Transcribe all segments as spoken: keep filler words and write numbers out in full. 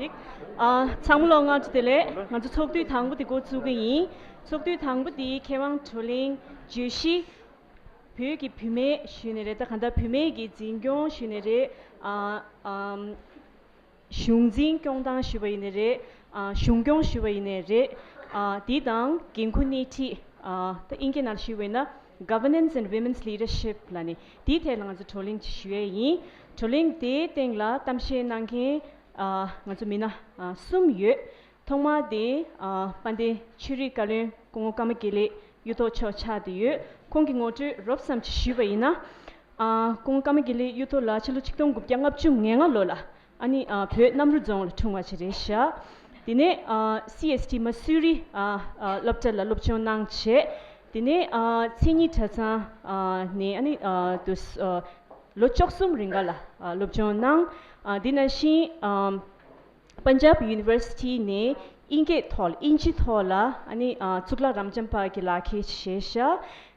ཨ། ཚང་མ་ལོ་སྔ་དྲོ་བདེ་ལེགས། ང་ཚོ་ཚོགས་འདུ་དང་པོ་དེ་འགོ་བཙུགས་ཀྱི་ཡིན། ཚོགས་འདུ་དང་པོ་དེ་མཁས་དབང་བགྲོ་གླེང་བརྗོད་གཞི། བོད་ཀྱི་བུད་མེད་ཞུས་ནས་རེད། ད་གང་ལྟར་བུད་མེད་ཀྱི་འཛིན་སྐྱོང་ཞུས་ནས་རེད། ཨ། ཨམ། གཞུང་འཛིན་སྐྱོང་སྟངས་ཞུས་པ་ཡིན་ནའི་རེད། ཨ། གཞུང་སྐྱོང་ཞུས་པ་ཡིན་ནའི་རེད། ཨ། དེ་དང་འགན་ཁུར་སྣེ་ཁྲིད། ཨ། ད་དབྱིན་སྐད་ནང་ཞུས་པ་ཡིན་ན་Governance and Women's Leadership ལབ་ནས་དེའི་ཐད་ལ་ང་ཚོ་བགྲོ་གླེང་ཅིག་ཞུ་ཡས་ཡིན། བགྲོ་གླེང་དེའི་སྟེང་ལ་གཏམ་བཤད་གནང་མཁན། ཨ། ང་ཚོ་མི་སྣ། ཨ། གསུམ་ཡོད། ཐོག་མ་དེ། ཨ། དཔལ་ལྡན་ཆོས་རིག་བཀའ་བློན་སྐུ་ངོ་ཀརྨ་དགེ་ལེགས་གཡུ་ཐོག་མཆོག་ཆགས་བསྡད་ཡོད། ཁོང་གི་ངོ་སྤྲོད་རོབ་ཙམ་ཅིག་ཞུས་པ་ཡིན་ན། ཨ། སྐུ་ངོ་ཀརྨ་དགེ་ལེགས་གཡུ་ཐོག་ལགས་ཕྱི་ལོ་ཆིག་སྟོང་དགུ་བརྒྱ་ལྔ་བཅུ་ང་ལྔ་ལོ་ལ། ཨ་ནི། ཨ། བོད་གནམ་རུ་རྫོང་ལ་འཁྲུངས་པ་ཅིག་རེད་ཤག་དེ་ནས། ཨ། སི་ཨེས་ཊི་མ་སུ་རི། ཨ། ཨ། སློབ་གྲྭ་ལ་སློབ་སྦྱོང་གནང་བྱས། དེ་ནས། ཨ། མཚན་ཉིད་གྲྭ་ཚང་། ཨ། ནས། ཨ་ནི། ཨ། དུ། ཨ། ལོ་བཅུ་གསུམ་རིང་ག་ལ། ཨ། སློབ་སྦྱོང་གནང་། ཨ། དེ་ནང་བཞིན། ཨ། པན་ཇབ་ཡུ་ནི་ཝར་སི་ཊི་ནས་དབྱིན་སྐད་ཐོག་ལ། དབྱིན་ཇི་ཐོག་ལ། ཨ་ནི། ཨ། གཙུག་ལག་རབ་འབྱམས་པ་གི་ལག་ཁྱེར་བཞེས་ཤག་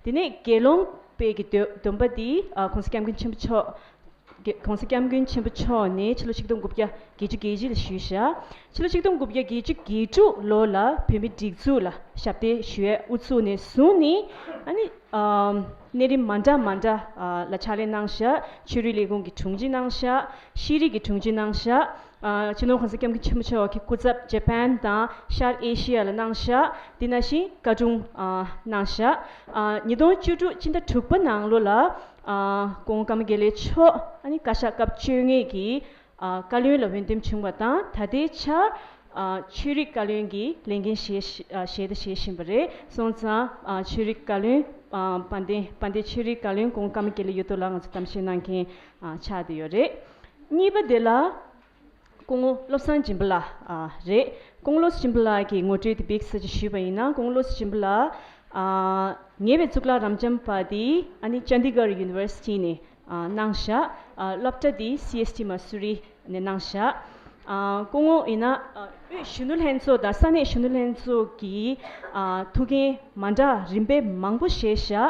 དེ་ནས་དགེ་སློང་པའི་གི་སྡོམ་སྡོམ་པ་འདི། ཨ། ྋགོང་ས་ྋསྐྱབས་མགོན་ཆེན་པོ་མཆོག ྋགོང་ས་ྋསྐྱབས་མགོན་ཆེན་པོ་མཆོག་ནས་ཕྱི་ལོ་ཆིག་སྟོང་དགུ་བརྒྱ་བརྒྱད་ཅུ་གྱ་གཅིག་ལ་ཞུས་ཤག་ཕྱི་ལོ་ཆིག་སྟོང་དགུ་བརྒྱ་བརྒྱད་ཅུ་གྱ་དྲུག་ལོ་ལ་བོད་མིའི་སྒྲིག་འཛུགས་ལ་ཞབས་འདེགས་ཞུ་ཡས་དབུ་ཚུགས་ནས་བཟུང་ནས། ཨ་ནི། ཨམ། གནས་རིམ་མ་འདྲ་མ་འདྲ། ཨ། ལ་ཕྱག་ལས་གནང་ཤག་ཆོས་རིག་ལས་ཁུངས་ཀྱི་དྲུང་ཆེ་གནང་ཤག་ཤེས་རིག་གི་དྲུང་ཆེ་གནང་ཤག་ཨ། སྤྱི་ནོར་༸གོང་ས་༸སྐྱབས་མགོན་ཆེན་པོ་མཆོག་གི་སྐུ་ཚབ་ཇ་པན་དང་ཤར་ཨེ་ཤི་ཡ་ལ་གནང་ཤག་དེ་ནང་བཞིན་བཀའ་དྲུང་། ཨ། གནང་ཤག་ཨ། ཉིས་སྟོང་བཅུ་དྲུག་སྤྱི་ཟླ་དྲུག་པ་ནང་ལོ་ལ། ཨ། སྐུ་ངོ་ཀརྨ་དགེ་ལེགས་མཆོག་ཨ་ནི་བཀའ་ཤག་སྐབས་བཅོ་ལྔ་གི། ཨ། བཀའ་བློན་ལ་འོས་འདེམས་བྱུང་བ་དང་། ད་ལྟའི་ཆར། ཨ། ཆོས་རིག་བཀའ་བློན་གྱི་ལས་འགན་བཞེས་ཤི། ཨ། བཞེས་དང་བཞེས་བཞིན་པ་རེད། སོང་ཙང་། ཨ། ཆོས་རིག་བཀའ་བློན། ཨ། དཔལ་ལྡན། དཔལ་ལྡན་ཆོས་རིག་བཀའ་བློན་སྐུ་ངོ་ཀརྨ་དགེ་ལེགས་གཡུ་ཐོག་ལགས་ང་ཚོ་གཏམ་བཤད་གནང་མཁན། ཨ། ཆགས་བསྡད་ཡོད་རེད། གཉིས་པ་དེ་ལ། སྐུ་ངོ་བློ་བཟང་སྦྱིན་པ་ལགས། ཨ། རེད། སྐུ་ངོ་བློ་བཟང་སྦྱིན་པ་ལགས་ཀྱི་ངོ་སྤྲོད་དེ་འབིགས་ས་ཅིག་ཞུས་པ་ཡིན་ན། སྐུ་ངོ་བློ་བཟང་སྦྱིན་པ་ལགས། ཨ། ཉེ་བའི་གཙུག་ལག་རབ་འབྱམས་པ་དེ་ཨ་ནི་ཅན་དི་གར་ཡུ་ནི་ཝར་སི་ཊི་ནས། ཨ། གནང་ཤག་ཨ། སློབ་གྲྭ་དེ་སི་ཨེས་ཊི་མ་སུ་རི་ནས་གནང་ཤག་ཨ། སྐུ་ངོ་ཡིན་ན། ཨ། དབུས་གཞོན་ནུ་ལྷན་ཚོགས་དང་ས་གནས་གཞོན་ནུ་ལྷན་ཚོགས་ཀྱི། ཨ། ཐུགས་འགན་མ་འདྲ་རིམ་པས་མང་པོ་བཞེས་ཤག་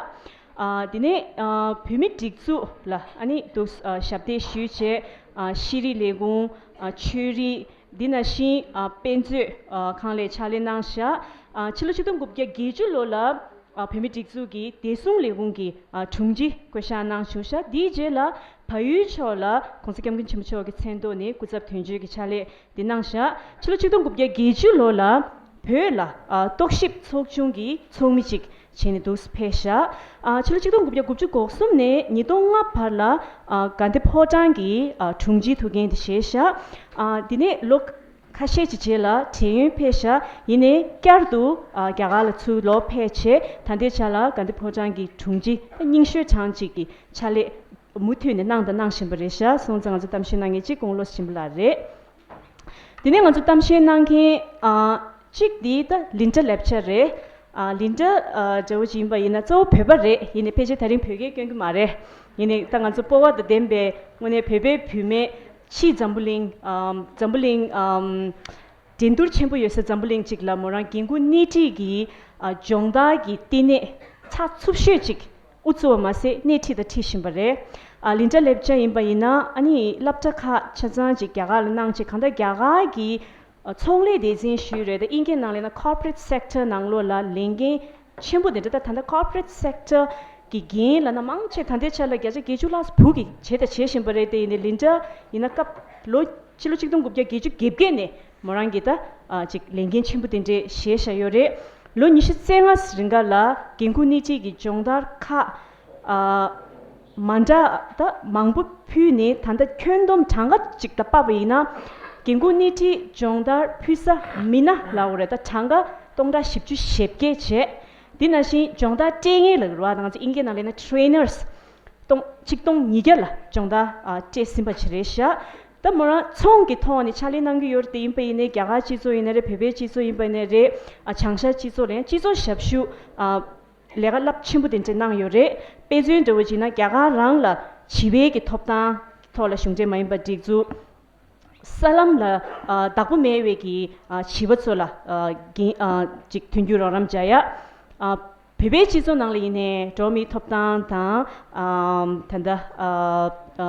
ཨ། དེ་ནས། ཨ། བོད་མིའི་སྒྲིག་འཛུགས་ལ་ཨ་ནི་འདུག་ཨ། ཞབས་འདེགས་ཞུས་བྱས། ཨ། ཤེས་རིག་ལས་ཁུངས། ཨ། ཆོས་རིག་འདི་ནང་བཞིན། ཨ། དཔེ་མཛོད། ཨ། ཁང་ལ་ཕྱག་ལས་གནང་ཤག་ཨ། ཕྱི་ལོ་ཆིག་སྟོང་དགུ་བརྒྱ་བརྒྱད་ཅུ་ལོ་ལ། ཨ། བོད་མིའི་སྒྲིག་འཛུགས་ཀྱི་བདེ་སྲུང་ལས་ཁུངས་ཀྱི། ཨ། དྲུང་ཆེ་བསྐོ་གཞག་གནང་བྱུང་ཤག་དེའི་རྗེས་ལ་བལ་ཡུལ་ཕྱོགས་ལ་ྋགོང་ས་ྋསྐྱབས་མགོན་ཆེན་པོ་མཆོག་གི་མཚན་ཐོག་ནས་སྐུ་ཚབ་དོན་གཅོད་ཀྱི་ཕྱག་ལས་འདི་གནང་ཤག་ཕྱི་ལོ་ཆིག་སྟོང་དགུ་བརྒྱ་བརྒྱད་ཅུ་ལོ་ལ་བོད་ལ། ཨ། རྟོག་ཞིབ་ཚོགས་ཆུང་གི་ཚོགས་མི་ཅིག་བྱས་ནས་འདུག་སེ་ཕེབས་ཤག་ཨ། ཕྱི་ལོ་ཆིག་སྟོང་དགུ་བརྒྱ་དགུ་བཅུ་གོ་གསུམ་ནས་ཉིས་སྟོང་ལྔ་བར་ལ། ཨ། དགའ་ལྡན་ཕོ་བྲང་གི། ཨ། དྲུང་ཆེའི་ཐུགས་འགན་དེ་བཞེས་ཤག་ཨ། དེ་ནས་ལོ་ཁ་ཤས་ཀྱི་རྗེས་ལ་བགྲེས་ཡོལ་ཕེབས་ཤག་ཡིན་ནའི་བསྐྱར་དུ། ཨ། རྒྱ་གར་ལ་ཚུར་ལོག་ཕེབས་བྱས། ད་ལྟའི་ཆ་ལ་དགའ་ལྡན་ཕོ་བྲང་གི་དྲུང་ཆེ་རྙིང་ཤོས་གྲངས་གཅིག་གི་ཕྱག་ལས་མུ་མཐུད་ནས་གནང་དང་གནང་བཞིན་པ་རེད་ཤག་སོང་ཙང་ང་ཚོ་གཏམ་བཤད་གནང་མཁན་གཅིག་སྐུ་ངོ་བློ་བཟང་སྦྱིན་པ་ལགས་རེད། དེ་ནས་ང་ཚོ་གཏམ་བཤད་གནང་མཁན། ཨ། གཅིག་དེ་ད་ལིན་ཊ་ལེབ་ཅར་རེད། ཨ། ལིན་ཊ། ཨ། འདྲ་བོ་ཅིག་ཡིན་པ་ཡིན་ན་གཙོ་བོ་བོད་པ་རེད། ཡིན་ནའི་ཕལ་ཆེར་ད་རིང་བོད་སྐད་སྐྱོན་གྱི་མ་རེད། ཡིན་ནའི་ད་ང་ཚོ་སྤོབས་པ་དང་ལྡན་པའི་ངོས་ནས་བོད་པའི་བུད་མེད་ཕྱིའི་འཛམ་བུ་གླིང་། ཨམ། འཛམ་བུ་གླིང་། ཨམ། འགྲན་བསྡུར་ཆེན་པོ་ཡོད་སའི་འཛམ་བུ་གླིང་ཅིག་ལ་མོ་རང་འགན་ཁུར་སྣེ་ཁྲིད་ཀྱི། ཨ། སྦྱོང་བརྡར་གྱི་ལྟེ་གནས་ཚགས་ཚུད་ཤོས་ཅིག་དབུ་བཙུགས་པ་མ་ཟད་སྣེ་ཁྲིད་དང་ཁྲིད་བཞིན་པ་རེད། ཨ། ལིན་ཊ་ལེབ་ཅར་ཡིན་པ་ཡིན་ན་ཨ་ནི་སློབ་གྲྭ་ཁག་ཆ་ཚང་ཅིག་རྒྱ་གར་ལ་གནང་བྱས། གང་ལྟར་རྒྱ་གར་གྱི། ཨ། ཚོང་ལས་སྡེ་ཚན་ཞུས་རེད། ད་དབྱིན་སྐད་ནང་ལབ་ན་corporate sector ནང་ལོགས་ལ་ལས་འགན་ཆེན་པོ་དེ་འདྲ། ད་ད་ལྟ་corporate sector གི་འགན་ལབ་ན་མང་ཆེ་ད་ལྟའི་ཆ་ལ་བརྒྱ་ཆ་བརྒྱད་ཅུ་ལྷག་བུ་གིས་བྱས་དང་བྱེད་བཞིན་པ་རེད། དེ་ཡིན་ནའི་ལིན་ཊ་ཡིན་ན་སྐབས་ལོ་ཕྱི་ལོ་ཆིག་སྟོང་དགུ་བརྒྱ་བརྒྱད་ཅུ་གྱ་བརྒྱད་ནས་མོ་རང་གིས་ད། ཨ། ཅིག་ལས་འགན་ཆེན་པོ་དེ་འདྲས་བཞེས་བཞག་ཡོད་རེད། ལོ་ཉི་ཤུ་རྩ་ལྔ་རིང་ག་ལ་འགན་ཁུར་སྣེ་ཁྲིད་ཀྱི་སྦྱོང་བརྡར་ཁག་ཨ། མ་འདྲ་ད་མང་པོ་ཕུལ་ནས་ད་ལྟ་ཁྱོན་བསྡོམས་གྲངས་ཀ་ཅིག་ད་དཔག་པ་ཡིན་ན། འགན་ཁུར་སྣེ་ཁྲིད་སྦྱོང་བརྡར་ཕུལ་ས་མི་སྣ་ལབ་དགོས་རེད། ད་གྲངས་ཀ་སྟོང་ཕྲག་བཞི་བཅུ་ཞེ་བརྒྱད་བྱས། དེ་ནང་བཞིན་སྦྱོང་བརྡར་སྤྲད་མཁན་ལབ་དགོས་རེད་བ། ང་ཚོ་དབྱིན་སྐད་ནང་ལབ་ན་trainers སྟོང་། ཆིག་སྟོང་ཉིས་བརྒྱ་ལ་སྦྱོང་བརྡར། ཨ། སྤྲད་ཟིན་པ་ཅིག་རེད་ཤག་ད་མོ་རང་ཚོང་གི་ཐོག་ནས་ཕྱག་ལས་གནང་གི་ཡོད་རེད། དེ་ཡིན་པ་ཡིན་ནའི་རྒྱ་གར་སྤྱི་ཚོགས་ཡིན་ན་རེད། བོད་པའི་སྤྱི་ཚོགས་ཡིན་པ་ཡིན་ན་རེད། ཨ། བྱང་ཤར་སྤྱི་ཚོགས་ལ་ཡང་སྤྱི་ཚོགས་ཞབས་ཞུ། ཨ། ལས་ཀ་རླབས་ཆེན་པོ་དེ་འདྲ་གནང་ཡོད་རེད། དཔེ་མཚོན་འདྲ་བོ་བྱས་ན་རྒྱ་གར་རང་ལ་བྱིས་པའི་གི་ཐོབ་ཐང་ཐོག་ལ་གཞུང་འབྲེལ་མ་ཡིན་པ་སྒྲིག་འཛུགས། ས་ལམ་ལ། ཨ། བདག་པོ་མེད་པའི་གི། ཨ། བྱིས་པ་ཚོ་ལ། ཨ། འགན། ཨ། ཅིག་མཐུན་འགྱུར་རོགས་རམ་བྱ་ཡ། ཨ། བོད་པའི་སྤྱི་ཚོགས་ནང་ལ་ཡིན་ནའི་འགྲོ་བ་མིའི་ཐོབ་ཐང་དང་ཨམ་ད་ལྟ་ཨ་ཨ་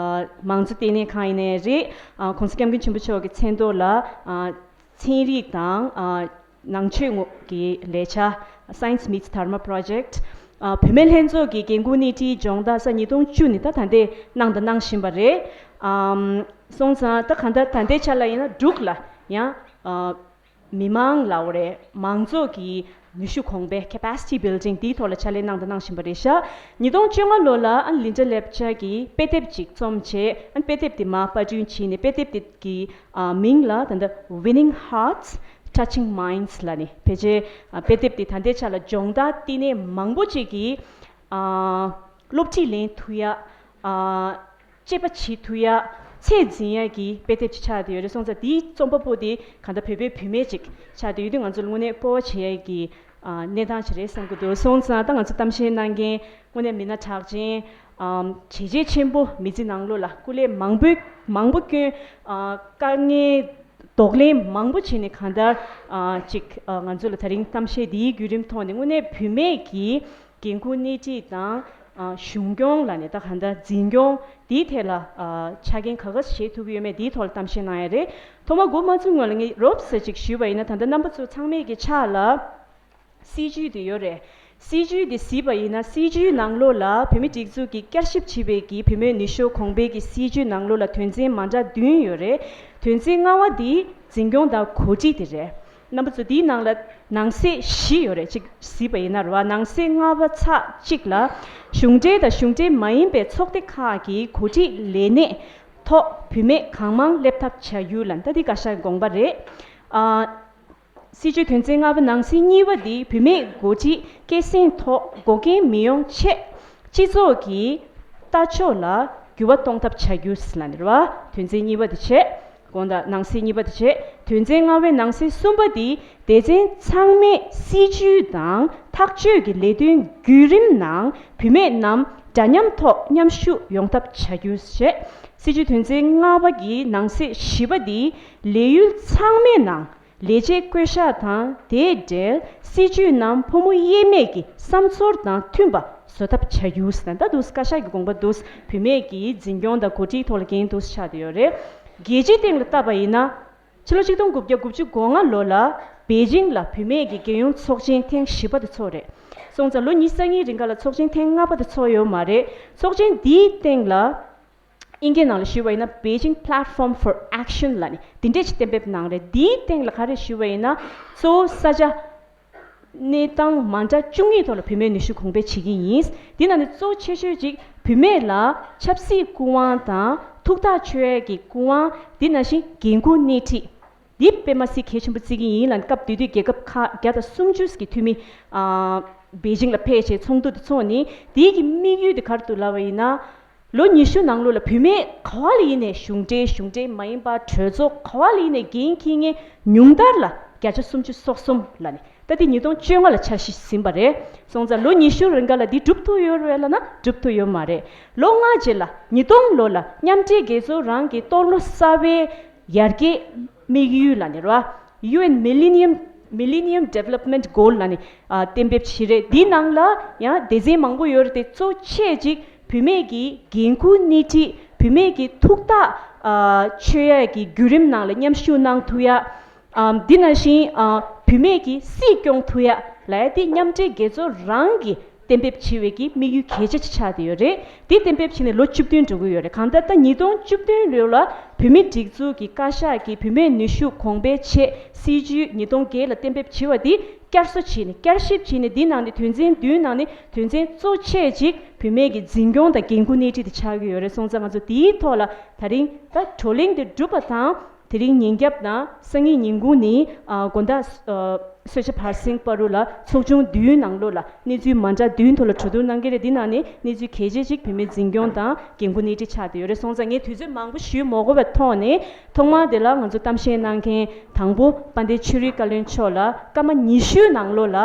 མང་གཙོ་ལྟེ་གནས་ཁང་ཡིན་ནའི་རེད། ཨ་༸གོང་ས་༸སྐྱབས་མགོན་ཆེན་པོ་མཆོག་གི་མཚན་ཐོག་ལ་ཨ་ཚན་རིག་དང་ཨ་ནང་ཆོས་ངོ་གི་ལས་འཆར། Science Meets Dharma Project། ཨ་བུད་མེད་ལྷན་ཚོགས་ཀྱི་འགན་འཁུར་སྣེ་ཁྲིད་སྦྱོང་བརྡར་ས་ཉིས་སྟོང་བཅུ་ནས་ད་ད་ལྟའི་གནང་དང་གནང་བཞིན་པ་རེད། ཨམ་སོང་ཙང་ད་གང་ལྟར་ད་ལྟའི་ཆ་ལ་ཡིན་ན་འབྲུག་ལ་ཡང་ཨ་མི་མང་ལ་འོ་རེད། མང་ཚོགས་ཀྱི་ནུས་ཤུགས་གོང་འཕེལ། Capacity Building། དེའི་ཐོག་ལ་ཕྱག་ལས་གནང་དང་གནང་བཞིན་པ་རེད་ཤག་ཉིས་སྟོང་བཅོ་ལྔ་ལོ་ལ་ཨ་ལིན་ཌ་ལེབ་ཅར་གྱིས་དཔེ་དེབ་ཅིག་རྩོམ་བྱས། ཨ་དཔེ་དེབ་དེ་མར་པར་སྐྲུན་བྱས་ནས་དཔེ་དེབ་དེ་གི་ཨ་མིང་ལ་ད་ལྟ་Winning Hearts, Touching Minds ལབ་ནས་ཕལ་ཆེར་ཨ་དཔེ་དེབ་དེ་ད་ལྟའི་ཆ་ལ་སྦྱོང་བརྡར་བསྟི་གནས་མང་པོ་ཅིག་གིས་ཨ་སློབ་ཁྲིད་ལེན་ཐུབ་ཡ། ཨ་དཔྱད་པ་བྱེད་ཐུབ་ཡ། ཚད་འཛིན་ཡ་གི་དཔེ་དེབ་ཅིག་ཆགས་བསྡད་ཡོད་རེད། སོང་ཙང་དེའི་རྩོམ་པ་པོ་དེ་གང་ལྟར་བོད་པའི་བུད་མེད་ཅིག་ཆགས་བསྡད་ཡོད་དུས་ང་ཚོ་ལ་དངོས་གནས་སྤོབས་པ་བྱེད་ཡ་གི་ཨ་གནས་སྟངས་ཅིག་རེད་བསམ་གྱི་འདུག་སོང་ཙང་ད་ང་ཚོ་གཏམ་བཤད་གནང་མཁན་དངོས་གནས་མི་སྣ་གྲགས་ཅན་ཨམ་བྱས་རྗེས་ཆེན་པོ་མི་ཚེ་ནང་ལོགས་ལ་སྐུ་ལས་མང་པོ་མང་པོ་བསྐྱོན། ཨ་དཀའ་ངལ་གདོང་ལེན་མང་པོ་བྱས་ནས་གང་ལྟར་ཨ་ཅིག་ཨ་ང་ཚོ་ལ་ད་རིང་གཏམ་བཤད་འདིའི་བརྒྱུད་རིམ་ཐོག་ནས་དངོས་གནས་བུད་མེད་ཀྱི་འགན་ཁུར་སྣེ་ཁྲིད་དང་ཨ་གཞུང་སྐྱོང་ལབ་ནས་ད་གང་ལྟར་འཛིན་སྐྱོང་འདིའི་ཐད་ལ་ཨ་ཆ་རྐྱེན་ག་ག་བཞེས་ཐུབ་ཀྱི་ཡོད་མེད་འདིའི་ཐོག་ལ་གཏམ་བཤད་གནང་ཡ་རེད། ཐོག་མར་འགོ་མ་ཚུགས་སྔོན་ལ་ངས་རོབ་ཙམ་ཅིག་ཞུས་པ་ཡིན་ན། ད་ལྟ་རྣམ་པ་ཚོ་ཚང་མས་ཀྱི་ཕྱག་ལ་སྲིད་ཇུས་དེ་ཡོད་རེད། སྲིད་ཇུས་དེ་གཟིགས་པ་ཡིན་ན། སྲིད་ཇུས་ནང་ལོགས་ལ་བུད་མེད་སྒྲིག་འཛུགས་ཀྱིས་བསྐྱར་ཞིབ་བྱས་པའི་གི་བུད་མེད་ནུས་ཤུགས་གོང་འཕེལ་གྱི་སྲིད་ཇུས་ནང་ལོགས་ལ་དོན་ཚན་མ་འདྲ་བདུན་ཡོད་རེད། དོན་ཚན་ལྔ་པ་དེ་འཛིན་སྐྱོང་དང་གོ་སྒྲིག་དེ་རེད། རྣམ་པ་ཚོ་དེའི་ནང་ལ་ནང་གསེས་བཞི་ཡོད་རེད། ཅིག་གཟིགས་པ་ཡིན་ན་རེད་བ། ནང་གསེས་ལྔ་པ་ཚེག་གཅིག་ལ་གཞུང་འབྲེལ་དང་གཞུང་འབྲེལ་མ་ཡིན་པའི་ཚོགས་སྡེ་ཁག་གི་གོ་སྒྲིག་ལས་གནས་ཐོག་བུད་མེད་གང་མང་སླེབས་ཐབས་བྱ་རྒྱུ་ལ། ད་འདི་བཀའ་ཤག་གི་དགོངས་པ་རེད། ཨ། སྲིད་ཇུས་དོན་ཚན་ལྔ་པ་ནང་གསེས་གཉིས་པ་འདི་བུད་མེད་འགོ་ཁྲིད་སྐྱེད་སྲིང་ཐོག་འགོག་རྐྱེན་མི་ཡོང་ཆེད་སྤྱི་ཚོགས་ཀྱི་ལྟ་ཕྱོགས་ལ་འགྱུར་བ་གཏོང་ཐབས་བྱ་རྒྱུ་ལབ་ནས་རེད་བ། དོན་ཚན་གཉིས་པ་དེ་བྱས། དགོངས་དག་ནང་གསེས་གཉིས་པ་དེ་བྱས། དོན་ཚན་ལྔ་པའི་ནང་གསེས་གསུམ་པ་འདི་སྡེ་ཚན་ཚང་མས་སྲིད་ཇུས་དང་ཐག་གཅོད་ཀྱི་ལས་དོན་བརྒྱུད་རིམ་ནང་བུད་མེད་རྣམས་འདྲ་མཉམ་ཐོག་མཉམ་ཞུགས་ཡོང་ཐབས་བྱ་རྒྱུ་བྱས། སྲིད་ཇུས་དོན་ཚན་ལྔ་པ་གི་ནང་གསེས་བཞི་པ་འདི་ལས་ཡུལ་ཚང་མའི་ནང་ལས་བྱེད་བསྐོ་གཞག་དང་དེའི་འབྲེལ་སྲིད་ཇུས་ནང་ཕོ་མོ་དབྱེར་མེད་ཀྱི་བསམ་ཚུལ་དང་མཐུན་པ་བཟོ་ཐབས་བྱ་རྒྱུ་ཟེར། ད་འདུག་བཀའ་ཤག་གི་དགོངས་པ་འདུག་བུད་མེད་ཀྱི་འཛིན་སྐྱོང་དང་གོ་སྒྲིག་ཐོག་ལ་འགན་འདུག་ཆགས་བསྡད་ཡོད་རེད། རྒྱལ་སྤྱིའི་སྟེང་ལ་བལྟས་པ་ཡིན་ན། ཕྱི་ལོ་ཆིག་སྟོང་དགུ་བརྒྱ་དགུ་བཅུ་གོ་ལྔ་ལོ་ལ་པེ་ཅིང་ལ་བུད་མེད་ཀྱི་རྒྱལ་ཡོངས་ཚོགས་ཆེན་ཐེངས་བཞི་པ་དེ་ཚོགས་རེད། སོང་ཙང་ལོ་ཉི་ཤུ་རྩ་གཉིས་རིང་ག་ལ་ཚོགས་ཆེན་ཐེངས་ལྔ་པ་དེ་ཚོགས་ཡོད་མ་རེད། ཚོགས་ཆེན་འདིའི་སྟེང་ལ། དབྱིན་སྐད་ནང་ལ་ཞུས་པ་ཡིན་ན། Beijing Platform for Action ལབ་ནས་འདི་འདྲས་ཅིག་གཏན་འབེབས་གནང་རེད། འདིའི་སྟེང་ལ་ག་རེ་ཞུས་པ་ཡིན་ན། གཙོ་བོ་ས་ཆ་གནས་སྟངས་མ་འདྲ་བཅུ་གཉིས་ཐོག་ལ་བུད་མེད་ནུས་ཤུགས་གོང་འཕེལ་བྱེད་ཀྱི་ཡིན། འདི་ནང་ནས་གཙོ་ཆེ་ཤོས་ཅིག་བུད་མེད་ལ་ཆབ་སྲིད་སྐུ་དབང་དང་ཐུགས་ཐག་ཆོད་ཡས་ཀྱི་སྐུ་དབང་། འདི་ནང་བཞིན་འགན་ཁུར་སྣེ་ཁྲིད། འདི་དཔེ་མ་སྲིད་གལ་ཆེན་པོ་བརྩི་གི་ཡིན་ལབ། སྐབས་དེ་དུས་རྒྱལ་ཁབ་ཁག་བརྒྱ་དང་སུམ་ཅུ་གི་འཐུས་མི་ཨ་པེ་ཅིང་ལ་ཕེབས་བྱས་ཚོགས་འདུ་དེ་ཚོགས་ནས། དེའི་གི་དམིགས་ཡུལ་དེ་ག་རེ་འདུག་ལབ་པ་ཡིན་ན། ལོ་ཉི་ཤུ་ནང་ལོགས་ལ་བུད་མེད་ག་བ་ལ་ཡིན་ནའི་གཞུང་འབྲེལ་གཞུང་འབྲེལ་མ་ཡིན་པ་གྲོས་ཚོགས་ག་བ་ལ་ཡིན་ནའི་འགན་འཁྱེར་མཁན་ཉུང་མཐར་ལ་བརྒྱ་ཆ་སུམ་ཅུ་སོ་གསུམ་ལབ་ནས། ད་དེ་ཉིས་སྟོང་བཅོ་ལྔ་ལ་འཆར་གཞི་ཟིན་པ་རེད། སོང་ཙང་ལོ་ཉི་ཤུ་རིང་ག་ལ་འདི་འགྲུབ་ཐུབ་ཡོད་རེད་ལབ་ན་འགྲུབ་ཐུབ་ཡོད་མ་རེད། ལོ་ལྔ་རྗེས་ལ་ཉིས་སྟོང་ལོ་ལ་མཉམ་འབྲེལ་རྒྱལ་ཚོགས་རང་གི་གཏོར་བརླག་གསར་པའི་ཡར་རྒྱས་དམིགས་ཡུལ་ལབ་ནས་རེད་བ། ཡུ་ཨེན་Millennium Millennium Development Goal ལབ་ནས་ཨ་གཏན་འབེབས་བྱས་རེད། འདིའི་ནང་ལ་ཡང་སྡེ་ཚན་མང་པོ་ཡོད་རེད་དེ། གཙོ་ཆེ་ཅིག་བུད་མེད་ཀྱི་འགན་ཁུར་སྣེ་ཁྲིད། བུད་མེད་ཀྱི་ཐུགས་ཐག་ཨ་ཆོད་ཡས་ཀྱི་བརྒྱུད་རིམ་ནང་ལ་མཉམ་ཞུགས་གནང་ཐུབ་ཡ། ཨ་འདི་ནང་བཞིན་ཨ་བུད་མེད་ཀྱི་སྲིད་སྐྱོང་ཐུབ་ཡ་ལབ་ཡ་དེ་མཉམ་འབྲེལ་རྒྱལ་ཚོགས་རང་གི་གཏན་འབེབས་བྱས་པའི་གི་དམིགས་ཡུལ་གལ་ཆེ་ཆགས་བསྡད་ཡོད་རེད། དེ་གཏན་འབེབས་བྱས་ནས་ལོ་བཅུ་བདུན་འགྲོ་གི་ཡོད་རེད། གང་ལྟར་ད་ཉིས་སྟོང་བཅུ་བདུན་ལོ་ལ་བུད་མེད་སྒྲིག་འཛུགས་ཀྱི་བཀའ་ཤག་གིས་བུད་མེད་ནུས་ཤུགས་གོང་འཕེལ་ཆེད་སྲིད་ཇུས་ཉིས་སྟོང་བརྒྱད་ལ་གཏན་འབེབས་བྱས་པ་དེ་བསྐྱར་གསོ་བྱས་ནས་བསྐྱར་ཞིབ་བྱས་ནས། འདི་ནང་ནས་དོན་ཚན་བདུན་ནང་ནས་དོན་ཚན་གཙོ་ཆེ་ཅིག་བུད་མེད་ཀྱི་འཛིན་སྐྱོང་དང་འགན་ཁུར་སྣེ་ཁྲིད་དེ་ཆགས་ཀྱི་ཡོད་རེད། སོང་ཙང་ང་ཚོ་དེའི་ཐོག་ལ་ད་རིང་ད་བགྲོ་གླེང་དེ་གྲུབ་པ་དང་། དེ་རིང་ཉིན་རྒྱབ་དང་སང་ཉིན་ཉིན་གུང་ནས་ཨ་དགོང་དག་ཨ་གསོལ་ཇ་ཕར་ཕྱིན་བར་དུ་ལ་ཚོགས་ཆུང་བདུན་ནང་ལོགས་ལ་གནས་ཚུལ་མ་འདྲ་བདུན་ཐོག་ལ་གྲོས་བསྡུར་གནང་གི་རེད། འདི་ནང་ནས་གནས་ཚུལ་གལ་ཆེ་ཅིག་བུད་མེད་འཛིན་སྐྱོང་དང་འགན་ཁུར་སྣེ་ཁྲིད་ཆགས་བསྡད་ཡོད་རེད། སོང་ཙང་ངས་དུས་ཚོད་མང་པོ་ཞུ་མ་དགོས་པའི་ཐོག་ནས། ཐོག་མར་དེ་ལ་ང་ཚོ་གཏམ་བཤད་གནང་མཁན་དང་པོ་དཔལ་ལྡན་ཆོས་རིག་བཀའ་བློན་མཆོག་ལ་སྐར་མ་ཉི་ཤུའི་ནང་ལོགས་ལ་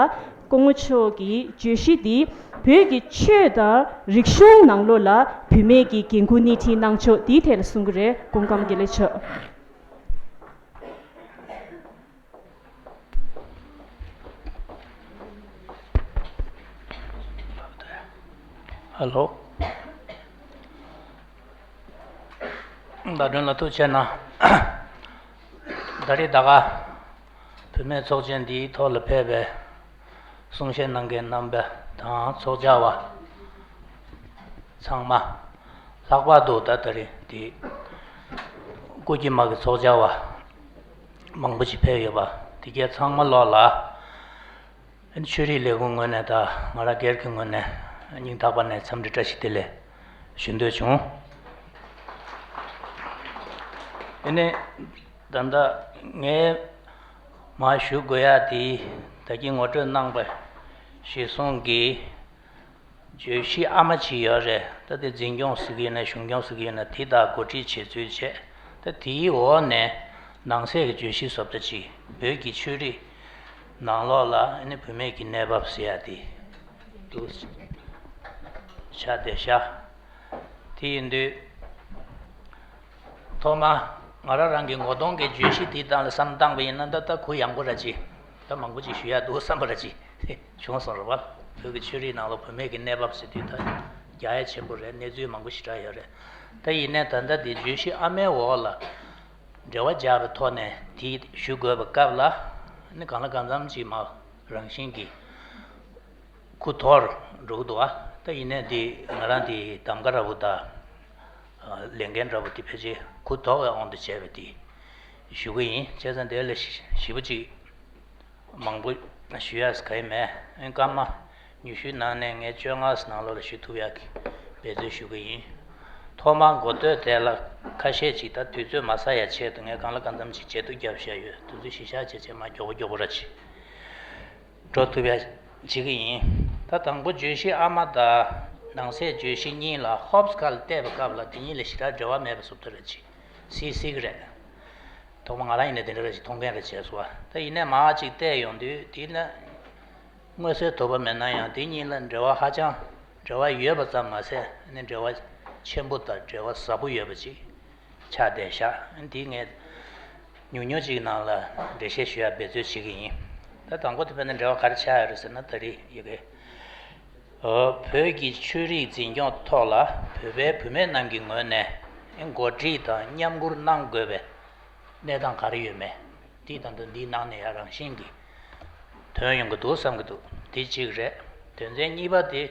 སྐུ་ངོ་མཆོག་གི་བརྗོད་གཞི་འདི་བོད་ཀྱི་ཆོས་དང་རིག་གཞུང་ནང་ལོགས་ལ་བུད་མེད་ཀྱི་འགན་ཁུར་སྣེ་ཁྲིད་གནང་ཕྱོགས་འདིའི་ཐད་ལ་གསུང་གི་རེད། སྐུ་ཁམས་དགེ་ལེགས་མཆོག། ཨ་ལོ། ཟླ་སྒྲོན་ལ་ཐུགས་རྗེ་གནང་། ད་རེས་ད་ག་བུད་མེད་ཚོགས་ཆེན་འདིའི་ཐོག་ལ་ཕེབས་པའི་གསུང་བཤད་གནང་མཁན་རྣམ་པ་དང་ཚོགས་བཅར་བ་ཚང་མ། ལྷག་པར་དུ་ད་ད་རེས་འདི་སྐུ་སྐྱེས་མ་གི་ཚོགས་བཅར་བ་མང་པོ་ཞིག་ཕེབས་ཡོད་པ་འདི་གས་ཚང་མ་ལོག་ལ། ཆོས་རིག་ལས་ཁུངས་ངོས་ནས་དང་ང་རང་སྒེར་གྱི་ངོས་ནས་སྙིང་ཐག་པ་ནས་འཚམས་འདྲི་བཀྲ་ཤིས་བདེ་ལེགས་ཞུ་འདོད་བྱུང་། ཨ་ནི་ད་ལྟ་ངས་མར་ཞུ་དགོས་ཡག་དེ་ད་གིན་ངོ་སྤྲོད་གནང་པ་གཞིར་བཟུང་གིས། བརྗོད་གཞི་ཨ་མ་ཅིག་ཡོད་རེད། ད་དེ་འཛིན་སྐྱོང་ཟེར་གྱི་ཡོད་ན་གཞུང་སྐྱོང་ཟེར་གྱི་ཡོད་ན་དེ་དག་འགོ་ཁྲིད་བྱེད་ཚུལ་བྱས། ད་དེའི་འོག་ནས་ནང་གསེས་ཀྱི་བརྗོད་གཞི་བཟོ་ལྟ་ཅིག་བོད་ཀྱི་ཆོས་རིག་ནང་ལོགས་ལ་ཨ་ནི་བུད་མེད་ཀྱི་གནས་བབ་ཟེར་ཡ་དེ་འདུག་ཆགས་བསྡད་ཤག་དེ་ཡིན་དུས། ཐོག་མ་ང་རང་རང་གི་ངོ་གདོང་གི་བརྗོད་གཞི་དེའི་སྟེང་ལ་བསམ་བཏང་བ་ཡིན་ན། ད་ལྟ་གུ་ཡངས་པོ་ར་ཅིག་ད་མང་པོ་ཅིག་ཞུ་ཡག་འདུག་བསམ་པ་ར་ཅིག་བྱུང་སོང་རེད་བ། བོད་ཀྱི་ཆོས་རིག་ནང་ལ་བུད་མེད་ཀྱི་གནས་བབ་ཟེར་དུས་ད་རྒྱ་ཡ་ཆེན་པོ་རེད། གནས་ཚུལ་མང་པོ་ཞེ་དྲག་ཡོད་རེད། ད་ཡིན་ནའི་ད་ལྟ་དེ་བརྗོད་གཞི་ཨ་མའི་འོག་ལ་འགྲེལ་བ་རྒྱག་པའི་ཐོག་ནས་དེ་ཞུ་དགོས་པའི་སྐབས་ལ་ནི་གང་ལ་གང་འཚམ་ཅིག་མ་རང་བཞིན་གྱིས་གུ་དོག་འགྲོ་གི་འདུག་ཨ། ད་ཡིན་ནའི་འདི་ང་རང་འདི་གདམ་ག་འདྲ་པོ་དང་ལས་འགན་འདྲ་པོ་འདི་ཕལ་ཆེར་གུ་དོག་པའི་དབང་དུ་བྱས་པའི་འདི་ཞུ་གི་ཡིན། བྱས་ཙང་དེ་ལ་ཞིབ་པོ་ཅིག་མང་པོ་ཞུ་ཡག་ག་ཡེ་མེད། ཨ་ནི་སྐར་མ་ཉི་ཤུའི་ནང་ནས་ངས་བཅོ་ལྔ་ནང་ལོགས་ལ་ཞུ་ཐུབ་ཡག་གི་འབད་རྩོལ་ཞུ་གི་ཡིན། ཐོག་མར་འགོ་སྟོད་དེ་ལ་ཁ་ཤས་ཅིག་ད་དུས་ཚོད་མ་ཟ་ཡག་ཆེད་དུ་ངས་གང་ལ་གང་འཚམ་ཅིག་བྱེད་ཐུབ་རྒྱབ་བཞག་ཡོད། དེ་ཚོ་གཞི་བཞག་བྱས་བྱས་མར་མགྱོགས་པོ་མགྱོགས་པོ་ར་ཅིག་འགྲོ་ཐུབ་ཡག་བྱེད་ཀྱི་ཡིན། ད་དང་པོ་བརྗོད་གཞི་ཨ་མ་དང་ནང་གསེས་བརྗོད་གཞི་གཉིས་ལ་ཧོབ་སི་ཁ་ལ་བལྟས་པའི་སྐབས་ལ་དེ་གཉིས་ལ་ཞེ་དྲག་འབྲེལ་བ་མེད་པ་བཟོ་ལྟ་ར་ཅིག་སིག་སིག་རེད། ཐོག་མ་ང་རང་ཡིན་ནའི་དེ་འདྲ་ར་ཅིག་མཐོང་མཁན་ར་བྱས་སོང་བ། ད་ཡིན་ནའི་མར་ཅིག་བལྟས་ཡོང་དུས་དེ་ནི་མངོན་གསལ་དོད་པ་མེད་ན་ཡང་དེ་གཉིས་ལ་འབྲེལ་བ་ཧ་ཅང་འབྲེལ་བ་ཡོད་པ་ཙམ་མ་ཟད་ནི་འབྲེལ་བ་ཆེན་པོ་དང་འབྲེལ་བ་ཟབ་པོ་ཡོད་པ་ཅིག་ཆགས་བསྡད་ཤག་འདི་ངས་ཉུང་ཉུང་ཅིག་ནང་ལ་འགྲེལ་བཤད་ཞུ་ཡག་འབད་རྩོལ་བྱེད་ཀྱི་ཡིན། ད་དང་པོ་དེ་དཔེར་ན་འབྲེལ་བ་ག་རེ་ཆགས་ཡོད་རེད་ཟེར་ན། ད་རེས་ཡི་གེ་བོད་ཀྱི་ཆོས་རིག་འཛིན་སྐྱོང་ཐོག་ལ་བོད་པའི་བུད་མེད་རྣམས་ཀྱི་ངོས་ནས་འགོ་ཁྲིད་དང་མཉམ་འཁུར་གནང་དགོས་པའི་གནས་སྟངས་ག་རེ་ཡོད་མེད། འདི་ད་ལྟ་འདིའི་ནང་ནས་ཡང་རང་བཞིན་གྱིས་ཐོན་ཡོང་གི་འདུག་བསམ་གྱི་འདུག་འདི་གཅིག་རེད། དོན་ཚན་གཉིས་པ་དེ་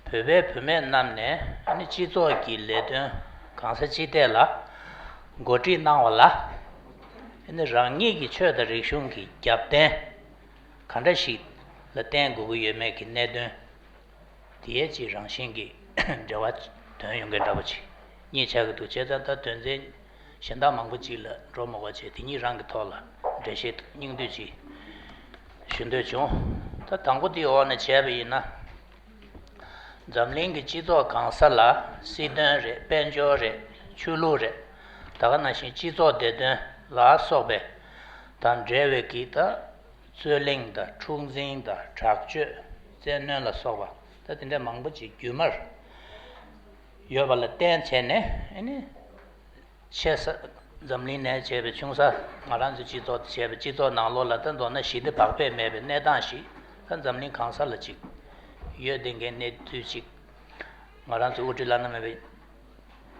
བོད་པའི་བུད་མེད་རྣམས་ནས་ཨ་ནི་སྤྱི་ཚོགས་ཀྱི་ལས་དོན་གང་ས་ཅི་ཐད་ལ་འགོ་ཁྲིད་གནང་བ་ལ་ཨ་ནི་རང་ཉིད་ཀྱི་ཆོས་དང་རིག་གཞུང་གི་རྒྱབ་རྟེན་ག་འདྲ་ཞིག་ལ་བརྟེན་དགོས་ཀྱི་ཡོད་མེད་ཀྱི་གནད་དོན། དེའི་ཅིག་རང་བཞིན་གྱི་འབྲེལ་བ་ཐོན་ཡོང་མཁན་འདྲ་པོ་ཅིག་གཉིས་ཆགས་ཀྱི་འདུག་བྱས་ཙང་ད་དོན་ཚན་གཞན་དག་མང་པོ་ཅིག་ལ་འགྲོ་མ་དགོས་བྱས། དེ་གཉིས་རང་གི་ཐོག་ལ་འགྲེལ་བཤད་སྙིང་བསྡུས་ཅིག་ཞུ་འདོད་བྱུང་། ད་དང་པོ་དེའི་འོག་ནས་བྱས་པ་ཡིན་ན། འཛམ་གླིང་གི་སྤྱི་ཚོགས་གང་ས་ལ་སྲིད་དོན་རེད། དཔལ་འབྱོར་རེད། ཆོས་ལུགས་རེད། ད་ག་ནང་བཞིན་སྤྱི་ཚོགས་བདེ་དོན་ལ་སོགས་པའི་དང་འབྲེལ་བའི་གི་ད། རྩོད་གླེང་དང་འཁྲུག་འཛིང་དང་དྲག་སྤྱོད། བཙན་གནོན་ལ་སོགས་པ་ད་དེ་འདྲ་མང་པོ་ཅིག་རྒྱུན་མར་ཡོད་པ་ལ་བརྟེན་བྱས་ནས། ཨ་ནི་ཆེ་ས་འཛམ་གླིང་ནས་བྱས་པའི་ཆུང་ས་ང་རང་ཚོའི་སྤྱི་ཚོགས་བྱས་པའི་སྤྱི་ཚོགས་ནང་ལོགས་ལ་ད་མདོར་ན་ཞི་བདེ་བག་ཕེབས་མེད་པའི་གནས་སྟངས་ཤིག་ད་འཛམ་གླིང་གང་ས་ལ་ཅིག་ཡོད་བསྡད་མཁན་གནས་ཚུལ་ཅིག་ང་རང་ཚོའི་དབུ་ཁྲིད་བླ་ན་མེད་པའི་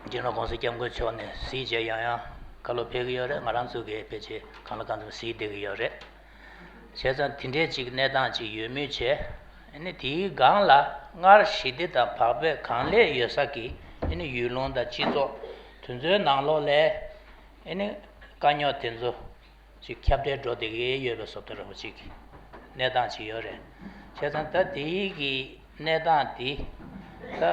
སྤྱི་ནོར་༸གོང་ས་༸སྐྱབས་མགོན་མཆོག་ནས་གཟིགས་བྱས་ཡང་ཡང་བཀའ་སློབ་ཕེབས་ཀྱི་ཡོད་རེད། ང་རང་ཚོ་གིས་ཕལ་ཆེར་གང་ལ་གང་འཚམ་གཟིགས་བསྡད་ཀྱི་ཡོད་རེད། བྱས་ཙང་དེ་འདྲའི་ཅིག་གནས་སྟངས་ཅིག་ཡོད་མུས་བྱས། ཨ་ནི་དེའི་སྒང་ལ་སྔར་ཞི་བདེ་དང་བག་ཕེབས་གང་ལེགས་ཡོད་ས་ཀྱི་ཨ་ནི་ཡུལ་ལུང་དང་སྤྱི་ཚོགས་དེ་ཚོའི་ནང་ལོགས་ལ་ཨ་ནི་དཀའ་རྙོག་དེ་ཚོ་ཅིག་ཁྱབ་གདལ་འགྲོ་བསྡད་ཀྱི་ཡོད་པའི་བཟོ་ལྟ་འདྲ་པོ་ཅིག་གནས་སྟངས་ཅིག་ཡོད་རེད། བྱས་ཙང་ད་དེའི་གི་གནས་སྟངས་དེ་ད།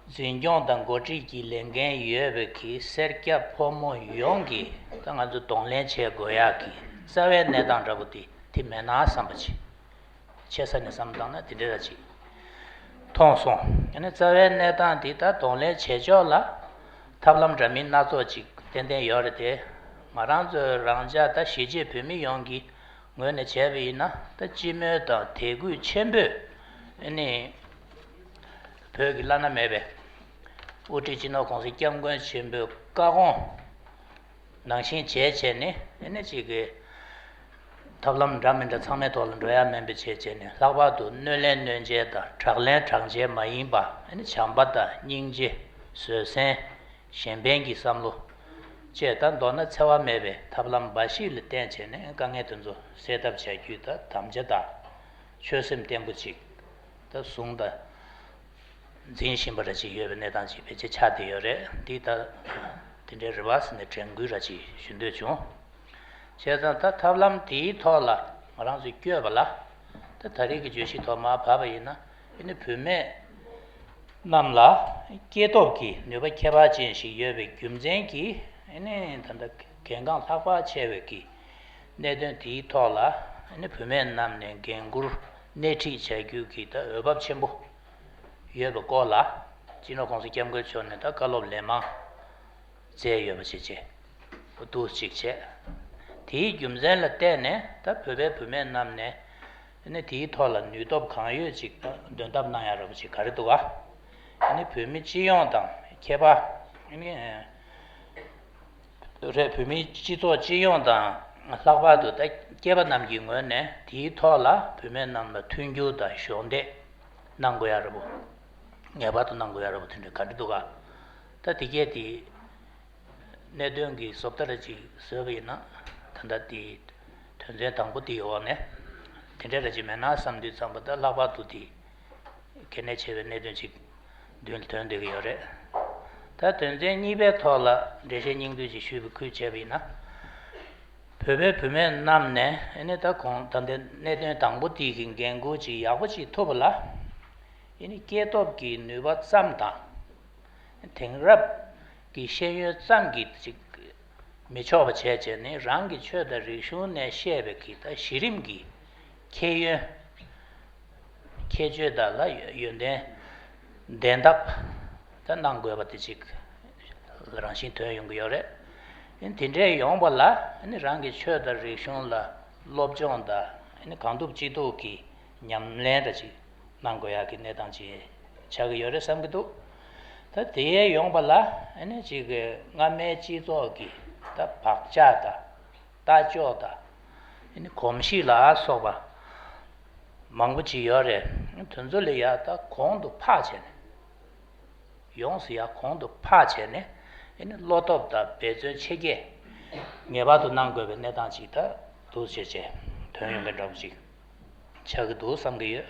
འཛིན་སྐྱོང་དང་འགོ་ཁྲིད་ཀྱི་ལས་འགན་ཡོད་པའི་གི་སེར་སྐྱ་ཕོ་མོ་ཡོངས་ཀྱིས་ད་ང་ཚོ་གདོང་ལེན་བྱེད་དགོས་ཡག་གི་རྩ་བའི་གནས་སྟངས་འདྲ་པོ་དེ་དེ་མེད་ན་བསམ་པ་ཅིག་ཆེ་ས་ནས་བསམ་བཏང་ན་དེ་འདྲ་ར་ཅིག་མཐོང་སོང་། ཡང་ན་རྩ་བའི་གནས་སྟངས་དེ་ད་གདོང་ལེན་བྱེད་ཕྱོགས་ལ་ཐབས་ལམ་འདྲ་མིན་སྣ་ཚོགས་ཅིག་ཏན་ཏན་ཡོད་རེད་དེ། ང་རང་ཚོའི་རང་ཅག་ད་གཞིས་བྱེས་བོད་མི་ཡོངས་ཀྱི་ངོས་ནས་བྱས་པ་ཡིན་ན་ད་སྤྱི་མོས་དང་དད་གུས་ཆེན་པོས་ཨ་ནི་བོད་ཀྱི་བླ་ན་མེད་པའི་དབུ་ཁྲིད་སྤྱི་ནོར་༸གོང་ས་༸སྐྱབས་མགོན་ཆེན་པོའི་བཀའ་དགོངས་ནང་བཞིན་བྱས་བྱས་ནས་ཨ་ནི་ཅིག་གི་ ཐབས་ལམ་འདྲ་མི་འདྲ་ཚང་མའི་ཐོག་ལ་འགྲོ་ཡ་མིན་པའི་ཆེད་བྱས་ནས། ལྷག་པར་དུ་གནོད་ལན་གནོད་བྱེད་དང་དྲག་ལན་དྲག་བྱེད་མ་ཡིན་པ། ཨ་ནི་བྱམས་པ་དང་སྙིང་རྗེ། བཟོད་བསྲན། གཞན་ཕན་གྱི་བསམ་བློ་བཅས་དང་། མདོར་ན་འཚེ་བ་མེད་པའི་ཐབས་ལམ་འབའ་ཞིག་ལ་བརྟེན་བྱས་ནས་དཀའ་ངལ་དེ་ཚོ་སེལ་ཐབས་བྱ་རྒྱུ་དང་། དམ་བཅའ་དང་ཆོད་སེམས་བརྟན་པོ་ཅིག་ད་བཟུང་དང་འཛིན་བཞིན་པ་འདྲ་ཅིག་ཡོད་པའི་གནས་སྟངས་ཅིག་ཕལ་ཆེར་ཆགས་བསྡད་ཡོད་རེད། འདི་ད་དེ་འདྲའི་རེ་བ་ཟེར་ནས་དྲན་སྐུལ་འདྲ་ཅིག་ཞུ་འདོད་བྱུང་། བྱས་ཙང་ད་ཐབས་ལམ་དེའི་ཐོག་ལ་ང་རང་ཚོས་བསྐྱོད་པ་ལ། ད་ད་རེས་ཀྱི་བརྗོད་གཞི་ཐོག་མར་བབས་པ་ཡིན་ན། ཨ་ནི་བུད་མེད་རྣམས་ལ་སྐྱེས་སྟོབས་ཀྱི་ནུས་པ་ཁྱད་པར་ཅན་ཞིག་ཡོད་པའི་རྒྱུ་མཚན་གྱིས། ཨ་ནི་ད་ལྟ་གལ་འགངས་ལྷག་པར་ཆེ་བའི་གི་གནད་དོན་དེའི་ཐོག་ལ། ཨ་ནི་བུད་མེད་རྣམས་ནས་འགན་འཁུར་སྣེ་ཁྲིད་བྱ་རྒྱུ་གི་ད་འོས་བབ་ཆེན་པོ་ཡོད་པའི་སྐོར་ལ། སྤྱི་ནོར་༸གོང་ས་༸སྐྱབས་མགོན་མཆོག་ནས་ད་བཀའ་སློབ་ལན་མང་སྩལ་ཡོད་པ་བྱས་བྱས། འདུག་ཅིག་བྱས། དེའི་རྒྱུ་མཚན་ལ་བརྟེན་ནས། ད་བོད་པའི་བུད་མེད་རྣམས་ནས་ཨ་ནི་དེའི་ཐོག་ལ་ནུས་སྟོབས་གང་ཡོད་ཅིག་ད་འདོན་ཐབས་གནང་ཡ་འདྲ་པོ་ཅིག་ག་རེ་འདུག་ག་ཨ་ནི་བོད་མི་སྤྱི་ཡོངས་དང་ཁྱད་པར། ཨ་ནི་རེད། བོད་མིའི་སྤྱི་ཚོགས་སྤྱི་ཡོངས་དང་། ལྷག་པར་དུ་ད་སྐྱེས་པ་རྣམས་ཀྱི་ངོས་ནས་དེའི་ཐོག་ལ་བུད་མེད་རྣམས་ལ་མཐུན་འགྱུར་དང་གཞོགས་འདེགས་གནང་དགོས་ཡ་འདྲ་པོ། ངེས་པར་དུ་གནང་དགོས་ཡ་འདྲ་པོ་དེ་འདྲ་ག་འདྲ་འདུག་ག་ད་དེ་གས་དེ་གནད་དོན་གྱི་བཟོ་ལྟ་འདྲ་ཅིག་བཟོས་པ་ཡིན་ན། ད་ལྟ་དེ་དོན་ཚན་དང་པོ་དེའི་འོག་ནས་དེ་འདྲ་འདྲ་ཅིག་མེད་ན་བསམ་དུས་ཙམ་པ། ད་ལྷག་པར་དུ་དེ་གལ་གནད་ཆེ་བའི་གནད་དོན་ཅིག་མདུན་ལ་ཐོན་བསྡད་ཀྱི་ཡོད་རེད། ད་དོན་ཚན་གཉིས་པའི་ཐོག་ལ་འགྲེལ་བཤད་སྙིང་བསྡུས་ཅིག་ཞུས་པའི་ཁུལ་བྱས་པ་ཡིན་ན། བོད་པའི་བུད་མེད་རྣམས་ནས་ཨ་ནི་ད་གོང་ད་ལྟའི་གནད་དོན་དང་པོ་དེ་གི་འགན་འཁུར་ཅིག་ཡག་པོ་ཅིག་ཐུབ་པ་ལ། ཨ་ནི་སྐྱེས་སྟོབས་ཀྱི་ནུས་པ་ཙམ་དང་། དེང་རབས་ཀྱི་ཤེས་ཡོན་ཙམ་གྱིས་ཅིག་མི་ཆོག་པ་བྱས་བྱས་ནས། རང་གི་ཆོས་དང་རིག་གཞུང་ནས་བཤད་པའི་གི་ད་གཞི་རིམ་གྱི་ཁྱད་ཡོན། ཁྱད་ཆོས་དག་ལ་ཡོན་ཏན་ལྡན་ཐབས་ད་གནང་དགོས་པ་དེ་ཅིག་རང་བཞིན་ཐོན་ཡོང་གི་ཡོད་རེད། ཨ་ནི་དེ་འདྲས་ཡོང་བ་ལ། ཨ་ནི་རང་གི་ཆོས་དང་རིག་གཞུང་ལ་སློབ་སྦྱོང་དང་། ཨ་ནི་གང་ཐུབ་ཅི་ཐུབ་ཀྱིས་ཉམས་ལེན་འདྲ་ཅིག་གནང་དགོས་ཡག་གི་གནས་སྟངས་ཅིག་ཆགས་ཀྱི་ཡོད་རེད་བསམ་གྱི་འདུག་ད་དེ་ཡོང་བ་ལ། ཨ་ནི་ཅིག་གི་སྔ་མའི་སྤྱི་ཚོགས་ཀྱི་ད་བག་ཆགས་དང་ལྟ་ཕྱོགས་དང་། ཨ་ནི་གོམས་གཤིས་ལ་སོགས་པ་མང་པོ་ཅིག་ཡོད་རེད། དེ་ཚོ་ལ་ཡ་ད་གོང་དུ་འཕགས་བྱས་ནས། ཡོངས་སུ་ཡ་གོང་དུ་འཕགས་བྱས་ནས། ཨ་ནི་བློ་སྟོབས་དང་འབད་བརྩོན་ཆེ་བསྐྱེད་ངེས་པར་དུ་གནང་དགོས་པའི་གནས་སྟངས་ཅིག་ད་འདུག་བྱས་བྱས་ཐོན་ཡོང་གི་འདྲ་པོ་ཅིག་ཆགས་ཀྱི་འདུག་བསམ་གྱི་ཡོད།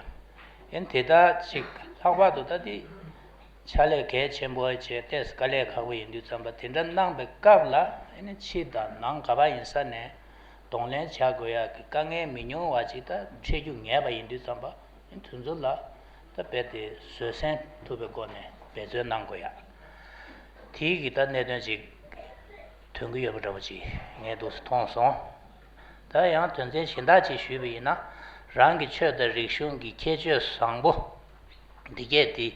ཨ་ནི་དེ་ལྟར་ཅིག་ལྷག་པར་དུ་ད་དེ་ཕྱག་ལས་གལ་ཆེན་པོ་བྱས། ཏོག་ཙམ་དཀའ་ལས་ཁག་པོ་ཡིན་དུས་ཙམ་པ། དེ་འདྲ་གནང་པའི་སྐབས་ལ། ཨ་ནི་ཕྱི་དང་ནང་ག་པར་ཡིན་ས་ནས་གདོང་ལེན་བྱ་དགོས་ཡག་གི་དཀའ་ངལ་མི་ཉུང་བ་ཅིག་ད་འཕྲད་རྒྱུ་ངེས་པ་ཡིན་དུས་ཙམ་པ། ཨ་ནི་དེ་ཚོ་ལ་ད་རྦད་དེ་བཟོད་བསྲན་ཐུབ་པའི་སྒོ་ནས་འབད་བརྩོན་གནང་དགོས་ཡག་དེའི་གི་ད་གནད་དོན་ཅིག་ཐོན་གྱི་ཡོད་པ་འདྲ་པོ་ཅིག་ངས་འདུག་སེ་མཐོང་སོང་། ད་ཡང་དོན་ཚན་གཞན་དག་ཅིག་ཞུས་པ་ཡིན་ན། རང་གི་ཆོས་དང་རིག་གཞུང་གི་ཁྱད་ཆོས་བཟང་པོ་འདི་གས་དེ་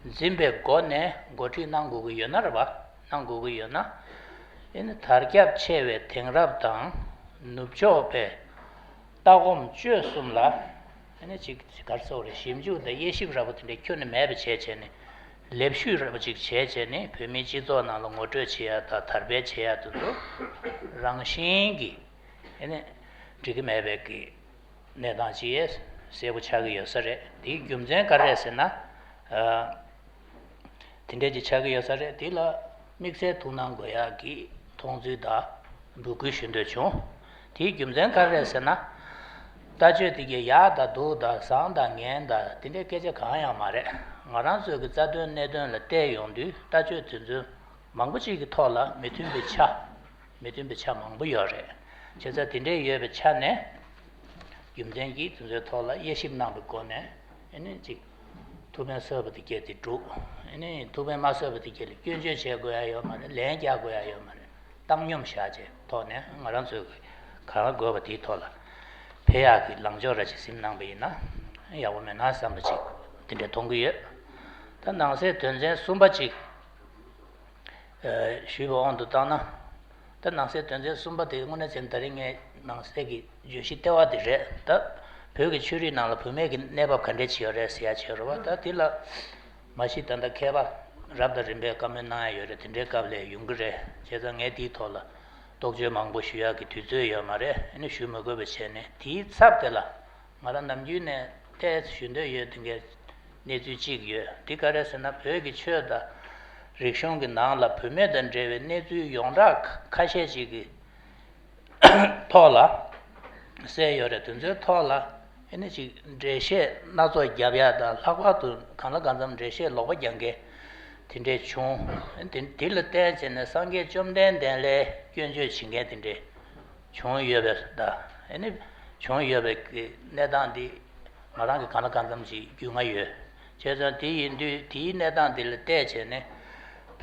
འཛིན་པའི་སྒོ་ནས་འགོ་ཁྲིད་གནང་དགོས་ཀྱི་ཡོད་ན། རེད་པ། གནང་དགོས་ཀྱི་ཡོད་ན། ཨ་ནི་དར་ཁྱབ་ཆེ་བའི་དེང་རབས་དང་ནུབ་ཕྱོགས་པའི་ལྟ་སྒོམ་སྤྱོད་གསུམ་ལ། ཨ་ནི་ཅིག་ག་རེ་ཟེར་དགོས་རེད། ཞིབ་འཇུག་དང་དབྱེ་ཞིབ་འདྲ་པོ་དེ་འདྲ་ཁྱོན་ནས་མེད་པ་བྱས་བྱས་ནས། ལེབ་བཤུས་འདྲ་པོ་ཅིག་བྱས་བྱས་ནས། བོད་མིའི་སྤྱི་ཚོགས་ནང་ལ་ངོ་སྤྲོད་བྱེད་ཡ་དང་དར་སྤེལ་བྱེད་ཡ་དེ་ཚོ་རང་བཞིན་གྱིས་ཨ་ནི་འགྲིག་གི་མེད་པའི་གི་གནས་སྟངས་ཅིག་གསལ་པོ་ཆགས་ཀྱི་ཡོད་ས་རེད། དེའི་རྒྱུ་མཚན་ག་རེ་རེད་ཟེར་ན། ཨ། དེ་འདྲས་ཅིག་ཆགས་ཀྱི་ཡོད་ས་རེད། དེ་ལ་དམིགས་བསལ་ཐུགས་སྣང་དགོས་ཡག་གི་མཐོང་ཚུལ་དང་འབོད་སྐུལ་ཞུ་འདོད་བྱུང་། དེའི་རྒྱུ་མཚན་ག་རེ་རེད་ཟེར་ན། ལྟ་སྤྱོད་དེ་གའི་ཡག་དང་སྡུག་དང་བཟང་དང་ངན་དང་དེ་འདྲའི་སྐད་ཆ་གང་ཡང་མ་རེད། ང་རང་ཚོའི་གི་རྩ་དོན་གནད་དོན་ལ་བལྟས་ཡོང་དུས། ལྟ་སྤྱོད་དེ་ཚོའི་མང་པོ་ཅིག་གི་ཐོག་ལ་མི་མཐུན་པའི་ཆ། མི་མཐུན་པའི་ཆ་མང་པོ་ཡོད་རེད། བྱས་ཙང་དེ་འདྲའི་ཡོད་པའི་ཆ་ནས། རྒྱུ་མཚན་གྱིས་དེ་ཚོའི་ཐོག་ལ་དབྱེ་ཞིབ་གནང་བའི་སྒོ་ནས། ཨ་ནི་ཅིག་ཐུགས་ཕན་གསོས་པ་དེ་གས་དེ་སྒྲུབ། ཨ་ནི་ཐུགས་ཕན་མ་གསོས་པ་དེ་གས་ལ་སྐྱོན་བརྗོད་བྱེད་དགོས་ཡ་ཡོད་མ་རེད། ལན་རྒྱག་དགོས་ཡ་ཡོད་མ་རེད། བཏང་སྙོམས་བཞག་བྱས་ཐོག་ནས་ང་རང་ཚོས་གང་དགོས་པ་དེའི་ཐོག་ལ་འཕེལ་ཡག་གི་ལངས་ཕྱོགས་འདྲ་ཅིག་ཟིན་གནང་པ་ཡིན་ན་ཡག་པོ་མེད་ན་བསམ་པ་ཅིག་དེ་འདྲ་མཐོང་གི་ཡོད། ད་ནང་གསེས་དོན་ཚན་གསུམ་པ་ཅིག་ཞུས་པའི་དབང་དུ་བཏང་ན། ད་ནང་གསེས་དོན་ཚན་གསུམ་པ་དེ་དངོས་གནས་བྱས་ན་ད་རིང་ངས་ནང་གསེས་ཀྱི་བརྗོད་གཞི་ལྟེ་བ་དེ་རེད། ད་བོད་ཀྱི་ཆོས་རིག་ནང་ལ་བུད་མེད་ཀྱི་གནས་བབ་ག་འདྲས་ཅིག་ཡོད་རེད་ཟེར་ཡ་ཅིག་ཡོད་རེད་པ། ད་དེ་ལ་མ་གཞི་ད་ལྟ་མཁས་པ་རབ་དང་རིམ་པས་བཀའ་མོལ་གནང་ཡ་ཡོད་རེད། དེ་འདྲའི་སྐབས་ལ་ཡོང་གི་རེད། བྱས་ཙང་ངས་དེའི་ཐོག་ལ་ རྟོག་དཔྱོད་མང་པོ་ཞུ་ཡག་གི་དུས་ཚོད་ཡོད་མ་རེད། ཨ་ནི་ཞུ་མི་དགོས་པ་བྱས་ནས། དེའི་ཚབ་དེ་ལ་ང་རང་ནམ་རྒྱུན་ནས་ཏོག་ཙམ་ཞུ་འདོད་ཡོད་དེ་འདྲའི་གནས་ཚུལ་གཅིག་ཡོད། དེ་ག་རེ་ཟེར་ན། བོད་ཀྱི་ཆོས་དང་རིག་གཞུང་གི་ནང་ལ་བུད་མེད་དང་འབྲེལ་བའི་གནས་ཚུལ་ཡོངས་གྲགས་ཁ་ཤས་ཤིག་གི་ཐོག་ལ་གསལ་ཡོད་རེད། དེ་ཚོའི་ཐོག་ལ་ཨ་ནི་ཅིག་འགྲེལ་བཤད་སྣ་ཚོགས་རྒྱབ་ཡག་དང་། ལྷག་པར་དུ་གང་ལ་གང་འཚམ་འགྲེལ་བཤད་ལོག་པ་རྒྱག་མཁན་དེ་འདྲས་བྱུང་། དེ་དེ་ལ་བརྟེན་བྱས་ནས་སངས་རྒྱས་བཅོམ་ལྡན་འདས་ལ་སྐྱོན་བརྗོད་བྱེད་མཁན་དེ་འདྲས་བྱུང་ཡོད་པས། ད་ཨ་ནི་བྱུང་ཡོད་པའི་གི་གནས་སྟངས་འདི་ང་རང་གི་གང་ལ་གང་འཚམ་ཅིག་རྒྱུས་མངའ་ཡོད། བྱས་ཙང་དེ་ཡིན་དུས་དེའི་གནས་སྟངས་འདི་ལ་བལྟས་བྱས་ནས།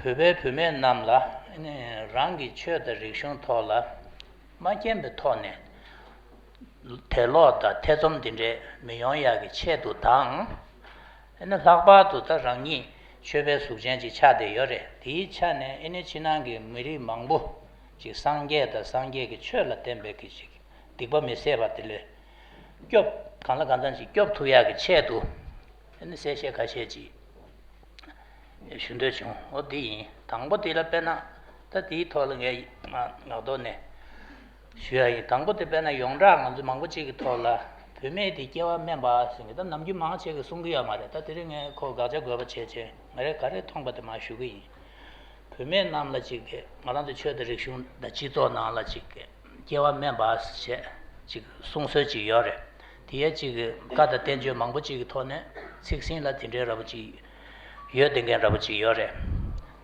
བོད་པའི་བུད་མེད་རྣམས་ལ་ཨ་ནི་རང་གི་ཆོས་དང་རིག་གཞུང་ཐོག་ལ་མ་མཁྱེན་པའི་ཐོག་ནས་དད་ལོག་དང་ཐེ་ཚོམ་འདི་འདྲས་མི་ཡོང་ཡག་གི་ཆེད་དུ་དང་། ཨ་ནི་ལྷག་པར་དུ་ད་རང་ཉིད་ཆོས་པའི་གཟུགས་ཅན་ཅིག་ཆགས་བསྡད་ཡོད་རེད། དེའི་ཆ་ནས་ཨ་ནི་ཕྱི་ནང་གི་མི་རིགས་མང་པོ་ཅིག་སངས་རྒྱས་དང་སངས་རྒྱས་ཀྱི་ཆོས་ལ་བརྟེན་པའི་གི་ཅིག་སྡིག་པ་མི་བསད་པ་དེ་ལས་སྐྱོབ། གང་ལ་གང་འཚམ་ཅིག་སྐྱོབ་ཐུབ་ཡག་གི་ཆེད་དུ། ཨ་ནི་གསལ་བཤད་ཁ་ཤས་ཅིག་ཞུ་འདོད་བྱུང་། འོ་འདི་ཡིན། དང་པོ་དེ་ལ་དཔེར་ན། ད་དེའི་ཐོག་ལ་ངས་ངག་ཐོག་ནས་ཞུ་ཡ་ཡིན། དང་པོ་དེ་དཔེར་ན་ཡོངས་གྲགས་ང་ཚོ་མང་པོ་གཅིག་གི་ཐོག་ལ། བུད་མེད་དེ་སྐྱེ་བ་དམན་པ་ཟེར་མཁན། ད་ནམ་རྒྱུན་མང་ཆེ་གིས་གསུང་གི་ཡོད་མ་རེད། ད་དེ་རིང་ངས་ཁོ་དགག་བྱ་དགོས་པ་བྱས་བྱས་ང་རས་ག་རེ་མཐོང་པ་དེ་མར་ཞུ་གི་ཡིན། བུད་མེད་རྣམས་ལ་ཅིག་གི་ང་རང་ཚོ་ཆོས་དང་རིག་གཞུང་དང་སྤྱི་ཚོགས་ནང་ལ་ཅིག་གི་སྐྱེ་བ་དམན་པ་ཞེས་ཅིག་གསུང་སྲོལ་ཅིག་ཡོད་རེད། དེ་ཡས་ཅིག་གི་བཀའ་དང་བསྟན་བཅོས་མང་པོ་ཅིག་གི་ཐོག་ནས་ཚིག་ཟིན་ལ་དེ་འདྲའི་འདྲ་པོ་ཅིག་ཡོད་བསྡད་མཁན་འདྲ་པོ་ཅིག་ཡོད་རེད།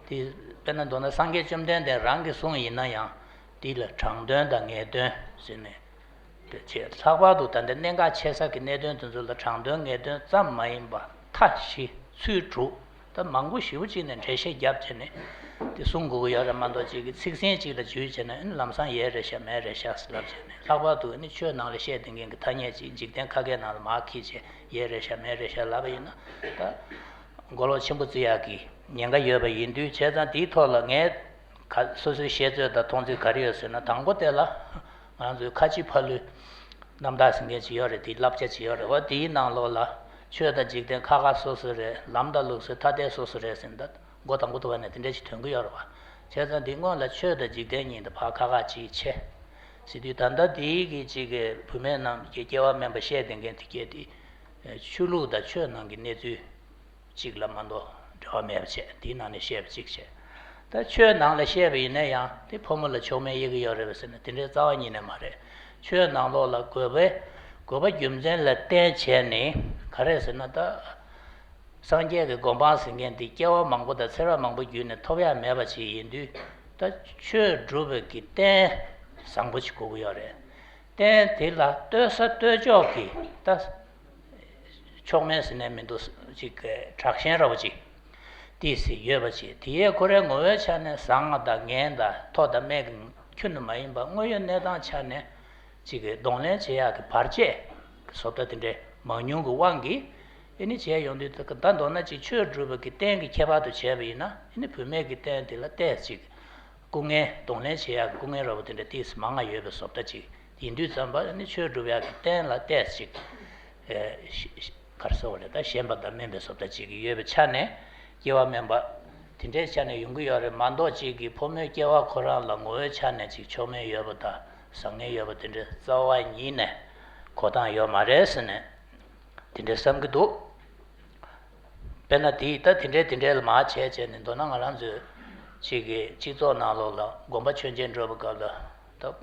དེ་དཔེར་ན་མདོར་ན་སངས་རྒྱས་བཅོམ་ལྡན་འདས་རང་གི་གསུང་ཡིན་ན་ཡང་། དེ་ལ་དྲང་དོན་དང་ངེས་དོན་ཟེར་ནས། དེ་བྱས། ལྷག་པར་དུ་ད་ལྟ་གནད་འགག་ཆེ་ས་གི་གནད་དོན་དེ་ཚོ་ལ་དྲང་དོན་ངེས་དོན་ཙམ་མ་ཡིན་པ། མཐའ་བཞི་ཚུལ་དྲུག་ད་མང་པོ་ཞེ་པོ་ཅིག་ནས་འགྲེལ་བཤད་བརྒྱབ་བྱས་ནས་དེ་གསུང་དགོས་ཀྱི་ཡོད་རེད་མ་གཏོགས། ཅིག་གི་ཚིག་ཟིན་ཅིག་ལ་འཇུས་བྱས་ན། ཨ་ནི་ལམ་སང་ཡས་རེད་ཤག་མས་རེད་ཤག་ཟེར་ལབ་བྱས་ནས། ལྷག་པར་དུ་ཨ་ནི་ཆོས་ནང་ལ་བཤད་བསྡད་མཁན་གྱི་ཐ་སྙད་ཅིག་འཇིག་རྟེན་ཁ་སྐད་ནང་ལ་མར་འཁྱེར་བྱས་ཡས་རེད་ཤག་མས་རེད་ཤག་ལབ་པ་ཡིན་ན། ད་མགོ་ལོག་ཆེན་པོ་བརྩི་ཡག་གི་ཉེན་ཁ་ཡོད་པ་ཡིན་དུས། བྱས་ཙང་དེའི་ཐོག་ལ་ངས་ག་སོ་སོའི་བཤད་ཚོད་དང་མཐོང་ཚུལ་ག་རེ་ཡོད་ཟེར་ན། དང་པོ་དེ་ལ་ང་ཚོའི་ཁ་ཆེ་ཕ་ལོའི་རྣམ་ཐར་ཟེར་མཁན་ཅིག་ཡོད་རེད། དེའི་བསླབ་བྱ་ཅིག་ཡོད་རེད། འོ་དེའི་ནང་ལོགས་ལ་ཆོས་དང་འཇིག་རྟེན་ཁ་ཁ་སོ་སོ་རེད། ལམ་དང་ལུགས་སྲོལ་ཐ་དད་སོ་སོ་རེད་ཟེར་ནས། ད་མགོ་དང་པོ་ཐུག་པ་ནས་དེ་འདྲ་ཞིག་ཐོན་གྱི་ཡོད་རེད་པ། བྱས་ཙང་འདི་སྔོན་ལ་ཆོས་དང་འཇིག་རྟེན་གཉིས་དེ་ཕར་ཁ་ཁ་ཅིག་བྱས་ཟེར་དུས། ད་ལྟ་དེའི་གི་ཅིག་གི་བུད་མེད་རྣམས་ཀྱི་སྐྱེ་བ་དམན་པ་བཤད་བསྡད་མཁན་དེ་གས་དེ། ཆོས་ལུགས་དང་ཆོས་ནང་གི་གནས་ཚུལ་གཅིག་ལ་མ་གཏོགས་འབྲེལ་བ་མེད་པ་བྱས། དེའི་ནང་ནས་བཤད་པ་གཅིག་བྱས། ད་ཆོས་ནང་ལ་བཤད་པ་ཡིན་ན་ཡང་དེ་ཕོ་མོ་ལ་མཆོག་དམན་དབྱེ་གི་ཡོད་རེད་པས་ཟེར་ན། དེ་འདྲའི་རྩ་བ་ཉིད་ནས་མ་རེད། ཆོས་ནང་ལོགས་ལ་དགོས་པའི་དགོས་པ་རྒྱུ་མཚན་ལ་བརྟེན་བྱས་ནས་ག་རེ་ཟེར་ན། ད་སངས་རྒྱས་ཀྱི་གོ་འཕང་ཟེར་མཁན་དེ་སྐྱེ་བ་མང་པོ་དང་ཚེ་རབས་མང་པོ་བརྒྱུད་ནས་ཐོབ་ཡ་མེད་པ་ཅིག་ཡིན་དུས། ད་ཆོས་སྒྲུབ་པའི་གི་རྟེན་བཟང་པོ་ཅིག་དགོས་ཀྱི་ཡོད་རེད། རྟེན་དེ་ལ་ལྟོས་ས་ལྟོས་ཕྱོགས་ཀྱི་ད་མཆོག་དམན་ཟེར་ནས་མི་འདུག་ཅིག་གི་དྲག་ཞན་འདྲ་པོ་ཅིག་ཏོག་ཙམ་ཡོད་པ་ཅིག་དེ་ཡས་ཁོ་རའི་ངོ་བོའི་ཆ་ནས་བཟང་དང་ངན་དང་མཐོ་དང་དམན་གྱི་ཁྱོན་ནས་མ་ཡིན་པ། དངོས་ཡོད་གནས་སྟངས་ཆ་ནས་ཅིག་གི་གདོང་ལེན་བྱེད་ཡག་གི་བར་ཆད་བཟོ་ལྟ་དེ་འདྲའི་མང་ཉུང་གི་དབང་གིས་ཨེ་ནི་བྱས་ཡོང་དུས། ད་མདོར་ན་ཅིག་ཆོས་སྒྲུབ་པ་གི་རྟེན་གྱི་ཁྱད་པར་དུ་བྱས་པ་ཡིན་ན། ཨེ་ནི་བུད་མེད་ཀྱི་རྟེན་དེ་ལ་ཏོག་ཙམ་ཅིག་སྐུ་ངལ། གདོང་ལེན་བྱེད་ཡག་གི་སྐུ་ངལ་འདྲ་པོ་དེ་འདྲ་ཏོག་ཙམ་མང་ང་ཡོད་པའི་བཟོ་ལྟ་ཅིག་ཡིན་དུས་ཙམ་པ། ཨེ་ནི་ཆོས་སྒྲུབ་ཡག་གི་རྟེན་ལ་ཏོག་ཙམ་ཅིག་ཨེ་ག་རེ་ཟེར་དགོས་རེད། ད་ཞན་པ་དང་དམན་པའི་བཟོ་ལྟ་ཅིག་ཡོད་པའི་ཆ་ནས། སྐྱེ་བ་དམན་པ་དེ་འདྲའི་ཆ་ནས་ཡོང་གི་ཡོད་རེད་མ་གཏོགས། ཅིག་གི་ཕོ་མོའི་སྐྱེ་བ་ཁོ་རང་ལ་ངོ་བོའི་ཆ་ནས་ཅིག་མཆོག་དམན་ཡོད་པ་དང་བཟང་ངན་ཡོད་པ་དེ་འདྲའི་རྩ་བ་ཉིད་ནས་གོ་སྟངས་ཡོད་མ་རེད་ཟེར་ནས་དེ་འདྲའི་བསམ་གྱི་འདུག་དཔེར་ན་དེ་ད་དེ་འདྲའི་དེ་འདྲའི་ལ་མར་བྱས་བྱས་ནས། མདོར་ན་ང་རང་ཚོའི་ཅིག་གི་སྤྱི་ཚོགས་ནང་ལོགས་ལ་དགོན་པ་མཆོད་མཇལ་འགྲོ་བའི་སྐབས་ལ། ད་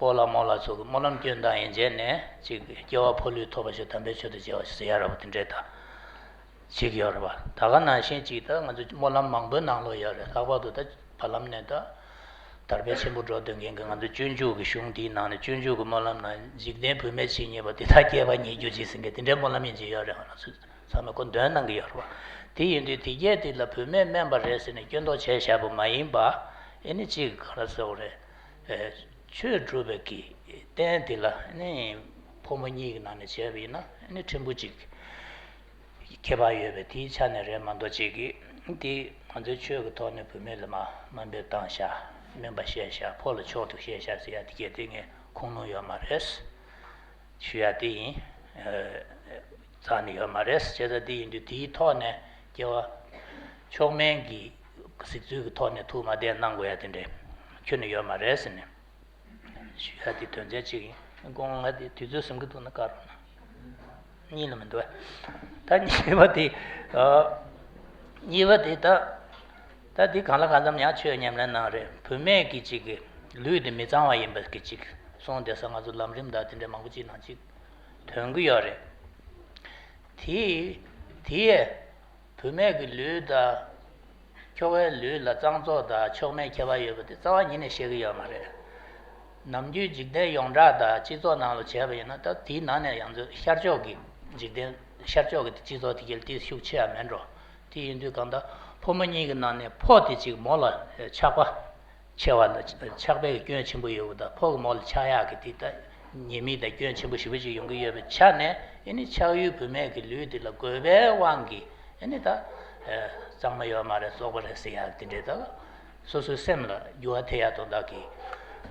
སྤོ་ལགས་རྨོ་ལགས་ཚོ་གི་སྨོན་ལམ་སྐྱོན་སྟངས་ཡན་ཆད་ནས་ཅིག་སྐྱེ་བ་ཕོ་ལུས་ཐོབ་པར་ཤོག་དམ་པའི་ཆོས་དང་མཇལ་བར་ཤོག་ཟེར་ཡ་འདྲ་པོ་དེ་འདྲའི་ད་ཅིག་ཡོད་རེད་པ། ད་ག་ནང་བཞིན་ཅིག་ད་ང་ཚོ་སྨོན་ལམ་མང་པོའི་ནང་ལོགས་ཡོད་རེད། ལྷག་པར་དུ་ད་བར་ལམ་ནས་ད་དར་སྤེལ་ཆེན་པོ་འགྲོ་སྡོད་མཁན་གྱི་ང་ཚོ་སྤྱོད་འཇུག་གི་གཞུང་འདིའི་ནང་ནས། སྤྱོད་འཇུག་གི་སྨོན་ལམ་ནང་འཇིག་རྟེན་བུད་མེད་ཇི་སྙེད་པ། དེ་དག་སྐྱེ་བ་ཉིད་གྱུར་ཅིག་ཟེར་མཁན་དེ་འདྲའི་སྨོན་ལམ་ཡན་ཆད་ཡོད་རེད། ང་རང་ཚོ་ཚང་མས་ཁོ་འདོན་གནང་གི་ཡོད་རེད་པ། དེ་ཡིན་དུས་དེ་གས་དེ་ལ་བུད་མེད་དམན་པ་རེད་ཟེར་ནས་སྐྱོན་འདོགས་བྱས་བཞག་པ་མ་ཡིན་པ། ཨེ་ནི་ཅིག་ག་རེ་ཟེར་དགོས་རེད། ཨེ་ཆོས་སྒྲུབ་པའི་གི་རྟེན་དེ་ལ་ཨེ་ནི་ཕོ་མོ་གཉིས་ཀྱི་ནང་ནས་བྱས་པ་ཡིན་ན། ཨེ་ནི་ཕྲན་བུ་ཅིག་ཁྱད་པར་ཡོད་པའི་དེའི་ཆ་ནས་རེད་མ་གཏོགས། ཅིག་གི་དེ་ང་ཚོའི་ཆོས་ཀྱི་ཐོག་ནས་བུད་མེད་ལ་མ་དམའ་འབེབས་བཏང་བཞག་དམན་པ་བཤད་བཞག་ཕོ་ལ་མཆོག་ཏུ་བཤད་བཞག་ཟེར་ཡ་དེ་གས་དེ་ངས་ཁུངས་ལུང་ཡོད་མ་རེད། ཞུ་ཡ་དེ་ཡིན། ཨ་རྩ་ནས་ཡོད་མ་རེད། བྱས་ཙང་དེ་ཡིན་དུས་དེའི་ཐོག་ནས་སྐྱེ་བ་མཆོག་དམན་གྱི་གཟིགས་ཚུལ་གྱི་ཐོག་ནས་ཐུགས་མ་བདེ་གནང་དགོས་ཡ་དེ་འདྲའི་ ཁྱོན་ནས་ཡོད་མ་རེད་ཟེར་ནས་ཞུ་ཡ་དེ་དོན་ཚན་གཅིག་ཡིན། དགོངས། ང་དེ་དུས་ཚོད་ཟིན་གྱི་འདུག་ན་བཀའ་རོགས་གནང་། གཉིས་ལ་མི་འདུག་ཨ། ད་གཉིས་པ་དེ། ཨ། གཉིས་པ་དེ་ད། ད་འདི་གང་ལ་གང་འཚམ་ཡང་ཆོས་ཉམས་ལེན་གནང་རེད། བུད་མེད་ཀྱི་གཅིག་གི་ལུས་དེ་མི་གཙང་བ་ཡིན་པ་གི་གཅིག་གསུངས་བསྡད་ས། ང་ཚོ་ལམ་རིམ་དང་དེ་འདྲ་མང་པོ་གཅིག་ནང་གཅིག་ཐོན་གྱི་ཡོད་རེད། དེ། དེ་ཡས་བུད་མེད་ཀྱི་ལུས་དང་། ཁྱོ་གའི་ལུས་ལ་གཙང་བཙོག་དང་མཆོག་དམན་ཁྱད་པར་ཡོད་པ་དེ་རྩ་བ་ཉིད་ནས་བཤད་ཀྱི་ཡོད་མ་རེད། ནམ་རྒྱུན་འཇིག་རྟེན་ཡོངས་གྲགས་དང་སྤྱི་ཚོགས་ནང་ལ་བྱས་པ་ཡིན་ན། ད་དེའི་ནང་ནས་ཡང་ཚོ་ཤར་ཕྱོགས་ཀྱི་འཇིག་རྟེན། ཤར་ཕྱོགས་ཀྱི་སྤྱི་ཚོགས་དེ་གལ་ཏེ་ཤུགས་ཆེ་ཡང་མེད་འགྲོ། དེ་ཡིན་དུས་གང་ལྟར་ཕོ་མོ་གཉིས་ཀྱི་ནང་ནས་ཕོ་དེ་གཅིག་མོ་ལ་ཆགས་པ་ཆེ་བ་དང་། ཆགས་པའི་སྐྱོན་ཆེན་པོ་ཡོད་པ་དང་། ཕོ་གི་མོ་ལ་ཆགས་ཡག་གི་དེ་ད་ཉེས་དམིགས་དང་སྐྱོན་ཆེན་པོ་ཞེ་པོ་ཅིག་ཡོང་གི་ཡོད་པའི་ཆ་ནས། ཨེ་ནི་ཆགས་ཡུལ་བུད་མེད་ཀྱི་ལུས་དེ་ལ་དགོས་པའི་དབང་གིས། ཨེ་ནི་ད་གཙང་མ་ཡོད་མ་རེད། བཙོག་པ་རེད་ཟེར་ཡག་དེ་འདྲའི་ད། སོ་སོའི་སེམས་ལ་འགྱུར་བ་ཐེབས་ཡག་དོན་དག་གིས་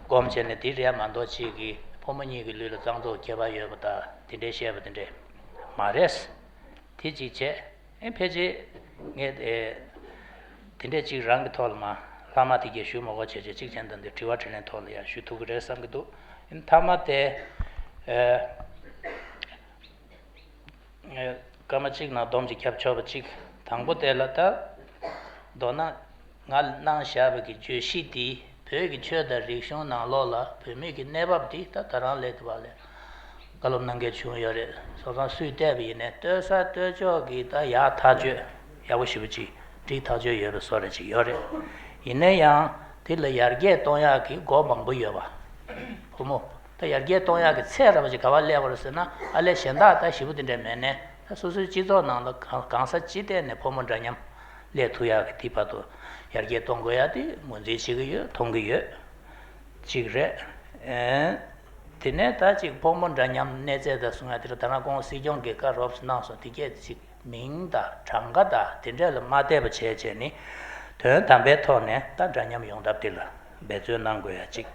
སྒོམ་བྱས་ནས། དེ་རེད་མ་གཏོགས་གཅིག་གིས་ཕོ་མོ་གཉིས་ཀྱི་ལུས་ལ་གཙང་བཙོག་ཁྱད་པར་ཡོད་པ་དང་དེ་འདྲའི་བཤད་པ་དེ་འདྲས་མ་རེད། དེ་གཅིག་བྱས། ཨེ་ཕལ་ཆེར་ངས་ཨེ་དེ་འདྲས་གཅིག་རང་གི་ཐོག་ལ་མ་ལྷག་མ་དེ་གས་ཞུ་མ་དགོས་བྱས་བྱས། གཅིག་གཞན་དང་འདི་དྲི་བ་དྲིས་ལན་ཐོག་ལ་ཡང་ཞུ་ཐུབ་ཀྱི་རེད་བསམ་གྱི་འདུག་ཨེ་མཐའ་མ་དེ། ཨེ། སྐར་མ་གཅིག་ནང་སྡོམ་གཅིག་བརྒྱབ་ཆོག་པ་གཅིག་དང་པོ་དེ་ལ་ད། མདོར་ན་ང་གནང་བཞག་པའི་གི་བརྗོད་གཞི་འདི་བོད་ཀྱི་ཆོས་དང་རིག་གཞུང་ནང་ལོགས་ལ་བུད་མེད་ཀྱི་གནས་བབ་འདི་ད་ད་རང་སླེབས་དུས་བ་ལས་བཀའ་སློབ་གནང་མཁན་བྱུང་ཡོད་རེད། སོང་ཙང་སུས་བལྟས་པ་ཡིན་ནའི་ལྟོས་ས་ལྟོས་ཕྱོགས་ཀྱི་ད་ཡག་ཐག་ཆོད་ཡག་པོ་ཞེ་པོ་ཅིག་འགྲིག་ཐག་ཆོད་ཡོད་པའི་བཟོ་འདྲ་ཅིག་ཡོད་རེད། ཡིན་ན་ཡང་དེ་ལ་ཡར་རྒྱས་གཏོང་ཡག་གི་སྒོ་མང་པོ་ཡོད་པ། བུ་མོ། ད་ཡར་རྒྱས་གཏོང་ཡག་གི་ཚད་ར་བ་ཅིག་ག་བ་སླེབས་པ་རེད་ཟེར་ན། ཨ་ལས་གཞན་དག་ད་ཞེ་པོ་དེ་འདྲ་མེད་ནའི། ད་སོ་སོའི་སྤྱི་ཚོགས་ནང་ལ་གང་གང་ས་ཅི་ཐད་ནས་ཕོ་མོ་འདྲ་མཉམ་སླེབས་ཐུབ་ཡག་གི་དེ་བར་དུ་ཡར་རྒྱས་གཏོང་དགོས་ཡག་དེ་ངོས་འཛིན་བྱེད་ཀྱི་ཡོད། མཐོང་གི་ཡོད། གཅིག་རེད། ཨེ། དེ་ནས་ད་ཅིག་ཕོ་མོ་འདྲ་མཉམ་གནས་ཚད་དང་གསུང་ཡག་དེ་ལ་ད་ནང་ཁོང་སྲིད་སྐྱོང་གིས་བཀའ་རོབ་ཙམ་གནང་སོང་། དེ་གས་ཅིག་མིང་དང་གྲངས་ཀ་དང་དེ་འདྲས་ལ་མ་བལྟས་པ་བྱས་བྱས་ནས། དོན་དམ་པའི་ཐོག་ནས་ད་འདྲ་མཉམ་ཡོང་ཐབས་དེ་ལ་འབད་བརྩོན་གནང་དགོས་ཡག་ཅིག་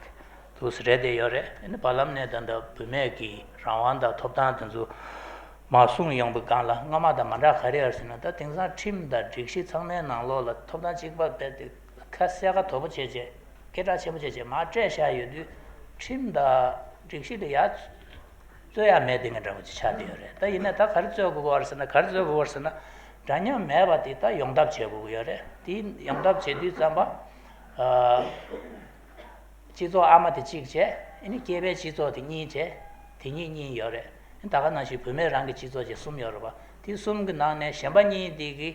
འདུག་ཟེར་རེད་དེ་ཡོད་རེད། ཨ་ནི་བར་ལམ་ནས་ད་ལྟ་བུད་མེད་ཀྱི་རང་དབང་དང་ཐོབ་ཐང་དེ་ཚོ་མར་གསུངས་ཡོང་པའི་སྒང་ལ་སྔ་མ་དང་མ་འདྲ་ག་རེ་ཡོད་ཟེར་ན། ད་དེང་སང་ཁྲིམས་དང་སྒྲིག་གཞི་ཚང་མའི་ནང་ལོགས་ལ་ཐོབ་ཐང་གཅིག་པ་རྦད་དེ་ཁ་གསལ་ཁ་དོད་པོ་བྱས་བྱས། སྐད་གྲགས་ཆེན་པོ་བྱས་བྱས་མར་སྤྲད་བཞག་ཡོད་དུས། ཁྲིམས་དང་སྒྲིག་གཞི་དེ་ཡར་རྩོད་ཡག་མེད་དེ་ངས་འདྲ་པོ་ཅིག་ཆགས་བསྡད་ཡོད་རེད། ད་ཡིན་ནའི་ད་ག་རེ་རྩོད་དགོས་ཀྱི་ཡོད་རེད་ཟེར་ན། ག་རེ་རྩོད་དགོས་ཀྱི་ཡོད་རེད་ཟེར་ན། འདྲ་མཉམ་མེད་པ་དེ་ད་ཡོང་ཐབས་བྱེད་དགོས་ཀྱི་ཡོད་རེད། དེ་ཡོང་ཐབས་བྱེད་དུས་ཙམ་པ། ཨ། སྤྱི་ཚོགས་ཨ་མ་དེ་གཅིག་བྱས། ཨ་ནི་སྐྱེས་པའི་སྤྱི་ཚོགས་དེ་གཉིས་བྱས། དེ་གཉིས་གཉིས་ཡོད་རེད། ཨ་ནི་ད་ག་ནང་བཞིན་བུད་མེད་རང་གི་སྤྱི་ཚོགས་བྱས་གསུམ་ཡོད་རེད་པ། དེ་གསུམ་གྱི་ནང་ནས་གཞན་པ་གཉིས་དེ་གི་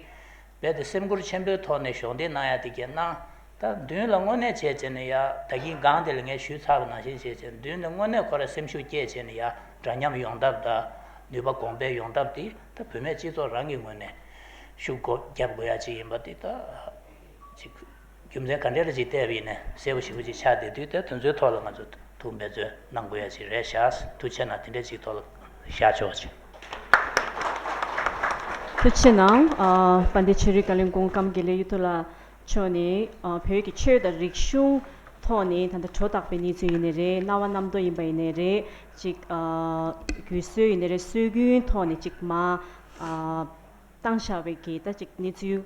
རྦད་དེ་སེམས་ཁུར་ཆེན་པོའི་ཐོག་ནས་གཞོགས་འདེགས་གནང་ཡག་དེ་གས་གནང་། ད་མདུན་ལ་དངོས་གནས་བྱས་བྱས་ནས་ཡ། ད་གིན་སྒང་དེ་ལ་ངས་ཞུས་ཚར་བ་ནང་བཞིན་བྱས་བྱས། མདུན་ལ་དངོས་གནས་ཁོ་ར་སེམས་ཤུགས་བསྐྱེད་བྱས་ནས་ཡ། འདྲ་མཉམ་ཡོང་ཐབས་དང་ནུས་པ་གོང་འཕེལ་ཡོང་ཐབས་དེ་ད་བུད་མེད་སྤྱི་ཚོགས་རང་གི་ངོས་ནས་ཤུགས་སྒོ་བརྒྱབ་དགོས་ཡག་ཅིག་ཡིན་པ་དེ་ད་ཅིག་རྒྱུ་མཚན་ག་འདྲ་ལ་ཅིག་བལྟས་པ་ཡིན་ནའི་གསལ་པོ་ཞེ་པོ་ཅིག་ཆགས་བསྡད་དུས། ད་དེ་ཚོའི་ཐོག་ལ་ང་ཚོ་ཐུགས་འབད་བརྩོན་གནང་དགོས་ཡག་ཅིག་རེད་ཤག་ཐུགས་རྗེ་གནང་། དེ་འདྲ་ཅིག་ཐོག་ལ་བཞག་ཆོག་ཅིག་ཐུགས་རྗེ་གནང་། ཨ། དཔལ་ལྡན་ཆོས་རིག་བཀའ་བློན་སྐུ་ངོ་ཀརྨ་དགེ་ལེགས་གཡུ་ཐོག་ལགས་མཆོག་ནས། ཨ། བོད་ཀྱི་ཆོས་དང་རིག་གཞུང་ཐོག་ནས་ད་ལྟ་སྒྲོ་བཏགས་པའི་གནས་ཚུལ་ཡིན་ནའི་རེད། རྣ་བ་རྣམ་རྟོག་ཡིན་པ་ཡིན་ནའི་རེད། ཅིག་ཨ། རྒྱུད་སྲོལ་ཡིན་ནའི་རེད། སྲོལ་རྒྱུན་ཐོག་ནས་ཅིག་མར། ཨ། བཏང་བཞག་པའི་གི་ད་ཅིག་གནས་ཚུལ་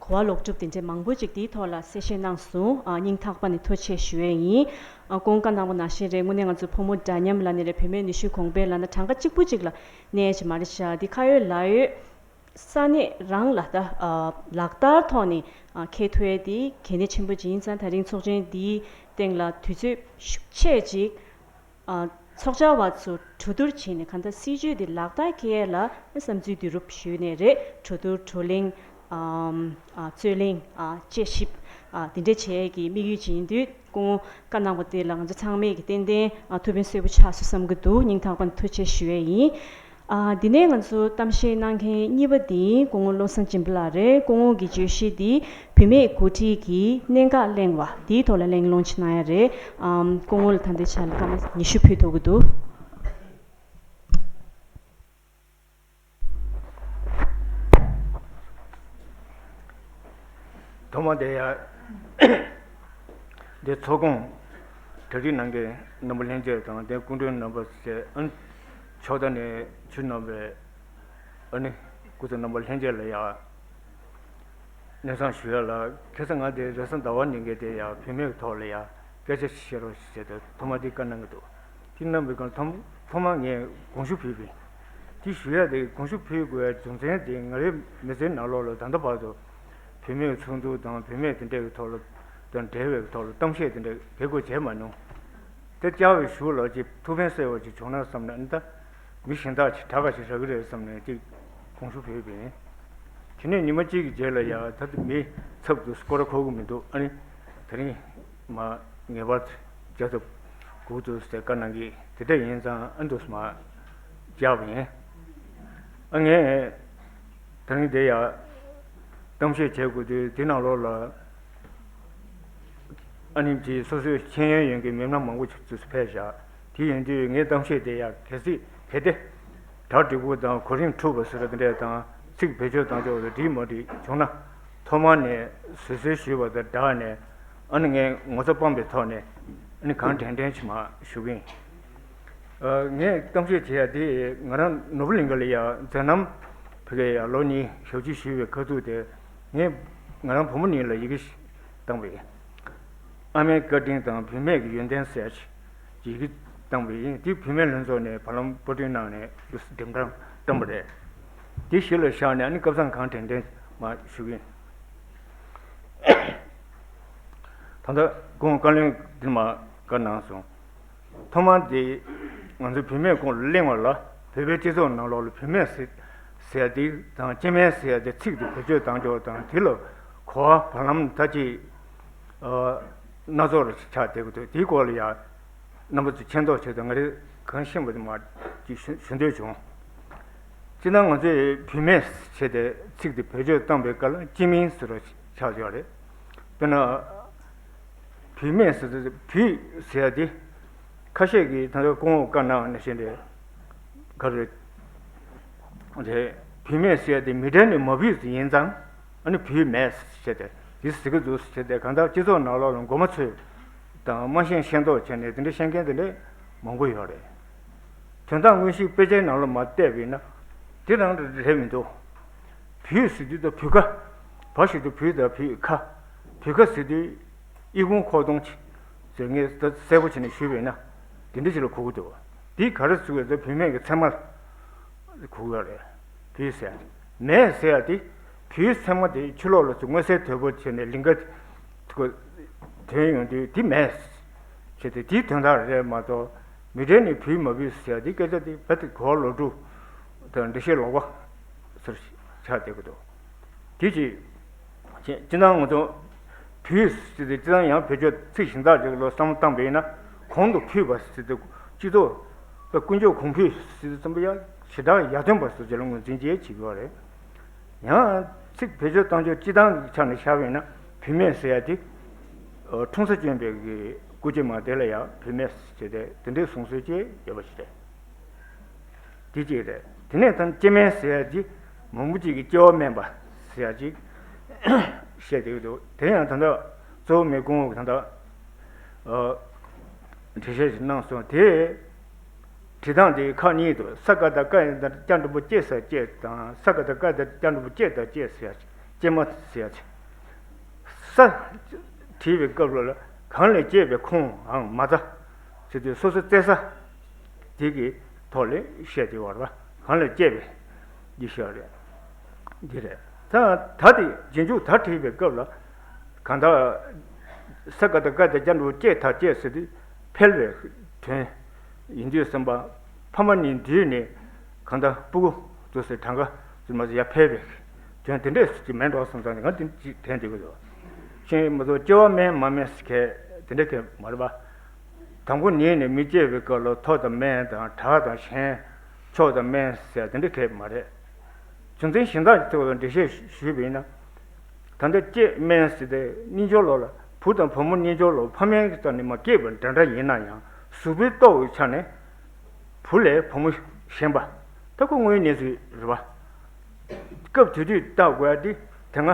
གོ་བ་ལོག་སྒྲུབ་དེ་འདྲའི་མང་པོ་ཅིག་དེའི་ཐོག་ལ་གསལ་བཤད་གནང་སོང་། ཨ། སྙིང་ཐག་པ་ནས་ཐུགས་རྗེ་ཆེ་ཞུ་ཡས་ཡིན། ཨ། སྐུ་ངོ་བཀའ་གནང་པ་ནང་བཞིན་རེད། དངོས་གནས་ང་ཚོ་ཕོ་མོ་འདྲ་མཉམ་ལབ་ནའི་རེད། བུད་མེད་ནུས་ཤུགས་གོང་འཕེལ་ལབ་ན་གྲངས་ཀ་གཅིག་པུ་གཅིག་ལ་གནས་ཀྱི་མ་རེད་ཤག་འདི་ཁ་ཡོད་ལག་ཡོད་ས་གནས་རང་ལ་ད། ཨ། ལག་བསྟར་ཐོག་ནས། ཨ། འཁེལ་ཐུབ་ཡས་འདི་གལ་གནད་ཆེན་པོ་ཅིག་ཡིན་ཙང་། ད་རིང་ཚོགས་ཆེན་འདིའི་སྟེང་ལ་དུས་ཚོད་ཤུགས་ཆེ་ཅིག་ཨ། ཚོགས་བཅར་བ་ཚོ་གྲོས་བསྡུར་བྱས་ནས་གང་ལྟར་སྲིད་བྱུས་འདི་ལག་བསྟར་འཁེལ་ཡས་ལ་བསམ་ཚུལ་བསྡུ་རུབ་ཞུས་ནས་རེད། གྲོས་བསྡུར་བགྲོ་གླེང་། ཨམ། ཨ། རྩོད་གླེང་། ཨ། དཔྱད་ཞིབ། ཨ། འདི་འདྲ་བྱེད་ཡས་ཀྱི་དམིགས་ཡུལ་ཅིག་ཡིན་དུས། སྐུ་ངོ་བཀའ་གནང་བ་དེ་ལ་ང་ཚོ་ཚང་མས་ཀྱི་ཏན་ཏན། ཨ། ཐུགས་ཕན་གསོས་པོ་ཆགས་སོང་བསམ་གྱི་འདུག་སྙིང་ཐག་པ་ནས་ཐུགས་རྗེ་ཆེ་ཞུ་ཡས་ཡིན། ཨ། འདི་ནས་ང་ཚོ་གཏམ་བཤད་གནང་མཁན་གཉིས་པ་དེ་སྐུ་ངོ་བློ་བཟང་སྦྱིན་པ་ལགས་རེད། སྐུ་ངོ་གི་བརྗོད་གཞི་དེ་བུད་མེད་འགོ་ཁྲིད་ཀྱི་གནད་འགག་གླེང་བ་དེའི་ཐོག་ལ་གླེང་སློང་ཅིག་གནང་ཡ་རེད། ཨམ། སྐུ་ངོ་ལ་ད་ལྟའི་ཆར་ལ་སྐར་མ་ཉི་ཤུ་ཕུལ་ཐུབ་ཀྱི་འདུག་ཐོག་མ་དེ་ཡ། འདི་ཚོགས་ཁང་གྲ་སྒྲིག་གནང་མཁན་རྣམ་པ་ལྷན་རྒྱས་དང་། དེ་སྐུ་མགྲོན་རྣམ་པ་ཟེར། ཨ། ཕྱོགས་མཐའ་ནས་ཕྱི་ནང་པའི། ཨ་ནི་སྐུ་ཚབ་རྣམ་པ་ལྷན་རྒྱས་ལ་ཡ་སྙན་སེང་ཞུ་ཡ་ལ། ཁ་སང་ང་དེ་རེས་གཟའ་ཟླ་བ་ཉིན་གྱི་དེ་ཡ་བུད་མེད་ཀྱི་ཐོག་ལ་ཡ་ སྐད་ཆ་བཤད་རོགས་ཞེས་ཟེར་ཏེ་ཐོག་མར་དེ་བཀའ་གནང་གི་འདུག་དེ་གནང་བའི་སྒང་ཐོག་ཐོག་མར་ངས་དགོངས་ཞུ་ཕུལ་བས། དེ་ཞུ་ཡ་དེ་དགོངས་ཞུ་ཕུལ་དགོས་ཡ་རྒྱུ་མཚན་དེ་ང་རའི་མི་ཚེའི་ནང་ལོགས་ལ་ད་ལྟ་བར་དུ་བུད་མེད་ཚོགས་འདུ་དང་བུད་མེད་དེ་འདྲའི་ཐོག་ལ་དང་འབྲེལ་བའི་ཐོག་ལ་གཏམ་བཤད་དེ་འདྲ་གལ་དགོས་བྱས་མ་མྱོང་། དེ་བཅར་བའི་གཞུག་ལ་ཅིག་ཐུགས་ཕན་གསོས་པ་ཅིག་བྱུང་ན་བསམ་ནས་ཨ་ནི་ད་མི་གཞན་དག་ཅིག་དྲག་ག་ཞིག་རག་གི་རེད་བསམ་ནས་ཅིག་དགོངས་ཞུ་ཕུལ་བས། དེ་ནས་ཉི་མ་གཅིག་གི་རྗེས་ལ་ཡ་ད་དུ་མི་ཚབ་ཏུ་སྐོར་ར་འཁོར་གི་མི་འདུག་ཨ་ནི་དེ་རིང་མ་ངེས་པར་དུ་བཅར་ཐུབ་དགོས་འདུག་ཟེར་བཀའ་གནང་གི་དེ་འདྲ་ཡིན་ཙང་ཨ་འདུག་མ་བཅར་བ་ཡིན། ཨ་ངས་དེ་རིང་དེ་ཡ་གཏམ་བཤད་བྱེད་དགོས་དུས་དེ་ནང་ལོགས་ལ་ཨ་ནི་ཅིག་སོ་སོའི་མཁྱེན་ཡོན་ཡོད་མཁན་མི་སྣ་མང་པོ་ཞིག་ཕེབས་བཞག་དེ་ཡིན་དུས་ངའི་གཏམ་བཤད་དེ་ཡ་གལ་སྲིད་གལ་ཏེ། གྲ་འགྲིག་པོ་དང་གོ་རིམ་འཁྲུག་པ་ཟེར་བ་དེ་འདྲས་དང་ཚིག་བེད་སྤྱོད་གཏང་ཕྱོགས་དེ་འགྲིག་མ་འགྲིག་བྱུང་ན་ཐོག་མ་ནས་བཟོད་གསོལ་ཞུས་པ་དང་སྦྲགས་ནས་ཨ་ནི་ངས་ངོ་ཚ་སྤངས་པའི་ཐོག་ནས་ཨ་ནི་གང་དྲན་དྲན་ཞིག་མ་ཞུ་གི་ཡིན། ཨ་ངས་གཏམ་བཤད་བྱེད་ཡ་དེ་ང་རང་ནོར་བུ་གླིང་ག་ལ་ཡ་མཛད་རྣམ་ཕ་གི་ཡ་ལོ་གཉིས་ཞབས་ཕྱི་ཞུས་པའི་ཁ་ཐུག་དེ་ངས་ང་རང་བུ་མོ་གཉིས་ལ་ཡི་གེ་ཞིག་བཏང་བས། ཨ་མའི་བཀའ་དྲིན་དང་བུད་མེད་ཀྱི་ཡོན་ཏན་ཟེར་ཡ་ཞིག་ཡི་གེ་བཏང་བ་ཡིན། དེ་བུད་མེད་ལྷན་ཚོགས་ནས་བར་ལམ་པར་སྐྲུན་གནང་ནས་འགྲེམས་སྟོན་བཏང་བ་རེད། དེ་གཞི་ལ་བཞག་ནས་ཨ་ནི་སྐབས་བཟང་གང་དྲན་དྲན་མ་ཞུ་གི་ཡིན། ད་ལྟ་སྐུ་ངོ་བཀའ་བློན་འདིར་མ་བཀའ་གནང་སོང་། ཐོག་མར་དེ་ང་ཚོ་བུད་མེད་ཁོངས་ལ་གླེང་བ་ལ་བོད་པའི་སྤྱི་ཚོགས་ནང་ལོགས་ལ་བུད་མེད་ཟེར་ཟེར་ཡ་དེ་དང་སྐྱེ་དམན་ཟེར་ཡ་དེ་ཚིག་དེ་བེད་སྤྱོད་བཏང་ཕྱོགས་དང་དེ་ལ་གོ་བ་བར་ལམ་ད་ཅིག་སྣ་ཚོགས་རེ་ཆགས་བསྡད་ཀྱི་འདུག་དེའི་སྐོར་ལ་ཡང་རྣམ་པ་ཚོས་མཁྱེན་རྟོགས་བྱེད་དང་ང་རེ་གང་ཤེས་པ་དེ་མ་ཅིག་ཞུ་ཞུ་འདོད་བྱུང་། སྤྱིར་བཏང་ང་ཚོས་བུད་མེད་ཟེར་ཏེ་ཚིག་དེ་བེད་སྤྱོད་བཏང་པའི་སྐབས་ལ་སྐྱེ་དམན་ཟེར་བ་ཆགས་ཡོད་རེད། དཔེར་ན། བུད་མེད་ཟེར་དུས་བུད་ཟེར་ཡ་དེ། ཁ་ཤས་ཀྱིས་ད་ལྟ་སྐུ་ངོ་བཀའ་གནང་ནང་བཞིན་རེད། ག་རེ། རེད། བུད་མེད་ཟེར་ཡ་དེ་མི་གྲལ་ནས་མ་བུད་ཟེར་ཡིན་ཙང་ཨ་ནི་བུད་མེད་ཟེར་ཏེ་དེ་ཟེར་གི་འདུག་ཟེར་ཏེ་གང་ལྟར་སྤྱི་ཚོགས་ནང་ལོགས་ལ་མགོ་མ་ཚོས་དང་མ་ཤེས་ཤེས་མདོག་བྱས་ནས་དེ་འདྲ་བཤད་མཁན་དེ་འདྲ་མང་པོ་ཡོད་རེད། དོན་དག་དངོས་གཞི་དཔེ་ཆའི་ནང་ལ་མར་བལྟས་པ་ཡིན་ན་དེ་རང་རེད་མི་འདུག་བུད་ཟེར་དུས་ད་བུ་ག་བ་ཞིག་ཏུ་བུ་དང་བུ་ག་བུ་ག་ཟེར་དུས་ཨི་ཁུང་ཁོག་སྟོང་ཆེ་ཟེར་ངས་ད་གསལ་པོ་བྱས་ནས་ཞུས་པ་ཡིན་ན་དེ་འདྲ་ཞིག་ལ་གོ་གི་འདུག་འདི་ག་རེ་ཟེར་བས་ད་བུད་མེད་ཀྱི་མཚན་མ་ལ་གོ་གི་རེད། བུ་ཟེར་ཡ་མེད་ཟེར་ཡ་དེ་བུའི་མཚན་མ་དེ་ཕྱི་ལོགས་ལ་ཚུར་མངོན་གསལ་དོད་པོ་བྱས་ནས་ལིང་ག་དེ་ཐོན་ཡོང་དུས་དེ་མེད་ཟེར་ཏེ་དེའི་དོན་དག་རེད་མ་གཏོགས་མི་གྲལ་ནས་བུད་མ་བུད་ཟེར་ཡ་དེ་སྐད་ཆ་དེ་རྦད་དེ་གོ་བ་ལོག་འགྲོ། དང་འགྲེལ་བཤད་ལོག་པ་ཟེར་ཆགས་བསྡད་ཀྱི་འདུག་དེ་ཅི། ཅི་སྣང་ང་ཚོ་བུས་ཟེར་ཏེ་ཅི་སྣང་ཡང་བེད་སྤྱོད་ཚིག་གཞན་དག་ཅིག་ལ་བསམ་བློ་བཏང་པ་ཡིན་ན་གོང་དུ་ཕུད་པ་ཟེར་ཏེ་སྤྱི་ཚོགས་ད་དཀོན་མཆོག་གོང་ཕུད་ཟེར་ཏེ་བསམ་པ་ཡང་ཞེ་དྲག་ཡར་ཐོན་པ་ཟེར་ཅིག་ལ་ངོས་འཛིན་བྱེད་ཀྱི་ཡོད་རེད། ཡང་ཚིག་བེད་སྤྱོད་བཏང་ཕྱོགས་སྤྱི་བཏང་གི་ཆ་ནས་བཞག་པ་ཡིན་ན་བུད་མེད་ཟེར་ཡ་དེ་འཁྲུངས་ས་བྱོན་པའི་གི་སྐུ་ཕྱྭ་མ་དེ་ལ་ཡང་བུད་མེད་ཟེར་ཏེ་དེ་འདྲའི་གསུང་སྲོལ་ཅིག་ཡོད་པ་ཞིག་རེད། དེ་གཅིག་རེད། དེ་ནས་ད་སྐྱེ་དམན་ཟེར་ཡ་ཅིག་མང་པོ་ཅིག་གིས་སྐྱེ་བ་དམན་པ་ཟེར་ཡ་ཅིག་བཤད་བསྡད་ཀྱི་འདུག་དེ་ཡང་ད་ལྟ་གཙོ་བོ་མི་སྐུ་ངོ་ད་ལྟ་འགྲེལ་བཤད་ཞིག་གནང་སོང་དེ། བྲིས་སྟངས་དེ་ཁག་གཉིས་འདུག་ས་ཀ་བཏགས་སྐ་ཡ་བཏགས་སྐྱ་འགྲེང་བུ་སྐྱེ་ས་སྐྱེ་དང་ས་ཀ་བཏགས་སྐ་ཡ་བཏགས་སྐྱ་འགྲེང་བུ་སྐྱེ་དང་སྐྱེ་ཟེར་ཡ་ཅིག་སྐྱེ་མ་ཟེར་ཡ་ཅིག་ས་བྲིས་པའི་སྐབས་ལ་གང་ལས་སྐྱེས་པའི་ཁོངས་འང་མ་རྩ་ཟེར་དུས་སོ་སོ་བཙས་ས་དེ་གི་ཐོག་ལས་བཤད་དེ་བར་བ་གང་ལས་སྐྱེས་པའི་འདི་ཤོད་རེད། འདི་རེད། ད་ད་དེ་རྗེས་འཇུག་ད་བྲིས་པའི་སྐབས་ལ་གང་ལྟར་ས་ཀ་བཏགས་སྐ་ཡ་བཏགས་སྐྱ་འགྲེང་བུ་སྐྱེ་ད་སྐྱེ་ཟེར་དུས་འཕེལ་བའི་དོན་ཡིན་དུས་བསམ་པ་ཕ་མ་གཉིས་འདུས་ནས་གང་ལྟར་སྤུ་གུ་དུ་ཟེར་གྲངས་ཀ་ཙམ་མ་ཟད་ཡར་འཕེལ་བའི་དོན་དེ་འདྲས་སུ་ཅིག་མེད་འགྲོ་བསམ་ཙང་ང་དེ་ཅིག་དྲན་བསྡད་ཀྱི་འདུག་ཤེས་མ་གཏོགས་སྐྱེ་བ་དམན་མ་དམན་ཟེར་མཁན་དེ་འདྲ་གང་མ་རེད་པ། དང་པོ་ཉིད་ནས་མི་སྐྱེ་བའི་སྐབས་ལ་མཐོ་དང་དམན་དང་དྲག་དང་ཞན་མཆོག་དང་དམན་ཟེར་དེ་འདྲ་གང་མ་རེད། རྒྱུ་མཚན་གཞན་དག་ཅིག་ཐོག་ལ་འགྲེལ་བཤད་ཞུས་པ་ཡིན་ན། ད་ལྟ་སྐྱེ་དམན་ཟེར་ཏེ་གཉེན་སྦྱོར་ལོག་ལ་བུ་དང་བུ་མོ་གཉེན་སྦྱོར་ལོག་ཕ་མའི་རྩ་ནས་མ་སྐྱེས་པ་འདྲ་འདྲ་ཡིན་ན་ཡང་གཟུགས་པོའི་སྟོབས་ཀྱི་ཆ་ནས་བུ་ལས་བུ་མོ་ཞན་པ་ད་ཁོ་དངོས་གནས་སུ་རེད་པ། སྐབས་དེ་དུས་བལྟ་དགོས་ཡ་དེ་དེ་སྔ་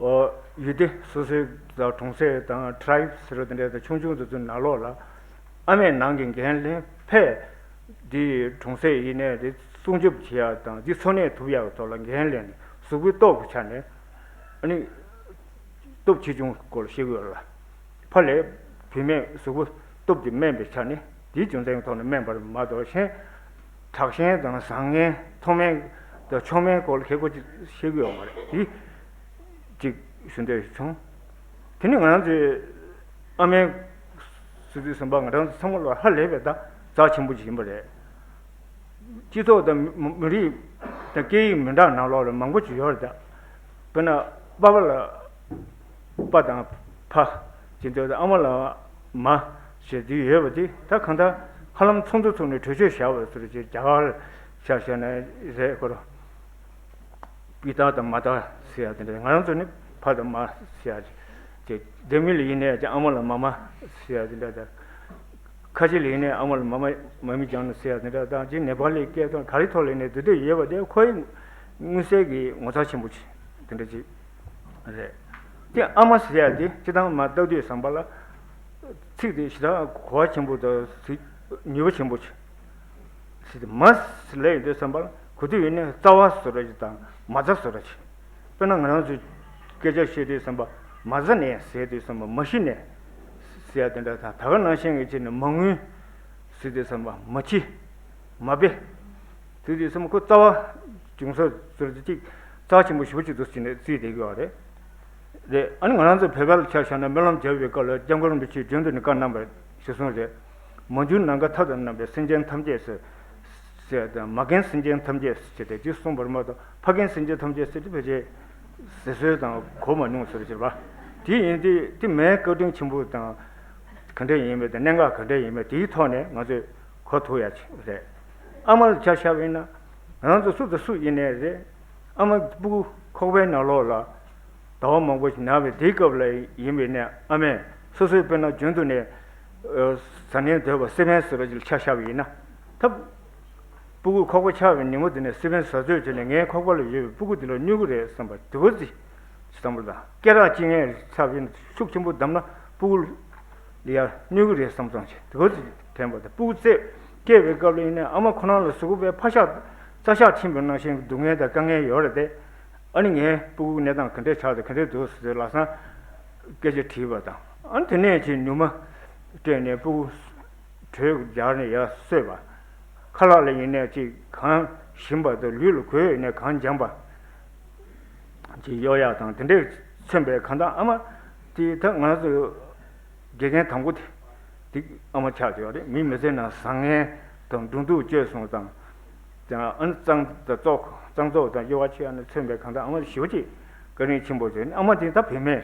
ཡུལ་སྡེ་སོ་སོའི་དང་གྲོང་གསེབ་དང་ཊ་རའིབ་ཟེར་བ་དེ་འདྲ་དང་ཆུང་ཆུང་དེ་ཚོའི་ནང་ལོགས་ལ་ཨ་མས་ནང་གི་འགན་ལེན་ཕེབས། དེ་གྲོང་གསེབ་ཡིན་ནའི་དེ་སྲུང་སྐྱོབ་བྱེད་ཡ་དང་དེ་འཚོ་གནས་ཐུབ་ཡ་གི་ཐོག་ལ་འགན་ལེན་ནས་གཟུགས་པོའི་སྟོབས་ཀྱི་ཆ་ནས་ཨ་ནི་སྟོབས་ཆེ་ཆུང་སྐོར་བཤད་ཀྱི་ཡོད་ལ། ཕ་ལས་ བུད་མེད་གཟུགས་པོ་སྟོབས་ཀྱིས་དམན་པའི་ཆ་ནས་དེའི་རྒྱུ་མཚན་གྱི་ཐོག་ནས་དམན་པར་མ་གཏོགས། གཞན་དྲག་ཞན་དང་བཟང་ངན་མཐོ་དམན་དང་ཕྱོགས་དམན་སྐོར་ལ་ཁྱད་པར་ཅིག་བཤད་ཀྱི་ཡོད་མ་རེད། དེ་གཅིག་ཞུ་འདོད་བྱུང་། དེ་ནི་ང་རང་ཚོའི་ཨ་མའི་སྲིད་དུས་ཙམ་པ་ང་རང་ཚོ་ཚང་མ་ལ་ཧ་ལས་པའི་ད་རྩ་ཆེན་པོ་ཅིག་ཡིན་པ་རེད། སྤྱི་ཚོགས་དང་མི་མི་རིགས་དང་སྐད་ཡིག་མི་འདྲ་ནང་ལོགས་ལ་མང་པོ་ཅིག་ཡོད་རེད་ད། དཔེར་ན་པ་ཕ་ལ་པ་དང་ཕ་ཅེས་འདོད་དང་། ཨ་མ་ལ་མ་ཞེས་འདི་ཡོད་པ་འདི་ད་གང་ལྟར་ཧ་ལམ་ཚོགས་འདུ་ཚོགས་ནས་གྲོས་ཆོད་བཞག་པའི་ཚུལ་གྱིས་རྒྱ་གར་ཆ་བཞག་ན་རེད། ཁོ་རང་པི་ཏཱ་དང་མ་ཏཱ་ཟེར་ཡ་དེ་འདྲ། ང་རང་ཚོ་ནི་ཕ་དང་མ་ཟེར་ཡ་ཅིག་ཅིག་ལྡེ་མིག་ལ་ཡིན་ནའི་ཅིག་ཨ་མ་ལ་མ་མ་ཟེར་ཡ་དེ་འདྲ་དང་། ཁ་ཆེ་ལ་ཡིན་ནའི་ཨ་མ་ལ་མ་མ་མ་མི་ཀྱང་ན་ཟེར་ཡ་དེ་འདྲ་དང་། ཅིག་ནེ་པ་ལི་སྐད་དང་ག་རེ་ཐོག་ལ་ཡིན་ནའི་དེ་འདྲ་ཡོད་པ་དེ་ཁོའི་མངོན་གསལ་གྱི་ངོ་མཚར་ཆེན་པོ་ཅིག་དེ་འདྲ་ཅིག་རེད། དེ་ཨ་མ་ཟེར་ཡ་དེ་སྤྱིར་བཏང་མར་བཏགས་དུས་ཙམ་པ་ལ་ཚིག་དེ་ཞེ་དྲག་གོ་བ་ཆེན་པོ་དང་ནུས་པ་ཆེན་པོ་ཅིག་ཟེར་ཏེ། མ་ཟེར་ལབ་ཡོང་དུས་ཙམ་པ་ལ་གོ་དུས་ཡིན་ནའི་རྩ་བ་བཟོ་འདྲ་ཅིག་དང་མ་རྩ་བཟོ་འདྲ་ཅིག་དཔེར་ན་ང་རང་ཚོའི་སྐད་ཆ་བཤད་དུས་ཙམ་པ་མ་རྩ་ནས་ཟེར་དུས་ཙམ་པ་མ་གཞི་ནས་ཟེར་ཡ་དེ་འདྲ་དང་། ད་ག་ནང་བཞིན་གྱི་ཆེད་ནས་མ་དངུལ་ཟེར་དུས་ཙམ་པ་མ་ཕྱི་མ་དཔེ་ཟེར་དུས་ཙམ་པ་ཁོ་རྩ་བ་འབྱུང་ས་ཟུར་དུ་ཅིག་རྩ་ཆེན་པོ་ཞེ་པོ་ཅིག་འདུག་ཟེར་ནས་བརྩིས་བསྡད་ཀྱི་ཡོད་རེད། རེད། ཨ་ནི་ང་རང་ཚོ་བོད་པ་ལ་ཆ་བཞག་ན་སྨོན་ལམ་རྒྱབ་པའི་སྐབས་ལ་སྐྱབས་མགོན་རིན་པོ་ཆེས་རྒྱུན་དུ་ནས་བཀའ་གནང་བ་ཞིག་གསུངས་རེད། མ་གྱུར་ནམ་མཁའ་མཐའ་དང་རྣམ་པའི་སེམས་ཅན་ཐམས་ཅད་ཟེར་ཟེར་དང་། མ་རྒན་སེམས་ཅན་ཐམས་ཅད་ཟེར་ཏེ་དེ་གསུངས་པར་མ་གཏོགས་ཕ་རྒན་སེམས་ཅན་ཐམས་ཅད་ཟེར་ཏེ་ཕལ་ཆེར་ཟེར་སྲོལ་དང་གོ་མ་མྱོང་ཟེར་བ་ཅིག་རེད་པ། དེ་ཡིན་དུས་དེ་མའི་བཀའ་དྲིན་ཆེན་པོ་དང་ག་འདྲ་ཡིན་མིན་དང་གནད་འགག་ག་འདྲ་ཡིན་མིན་དེའི་ཐོག་ནས་ང་ཚོས་གོ་ཐུབ་ཡ་ཅིག་རེད། ཨ་མ་ལ་ཆ་བཞག་པ་ཡིན་ན་ང་རང་ཚོ་སུ་དང་སུ་ཡིན་ནའི་རེད། ཨ་མ་སྤུ་གུ་ཁོག་པའི་ནང་ལོགས་ལ་ཟླ་བ་མང་པོ་ཞིག་ན་བའི་དེའི་སྐབས་ལ་ཡིན་པས་ན། ཨ་མས་སོ་སོའི་དཔེར་ན་རྒྱུན་དུ་ནས་ཨ་བཟའ་ནས་སྡོད་པ་སི་པན་ཟེར་བ་ཅིག་ལ་ཆ་བཞག་པ་ཡིན་ན། ད་སྤུ་གུ་ཁོག་པ་ཆགས་པའི་ཉིན་མོ་དེ་ནས་སི་པན་བཟའ་ཚོད་བྱས་ནས་ངའི་ཁོག་པ་ལ་ཡོད་པའི་སྤུ་གུ་དེ་ལ་སྨྱུ་གུ་རེད་བསམ་པ་དེ་ག་ཙམ་བསམ་བློ་དང་། སྐེ་རགས་གཅིག་ངན་ཚབ་ཡིན་ཤུགས་ཆེན་པོ་བསྡམས་ན་སྤུ་གུ་ལ་ཡ་སྨྱུ་གུ་རེད་བསམ་ཙང་ཆེ་དེ་ག་ཙམ་དྲན་པ་དང་། སྤུ་གུ་བཙས་སྐྱེས་པའི་སྐབས་ལ་ཡིན་ན་ཨ་མ་ཁོ་རང་ལ་གཟུགས་པོའི་ཕ་ཤག་རྩ་ཤག་ཕྱིན་པ་ནང་བཞིན་གྱི་སྡུག་བསྔལ་དང་དཀའ་ངལ་ཡོད་རེད་དེ། ཨ་ནི་ངའི་སྤུ་གུ་གནས་སྟངས་ག་འདྲས་ཆགས་དང་ག་འདྲས་འདུག་ཟེར་ལམ་སང་སྐད་ཆ་དྲིས་པ་དང་། ཨ་ནི་དེ་ནས་ཅིག་ཉུལ་མ་སྤྲད་ནས་སྤུ་གུ་གྲོས་སྦྱར་ནས་ཡར་གསོས་པ། ཁ་ལག་ལ་ཡིན་ནས་ཅིག་གང་ཞིམ་པ་དང་ལུས་ལ་གོས་ཡིན་ནས་གང་འཇམ་པ་ཅིག་གཡོག་ཡག་དང་དེ་འདྲས་མཚོན་པའི་གང་ལྟར་ཨ་མ་དེ་ད་ང་ཚོ་དགེ་རྒན་དང་པོ་དེ་དེ་ཨ་མ་ཆགས་བསྡད་ཡོད་རེད། མི་མི་ཚེ་ནང་བཟང་ངན་དང་སྒྲུང་དུ་བཅོས་སོང་དང་། དང་ཨ་ནི་གཙང་དང་བཙོག་གཙང་བཙོག་དང་དབྱེ་བ་ཕྱེ་ཡ་ནས་མཚོན་པའི་གང་ལྟར་ཨ་མ་ཞེ་པོ་ཅིག་བཀའ་དྲིན་ཆེན་པོ་བྱས་ནས། ཨ་མ་དེ་ད་བུད་མེད་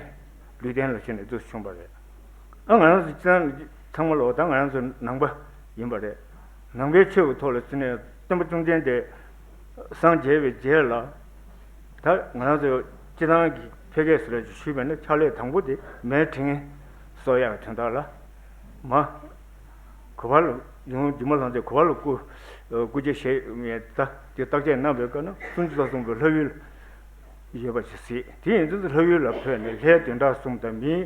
ལུས་རྟེན་ལ་བྱས་ནས་འདུག་བྱུང་བ་རེད། ཨ་ང་རང་ཚོ་སྤྱིར་བཏང་ཚང་མ་ལོག་ད་ང་རང་ཚོ་ནང་པ་ཡིན་པ་རེད། ནང་པའི་ཆོས་ཀྱི་ཐོག་ལ་བརྩིས་ནས་སྟོན་པ་བཅོམ་ལྡན་འདས་སངས་རྒྱས་པའི་རྗེས་ལ། ད་ང་རང་ཚོ་སྤྱིར་བཏང་གི་ཕལ་སྐད་ཟེར་ཞུས་པ་ནི་ཕྱག་ལས་དང་པོ་དེ་མའི་དྲིན་གསོ་ཡག་དོན་དག་ལ་མ། གོ་བ་ལ་ཡོང་། སྒྱུ་མ་ལྷ་མཛེས་གོ་བ་ལ་བསྐུར། བསྐུར་བྱ་བྱས་ཡོད་ད་དེ་བརྟག་དཔྱད་གནང་བའི་སྐབས་ན་སུམ་ཅུ་རྩ་གསུམ་པའི་ལྷ་ཡུལ་ཡོད་པ་ཞིག་གཟིགས། དེ་ཡིན་དུས་ལྷ་ཡུལ་ལ་ཕེབས་ནས་ལྷའི་བདུན་ཕྲག་གསུམ་དང་མིའི་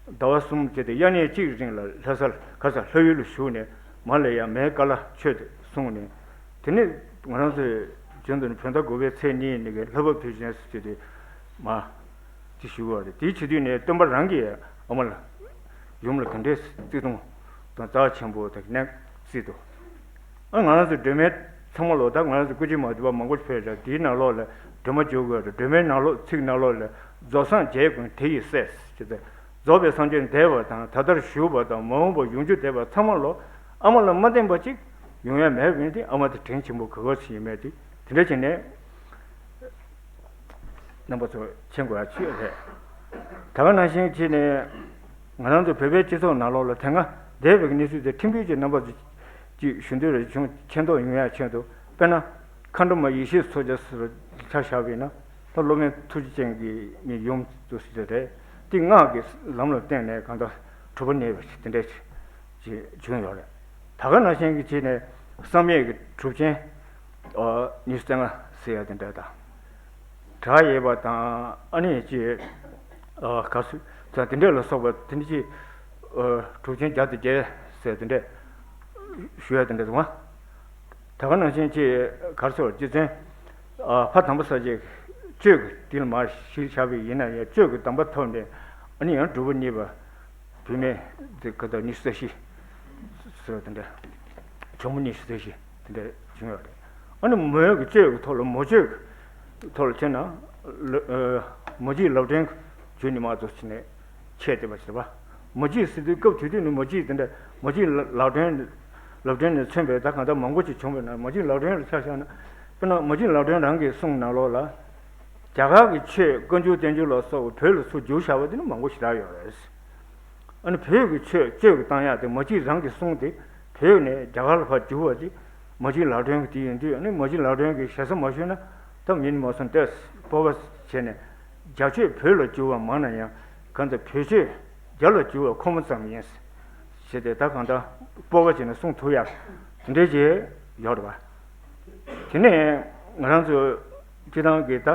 ཟླ་བ་གསུམ་བྱས་ཏེ་དབྱར་གནས་གཅིག་རིང་ལ་ལྷ་ས་ག་ས་ལྷ་ཡུལ་ལ་བཞུགས་ནས་མ་ལ་ཡ་མའི་བཀའ་སློབ་ཆོས་དེ་གསུངས་ནས། དེ་ནས་ང་རང་ཚོའི་རྒྱུན་དུ་ནི་བོད་ཟླ་དགུ་པའི་ཚེས་གཉིས་ནས་ཀྱི་ལྷ་བབས་དུས་ཆེན་ཟེར་དེ་མ་དེ་ཞུ་བ་རེད། དེའི་བྱེད་དུས་ནས་སྟོན་པ་རང་གིས་ཨ་མ་ལ་ཡུམ་ལ་ག་འདྲའི་བརྩེ་དུང་དང་རྩ་ཆེན་པོ་དང་གནས་བརྩིས་འདུག་ཨ་ང་རང་ཚོ་སྒྲོལ་མའི་ཚང་མ་ལོག་ད་ང་རང་ཚོ་སྐུ་མཁྱེན་མ་འདུས་པ་མང་པོ་ཕེབས་ཤག་དེའི་ནང་ལོགས་ལ་སྒྲོལ་མ་བརྗོད་དགོས་རེད། སྒྲོལ་མའི་ནང་ལོགས་ཚིག་ནང་ལོགས་ལ་རྫོགས་སངས་རྒྱས་ཀུན་དེ་ཡི་སྲས་ཟེར་ཏེ། རྫོགས་པའི་སངས་རྒྱས་འདས་པ་དང་ད་ལྟར་བཞུགས་པ་དང་མ་འོངས་པ་ཡོང་རྒྱུ་འདས་པ་ཚང་མ་ལོག་ཨ་མ་ལ་མ་བརྟེན་པ་ཅིག་ཡོང་ཡ་མེད་པ་ཡིན་ཏེ། ཨ་མ་དེ་དྲིན་ཆེན་པོ་ག་ག་ཞིག་ཡིན་མེད་དེ་དེ་འདྲ་བྱས་ནས། རྣམ་པ་ཚོ་མཁྱེན་དགོས་ཡ་ཆེ་རེད། ད་ག་ནང་བཞིན་བྱས་ནས་ང་རང་ཚོ་བོད་པའི་སྤྱི་ཚོགས་ནང་ལོགས་ལ་དེ་སྔ་འདས་པའི་གནས་ཚུལ་དེ་ཕྲན་བུ་ཅིག་རྣམ་པ་ཚོ་ཅིག་ཞུ་འདོད་རེ་བྱུང་། མཁྱེན་རྟོགས་ཡོང་ཡ་ཆེད་དུ། དཔེར་ན་མཁའ་འགྲོ་མ་ཡེ་ཤེས་མཚོ་རྒྱལ་ཟེར་ཆ་བཞག་པ་ཡིན་ན། ད་སློབ་དཔོན་ཐུགས་རྗེ་ཅན་གྱི་མི་ཡུམ་དུ་ཟེར་རེད། དེ་སྔགས་ཀྱི་ལམ་ལ་བརྟེན་ནས་གང་ལྟར་གྲུབ་པ་བརྙེས་པ་ཞིག་དེ་འདྲ་ཞིག་བྱུང་ཡོད་རེད། ད་ག་ནང་བཞིན་གྱི་བྱས་ནས་བསམ་ཡས་ཀྱི་གྲུབ་ཆེན་ཉི་ཤུ་རྩ་ལྔ་ཟེར་ཡ་དེ་འདྲ་དང་། བྲག་ཡོད་པ་དང་། ཨ་ནི་ཅི་ག་སུ་ཙང་དེ་འདྲ་ལ་སོགས་པ་དེ་འདྲ་ཅི་གྲུབ་ཆེན་བརྒྱ་དང་བརྒྱད་ཟེར་དེ་འདྲ་ཞུ་ཡ་དེ་འདྲ་འདུག་ཨ། ད་ག་ནང་བཞིན་ཅི་གར་སོགས་རྗེ་བཙུན་ཕ་དམ་པ་ས་སྐྱའི་གཅོད་ཀྱི་དེ་ལ་མར་གཞི་བཞག་པ་ཡིན་ན་ཡང་གཅོད་ཀྱི་གདམས་པ་ཐོབ་ནས་ཨ་ནི་ཡང་གྲུབ་པ་བརྙེས་པ། བུད་མེད་དེ་ག་ད་ཉི་ཤུ་རྩ་བཞི་ཟེར་བ་དེ་འདྲ། གྱོང་མོ་ཉི་ཤུ་རྩ་བཞི་དེ་འདྲ་བྱུང་ཡོད་རེད། ཨ་ནི་མོའི་གི་གཅོད་ཀྱི་ཐོག་ལ་མོ་གཅོད་ཀྱི་ཐོག་ལ་བྱས་ན་ལ་ཨ་མོ་གཅིག་ལབ་སྒྲོན་བརྗོད་ནི་མ་གཏོགས་བྱས་ནས་ཆད་བསྡད་པ་ཞིག་རེད་པ། མོ་གཅིག་ཟེར་དུས་སྐབས་དེ་དུས་ནི་མོ་གཅིག་དེ་འདྲ་མོ་གཅིག་ལབ་སྒྲོན་ལབ་སྒྲོན་ནས་མཚོན་པའི་ད་གང་ལྟར་མང་པོ་ཅིག་བྱུང་བས་ན་མོ་གཅིག་ལབ་སྒྲོན་ལ་ཆ་བཞག་ན། དཔེར་ན་མོ་གཅིག་ལབ་སྒྲོན་རང་གི་གསུང་ནང་ལོགས་ལ། རྒྱ་གར་གྱི་ཆོས་བཀའ་འགྱུར་བསྟན་འགྱུར་ལ་སོགས་པ་བོད་ལ་ཚུར་བསྒྱུར་བཞག་པ་དེ་ནི་མང་པོ་ཞེ་དྲག་ཡོད་རེད། ཨ་ནི་བོད་ཀྱི་ཆོས་བཅོས་ཀྱི་བཏང་ཡག་དེ་མོ་གཅིག་རང་གི་གསུང་དེ་བོད་ནས་རྒྱ་གར་ལ་ཕར་བསྒྱུར་བ་དེ་མོ་གཅིག་ལབ་སྒྲོན་གྱི་དེ་ཡིན་དུས། ཨ་ནི་མོ་གཅིག་ལབ་སྒྲོན་གྱི་ཞེ་ས་མ་ཞུས་ན་ད་མིན་མ་སོང་སྟེ་སྤོབས་པ་བྱས་ནས། རྒྱ་ཆོས་བོད་ལ་བསྒྱུར་བ་མང་ན་ཡང་གང་ལྟར་བོད་ཆོས་རྒྱ་ལ་བསྒྱུར་བ་ཁོ་མོ་ཙམ་ཡིན། ཞེས་ཏེ་ད་གང་ལྟར་སྤོབས་པ་བྱས་ནས་གསུང་ཐུབ་ཡག་དེ་འདྲའི་ཅིག་ཡོད་རེད་པ། དེ་ནས་ང་རང་ཚོ་སྤྱི་བཏང་གི་ད་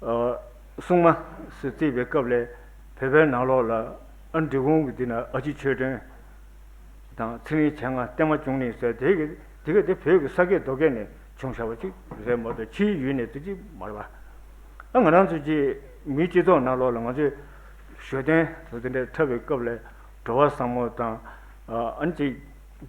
ཨ་སྲུང་མ་ཟེར་བརྩིས་པའི་སྐབས་ལ་བོད་པའི་ནང་ལོགས་ལ་ཨ་འབྲི་གུང་གི་འདི་ན་ཨ་ཕྱི་ཆོས་སྒྲོན་དང་ཚེ་རིང་བྱེད་ལྔ་བརྟན་མ་བཅུ་གཉིས་ཟེར་དེ་གི་དེ་གི་དེ་བོད་ཀྱི་ས་སྐད་རྡོ་སྐད་ནས་བྱུང་བཞག་པ་ཅིག་རེད་མ་གཏོགས་ཕྱིའི་ཡུལ་ནས་དེ་ཅིག་མ་རེད་པ། ཨ་ང་རང་ཚོ་ཅིག་མིའི་སྤྱི་ཚོགས་ནང་ལོགས་ལ་ང་ཚོས་ཞོ་སྟོན་དང་དེ་འདྲའི་འཁྲབ་པའི་སྐབས་ལ་གྲོ་བ་བཟང་མོ་དང་ཨ་ཨ་ནི་ཅིག་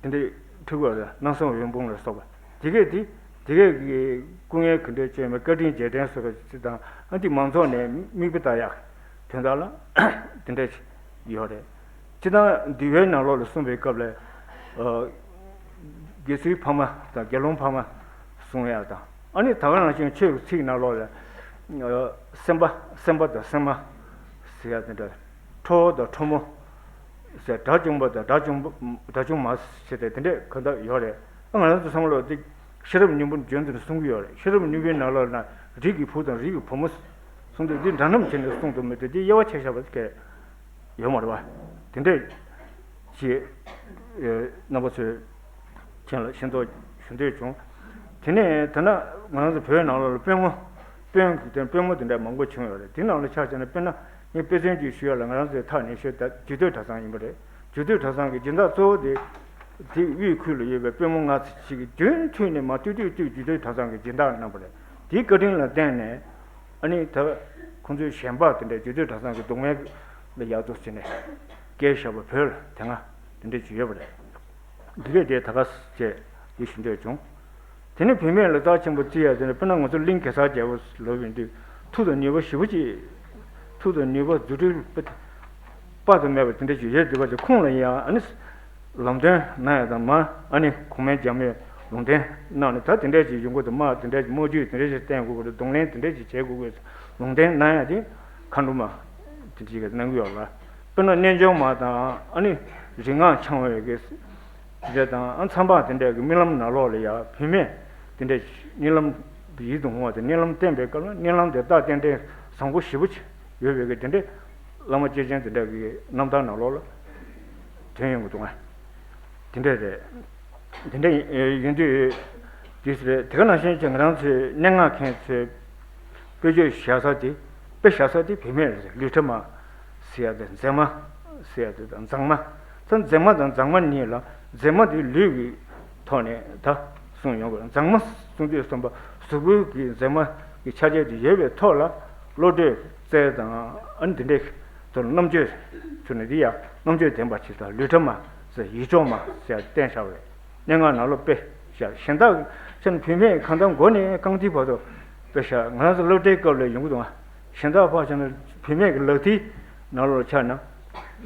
དེ་འདྲའི་ཁྲི་གུ་ལ་སྣང་བཟང་འོད་འབུམ་ལ་སོགས་པ་དེ་གས་དེ་དེ་གས་ཀྱི་སྐུ་ངལ་ག་འདྲ་བྱས་མེད་བཀའ་དྲིན་རྗེས་དྲན་སོགས་པ་ཅིག་དང་ཨ་འདི་མང་ཚོགས་ནས་མིག་དཔེ་ལྟ་ཡག་དོན་དག་ལ་དེ་འདྲ་ཅིག་ཡོད་རེད། སྤྱིར་བཏང་འདུལ་བའི་ནང་ལོགས་ལ་གསུངས་པའི་སྐབས་ལ་ཨ་དགེ་ཚུལ་ཕ་མ་དང་དགེ་སློང་ཕ་མ་གསུང་ཡག་དང་། ཨ་ནི་ད་ག་ནང་བཞིན་ཆོས་ཀྱི་ཚིག་ནང་ལོགས་ལ་ཨ་སེམས་པ་སེམས་པ་དང་སེམས་མ་ཟེར་ཡག་དེ་འདྲ། ཁྲོ་བོ་དང་ཁྲོ་མོ་ཟེར། དགྲ་བཅོམ་པ་དང་དགྲ་བཅོམ་པ་དགྲ་བཅོམ་མ་ཟེར་ཏེ་དེ་འདྲས་གང་ལྟར་ཡོད་རེད། ཨ་ང་རང་ཚོ་བསམ་བློ་དེ་ཤེས་རབ་སྙིང་པོ་རྒྱུན་དུ་གསུང་གི་ཡོད་རེད། ཤེས་རབ་སྙིང་པོའི་ནང་ལོགས་ན་རིགས་ཀྱི་བུ་དང་རིགས་ཀྱི་བུ་མོ་གསུང་དུས་འདི་འདྲ་མཉམ་བྱས་ནས་གསུང་དུ་མི་འདུག་དེ་དབྱེ་བ་ཕྱེ་བཞག་པ་གལ་ཡོད་མ་རེད་པ། དེ་འདྲས་ཅིག་རྣམ་པ་ཚོས་མཁྱེན་ལ་ཤེས་རྟོགས་ཞུ་འདོད་བྱུང་། དེ་ནས་ད་ནང་ང་རང་ཚོ་བོད་ནང་ལོགས་ལ་དཔོན་མོ་དཔོན་གྱི་དེ་དཔོན་མོ་དེ་འདྲ་མང་པོ་བྱུང་ཡོད་རེད། དེ་ནང་ལ་ཆ་བཞག་ན་དཔེར་ན་ངས་དཔེ་མཚོན་ཅིག་ཞུ་ཡ་ལ་ང་རང་ཚོའི་ཐག་ཉེ་ཤོས་ད་རྒྱུད་སྟོད་གྲྭ་ཚང་ཡིན་པ་རེད། རྒྱུད་སྟོད་གྲྭ་ཚང་གི་སྦྱིན་བདག་གཙོ་བོ་དེ་དེ་དབུས་ཁུལ་ལ་ཡོད་པའི་དཔོན་མོ་ལྔ་ཙམ་ཞིག་གིས་རྒྱུན་མཐུད་ནས་མ་ལྟོས་དུས་དུས་རྒྱུད་སྟོད་གྲྭ་ཚང་གི་སྦྱིན་བདག་གནང་བ་རེད། དེའི་བཀའ་དྲིན་ལ་བརྟེན་ནས་ཨ་ནི་ད་ཁོང་ཚོའི་ཞལ་འབག་དེ་འདྲ་རྒྱུད་སྟོད་གྲྭ་ཚང་གི་གདོང་མའི་ལ་ཡག་ཏུ་ཟིན་ནས་བཀལ་བཞག་པ་བོད་ལ་དེ་སྔ་དེ་འདྲ་ཅིག་ཡོད་པ་རེད། འདི་གས་དེ་ད་ག་ཟེ་བྱས་ཡིད་ཞུ་འདོད་བྱུང་། དེ་ནས་བུད་མེད་ལ་རྩ་ཆེན་པོ་བརྩི་ཡ་དེ་ནི་དཔེར་ན་ང་ཚོ་གླིང་གེ་སར་རྒྱལ་པོ་ལབ་ཡོང་དུས་མཐུ་དང་ནུས་པ་ཞེ་པོ་ཅིག་མཐུ་དང་ནུས་པ་རྫུ་འཕྲུལ་དཔག་ཏུ་མེད་པ་དེ་འདྲ་ཅིག་ཡོད་འདུག་པ་དེ་ཁོང་ལ་ཡང་ཨ་ནི་ལམ་སྟོན་གནང་ཡ་དང་མ་ཨ་ནི་གོང་མའི་རྒྱལ་མོས་ལུང་བསྟན་གནང་ནས་ད་དེ་འདྲ་ཅིག་ཡོང་གི་འདུག་མ་དེ་འདྲ་ཅིག་དམག་ཇུས་དེ་འདྲ་ཅིག་བསྟན་དགོས་ཀྱི་རེད། གདོང་ལེན་དེ་འདྲ་ཅིག་བྱེད་དགོས་ཀྱི་རེད། ལུང་བསྟན་གནང་ཡ་དེ་མཁའ་འགྲོ་མ་དེ་འདྲ་ཅིག་གནང་གི་ཡོད་ལ། དཔེར་ན་རྣལ་འབྱོར་མ་དང་ཨ་ནི་རིག་སྔགས་འཆང་བའི་གི་དེ་འདྲ་དང་ཨ་མཚམས་པ་དེ་འདྲ་གི་རྨི་ལམ་ནང་ལོགས་ལ་ཡ་བུད་མེད་དེ་འདྲ་རྨི་ལམ་ཡིད་དུ་འོང་བ་དེ་རྨི་ལམ་བསྟན་པའི་སྐབས་ལ་རྨི་ལམ་དེ་རྟགས་རྟེན་འབྲེལ་བཟང་པོ་ཞེ་པོ་ཅིག་ཡོད་པའི་གི་དེ་འདྲ་བླ་མ་སྐྱེས་ཆེན་དེ་འདྲ་གི་རྣམ་ཐར་ནང་ལོགས་ལ་ཐོན་ཡོང་གི་འདུག་ང་། དེ་འདྲ་རེད། དེ་འདྲ་ཡིན་དུས་དེ་རེད། དེ་ག་ནང་བཞིན་གྱི་ང་རང་ཚོའི་སྙན་ངག་མཁན་ཚོས་དཔེ་བརྗོད་བྱ་ས་དེ་དཔེ་བཞག་ས་དེ་བུད་མེད་རེད། ལུས་ཕྲ་མ་ཟེར་ཡ་དེ་མཛེས་མ་ཟེར་ཡ་དེ་དང་མཛངས་མ། ད་མཛེས་མ་དང་མཛངས་མ་གཉིས་ལ་མཛེས་མ་དེ་ལུས་ཀྱི་ཐོག་ནས་ད་གསུངས་ཡོང་དགོས། མཛངས་མ་གསུང་དུས་གསུམ་པ་གཟུགས་པོའི་གི་མཛེས་མ་གི་ཆ་བྱད་དེ་ཡོད་པའི་ཐོག་ལ་བློ་གྲོས་རྩལ་དང་ཨ་ནི་དེ་འདྲའི་ཐོག་ལ་རྣམ་དཔྱོད་ཚུལ་ནི་དེ་ཡང་རྣམ་དཔྱོད་ལྡན་པ་ཞིག་དང་ལུས་ཕྲ་མ་ཟེར་ཡིད་འཕྲོག་མ་ཟེར་བསྟན་བཞག་པ་རེད། སྙན་ངག་ནང་ལོགས་དཔེ་བཞག་གཞན་དག་ཆ་ནས་བུད་མེད་གང་ལྟར་མགོ་ནས་རྐང་མཐིལ་བར་དུ་དཔེ་བཞག་ང་རང་ཚོ་སློབ་གྲྭའི་སྐབས་ལ་ཡོང་གི་འདུག་ང་། གཞན་དག་ཕར་བཞག་ན་བུད་མེད་ཀྱི་ལག་མཐིལ་ནང་ལོགས་ཆ་ན་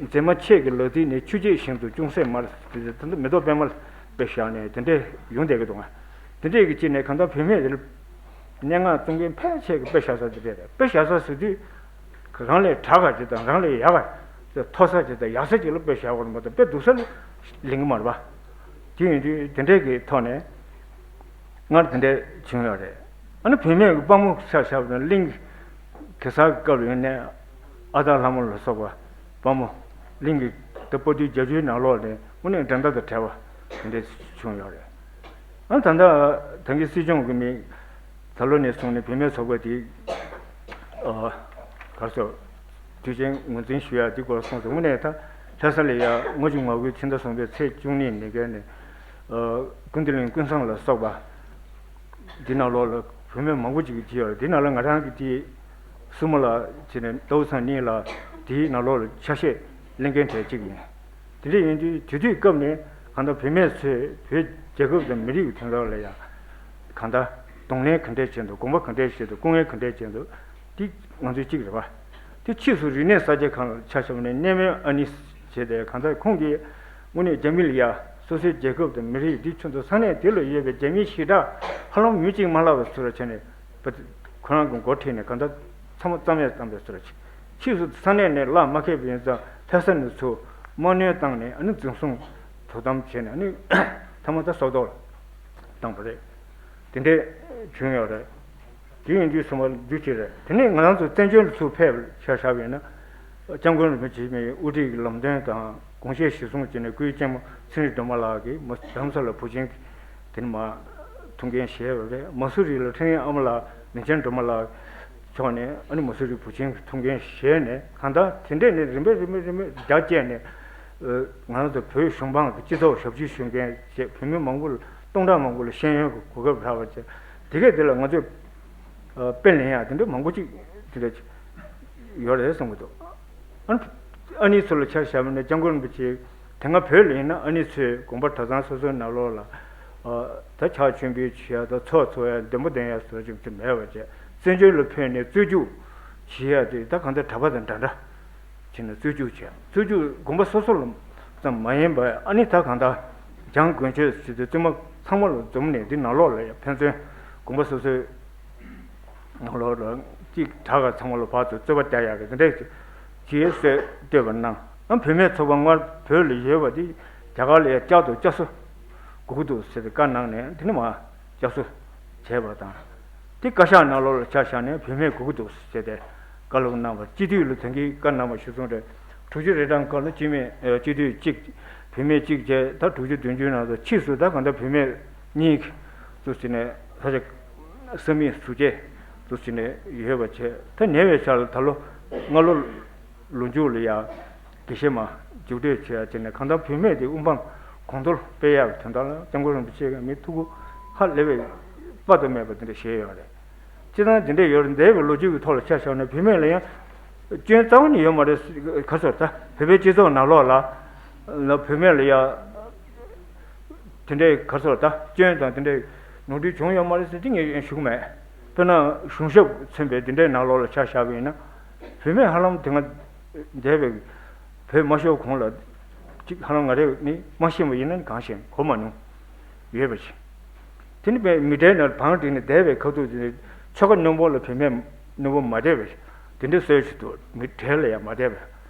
མཛེས་མ་ཁྱེད་ཀྱི་ལག་མཐིལ་ནི་ཆུ་སྐྱེས་བཞིན་དུ་ཅུང་ཟད་དམར་ཟེར་དེ་ད་ལྟ་མེ་ཏོག་པད་མ་ལ་དཔེ་བཞག་ནས་དེ་འདྲས་ཡོང་བསྡད་ཀྱི་འདུག་ང་། དེ་འདྲས་ཀྱི་ཅི་ནས་གང་ལྟར་བུད་མེད་དེ་ལ་སྙན་ངག་གཏོང་མཁན་ཕལ་ཆེར་གྱི་དཔེ་བཞག་ས་དེ་འདྲས་རེད། དཔེ་བཞག་ས་ཟེར་དུས་རང་ལས་དྲག་ག་ཅིག་དང་རང་ལས་ཡག་ག་ཅིག་མཐོ་ས་ཅིག་དང་ཡག་ས་ཅིག་ལ་དཔེ་བཞག་པ་རེད་མ་གཏོགས་དཔེ་སྡུག་ས་ལ་ལེན་གྱི་མ་རེད་པ། དེ་ཡིན་དུས་དེ་འདྲས་ཀྱི་ཐོག་ནས་སྔར་དེ་འདྲས་བྱུང་ཡོད་རེད། ཨ་ནི་བུད་མེད་ཀྱི་དཔའ་མོ་ཆ་བཞག་པ་ན་གླིང་གེ་སར་གྱི་སྐབས་ཡིན་ནའི་ཨ་སྟག་ལྷ་མོ་ལ་སོགས་པ་དཔའ་མོ་གླིང་གི་ད་དཔའ་རྟུལ་རྒྱལ་རྒྱུད་ནང་ལོགས་ནས་དངོས་གནས་འགྲན་ཟླ་དང་བྲལ་བ་དེ་འདྲས་བྱུང་ཡོད་རེད། ཨ་ད་ལྟ་ད་གིན་སྲིད་སྐྱོང་གི་མི་ད་ལོ་ནས་བཟུང་ནས་བུད་མེད་ཚོགས་པ་དེ་ཨ་གར་སོ་དུས་ཆེན་ངོས་འཛིན་ཞུ་ཡ་འདི་སྐོར་སོང་ཙང་དངོས་གནས་ད་ལྷ་ས་ལ་ཡ་ལྔ་བཅུ་ང་དགུའི་ཕྱི་ཟླ་གསུམ་པའི་ཚེས་བཅུ་གཉིས་ཉིན་གན་ནས་ཨ་ཀུན་བདེ་གླིང་ཀུན་བཟང་ལ་སོགས་པ་འདི་ནང་ལོགས་ལ་བུད་མེད་མང་པོ་ཅིག་གིས་བྲིས་ཡོད་རེད། འདི་ནང་ལ་ང་རང་གིས་དེ་སྲུ་མོ་ལ་བྱས་ནས་ཟླ་བོ་ཚང་གཉིས་ལ་དེའི་ནང་ལོགས་ལ་ཆ་ཤས་ གླེང་མཁན་གྲས་གཅིག་ཡིན། དེ་འདྲ་ཡིན་དུས་དེ་དུས་སྐབས་ནས་གང་ལྟར་བུད་མེད་ཚོས་བོད་རྒྱལ་ཁབ་དང་མི་རིགས་ཀྱི་དོན་དག་ལ་ཡང་གང་ལྟར་གདོང་ལེན་ག་འདྲས་བྱས་འདུག་དགོངས་པ་ག་འདྲས་བཞེས་འདུག་སྐུ་ངལ་ག་འདྲས་བྱས་འདུག་དེ་ང་ཚོའི་གཅིག་རེད་པ། དེ་ཕྱིས་སུ་རིག་གནས་གསར་བརྗེ་ཁང་ལ་ཆ་བཞག་ནས་གནས་མོལ་ཨ་ནི་བྱས་ཏེ་གང་ལྟར་ཁོང་གིས་དངོས་གནས་རྒྱ་མི་ལ་ཡ་སོ་སོའི་རྒྱལ་ཁབ་དང་མི་རིགས་འདི་ཁྱོད་ཚོ་ས་གནས་དེ་ལ་ཡོད་པའི་རྒྱ་མིའི་ཞེ་དྲག་ཧ་ལམ་མིང་གཅིག་མ་ལབ་པའི་ཚུལ་ལ་བྱས་ནས་ཁོ་རང་གི་མགོ་ཁྲིད་ནས་གང་ལྟར་ཚང་མ་རྩ་མེད་བཏང་པའི་ཚུལ་ལ་ཕྱིས་སུ་ས་གནས་ནས་གླགས་མ་ཁེལ་བ་ཡིན་ཙང་ལྷ་ས་ནས་ཚུར་དམག་སྣོན་བཏང་ནས་ཨ་ནི་འཛིན་བཟུང་དོ་དམ་བྱས་ནས་ཨ་ནི་མཐའ་མ་ད་སྲོག་ཐོག་ལ་བཏང་པ་རེད། དེ་འདྲས་བྱུང་ཡོད་རེད། དེ་ཡིན་དུས་སོ་མ་རྒྱུ་ཅི་རེད། དེ་ནས་ང་རང་ཚོ་བཙན་བྱོལ་ལ་ཚུར་ཕེབས་ཆ་བཞག་པ་ཡིན་ན། སྐྱབས་མགོན་རིན་པོ་ཆེ་མིའི་དབུ་ཁྲིད་ཀྱི་ལམ་སྟོན་དང་དགོངས་བཞེད་གཞིར་བཟུང་བྱས་ནས་སྐུའི་གཅེན་མོ་ཚེ་རིང་སྒྲོལ་མ་ལགས་ཀྱིས་མ་རྡ་རམ་ས་ལ་བུ་ཆེན་གྱི་དེ་ནི་མ་ཐུགས་འགན་བཞེས་པ་རེད། མ་སུ་རི་ལ་འཕྲིན་ལས་ཨ་མ་ལགས་མིང་ཆེན་སྒྲོལ་མ་ལགས་ཕྱོགས་ནས་ཨ་ནི་མ་སུ་རི་བུ་ཆེན་གྱི་ཐུགས་འགན་བཞེས་ནས་གང་ལྟར་དེ་འདྲས་ནས་རིམ་པས་རིམ་པས་རིམ་པས་རྒྱ་བསྐྱེད་ནས་ང་རང་ཚོ་བོད་གཞུང་འབངས་ཀྱི་སྤྱི་ཚོགས་ཞབས་ཕྱི་ཞུ་མཁན་བཅས་བོད་མི་མང་པོ་ལ་སྟོང་ཕྲག་མང་པོ་ལ་ཤེས་ཡོན་གྱི་གོ་སྐབས་རག་པ་བཅས་དེ་གས་དེ་ལ་ང་ཚོས་དཔེ་ལེན་ཡག་དེ་འདྲ་མང་པོ་ཅིག་དེ་འདྲ་ཡོད་རེད་བསམ་གྱི་འདུག་ཨ་ཨ་ནི་ཚོ་ལ་ཆ་བཞག་པ་ན་སྐྱབས་མགོན་རིན་པོ་ཆེ་དེ་སྔ་བོད་ལ་ཡིན་ན་ཨ་ནི་ཚོས་དགོན་པ་གྲྭ་ཚང་སོ་སོའི་ནང་ལོགས་ལ་ད་ཕྱག་མཆོད་འབུལ་བྱེད་ཡག་དང་ཚོགས་འཚོགས་ཡག་འདོན་པོ་འདོན་ཡག་སོགས་ཅིག་ཅིག་མེད་པ་བྱས་བཙན་བྱོལ་ལ་ཕེབས་ནས་རྩོད་རྒྱུགས་བྱེད་ཡག་དེ་ད་གང་ལྟར་གྲྭ་པ་དང་འདྲ་འདྲ། བྱས་ནས་རྩོད་རྒྱུགས་བྱས། རྩོད་རྒྱུགས་དགོན་པ་སོ་སོ་ལ་ཙམ་མ་ཡིན་པར་ཨ་ནི་ད་གང་ལྟར་འཇང་དགོན་ཆོས་ཟེར་དུས་བཙུན་མ་ཚང་མ་ལ་འཛོམས་ནས་འདི་ནང་ལོགས་ལ་ཡང་ཕན་ཚུན་དགོན་པ་སོ་སོའི་ནང་ལོགས་ལ་གཅིག་དྲག་ག་ཚང་མ་ལ་བར་དུ་རྩོད་པ་རྒྱག་ཡག་གི་འདི་འདྲས་ཅིག་ཅེས་གསོལ་བཏོད་པ་གནང་། ཨ་བུད་མེད་ཚོགས་པ་སྔར་བོད་ལ་ཡོད་པ་འདི་རྒྱ་གར་ལ་ཡང་བསྐྱར་དུ་བསྐྱར་གསོ་དགོས་ཀྱི་འདུག་ཟེར་ཏེ་བཀའ་གནང་ནས་དེ་ནས་མ་བསྐྱར་གསོ་བྱས་པ་དང་། དེ་བཀའ་ཤག་ནང་ལོགས་ལ་ཆ་བཞག་ནས་བུད་མེད་དགོས་ཀྱི་འདུག་ཟེར་ཏེ་བཀའ་སློབ་གནང་བ། སྤྱི་འཐུས་ལ་དེང་གི་བཀའ་གནང་བ་གཞིར་བཟུང་རེད། དྲུག་ཅུ་རེ་གྲངས་སྐབས་ལ་སྤྱི་མེས་ཨ་སྤྱི་འཐུས་གཅིག་བུད་མེད་གཅིག་བཅས་ད་དྲུག་ཅུ་བདུན་ཅུའི་ནང་དུ་ཕྱིས་སུ་ད་གང་ལྟར་བུད་མེད་གཉིས་ཀྱི་འདུག་ཟེར་ནས་ས་ཆ་ས་མིག་ཟུར་བཅད་འདུག་ཟེར་ནས་ཡོད་པ་བྱས། ད་ཉེ་བའི་ཆར་ལ་ད་ལོ་སྔ་ལོ་ལོ་མཇུག་ལ་ཡང་དགེ་བཤེས་མ་རྒྱུགས་སྤྲོད་བྱས་ཡ་བྱས་ནས་གང་ལྟར་བུད་མེད་དེ་དབུ་འཕང་གོང་མཐོར་སྤེལ་ཡག་གི་དོན་དག་ལ་སྐྱབས་མགོན་རིན་པོ་ཆེ་གིས་མི་ཐུགས་ཁུར་ཧ་ལས་པའི་དཔག་ཏུ་མེད་པ་དེ་འདྲ་བཞེས་ཡོད་རེད། སྤྱིར་བཏང་དེ་འདྲ་ཡོད་རེད། འདས་པའི་ལོ་རྒྱུས་ཀྱི་ཐོག་ལ་ཆ་བཞག་ན་བུད་མེད་ལ་ཡང་སྐྱོན་རྩ་བ་ནས་ཡོད་མ་རེད། ག་ཚོད་ད་བོད་པའི་སྤྱི་ཚོགས་ནང་ལོགས་ལ་ལ་བུད་མེད་ལ་ཡང་དེ་འདྲའི་ག་ཚོད་ད་སྐྱོན་དང་དེ་འདྲའི་ནོར་འཁྲུལ་བྱུང་ཡོད་མ་རེད་ཟེར་དེ་ངས་ཞུ་གི་མེད། དཔེར་ན་གཞུང་ཞབས་མཚོན་པའི་དེ་འདྲའི་ནང་ལོགས་ལ་ཆ་བཞག་པ་ཡིན་ན་བུད་མེད་ཧ་ལམ་དེ་སྔ་འདས་པའི་བོད་མ་ཤོར་གོང་ལ་གཅིག་ཧ་ལམ་ང་རེ་ནི་མ་ཤེས་པ་ཡིན་ན་གང་ཤེས་གོ་མ་མྱོང་ཡོད་པ་ཞིག་དེ་ནི་བས་མི་གྲལ་ནང་བང་བསྒྲིགས་ནས་བསྡད་པའི་ཁ་ཐུག་དེ་ནི་ཆོལ་ཁ་རྣོན་པོ་ལ་བུད་མེད་རྣོན་པོ་མ་བསྡད་པས་དེ་འདྲའི་སྲོལ་ཞིག་འདུག་མི་གྲལ་ལ་ཡང་མ་བསྡད་པས་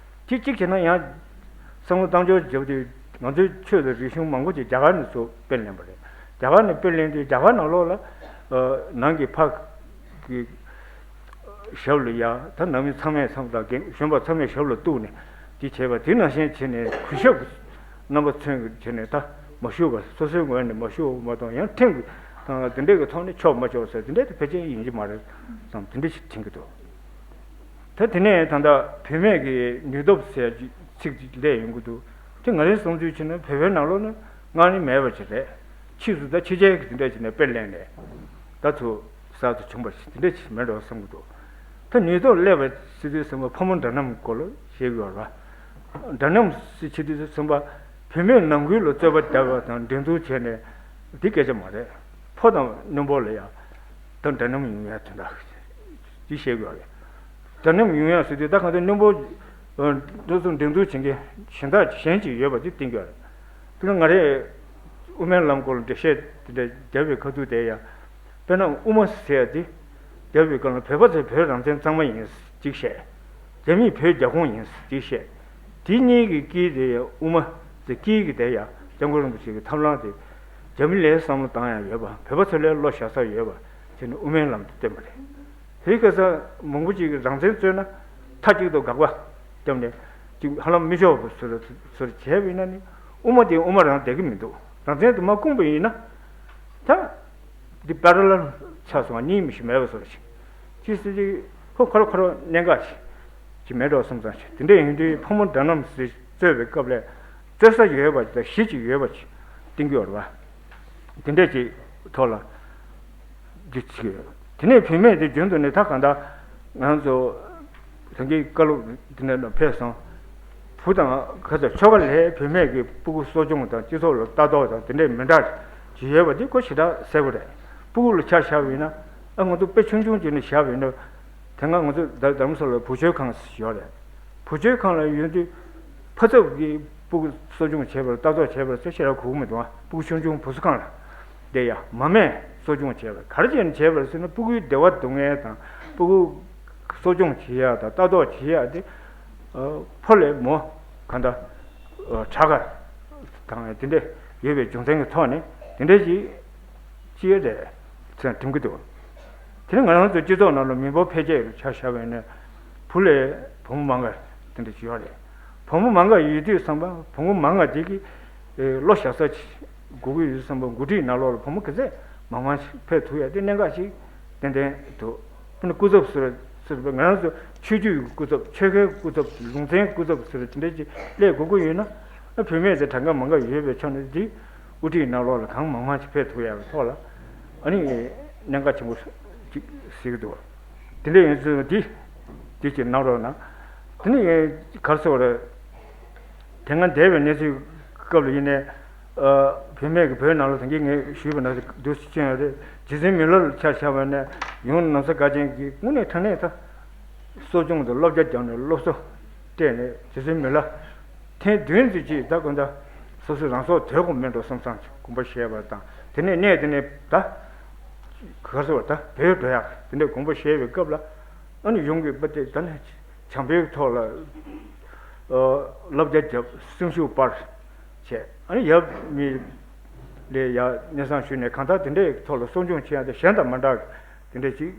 དེ་གཅིག་བྱས་ན་ཡང་བསམ་བློ་བཏང་ཕྱོགས་བརྗེ་པོ་དེ་ང་ཚོའི་ཆོས་དང་རིག་གཞུང་མང་པོ་ཅིག་རྒྱ་གར་ནས་ཚུར་སྤེལ་ལེན་པ་རེད། རྒྱ་གར་ནས་སྤེལ་ལེན་དུས་རྒྱ་གར་ནང་ལོགས་ལ་ནང་གི་ཕ་གི་ཞབས་ལ་ཡ་ད་ནང་མི་ཚང་མས་ཚང་དང་རྒན་གཞོན་པ་ཚང་མས་ཞབས་ལ་གཏུགས་ནས་དེ་བྱས་པ་དེ་ནང་བཞིན་བྱས་ནས་གུས་ཞབས་རྣམ་པ་ཚོས་བྱས་ནས་ད་མ་ཞུ་བ་སོ་སོའི་ངོས་ནས་མ་ཞུ་བ་མ་གཏོགས་ཡང་ཁྲིམས་ཀྱི་དང་དེ་འདྲས་ཀྱི་ཐོག་ནས་ཆོག་མ་ཆོག་ཟེར་དེ་འདྲས་དེ་ཕལ་ཆེར་ཡིན་གྱི་མ་རེད་བསམ་དེ་འདྲས་ཞིག་དྲན་གྱི་འདུག་ད་དེ་ནས་ད་ལྟ་བུད་མེད་ཀྱི་ནུས་སྟོབས་ཟེར་ཚིག་ཅིག་སླེབས་ཡོང་གི་འདུག་དེ་ང་རའི་བསམ་ཚུལ་བྱས་ན་བོད་པའི་ནང་ལོགས་ན་སྔར་ནས་མེད་པ་ཅིག་རེད། ཕྱིས་སུ་ད་ཕྱི་རྒྱལ་གྱི་དེ་འདྲ་བྱས་ནས་དཔེ་ལེན་ནས་ད་ཚུར་གསར་དུ་བྱུང་བ་ཞིག་དེ་འདྲ་ཅིག་མེད་འགྲོ་བསམ་གྱི་འདུག་ད་ནུས་སྟོབས་སླེབས་པ་ཟེར་དུས་ཙམ་པ་ཕོ་མོ་འདྲ་མཉམ་སྐོར་ལ་བཤད་ཀྱི་ཡོད་རེད་པ། འདྲ་མཉམ་ཟེར་བྱེད་དུས་ཙམ་པ་བུད་མེད་ནང་ཁུལ་ལ་རྩོད་པ་བརྒྱབ་པ་དང་འགྲན་བསྡུར་བྱས་ནས་འདི་སྐད་ཆ་མ་རེད། ཕོ་དང་རྣོན་པོ་ལ་ཡང་ད་འདྲ་མཉམ་ཡོང་ཡ་དོན་དག་འདི་བཤད་དགོས་རེད། འདྲ་མཉམ་ཡོང་ཡ་ཟེར་དུས་ད་གང་ལྟར་རྣོན་པོ་འདི་ཚོ་འགྲན་བསྡུར་བྱེད་མཁན་གཞན་དག་གཞན་ཅིག་ཡོད་པ་འདི་བསྟན་གྱི་ཡོད་རེད། དེ་ན་ང་རས་དབུ་མའི་ལམ་སྐོར་ལ་འགྲེལ་བཤད་དེ་འདྲ་རྒྱབ་པའི་ཁ་ཐུག་དེ་ཡང་དཔེར་ན་དབུ་མ་ཟེར་ཡ་འདི་རྒྱབ་པའི་སྐབས་ལ་བོད་པ་ཚོ་བོད་རང་བཙན་གཙང་མ་ཡིན་ཅིག་བཤད། རྒྱ་མིས་བོད་རྒྱ་ཁོངས་ཡིན་ཅིག་བཤད། དེ་གཉིས་ཀྱི་དཀྱིལ་དེ་ཡང་དབུ་མ་ཟེར་དཀྱིལ་གྱི་དེ་ཡང་སྐྱབས་མགོན་རིན་པོ་ཆེ་གི་ཐབས་ལམ་དེ་རྒྱ་མི་ལས་བསམ་བློ་བཏང་ཡ་ཡོད་པ་བོད་པ་ཚོ་ལས་བློ་བཞག་ས་ཡོད་པ་བྱས་ནས་དབུ་མའི་ལམ་དུ་བསྟན་པ་རེད། དེའི་སྐབས་སུ་མང་པོ་ཅིག་གིས་རང་བཙན་རྩོད་ན་མཐའ་གཅིག་ཏུ་དགག་པ་བརྒྱབ་ནས་ཅིག་ཧ་ལམ་མི་ཆོག་པ་བཟོ་བཟོ་བྱས་པ་ཡིན་ན་ནི་དབུ་མ་དེ་དབུ་མ་རང་བསྡད་ཀྱི་མི་འདུག་རང་བཙན་དུ་མ་བསྐུངས་པ་ཡིན་ན་ད་འདི་པེ་ར་ལལ་ཆགས་སོང་བ་གཉིས་མི་ཤེས་མེད་པ་བཟོ་བ་ཞིག་ཅི་ཟེར་ཅིག་ཧོ་ཁ་རོ་ཁ་རོ་གནད་འགག་ཅིག་ཅིག་མེད་འགྲོ་བསམ་ཙང་ཞིག་དེ་འདྲ་ཡིན་དུས་ཕོ་མོ་འདྲ་མཉམ་ཟེར་རྩོད་པའི་སྐབས་ལ་རྩོད་ས་ཡོད་པ་དང་གཞི་ཅིག་ཡོད་པ་ཅིག་བསྟན་གྱི་ཡོད་རེད་པ། དེ་འདྲ་ཅིག་ཐོག་ལ་རྒྱུ་ཅིག་ཡོད། དེ་ནས་བུད་མེད་དེ་རྒྱུན་དུ་ནས་ད་གང་ལྟར་ང་ཚོ་དེང་གི་བཀའ་སློབ་འདི་འདྲ་ནང་ཕེབས་སོང་། བུ་དང་ཁ་ཚ་ཆོལ་ཁ་ལས་བུད་མེད་ཀྱི་སྤུ་གུ་གསོ་སྐྱོང་དང་སྤྱི་ཚོགས་ལ་ལྟ་རྟོག་དང་དེ་འདྲས་མི་འདྲ་ཅིག་ཡོད་པ་འདི་ཁོ་ཞེ་དྲག་གསལ་པོ་རེད། སྤུ་གུ་ལ་ཆ་བཞག་པ་ཡིན་ན་ཨ་ང་ཚོ་དཔེ་ཆུང་ཆུང་ཅིག་ནས་བཞག་པ་ཡིན་ན་དེ་སྔ་ང་ཚོ་རྡ་རྡ་རམ་ས་ལ་བུ་བཅོལ་ཁང་ཞིག་ཡོད་རེད། བུ་བཅོལ་ཁང་ལ་ཡོད་དུས་ཕ་ཚབ་ཀྱི་སྤུ་གུ་གསོ་སྐྱོང་བྱེད་པར་ལྟ་རྟོག་བྱེད་པར་ཚེ་ཞེ་དྲག་གོ་གི་མི་འདུག་ཨ་སྤུ་གུ་ཆུང་ཆུང་བུ་གསོ་ཁང་ལ་བསྡད་ཡ་མ་སྨད་གསོ་སྐྱོང་བྱེད་པར་ག་རེ་བྱས་ནས་བྱེད་པར་ཟེར་ན་སྤུ་གུའི་བདེ་བ་སྡུག་བསྔལ་དང་སྤུ་གུ་གསོ་སྐྱོང་བྱེད་ཡ་དང་ལྟ་རྟོག་བྱེད་ཡ་དེ་ཕོ་ལས་མོ་གང་ལྟར་དྲག་ག་དང་དེ་འདྲ་ཡོད་པའི་རྒྱུ་མཚན་གྱི་ཐོག་ནས་དེ་འདྲ་ཞིག་ཅི་ཡོད་རེད་ཚོད་དྲན་གྱི་འདུག་དེ་ནི་ང་རང་ཚོ་སྤྱི་ཚོགས་ནང་ལ་མི་འབོར་འཕེལ་རྒྱས་ལ་ཆ་བཞག་པ་ཡིན་ན་བུ་ལས་བུ་མོ་མང་ག་དེ་འདྲ་ཞིག་ཡོད་རེད། བུ་མོ་མང་ག་ཡོད་དུས་ཙམ་པ་བུ་མོ་མང་ག་དེ་གི་ལོ་བཞག་ས་དགོས་ཀྱི་ཡོད་དུས་ཙམ་པ་འགོ་ཁྲིད་ནང་ལོགས་ལ་བུ་མོ་ག་ཚད་མང་མང་ཞིག་ཕེབས་ཐུབ་ཡ་དེ་གནད་འགག་ཅིག་ཏན་ཏན་འདུག་དཔེར་ན་སྐུ་ཚབ་ཟེར་ཟེར་བ་ང་རང་ཚོ་ཆོས་བརྒྱུད་ཀྱི་སྐུ་ཚབ་ཆོལ་ཁའི་སྐུ་ཚབ་ལུང་ཚན་སྐུ་ཚབ་ཟེར་དེ་འདྲ་ཅིག་སླེབས་དགོས་ཀྱི་ཡོད་ན་ཨ་བུད་མེད་དེ་གྲངས་ཀ་མང་ག་ཡོད་པའི་ཆ་ནས་འདི་དབུ་ཁྲིད་ནང་ལོགས་ལ་གང་མང་མང་ཞིག་ཕེབས་ཐུབ་ཡ་གི་ཐོག་ལ་ཨ་ནི་གནད་འགག་ཆེན་པོ་ཅིག་གཟིགས་ཀྱི་འདུག་དེ་འདྲ་ཡིན་ཚུལ་འདི་འདི་ཅིག་གནང་རོགས་གནང་། དེ་ནི་ག་རེ་ཟེར་བ་རེད། དེ་སྔ་འདས་པའི་གནས་ཚུལ་སྐབས་ལ་ཡིན་ནའི། ཨ་བུད་མེད་ཀྱི་བོད་ནང་ལ་དེང་གི་ངས་ཞུས་པ་ནང་བཞིན་འདུག་སེ་ཕྱིན་ཡོད་རེད། རྗེ་བཙུན་མི་ལ་ལ་ཆ་བཞག་པ་ནས་ཡོངས་ནང་ས་དགའ་ཅན་གྱི་དངོས་གནས་དྲང་གནས་ད་གསོ་སྐྱོང་དང་བསླབ་བྱ་བརྒྱབ་ནས་སློབ་གསོ་སྤྲད་ནས་རྗེ་བཙུན་མི་ལ་ཐེངས་བདུན་ཙམ་ཅིག་ད་དགོངས་དག་སོ་སོའི་རང་སྲོག་དོར་དགོས་མེད་འགྲོ་བསམ་བསམ་དགོངས་པ་བཞེས་པ་དང་དེ་ནས་གནས་དེ་ནས་ད་ག་རེ་ཟེར་བ་ད་བོད་འགྲོ་ཡག་དེ་འདྲའི་དགོངས་པ་བཞེས་པའི་སྐབས་ལ་ཨ་ནི་ཡོངས་ཀྱི་དཔེ་དེ་ད་ནས་བྱམས་པའི་ཐོག་ལ་བསླབ་བྱ་བརྒྱབ་སེམས་ཤུགས་སྤར། བྱས། ཨ་ནི་ཡབ་མེས་ལ་ཡ་སྙན་སེང་ཞུས་ནས་གང་ལྟར་དེ་འདྲའི་ཐོག་ལ་གསོ་སྐྱོང་བྱེད་ཡ་དེ་གཞན་དང་མ་འདྲ་བ་དེ་འདྲ་ཅིག་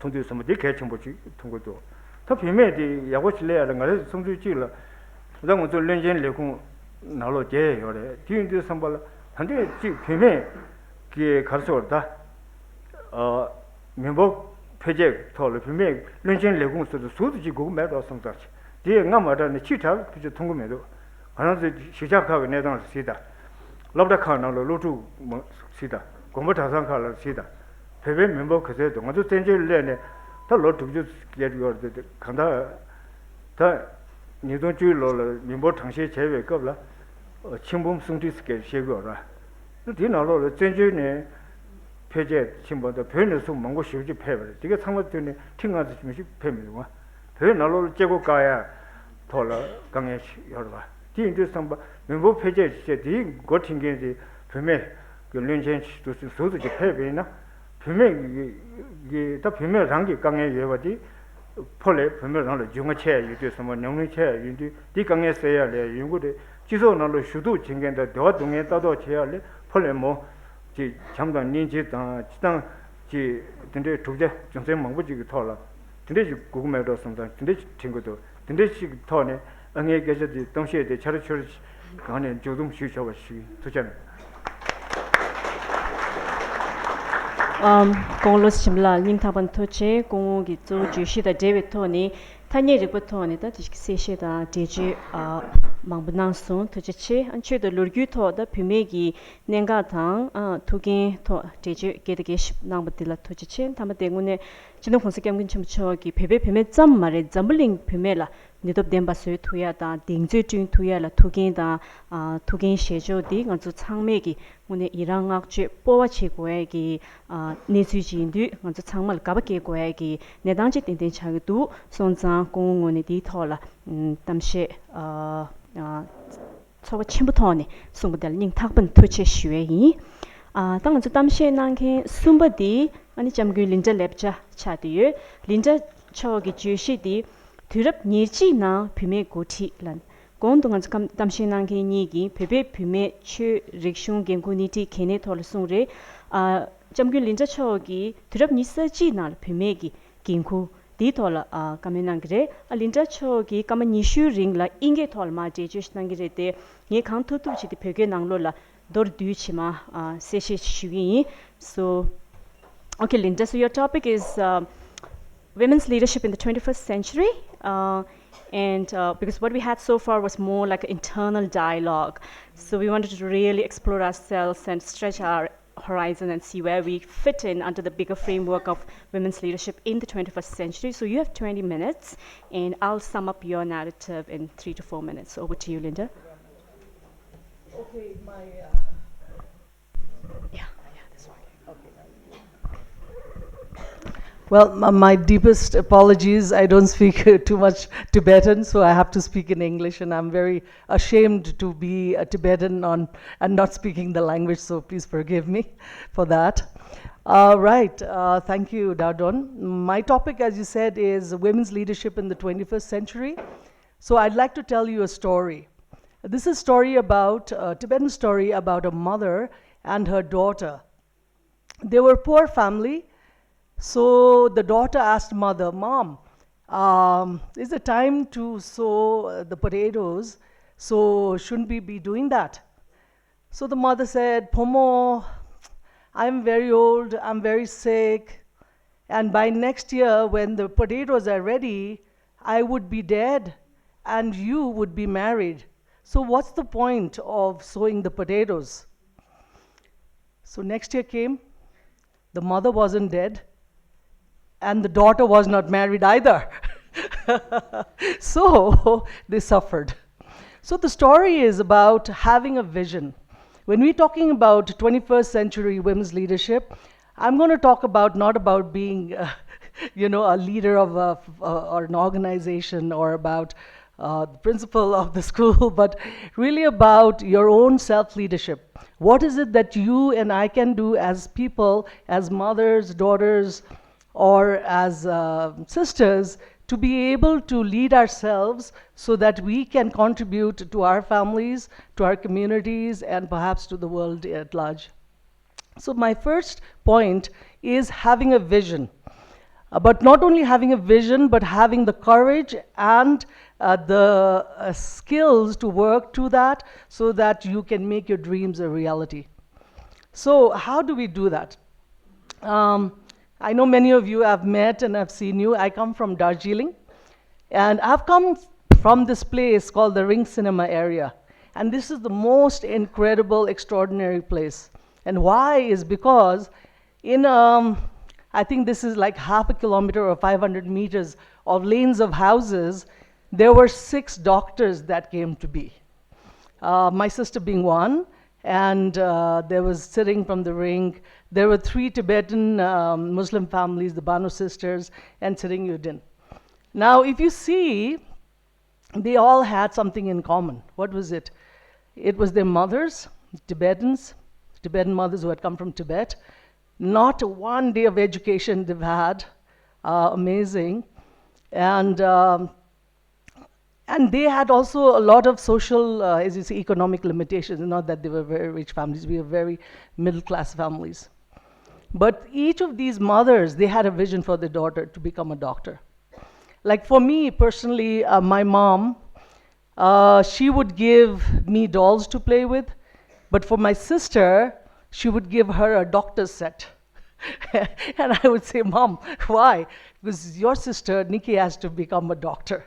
མཐོང་དུས་ཙམ་པ་དེ་གལ་ཆེན་པོ་ཅིག་མཐོང་གི་འདུག་ད་བུད་མེད་དེ་ཡག་པོ་ཅིག་སླེབས་ཡ་ལ་ང་རང་ཚོ་བསམ་ཚུལ་གཅིག་ལ་ད་ང་ཚོ་བློན་ཆེན་ལས་ཁུངས་ནང་ལོགས་བསྡད་ཡོད་རེད། དེ་ཡིན་དུས་ཙམ་པ་ལ་ད་འདྲའི་ཅིག་བུད་མེད་ཀྱི་ག་རེ་ཟེར་བ་ད། མི་འབོར་འཕེལ་རྒྱས་ཐོག་ལ་བུད་མེད་བློན་ཆེན་ལས་ཁུངས་སུ་ཟུར་དུ་ཅིག་དགོས་ཀྱི་མེད་འགྲོ་བསམ་ཚར་ཅིག་དེ་སྔ་མ་འདྲ་ནས་ཕྱི་དྲགས་ཕལ་ཆེར་མཐོང་གི་མི་འདུག་ང་རང་ཚོའི་གཞིས་ཆགས་ཁག་གི་གནས་སྟངས་ལ་གཟིགས་དང་། སློབ་གྲྭ་ཁག་ནང་ལ་སློབ་ཕྲུག་མང་གཟིགས་དང་། དགོན་པ་གྲྭ་ཚང་ཁག་ལ་གཟིགས་དང་། བོད་པའི་མི་འབོར་ག་ཚད་འདུག་ང་ཚོ་བཙན་བྱོལ་སླེབས་ནས་ད་ལོ་དྲུག་ཅུ་བརྒལ་ཡོད་རེད་དེ་གང་ལྟར་ད་ཉིས་སྟོང་བཅུ་ལོ་ལ་མི་འབོར་གྲངས་བཤེར་བྱས་པའི་སྐབས་ལ་ཆིག་འབུམ་སུམ་ཁྲི་ཙམ་བཤད་ཀྱི་ཡོད་རེད། དེའི་ནང་ལོགས་ལ་བཙན་བྱོལ་ནས་འཕེལ་རྒྱས་ཕྱིན་པ་དང་བོད་ནས་སུ་མང་པོ་ཞེ་པོ་ཅིག་ཕེབས་པ་རེད། དེ་གའི་ཚང་མ་བསྡུས་ནས་ཁྲི་ལྔ་ཙམ་མི་ཞིག་ཕེབས་མི་འདུག་བ། བོད་ནང་ལོགས་ལ་སྐྱེ་སྒོ་བཀག་ཡ་ཐོག་ལ་དཀའ་ངལ་ཞིག་ཡོད་རེད་བ། དེ་ཡིན་དུས་ཙམ་པ་མི་འབོར་འཕེལ་རྒྱས་ཀྱི་ཆེད་དེའི་འགོ་ཁྲིད་མཁན་དེ་བུད་མེད་ཀྱི་བློན་ཆེན་ཞིག་ཏུ་ཟུར་དུ་ཅིག་ཕེབས་པ་ཡིན་ན་བུད་མེད་ཀྱི་ད་བུད་མེད་རང་གི་དཀའ་ངལ་ཡོད་པ་དེ་ཕོ་ལས་བུད་མེད་རང་ལ་རྒྱུས་མངའ་ཆེ་ཡ་ཡོད་དུས་ཙམ་པ་ཉམས་མྱོང་ཆེ་ཡ་ཡོད་དུས་དེ་དཀའ་ངལ་སེལ་ཡ་ལས་ཡོང་གི་རེད། སྤྱི་ཚོགས་ནང་ལ་ཞུ་གཏུག་བྱེད་མཁན་དང་བདེ་བ་སྡུག་བསྔལ་ལྟ་རྟོག་བྱེད་ཡ་ལས་ཕོ་ལས་མོ། ཅིག་བྱམས་དང་སྙིང་རྗེ་དང་སྤྱི་བཏང་ཅིག་དེ་འདྲའི་གྲུབ་ཆ་རྒྱུ་མཚན་མང་པོ་ཅིག་གི་ཐོག་ལ་དེ་འདྲ་ཞིག་དགོས་ཀྱི་མེད་འགྲོ་བསམ་ཙང་དེ་འདྲ་ཞིག་དྲན་གྱི་འདུག་དེ་འདྲ་ཞིག་གི་ཐོག་ནས་ཨ་ངའི་སྐད་ཆ་དེ་གཏམ་བཤད་དེ་ཆ་ར་ཆུ་ར་སྒང་ནས་མཇུག་སྡོམ་ཞུས་ཆོག་པ་ཞུ་ཡིན། ཐུགས་རྗེ་གནང་། ཨམ། དགུང་ལོ་ཞིམ་ལ་སྙིང་ཐག་པ་ནས་ཐུགས་རྗེ་ཆེ། སྐུ་ངོ་གི་གཙོ་བོ་བརྗོད་གཞི་དང་འབྲེལ་བའི་ཐོག་ནས་ཐ་སྙད་རིག་པ་ཐོག་ནས་ད་ཅིག་གསལ་བཤད་དང་འགྲེལ་བརྗོད་ཨ་མང་པོ་གནང་སོང་། ཐུགས་རྗེ་ཆེ། ཨ་ཆོས་དང་ལོ་རྒྱུས་ཐོག་ད་བུད་མེད་ཀྱི་གནད་འགག་དང་ཨ་ཐུགས་འགན་ཐོག་འགྲེལ་བརྗོད་རྒྱས་དང་རྒྱས་ཤིག་གནང་པ་འདི་ལ་ཐུགས་རྗེ་ཆེ། མཐའ་མ་དེ་དངོས་གནས་སྤྱི་ནོར་༸གོང་ས་༸སྐྱབས་མགོན་ཆེན་པོ་མཆོག་གིས་བོད་པའི་བུད་མེད་ཙམ་མ་རེད། འཛམ་བུ་གླིང་བུད་མེད་ལ་ནུས་སྟོབས་ལྡན་པ་བཟོ་ཐུབ་ཡ་དང་གདེང་ཚོད་བསྐྲུན་ཐུབ་ཡ་ལ་ཐུགས་འགན་དང་ཨ་ཐུགས་འགན་བཞེས་ཕྱོགས་འདི་ང་ཚོ་ཚང་མས་ཀྱི་དངོས་གནས་ཡི་རངས་བསྔགས་བརྗོད་སྤོབས་པ་བྱེད་དགོས་ཡ་གི་ཨ་གནས་ཚུལ་ཅིག་ཡིན་དུས་ང་ཚོ་ཚང་མ་ལ་དགའ་པ་སྐྱེ་དགོས་ཡ་གི་གནས་སྟངས་ཅིག་ཏན་ཏན་ཆགས་ཀྱི་འདུག་སོང་ཙང་སྐུ་ངོ་ངོས་ནས་འདིའི་ཐོག་ལ་ཨམ་གཏམ་བཤད་ཨ་ཨ་ཚོར་བ་ཆེན་པོ་ཐོག་ནས་གསུངས་པ་དེ་ལ་སྙིང་ཐག་པ་ནས་ཐུགས་རྗེ་ཆེ་ཞུ་ཡས་ཡིན། ཨ་ད་ང་ཚོ་གཏམ་བཤད་གནང་མཁན་གསུམ་པ་དེ་ཨ་ནི་ལྕམ་མགོན་ལིན་ཌ་ལེབ་ཅ་ཆགས་བསྡད་ཡོད། ལིན་ཌ་མཆོག་གི་བརྗོད་གཞི་དེ་དུས་རབས་ཉེར་གཅིག་ནང་བུད་མེད་འགོ་ཁྲིད་ལ། གོང་དུ་ང་ཚོ་གཏམ་བཤད་གནང་མཁན་གཉིས་ཀྱིས་བོད་པའི་བུད་མེད་ཆོས་རིག་གཞུང་འགན་ཁུར་སྣེ་ཁྲིད་གལ་གནད་ཐོག་ལ་གསུངས་རེད། ཨ་ལྕམ་མགོན་ལིན་ཌ་མཆོག་གིས་དུས་རབས་ཉི་ཤུ་རྩ་གཅིག་ནང་ལ་བུད་མེད་ཀྱི་འགན་ཁུར་དེའི་ཐོག་ལ་ཨ་བཀའ་མོལ་གནང་གི་རེད། ཨ་ལིན་ཌ་མཆོག་གིས་སྐར་མ་ཉི་ཤུའི་རིང་ལ་དབྱིན་སྐད་ཐོག་ལ་མར་འགྲེལ་བརྗོད་ཞིག་གནང་གི་རེད་དེ། ངས་གང་ཐུབ་ཐུབ་བྱས་ཏེ་བོད་སྐད་ནང་ལོགས་ལ་མདོར་བསྡུས་བྱས་མར་ཨ་གསལ་བཤད་ཞུ་གི་ཡིན། So, okay, Linda, so your topic is uh, women's leadership in the twenty-first century. Uh, and uh, because what we had so far was more like an internal dialogue. So we wanted to really explore ourselves and stretch our horizon and see where we fit in under the bigger framework of women's leadership in the twenty-first century. So you have twenty minutes, and I'll sum up your narrative in three to four minutes. Over to you, Linda. Okay, my. Uh... Yeah, yeah, this one. Okay. Well, my, my deepest apologies. I don't speak too much Tibetan, so I have to speak in English, and I'm very ashamed to be a Tibetan on and not speaking the language, so please forgive me for that. Uh, right, uh, thank you, Dardon. My topic, as you said, is women's leadership in the twenty-first century. So I'd like to tell you a story. This is a story about, a Tibetan story about a mother and her daughter. They were a poor family, so the daughter asked mother, "Mom, um, is it time to sow uh, the potatoes? So shouldn't we be doing that?" So the mother said, "Pomo, I'm very old, I'm very sick, and by next year, when the potatoes are ready, I would be dead and you would be married. So what's the point of sowing the potatoes?" So next year came, the mother wasn't dead, and the daughter was not married either. So they suffered. So the story is about having a vision. When we're talking about twenty-first century women's leadership, I'm going to talk about, not about being, uh, you know, a leader of a, uh, or an organization, or about uh, the principal of the school, but really about your own self leadership. What is it that you and I can do as people, as mothers, daughters, or as uh, sisters, to be able to lead ourselves so that we can contribute to our families, to our communities, and perhaps to the world at large? So, my first point is having a vision. Uh, but not only having a vision, but having the courage and uh, the uh, skills to work to that, so that you can make your dreams a reality. So, how do we do that? Um, I know many of you have met and I've seen you. I come from Darjeeling, and I've come from this place called the Ring Cinema area. And this is the most incredible, extraordinary place. And why is because in, um, I think this is like half a kilometer or five hundred meters of lanes of houses, there were six doctors that came to be. Uh, my sister being one, and uh, there was Tsering from the Ring. There were three Tibetan um, Muslim families, the Bano sisters, and Tsering Yudin. Now, if you see, they all had something in common. What was it? It was their mothers, Tibetans, Tibetan mothers who had come from Tibet. Not one day of education they've had. Uh, amazing. And um, and they had also a lot of social, uh, as you see, economic limitations. Not that they were very rich families, we were very middle class families. But each of these mothers, they had a vision for their daughter to become a doctor. Like for me personally, uh, my mom, uh, she would give me dolls to play with, but for my sister, she would give her a doctor's set. And I would say, "Mom, why?" "Because your sister, Nikki, has to become a doctor."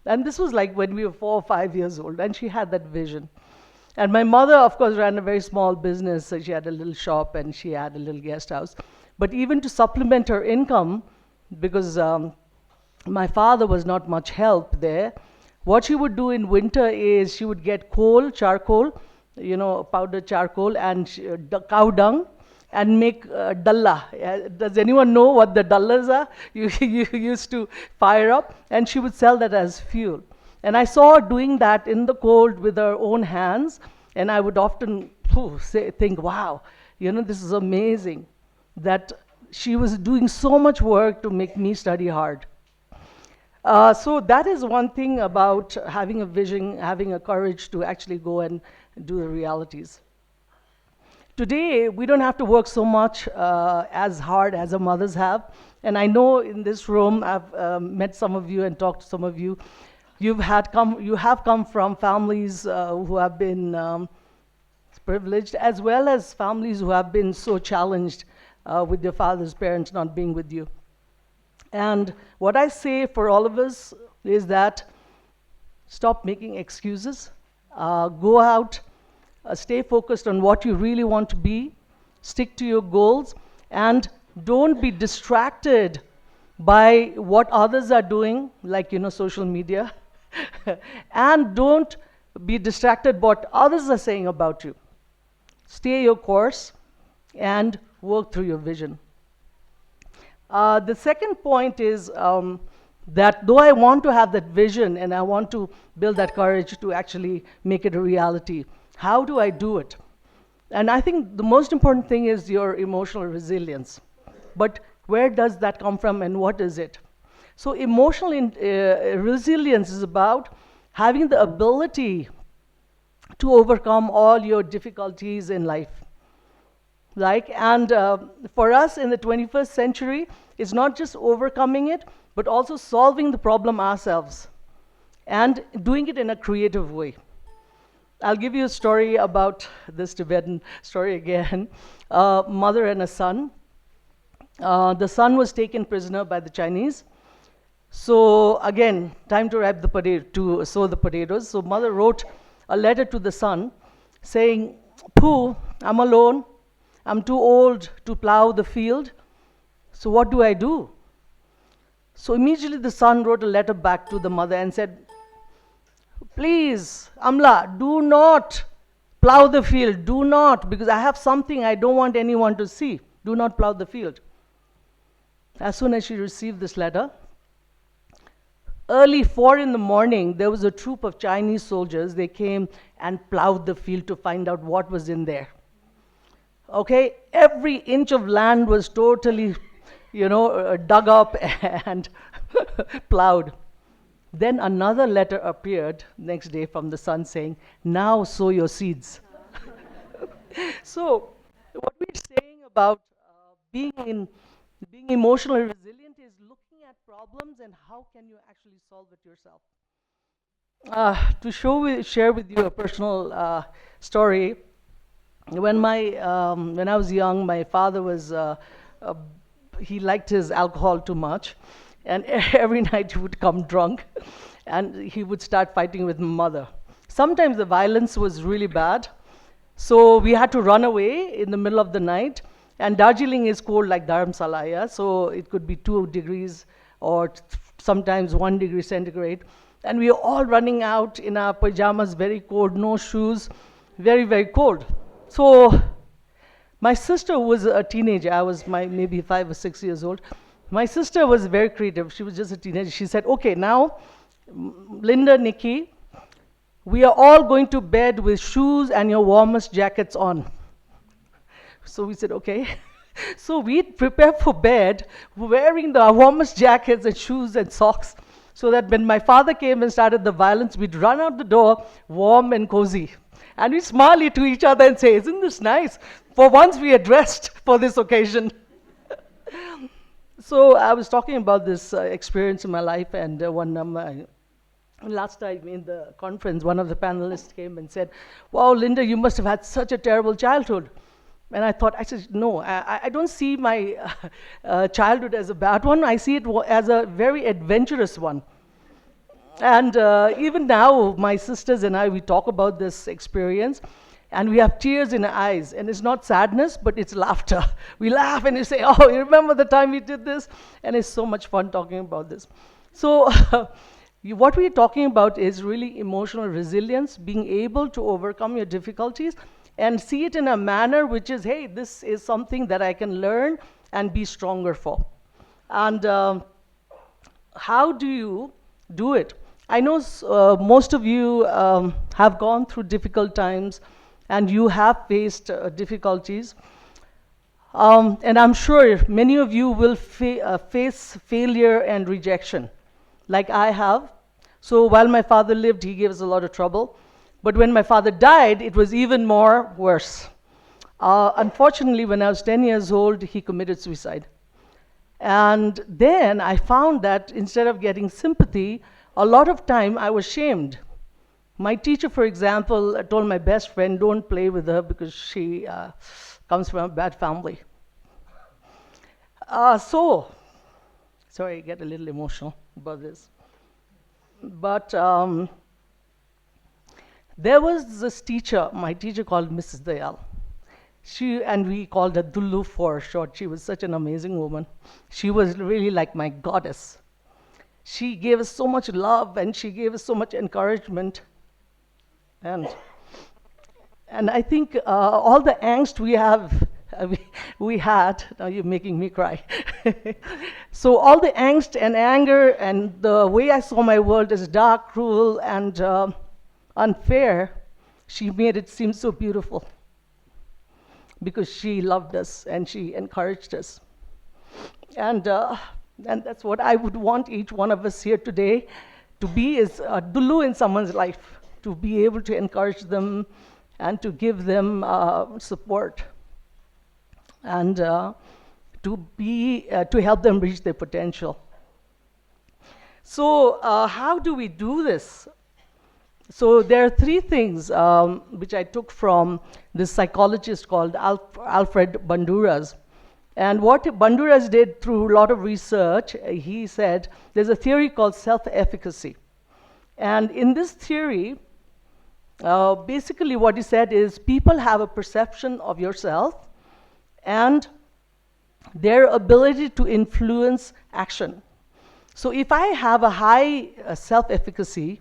And this was like when we were four or five years old, and she had that vision. And my mother, of course, ran a very small business. So she had a little shop and she had a little guest house. But even to supplement her income, because um, my father was not much help there, what she would do in winter is she would get coal, charcoal, you know, powdered charcoal and uh, cow dung and make uh, dalla. Uh, does anyone know what the dallas are? You, you used to fire up, and she would sell that as fuel. And I saw her doing that in the cold with her own hands, and I would often say, think, "Wow, you know, this is amazing that she was doing so much work to make me study hard." Uh, so that is one thing about having a vision, having a courage to actually go and do the realities. Today, we don't have to work so much uh, as hard as our mothers have. And I know in this room, I've uh, met some of you and talked to some of you. You've had come, you have come from families uh, who have been um, privileged, as well as families who have been so challenged uh, with your father's parents not being with you. And what I say for all of us is that stop making excuses, uh, go out, uh, stay focused on what you really want to be, Stick to your goals and don't be distracted by what others are doing, like, you know, social media. And don't be distracted what others are saying about you. Stay your course and work through your vision. Uh, the second point is, um, that though I want to have that vision and I want to build that courage to actually make it a reality, how do I do it? And I think the most important thing is your emotional resilience. But where does that come from and what is it? So, emotional in, uh, resilience is about having the ability to overcome all your difficulties in life. Like, and uh, for us in the twenty-first century, it's not just overcoming it, but also solving the problem ourselves and doing it in a creative way. I'll give you a story about this Tibetan story again. A mother and a son. Uh, the son was taken prisoner by the Chinese. So again, time to ripe the potato, to sow the potatoes. So mother wrote a letter to the son saying, "Pu, I'm alone. I'm too old to plow the field. So what do I do?" So immediately the son wrote a letter back to the mother and said, "Please, Amla, do not plow the field. Do not, because I have something I don't want anyone to see. Do not plow the field." As soon as she received this letter, early four in the morning, there was a troop of Chinese soldiers. They came and plowed the field to find out what was in there. Okay, every inch of land was totally, you know, uh, dug up and plowed. Then another letter appeared next day from the son saying, "Now sow your seeds." So, what we're saying about uh, being in being emotionally resilient is looking at problems and how can you actually solve it yourself. Uh, to show with, share with you a personal uh, story, when my um, when I was young, my father was uh, uh, he liked his alcohol too much, and every night he would come drunk, and he would start fighting with my mother. Sometimes the violence was really bad, so we had to run away in the middle of the night. And Darjeeling is cold like Dharamsala, yeah? So it could be two degrees or sometimes one degree centigrade. And we were all running out in our pajamas, very cold, no shoes, very, very cold. So my sister was a teenager. I was my, maybe five or six years old. My sister was very creative. She was just a teenager. She said, "Okay, now, Linda, Nikki, we are all going to bed with shoes and your warmest jackets on." So we said, "Okay." So we'd prepare for bed wearing the warmest jackets and shoes and socks, so that when my father came and started the violence, we'd run out the door warm and cozy. And we'd smile to each other and say, "Isn't this nice? For once we are dressed for this occasion." So I was talking about this uh, experience in my life, and uh, one of my last time in the conference, one of the panelists came and said, "Wow, Linda, you must have had such a terrible childhood." And I thought, I said, "No, I, I don't see my uh, childhood as a bad one. I see it as a very adventurous one." And uh, even now, my sisters and I, we talk about this experience, and we have tears in our eyes. And it's not sadness, but it's laughter. We laugh and we say, "Oh, you remember the time we did this?" And it's so much fun talking about this. So, what we're talking about is really emotional resilience, being able to overcome your difficulties and see it in a manner which is, "Hey, this is something that I can learn and be stronger for." And uh, how do you do it? I know uh, most of you um, have gone through difficult times and you have faced uh, difficulties. Um, and I'm sure many of you will fa uh, face failure and rejection, like I have. So while my father lived, he gave us a lot of trouble. But when my father died, it was even more worse. Uh, unfortunately, when I was ten years old, he committed suicide. And then I found that instead of getting sympathy, a lot of time I was shamed. My teacher, for example, told my best friend, "Don't play with her because she uh, comes from a bad family." Uh, so, sorry, I get a little emotional about this. But um, there was this teacher, my teacher called Missus Dayal. She, and we called her Dulu for short. She was such an amazing woman. She was really like my goddess. She gave us so much love and she gave us so much encouragement. And and I think uh, all the angst we have, uh, we, we had, now you're making me cry. So all the angst and anger and the way I saw my world as dark, cruel, and uh, unfair, she made it seem so beautiful because she loved us and she encouraged us. And, uh, and that's what I would want each one of us here today to be, is a Dulu in someone's life, to be able to encourage them and to give them uh, support and uh, to be uh, to help them reach their potential. So uh, how do we do this? So there are three things um, which I took from this psychologist called Alf- Alfred Bandura's. And what Bandura's did through a lot of research, uh, he said there's a theory called self-efficacy. And in this theory, uh, basically what he said is people have a perception of yourself and their ability to influence action. So if I have a high uh, self-efficacy,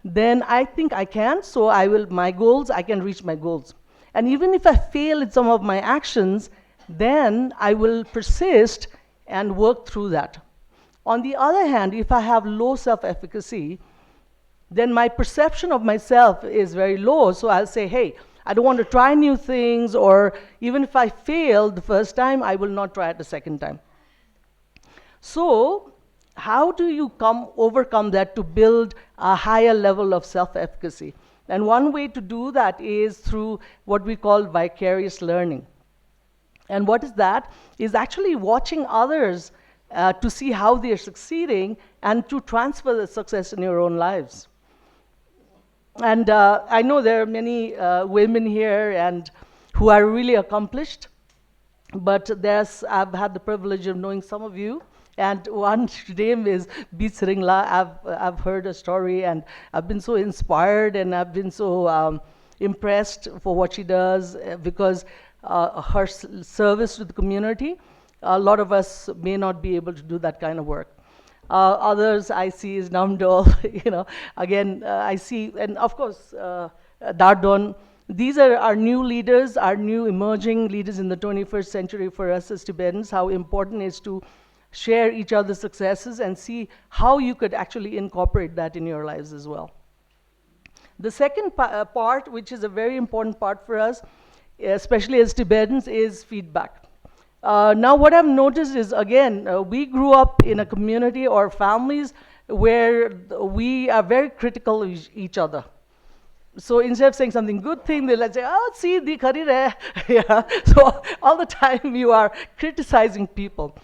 then I think I can, so I will, my goals, I can reach my goals. And even if I fail in some of my actions, then I will persist and work through that. On the other hand, if I have low self-efficacy, then my perception of myself is very low. So I'll say, hey, I don't want to try new things, or even if I fail the first time, I will not try it the second time. So, how do you come overcome that to build a higher level of self-efficacy? And one way to do that is through what we call vicarious learning. And what is that? Is actually watching others uh, to see how they are succeeding and to transfer the success in your own lives. And uh, I know there are many uh, women here and who are really accomplished, but there's, I've had the privilege of knowing some of you. And one name is Bitsring La. I've, I've heard her story and I've been so inspired and I've been so um, impressed for what she does uh, because uh, her s- service to the community, a lot of us may not be able to do that kind of work. Uh, others I see is Namdol, you know, again, uh, I see, and of course, uh, Dardon. These are our new leaders, our new emerging leaders in the twenty-first century for us as Tibetans, how important it is to share each other's successes and see how you could actually incorporate that in your lives as well. The second pa- uh, part, which is a very important part for us, especially as Tibetans, is feedback. Uh, now, what I've noticed is, again, uh, we grew up in a community or families where th- we are very critical of each- each other. So instead of saying something good thing, they let's say, oh, see, the khari re. Yeah. So all the time you are criticizing people.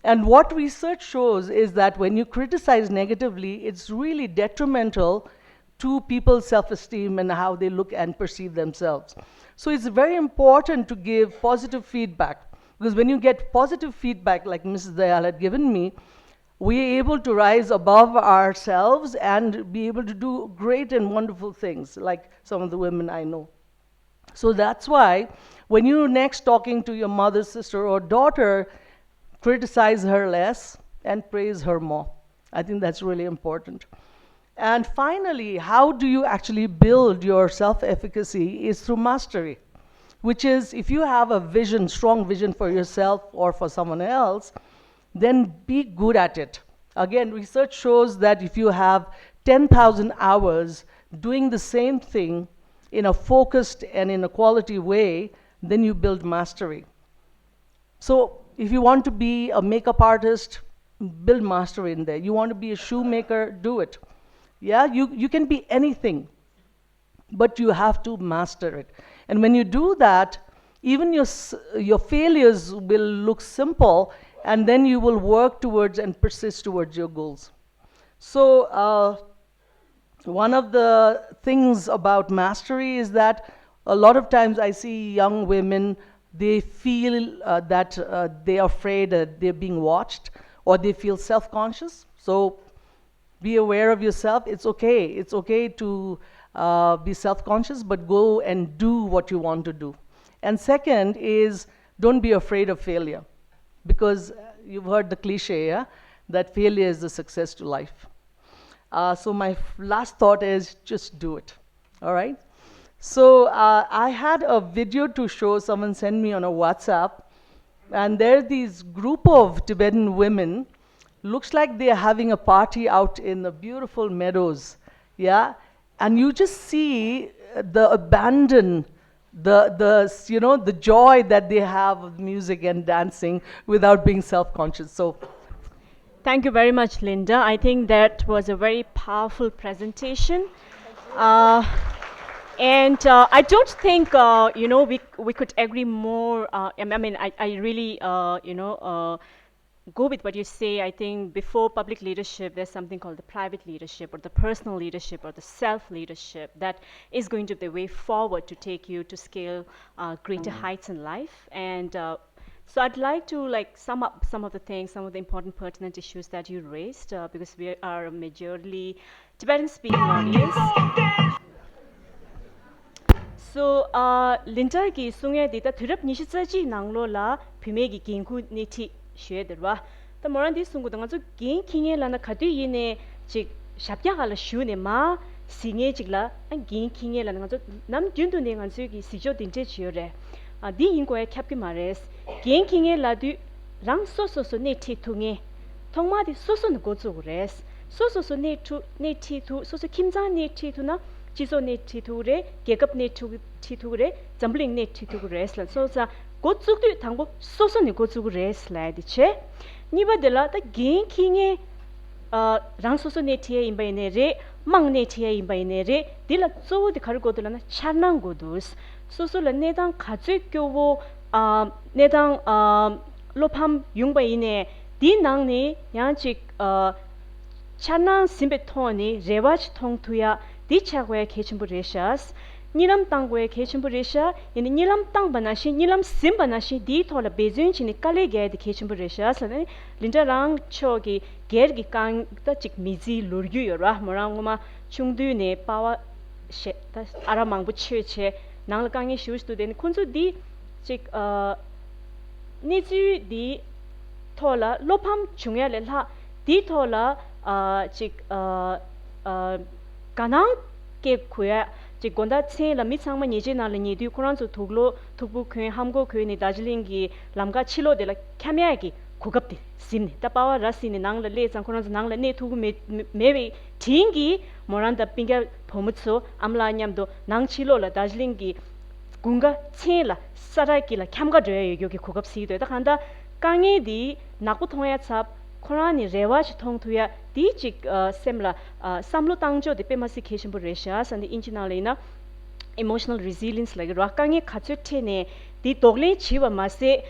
And what research shows is that when you criticize negatively, it's really detrimental to people's self-esteem and how they look and perceive themselves. So it's very important to give positive feedback, because when you get positive feedback like Missus Dayal had given me, we are able to rise above ourselves and be able to do great and wonderful things like some of the women I know. So that's why when you're next talking to your mother, sister, or daughter, criticize her less and praise her more. I think that's really important. And finally, how do you actually build your self-efficacy is through mastery, which is if you have a vision, strong vision for yourself or for someone else, then be good at it. Again, research shows that if you have ten thousand hours doing the same thing in a focused and in a quality way, then you build mastery. So if you want to be a makeup artist, build mastery in there. You want to be a shoemaker, do it. Yeah, you, you can be anything, but you have to master it. And when you do that, even your, s- your failures will look simple, and then you will work towards and persist towards your goals. So, uh, one of the things about mastery is that a lot of times I see young women, they feel uh, that uh, they are afraid that they're being watched or they feel self conscious. So be aware of yourself. It's okay. It's okay to uh, be self conscious, but go and do what you want to do. And second is, don't be afraid of failure, because uh, you've heard the cliche, yeah, that failure is the success to life. Uh, so my f- last thought is, just do it. All right. So uh, I had a video to show. Someone sent me on a WhatsApp, and there's these group of Tibetan women. Looks like they're having a party out in the beautiful meadows. Yeah. And you just see uh, the abandon, the the you know, the joy that they have of music and dancing without being self-conscious. So Thank you very much, Linda. I think that was a very powerful presentation. Uh, and uh, I don't think uh, you know, we we could agree more. Uh, I mean, I, I really uh, you know uh, go with what you say. I think before public leadership, there's something called the private leadership or the personal leadership or the self leadership that is going to be the way forward to take you to scale uh, greater heights in life. And uh, so I'd like to, like, sum up some of the things, some of the important pertinent issues that you raised, uh, because we are a majorly Tibetan speaking audience. So, uh, Linda གིས་གསུང་ཡས་འདི་ད་དུས་རབས་ཉི་ཤུ་རྩ་གཅིག་ནང་ལོགས་ལ་བུད་མེད་ཀྱི་འགན་ཁུར་སྣེ་ཁྲིད་ཞུ་ཡས་དེ་རེད་བ། ད་མོ་རང་འདི་གསུང་གི་འདུག་ང་ཚོ་འགན་འཁྱེར་མཁན་ལབ་ན་ག་དུས་ཡིན་ནའི་ཅིག་ཞབས་བཀྱག་སྒང་ལ་བཞུགས་ནས་མར་གཟིགས་མཁན་ཅིག་ལ་ཨ་འགན་འཁྱེར་མཁན་ལབ་ན། ང་ཚོ་ནམ་རྒྱུན་དུ་ནས་ང་ཚོའི་གི་གཟིགས་ཕྱོགས་འདི་འདྲས་ཅིག་ཡོད་རེད། ཨ་འདི་ཡིན་དགོས་ཡ་ཁྱབ་ཀྱི་མ་རེད། འགན་འཁྱེར་མཁན་ལབ་དུས་རང་སོ་སོ་སོ་སྣེ་ཁྲིད་ཐུབ་མཁན། ཐོག་མ་དེ་སོ་སོ་ནས་འགོ་བཙུགས་དགོས་རེད། སོ་སོ་སོ་སྣེ་ཁྲིད་སྣེ་ཁྲིད་ཐུབ། སོ་སོ་ཁྱིམ་ཚང་སྣེ་ཁྲིད་ཐུབ་ན་སྤྱི་ཚོགས་སྣེ་ཁྲིད་ཐུབ་ཀྱི་རེད། རྒྱལ་ཁབ་སྣེ་ཁྲིད་ཁྲིད་ཐུབ་ཀྱི་རེད། འཛམ་བུ་གླིང་སྣེ་ཁྲིད་ཐུབ་ཀྱི་རེད་ལབ་སོང་ཙང་། འགོ་བཙུགས་དུས་དང་པོ་སོ་སོ་ནས་འགོ་བཙུགས་ཀྱི་རེད་ལབ་ཡ་དེ་བྱས། གཉིས་པ་དེ་ལ་ད་འགན་འཁྱེར་མཁན་ཨ་རང་སོ་སོ་སྣེ་ཁྲིད་ཡ་ཡིན་པ་ཡིན་ནའི་རེད། དམངས་སྣེ་ཁྲིད་ཡ་ཡིན་པ་ཡིན་ནའི་རེད། འདི་ལ་གཙོ་བོ་དེ་ག་རེ་དགོས་འདུག་ལབ་ན་འཆར་སྣང་དགོས་འདུག་སོ་སོ་ལ་གནས་སྟངས་ག་ཚོད་སྐྱོ་བོ། ཨ་གནས་སྟངས་ཨ་བློ་ཕམ་ཡོང་པ་ཡིན་ནའི་འདིའི་ནང་ནས་ཡང་ཅིག་ཨ་འཆར་སྣང་ཟིན་པའི་ཐོག་ནས་རེ་བ་ཅིག་མཐོང་ཐུབ་ཡ་འདི་ཆགས་དགོས་ཡ་གལ་ཆེན་པོ་རེད་ཤག་གཉིད་ལམ་བཏང་དགོས་ཡ་གལ་ཆེན་པོ་རེད་ཤག་ཡིན་ནའི་གཉིད་ལམ་བཏང་པ་ནང་བཞིན་གཉིད་ལམ་ཟིན་པ་ནང་བཞིན་འདིའི་ཐོག་ལ་འབད་བརྩོན་བྱས་ནས་དཀའ་ལས་རྒྱག་ཡ་དེ་གལ་ཆེན་པོ་རེད་ཤག་ཟེར་ནས། ལིན་ཏྲ་རང་ཕྱོགས་ཀྱི་སྒེར་གྱི་རྐང་ད་ཅིག་མི་ཚེའི་ལོ་རྒྱུས་ཡོད་ར། མོ་རང་སྔོན་མ་ཆུང་དུས་ནས་པ་ཝ་ཞེ་ད་ཨ་རག་མང་པོ་མཆོད་བྱས་ནང་ལ་དཀའ་ངལ་ཞེ་པོ་ཞིག་འདུག་དེ་ནི་ཁོ་ཚོ་འདི་ཅིག་ཨ་གནས་ཚུལ་འདིའི་ཐོག་ལ་བློ་ཕམ་བྱུང་ཡ་ལས་ལྷག་འདིའི་ཐོག་ལ་ཨ་ཅིག་ཨ་ཨ་དགའ་སྣང་སྐྱེ་དགོས་ཡ། ཅིག་དགོང་དག་མཚན་ལ་མི་ཚང་མ་ཉལ་ཆས་ནང་ལ་ཉལ་དུས་ཁོ་རང་ཚོ་དུག་ལོག་ཐུག་པོ་གོན་ཧམ་གོག་གོན་ནས་དར་ཇི་ལིང་གི་ལམ་ཁ་ཕྱི་ལོགས་དེ་ལ་འཁྱམ་ཡ་གི་གོ་སྐབས་དེ་ཟིན་ནས། ད་པ་ཝ་ར་ཟིན་ནས་ནང་ལ་སླེབས་ཙང་ཁོ་རང་ཚོ་ནང་ལ་གནས་ཐུབ་ཀྱི་མེད་མེད་པའི་དྲིན་གྱིས་མོ་རང་དང་སྤུན་ཀྱག་བུ་མོ་ཚོ་ཨ་མ་ལགས་མཉམ་དུ་ནང་ཕྱི་ལོགས་ལ་དར་ཇི་ལིང་གི་དགུན་ཁ་མཚན་ལ་ས་བྲག་དཀྱིལ་ལ་འཁྱམ་ག་འགྲོ་ཡ་ཡོད་རྒྱུ་གི་གོ་སྐབས་ཟིན་འདུག་ད་གང་ལྟར་དཀའ་ངལ་འདི་ནག་པོ་མཐོང་ཡ་ཚབ། ཁོ་རང་ནི་རེ་བ་ཞིག་མཐོང་ཐུབ་ཡ་དེ་ཅིག་ཨ་སེམས་ལ་ཨ་བསམ་བློ་བཏང་ཕྱོགས་དེ་དཔེ་མ་སྲིད་གལ་ཆེན་པོ་རེད་ཤག་ཟེར་འདི་དབྱིན་ཇི་ནང་ལ་ཡིན་ན་emotional resilience ལབ་ཀྱི་རེད་བ། དཀའ་ངལ་ག་ཚོད་འཕྲད་ནའི་དེ་གདོང་ལེན་བྱེད་པ་མ་ཟད་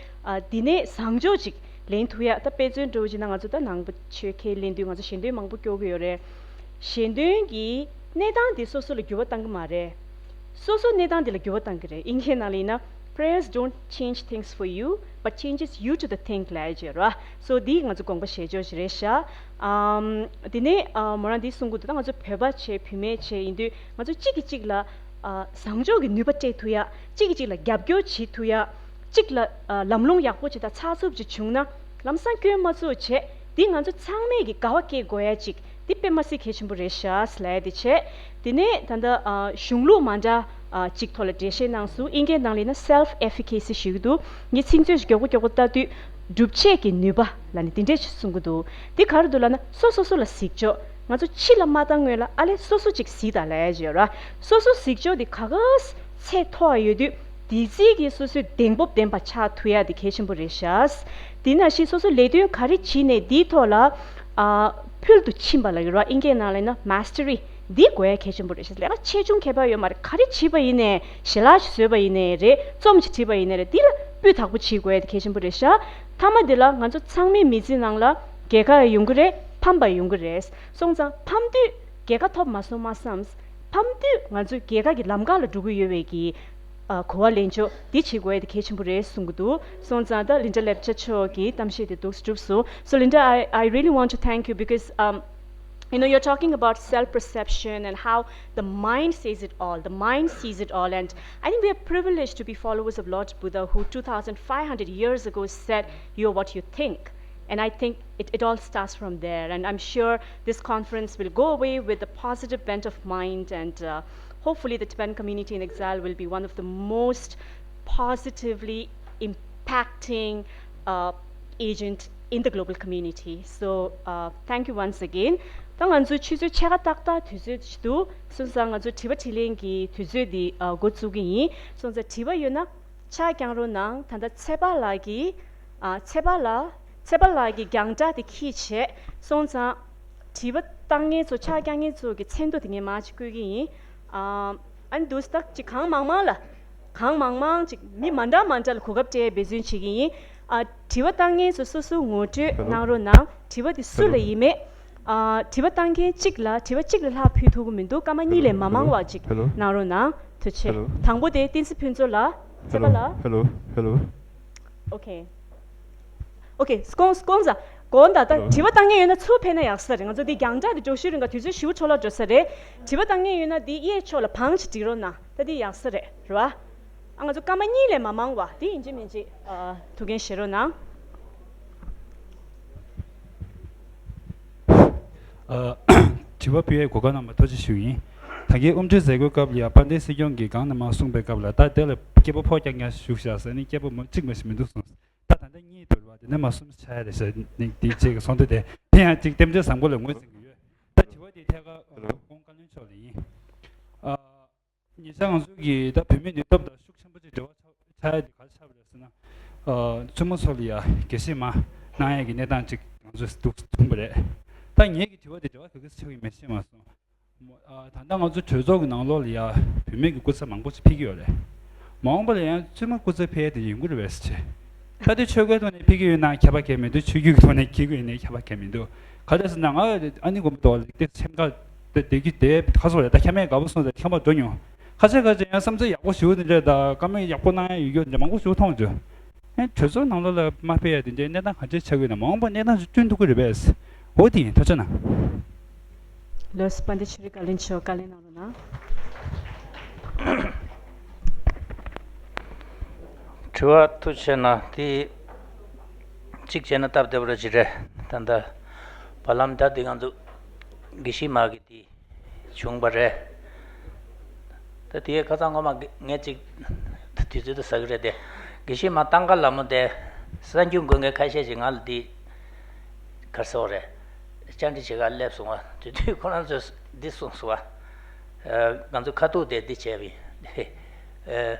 ཨ་དེ་ནས་བཟང་ཕྱོགས་ཅིག་ལེན་ཐུབ་ཡ། ད་དཔེ་མཚོན་འདྲ་བོ་བྱས་ན་ང་ཚོ་ད་ནང་པ་ཆོས་ཁས་ལེན་དུས་ང་ཚོ་ཞལ་འདོན་མང་པོ་སྐྱོར་གྱི་ཡོད་རེད། ཞལ་འདོན་གྱི་གནས་སྟངས་དེ་སོ་སོ་ལ་འགྱུར་བ་གཏང་གི་མ་རེད། སོ་སོ་གནས་སྟངས་དེ་ལ་འགྱུར་བ་གཏང་གི་རེད། དབྱིན་སྐད་ནང་ལ་ཡིན་ན། Prayers don't change things for you, but changes you to the thing ལབ་ཡ་ཅིག་ཡོད་རེད་བ། སོ་འདི་ང་ཚོ་དགོངས་པ་བཞེས་ཕྱོགས་ཤིག་རེད་ཤག་ཨམ། དེ་ནས་ཨ་མོ་རང་འདི་གསུང་གི་འདུག་ད་ང་ཚོ་བོད་པ་བྱས་བུད་མེད་བྱས་ཡིན་དུས་ང་ཚོ་གཅིག་གིས་གཅིག་ལ་ཨ་བཟང་ཕྱོགས་ཀྱི་ནུས་པ་སྤྲད་ཐུབ་ཡ། གཅིག་གིས་གཅིག་ལ་རྒྱབ་སྐྱོར་བྱེད་ཐུབ་ཡ། གཅིག་ལ་ཨ་ལམ་ལྷོང་ཡག་པོ་ཅིག་དང་ཚགས་ཚུད་ཅིག་བྱུང་ན་ལམ་སང་སྐྱོན་མ་ཚུགས་བྱས། འདི་ང་ཚོ་ཚང་མས་ཀྱི་དགའ་བ་སྐྱེ་དགོས་ཡ་ཅིག་འདི་དཔེ་མ་སྲིད་གལ་ཆེན་པོ་རེད་ཤག་ལབ་ཡ་དེ་བྱས། དེ་ནས་ད་ལྟ་ཨ་གཞུང་ལུགས་མ་འདྲ་ཨ་ཅིག་ཐོག་ལ་འགྲེལ་བཤད་གནང་སོང་། དབྱིན་སྐད་ནང་ལ་ཡིན་ན་self efficacy ཞུ་གི་འདུག་ངས་ཚིག་མཛོད་ཞིག་མགྱོགས་པོ་མགྱོགས་པོ་ལྟ་དུས་སྒྲུབ་བྱེད་ཀྱི་ནུས་པ་ལབ་ནས་དེ་འདྲས་ཞིག་གསུང་གི་འདུག་འདི་ག་རེ་འདུག་ལབ་ན་སོ་སོ་སོ་ལ་གཟིགས་ཕྱོགས། ང་ཚོ་ཕྱི་ལ་མ་བཏང་སྔོན་ལ་ཨ་ལས་སོ་སོ་ཅིག་གཟིགས་དང་ལབ་ཡ་ཅིག་ཡོད་ར། སོ་སོ་གཟིགས་ཕྱོགས་འདི་ག་ག་ཚད་མཐོ་བ་ཡོད་དུས། དེ་རྩིས་ཀྱིས་སོ་སོའི་གདེང་སྤོབས་ལྡན་པ་ཆགས་ཐུབ་ཡ་དེ་གལ་ཆེན་པོ་རེད་ཤག་དེ་ནང་བཞིན་སོ་སོ་ལས་དོན་ག་རེ་བྱས་ནས་དེའི་ཐོག་ལ་ཨ་ཕུལ་དུ་ཕྱིན་པ་ལབ་ཀྱི་རེད་བ། དབྱིན་སྐད་ནང་ལ་ཡིན་ན་mastery འདི་དགོས་ཡ་གལ་ཆེན་པོ་རེད་ཤག་ལས་ཀ་ཆེ་ཆུང་ཁྱད་པར་ཡོད་མ་རེད། ག་རེ་བྱས་པ་ཡིན་ནའི་ཞལ་ལག་ཞིག་བཟོས་པ་ཡིན་ནའི་རེད། རྩོམ་ཞིག་བྲིས་པ་ཡིན་ནའི་རེད། འདི་ལ་སྤུས་དག་པོ་བྱེད་དགོས་ཡ་དེ་གལ་ཆེན་པོ་རེད་ཤག་མཐའ་མ་དེ་ལ་ང་ཚོ་ཚང་མའི་མི་ཚེ་ནང་ལ་རྒྱལ་ཁ་ཡོང་གི་རེད། ཕམ་པ་ཡོང་གི་རེད། སོང་ཙང་ཕམ་དུས་རྒྱལ་ཁ་ཐོབ་མ་སོང་མ་བསམས། ཕམ་དུས་ང་ཚོས་རྒྱལ་ཁ་གི་ལམ་ཁ་ལ་འགྲོ་གི་ཡོད་པའི་གི་ཨ་གོ་བ་ལེན་ཕྱོགས་འདི་བྱེད་དགོས་ཡ་དེ་གལ་ཆེན་པོ་རེད་གསུང་གི་འདུག་སོང་ཙང་ད་ལིན་ཏྲ་ལེབ་ཅ་མཆོག་གི་གཏམ་བཤད་དེ་འདུག་སེ་གྲུབ་སོང་། So Linda, I, I really want to thank you because um, You know, you're talking about self perception and how the mind says it all, the mind sees it all. And I think we are privileged to be followers of Lord Buddha, who two thousand five hundred years ago said, "You're what you think." And I think it, it all starts from there. And I'm sure this conference will go away with a positive bent of mind. And uh, hopefully, the Tibetan community in exile will be one of the most positively impacting uh, agent in the global community. So, uh, thank you once again. ད་ང་ཚོའི་ཆུ་ཚོད་ཕྱེད་ཀ་ཏག་ཏག་དུས་ཚོད་ཅིག་འདུག་སོང་ཙང་ང་ཚོ་དྲི་བ་དྲིས་ལན་གྱི་དུས་ཚོད་འདི་ཨ་འགོ་བཙུགས་ཀྱི་ཡིན། སོང་ཙང་དྲི་བ་ཡོད་ན་ཕྱག་བརྐྱང་རོགས་གནང་། ད་ལྟ་ཚེ་དཔག་ལགས་ཀྱིས་ཨ་ཚེ་དཔག་ལགས་ཚེ་དཔག་ལགས་ཀྱིས་རྒྱང་བསྒྲགས་དེ་ཁྱེར་བྱས། སོང་ཙང་དྲི་བ་བཏང་མཁན་ཚོ་ཕྱག་བརྐྱང་མཁན་ཚོ་གི་མཚན་ཐོ་དེ་ངས་མར་ཅིག་བཀོད་ཀྱི་ཡིན། ཨ་ཨ་ནི་འདུག་སྟབས་ཀྱིས་གང་མང་མང་ལ། གང་མང་མང་ཅིག་མི་མ་འདྲ་མ་འདྲ་ལ་གོ་སྐབས་སྤྲད་འབད་བརྩོན་བྱེད་ཀྱི་ཡིན། ཨ་དྲི་བ་བཏང་མཁན་ཚོ་སོ་སོའི་ངོ་སྤྲོད་གནང་རོགས་གནང་། དྲི་བ་དེ་སུ་ལ་ཡིན་མེད། ཨ་དྲི་བ་བཏང་མཁན་གཅིག་ལ་དྲི་བ་གཅིག་ལས་ལྷག་ཕུལ་ཐུབ་ཀྱི་མི་འདུག་སྐར་མ་གཉིས་ལས་མ་མང་བ་ཅིག་གནང་རོགས་གནང་། ཐུགས་རྗེ་ཆེ། དང་པོ་དེ་བསྟན་འཛིན་ཕུན་ཚོགས་ལགས། ཚེ་དཔག་ལགས། ཨོ་ཁེ། ཨོ་ཁེ། སྐོང་སྐོང་ཟ། དགོངས་དག་ད་དྲི་བ་བཏང་མཁན་ཡོད་ན་ཚུར་ཕེབས་ན་ཡག་ས་རེད། ང་ཚོ་འདི་རྒྱང་བསྒྲགས་འདི་འགྲོ་ཤུལ་རིང་ག་དུས་ཚོད་ཞེ་པོ་འཕྲོ་བརླག་འགྲོ་ས་རེད། དྲི་བ་བཏང་མཁན་ཡོད་ན་འདི་གཡས་ཕྱོགས་ལ་བང་ཅིག་སྒྲིག་རོགས་གནང་། ད་འདི་ཡག་ས་རེད། རེད་བ། ཨ་ང་ཚོ་སྐར་མ་གཉིས་ལས་མ་མང་བ་འདི་ཡིན་གཅིག་མིན་གཅིག་ཨ་ཐུགས་འགན་བཞེས་རོགས་གནང་། ཨ་དྲི་བ་ཕུལ་ཡའི་གོ་སྐབས་གནང་བར་ཐུགས་རྗེ་ཞུ་ཡིན། ད་གིན་དབུ་འབྱེད་མཛད་སྒོའི་སྐབས་ལ་ཡ་དཔལ་ལྡན་སྲིད་སྐྱོང་གིས་གང་ནས་མར་གསུངས་པའི་སྐབས་ལ་ད་དེ་ལ་སྐད་པོ་ཕོ་རྐྱང་རྐྱང་ཞིག་བཞུགས་བཞག་ཟེར་ནས་སྐད་པོ་མ་གཅིག་མ་ཞིག་མི་འདུག་གསུངས། ད་ད་ལྟ་གཉིས་འདུག་རེད་བ། དེ་ནས་མར་གསུམ་ཆགས་ཡ་རེད་ཟེར་ནས་དེ་བྱས་ཀྱི་སོང་དུས་དེ་དེ་ཡང་གཅིག་རྟེན་འབྲེལ་བཟང་པོ་ལ་ངོས་འཛིན་གྱི་ཡོད། ད་དྲི་བ་དེ་ཐད་ཀར་ཧེ་ལོ། ཁོང་བཀའ་བློན་མཆོག་ལ་ཡིན། ཨ་ཉེ་ཆར་ང་ཚོ་གི་ད་བུད་མེད་ནུས་སྟོབས་དང་ཤུགས་ཆེན་པོ་ཅིག་འབྲེལ་བ་ཆགས་ཆགས་ཡ་དེ་ག་རེ་ཆགས་པ་རེད་ཟེར་ན། ཨ་བཙུན་མ་ཚོ་ལ་ཡ་དགེ་བཤེས་མ་གནང་ཡ་གི་གནས་སྟངས་ཅིག་ང་ཚོས་འདུག་མཐོང་པ་རེད། ད་ངེད་ཀྱི་དྲི་བ་དེ་འབྲེལ་བ་ག་གེ་ཆགས་ཀྱི་མེད་ཤེས་མ་སོང་། ཨ་ད་ལྟ་ང་ཚོ་གྲོས་ཚོགས་ཀྱི་ནང་ལོགས་ལ་ཡ་བུད་མེད་ཀྱི་སྐུ་ཚབ་མང་པོ་ཞིག་ཕེབས་ཀྱི་ཡོད་རེད། མ་འོངས་པ་ལ་ཡང་བཙུན་མ་སྐུ་ཚབ་ཕེབས་ཏེ་ཡོང་གི་རེད་པས་ཟེར་བྱས། ད་དེ་ཆོལ་ཁའི་ཐོག་ནས་ཕེབས་ཀྱི་ཡོད་ན་ཁྱབ་པ་གང་ཡང་མི་འདུག་ཆོས་བརྒྱུད་ཀྱི་ཐོག་ནས་ཕེབས་ཀྱི་ཡོད་ན་ཁྱབ་པ་གང་ཡང་མི་འདུག་ག་རེ་ཟེར་ན་ང་ཨ་ནི་དགོན་པ་དོག་ལ་དེ་སེམས་ཁ་དེ་དེ་གི་དེ་ཁ་སོགས་རེད། ད་ཁྱམས་མེད་དགའ་པོ་སོང་ཟེར་ཁྱམས་པ་འགྲོ་མྱོང་། ཁ་ཆེ་ཁ་ཆེ་ཡང་བསམ་ཚུལ་ཡག་པོ་ཞུ་འདི་འདྲ་ད་བཀའ་མོལ་ཡག་པོ་གནང་ཡ་ཡོད་རྒྱུ་འདི་འདྲ་མང་པོ་ཞུ་མཐོང་རྒྱུ། ཨེ་གྲོས་ཚོགས་ནང་ལོགས་ལ་མ་ཕེབས་ཡ་དེ་འདྲའི་གནས་སྟངས་ག་འདྲས་ཆགས་ཀྱི་ཡོད་ན་མ་འོངས་པ་གནས་སྟངས་ཅིག་བསྐྲུན་ཐུབ་ཀྱི་རེད་པས། འོ་དེ་ཡིན། ཐུགས་རྗེ་གནང་། ལོས་པཎ་ཆེན་ཆོས་རིག་བཀའ་བློན་མཆོག་བཀའ་ལན་གནང་རོགས་གནང་། དྲི་བ་ཐུགས་རྗེ་གནང་། དེ་གཅིག་བྱས་ན་སྟབས་བདེ་པོ་ར་ཅིག་རེད། ད་ལྟ་བར་ལམ་ད་དེ་ང་ཚོ་དགེ་བཤེས་མ་གི་དེ་བྱུང་བ་རེད། ད་དེའི་ཁ་སང་ངོ་མ་ངས་ཅིག་དུས་ཚོད་དུ་ཟ་གི་རེད་དེ། དགེ་བཤེས་མ་ཏང་ཀ་ལ་མོ་དེ་གསར་འགྱུར་འགོད་མཁན་ཁ་ཤས་ཤིག་ང་ལ་འདི་གར་སོགས་རེད། བཅར་འདྲི་བྱེད་ག་སླེབས་སོང་བ། དེ་དུས་ཁོ་རང་ཚོས་འདི་གསུངས་སོང་བ། ཨ་ང་ཚོ་ཁ་ཐུག་དེ་འདི་བྱས་པ་ཡིན། ཨ་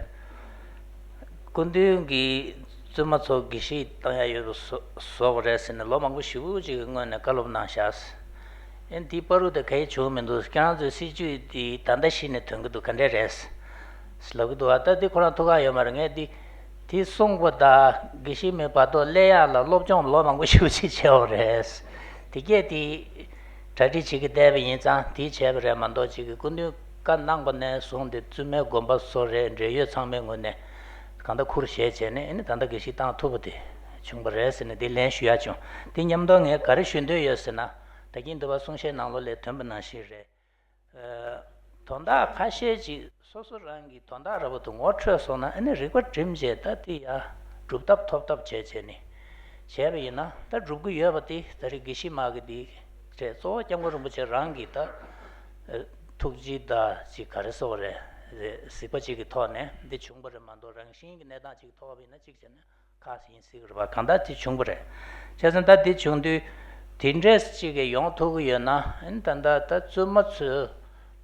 སྐུ་མདུན་གྱིས་བཙུན་མ་ཚོ་དགེ་བཤེས་བཏང་ཡ་ཡོད་པ་བཟོ་བཟོ་དགོས་རེད་ཟེར་ནས་ལོ་མང་པོ་ཞེ་པོ་ཅིག་གི་སྔོན་ནས་བཀའ་སློབ་གནང་བཞག་ཨེ་འདི་བར་དུ་དེ་ག་ཡེ་བྱུང་མི་འདུག་ཁྱེད་རང་ཚོའི་སྲིད་ཇུས་འདི་ད་ལྟ་གཞི་ནས་དོན་གྱི་འདུག་ག་འདྲས་རེད། ལབ་ཀྱི་འདུག་ཨ་ད་འདི་ཁོ་རང་ཐུགས་ཁག་ཡོད་མ་རེད། ངས་འདི་དེ་གསུངས་པ་དང་དགེ་བཤེས་མའི་བར་ཐོག་སླེབས་ཡག་ལ་སློབ་སྦྱོང་ལོ་མང་པོ་ཞེ་པོ་ཅིག་བྱས་པ་རེད། དེ་གས་དེ་གྲ་སྒྲིག་བྱེད་ཀྱི་བསྡད་པ་ཡིན་ཙང་དེ་བྱས་པ་རེད་མ་གཏོགས་ཅིག་གི་སྐུ་མདུན་བཀའ་གནང་པ་ནས་བཟུང་སྟེ་བཙུན་མའི་དགོན་པ་བཟོ་རེད། འབྲེལ་ཡོད་ཚང་མའི་ངོས་ནས་གང་ལྟར་ཁུར་བཞེས་བྱས་ནས་ཨ་ནི་ད་ལྟ་དགེ་བཤེས་བཏང་ཐུབ་པ་དེ་བྱུང་བ་རེད་ཟེར་ནས་དེ་ལན་ཞུ་ཡག་བྱུང་། དེ་མཉམ་དུ་ངས་ག་རེ་ཞུ་འདོད་ཡོད་ཟེར་ན། ད་གིན་འདུལ་བ་གསུང་བཤད་ནང་ལོགས་ལ་ཐོན་པ་ནང་བཞིན་རེད། ཨ་དོན་དག་ཁ་ཤས་ཅིག་སོ་སོ་རང་གི་དོན་དག་འདྲ་པོ་དེ་ངོ་འཕྲོད་སོང་ན་ཨ་ནི་རིག་པ་བསྒྲིམས་བྱས་ད་དེ་ཡ་སྒྲུབ་ཐབས་ཐོབ་ཐབས་བྱས་བྱས་ནས་བྱས་པ་ཡིན་ན་ད་སྒྲུབ་ཀྱི་ཡོད་པ་དེ་ད་རེས་དགེ་བཤེས་མ་གི་དེ་རེད། གཙོ་བོ་སྐྱབས་མགོན་རིན་པོ་ཆེ་རང་གི་ད་ཨ་ཐུགས་རྗེ་ད་ཅིག་ག་རེ་ཟེར་དགོས་རེད། གཟིགས་པ་ཅིག་གི་ཐོག་ནས་འདི་བྱུང་བ་རེད་མ་གཏོགས་རང་བཞིན་གྱི་གནས་སྟངས་ཅིག་ཐོག་ཡིན་ན་གཅིག་བྱས་ན། ཁག་ཡིན་སྲིད་ཀྱི་རེད་པ། གང་ལྟར་དེ་བྱུང་བ་རེད། བྱས་ཙང་ད་དེ་བྱུང་དུས་དེ་འདྲས་ཅིག་གི་ཡོང་ཐུབ་ཀྱི་ཡོད་ན་ཨ་ནི་ད་ལྟ་ད་བཙུན་མ་ཚོས་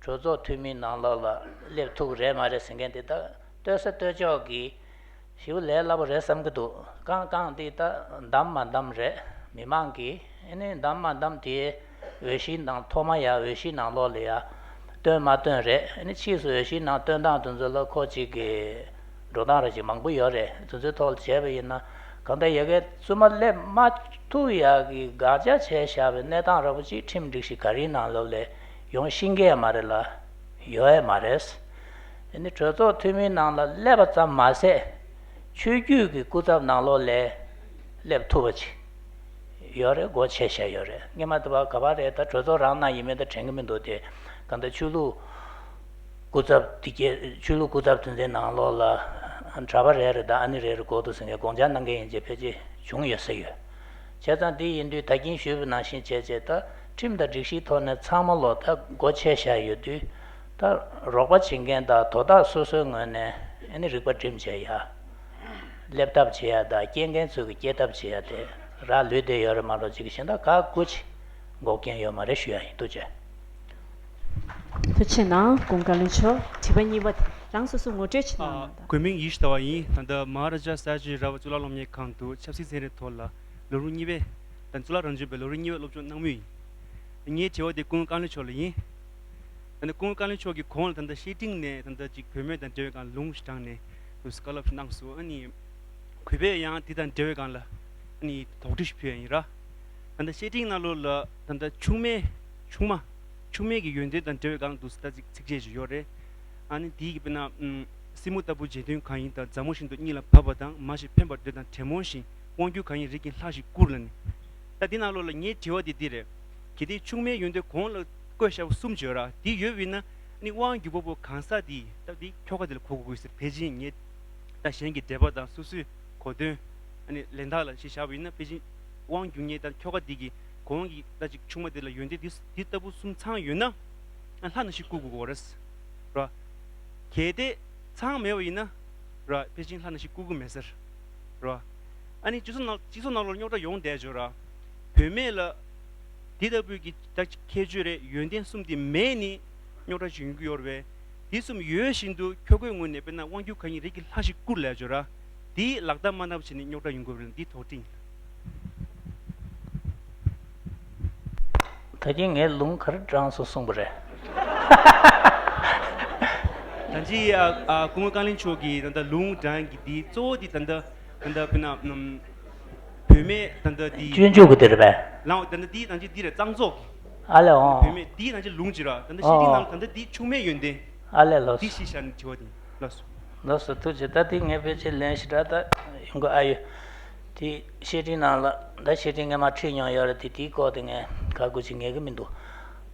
གྲོས་ཚོགས་འཐུས་མིའི་ནང་ལོགས་ལ་སླེབས་ཐུབ་ཀྱི་རེད་མ་རེད་ཟེར་མཁན་དེ་ད་ལྟོས་ས་ལྟོས་ཕྱོགས་ཀྱི་ཞེ་པོ་ལས་སླ་པོ་རེད་བསམ་གྱི་འདུག་གང་གང་དེ་ད་འདམ་མ་འདམ་རེད། མི་མང་གིས་ཨ་ནི་འདམ་མ་འདམ་དེ་འོས་གཞིའི་ནང་ཐོག་མ་ཡ་འོས་གཞིའི་ནང་ལོགས་ལ་ཡ། བཏོན་མ་བཏོན་རེད། ཨ་ནི་ཕྱིས་སུ་འོས་གཞིའི་ནང་བཏོན་སྟངས་དེ་ཚོ་ལ་ཁོ་གཅིག་གི་འགྲོ་སྟངས་ར་ཅིག་མང་པོ་ཡོད་རེད། དེ་ཚོའི་ཐོག་ལ་བྱས་པ་ཡིན་ན་གང་ལྟར་ཡ་གིའི་བཙུན་མ་སླེབས་མ་ཐུབ་ཡག་གི་དགག་བྱ་བྱས་བཞག་པའི་གནས་སྟངས་འདྲ་པོ་ཅིག་ཁྲིམས་སྒྲིག་གཞི་ག་རེའི་ནང་ལོགས་ལ་ཡོང་ཤེས་ཀྱི་ཡ་མ་རེད་ལ་ཡོད་ཡ་མ་རེད། ཨ་ནི་གྲོས་ཚོགས་འཐུས་མིའི་ནང་ལ་སླེབས་པ་ཙམ་མ་ཟད་ཆོས་བརྒྱུད་ཀྱི་སྐུ་ཚབ་ནང་ལོགས་ལ་སླེབས་ཐུབ་པ་ཅིག་ ཡོད་རེད། སྒོ་ཕྱེ་བཞག་ཡོད་རེད། སྔོན་མ་དེ་བ་ག་པར་རེད། ད་གྲོས་ཚོགས་རང་ནང་ཡིན་མིན་ད་དྲན་གི་མི་འདུག་སྟེ། གང་ལྟར་ཆོས་ལུགས་སྐུ་ཚབ་དེ་གས་ཆོས་ལུགས་སྐུ་ཚབ་དོན་ཚན་ནང་ལོགས་ལ་གྲྭ་པ་རེ་རེ་དང་ཨ་ནེ་རེ་རེ་དགོས་འདུག་ཟེར་མཁན་དགོངས་འཆར་གནང་མཁན་ཡིན་ཅེས་ཕལ་ཆེར་བྱུང་ཡོད་ས་ཡོད། བྱས་ཙང་དེ་ཡིན་དུས་ད་གིན་ཞུས་པ་ནང་བཞིན་བྱས་བྱས་ད་ཁྲིམས་དང་སྒྲིག་གཞིའི་ཐོག་ནས་ཚང་མ་ལོ་ད་སྒོ་ཕྱེ་བཞག་ཡོད་དུས། ད་རོགས་པ་བྱེད་མཁན་དང་དོ་བདག་སོ་སོའི་ངོས་ནས་ཨ་ནི་རིག་པ་སྒྲིམ་བྱས་ཡ། སླེབས་ཐབས་བྱེད་ཡ་དང་སྐྱེལ་མཁན་ཚོ་གི་སྐྱེལ་ཐབས་བྱེད་ཡ་དེ་རག་ལུས་བསྡད་ཡོད་རེད་མ་གཏོགས་ཅིག་གཞན་དག་ག་དགོས་ཅི་འགོག་རྐྱེན་ཡོད་མ་རེད་ཞུ་ཡ་ཡིན། ཐུགས་རྗེ། ཐུགས་རྗེ་གནང་སྐུ་ངོ་བཀའ་བློན་མཆོག་དྲི་བ་གཉིས་པ་དེ་རང་སོ་སོ་ངོ་སྤྲོད་ཅིག་གནང་ཨ། རོགས་གནང་། གུས་མིང་ཡེ་ཤེས་ཟླ་བ་ཡིན། ད་ལྟ་མ་ཧཱ་ར་ཇཱ་ས་ཆུ་ར་བ་གཙུག་ལག་སློབ་གཉེར་ཁང་དུ་ཆབ་སྲིད་ཚན་རིག་ཐོག་ལ་ལོ་རིམ་གཉིས་པའི་དང་གཙུག་ལག་རང་བྱུང་བའི་ལོ་རིམ་གཉིས་པའི་སློབ་སྦྱོང་གནང་མུས་ཡིན། ངའི་དྲི་བ་དེ་སྐུ་ངོ་བཀའ་བློན་མཆོག་ལ་ཡིན། ད་ནི་སྐུ་ངོ་བཀའ་བློན་མཆོག་གིས་གོང་ལ་ད་ལྟ་བཤེས་སྤྲིང་ནས་ད་ལྟ་ཅིག་བུད་མེད་དང་འབྲེལ་བའི་སྒང་ལུང་ཞིག་དྲངས་ནས་དུ་བཀའ་སློབ་ཞིག་གནང་སོང་། ཨ་ནི་གུས་པས་ཡང་འདི་དང་འབྲེལ་བའི་སྒང་ལ་ཨ་ནི་དོགས་འདྲི་ཞིག་ཕུལ་ཡ་ཡིན་ར། ད་ལྟ་བཤེས་སྤྲིང་ནང་ལོགས་ལ་ད་ལྟ་ཆུང་མའི་ཆུང་མ་ཆུང་མའི་གི་ཡོན་ཏན་དང་འབྲེལ་བའི་སྒང་དུ་ད་ཅིག་ཚིགས་བཅད་ཅིག་ཡོད་རེད། ཨ་ནི་འདི་གི་དཔེར་ན་ཨུམ་སྲིང་མོ་ལྟ་བུ་འཇིག་རྟེན་གང་ཡིན་དང་། མཛའ་མོ་བཞིན་དུ་གཉིད་ལ་བབས་པ་དང་། མ་ཞིག་འཕེན་པར་འདོད་དང་བྲེ་མོ་བཞིན། དབང་སྒྱུར་གང་ཡིན་རིགས་ཀྱི་ལྷ་ཞིག་བཀུར་ལ་ནི། ད་འདི་ནང་ལོགས་ལ་ངའི་དྲི་བ་འདི་འདི་རེད། གལ་ཏེ་ཆུང་མའི་ཡོན་ཏན་གོང་ལ་བཀོད་བཞག་པ་གསུམ་བརྗོད་ར། འདི་ཡོད་པ་ཡིན་ན་ནི་དབང་སྒྱུར་པ་པོ་གང་ཟག་འདི་ད་འདི་ཁྱོ་ག་འདི་ལ་གོ་དགོས་ཀྱི་ཟེར། ཕལ་ཆེར་ངས་ད་གཞན་གྱི་འགྲེལ་པ་དང་སོ་སོའི་གོ་དོན་ཨ་ནི་ལན་དག་ལ་གཞི་བཞག་པ་ཡིན་ན། ཕལ་ཆེར་དབང་སྒྱུར་མཁན་ད་ཁྱོ་ག་འདི་གི་གོང་གི་ད་ཅིག་ཆུང་མ་འདི་ལ་ཡོན་ཏན་འདི་འདི་ལྟ་བུ་གསུམ་ཚང་ཡོད་ན་ཨ་ལྷ་ནང་བཞིན་བཀུར་དགོས་ཀྱི་རེད་ར། གལ་ཏེ་ཚང་མེད་པ་ཡིན་ན་ར་ཕལ་ཆེར་ལྷ་ནང་བཞིན་བཀུར་གྱི་མེད་ཟེར་ར། ཨ་ནི་སྤྱི་ཚོགས་ནང་སྤྱི་ཚོགས་ནང་ལོགས་རྙོག་དྲ་ཡོང་བསྡད་བྱུང་ར། བུད་མེད་ལ་འདི་ལྟ་བུའི་གི་ད་ཁྱད་ཆོས་རེད། ཡོན་ཏན་གསུམ་འདི་མེད་ནི་རྙོག་དྲ་ཞིག་ཡོང་གི་ཡོད་རེད་པས། འདི་གསུམ་ཡོད་བཞིན་དུ་ཁྱོ་གའི་ངོས་ནས་དཔེར་ན་དབང་སྒྱུར་གང་ཡིན་རིགས་ཀྱི་ལྷ་ཞིག་བཀུར་ལབ་བྱུང་ར། འདི་ལག་བསྟར་མ་གནང་བ་བྱས་ནས་རྙོག་དྲ་ཡོང་གི་ཡོད་རེད། འདི་དོགས་འདྲི་ཡིན། ད་གིན་ངས་ལུང་ག་རེ་དྲངས་སོང་གསུངས་པ་རེད། ད་ཅི་ཨ་ཨ་སྐུ་ངོ་བཀའ་བློན་མཆོག་གིས་ད་ལྟ་ལུང་དྲངས་ཀྱི་འདི་གཙོ་བོ་འདི་ད་ལྟ་ད་ལྟ་དཔེར་ན་ཨམ་བུད་མེད་ད་ལྟ་འདི་སྤྱོད་འཇུག་གི་འདི་རེད་པས། ལའང་ད་ལྟ་འདི་ད་ཅི་འདི་རེད། གཙང་བཙོག་གི་ཨ་ལས་འོང་། བུད་མེད་འདི་ད་ཅི་ལུང་ཅི་ར། ད་ལྟ་བཤེས་སྤྲིང་ནང་ལ་ད་ལྟ་འདི་ཆུང་མའི་ཡོན་ཏན་ཨ་ལས་ལོ། འདི་གཞི་བཞག་ནས་དྲི་བ་འདི་ལགས་སོ། ལགས་སོ། ཐུགས་རྗེ། ད་འདི་ངས་ཕལ་ཆེར་ལན་ཞེ་དྲག་ད་ཡོང་གི་ཨ་ཡོད། དེ་བཤེས་སྤྲིང་ནང་ལ་ད་བཤེས་སྤྲིང་སྔོན་མ་ཁྲིད་མྱོང་ཡོད་རེད་དེ། དེའི་སྐོར་དེ་ངས་ག་དགོས་ཅིག་ངེས་ཀྱི་མི་འདུག་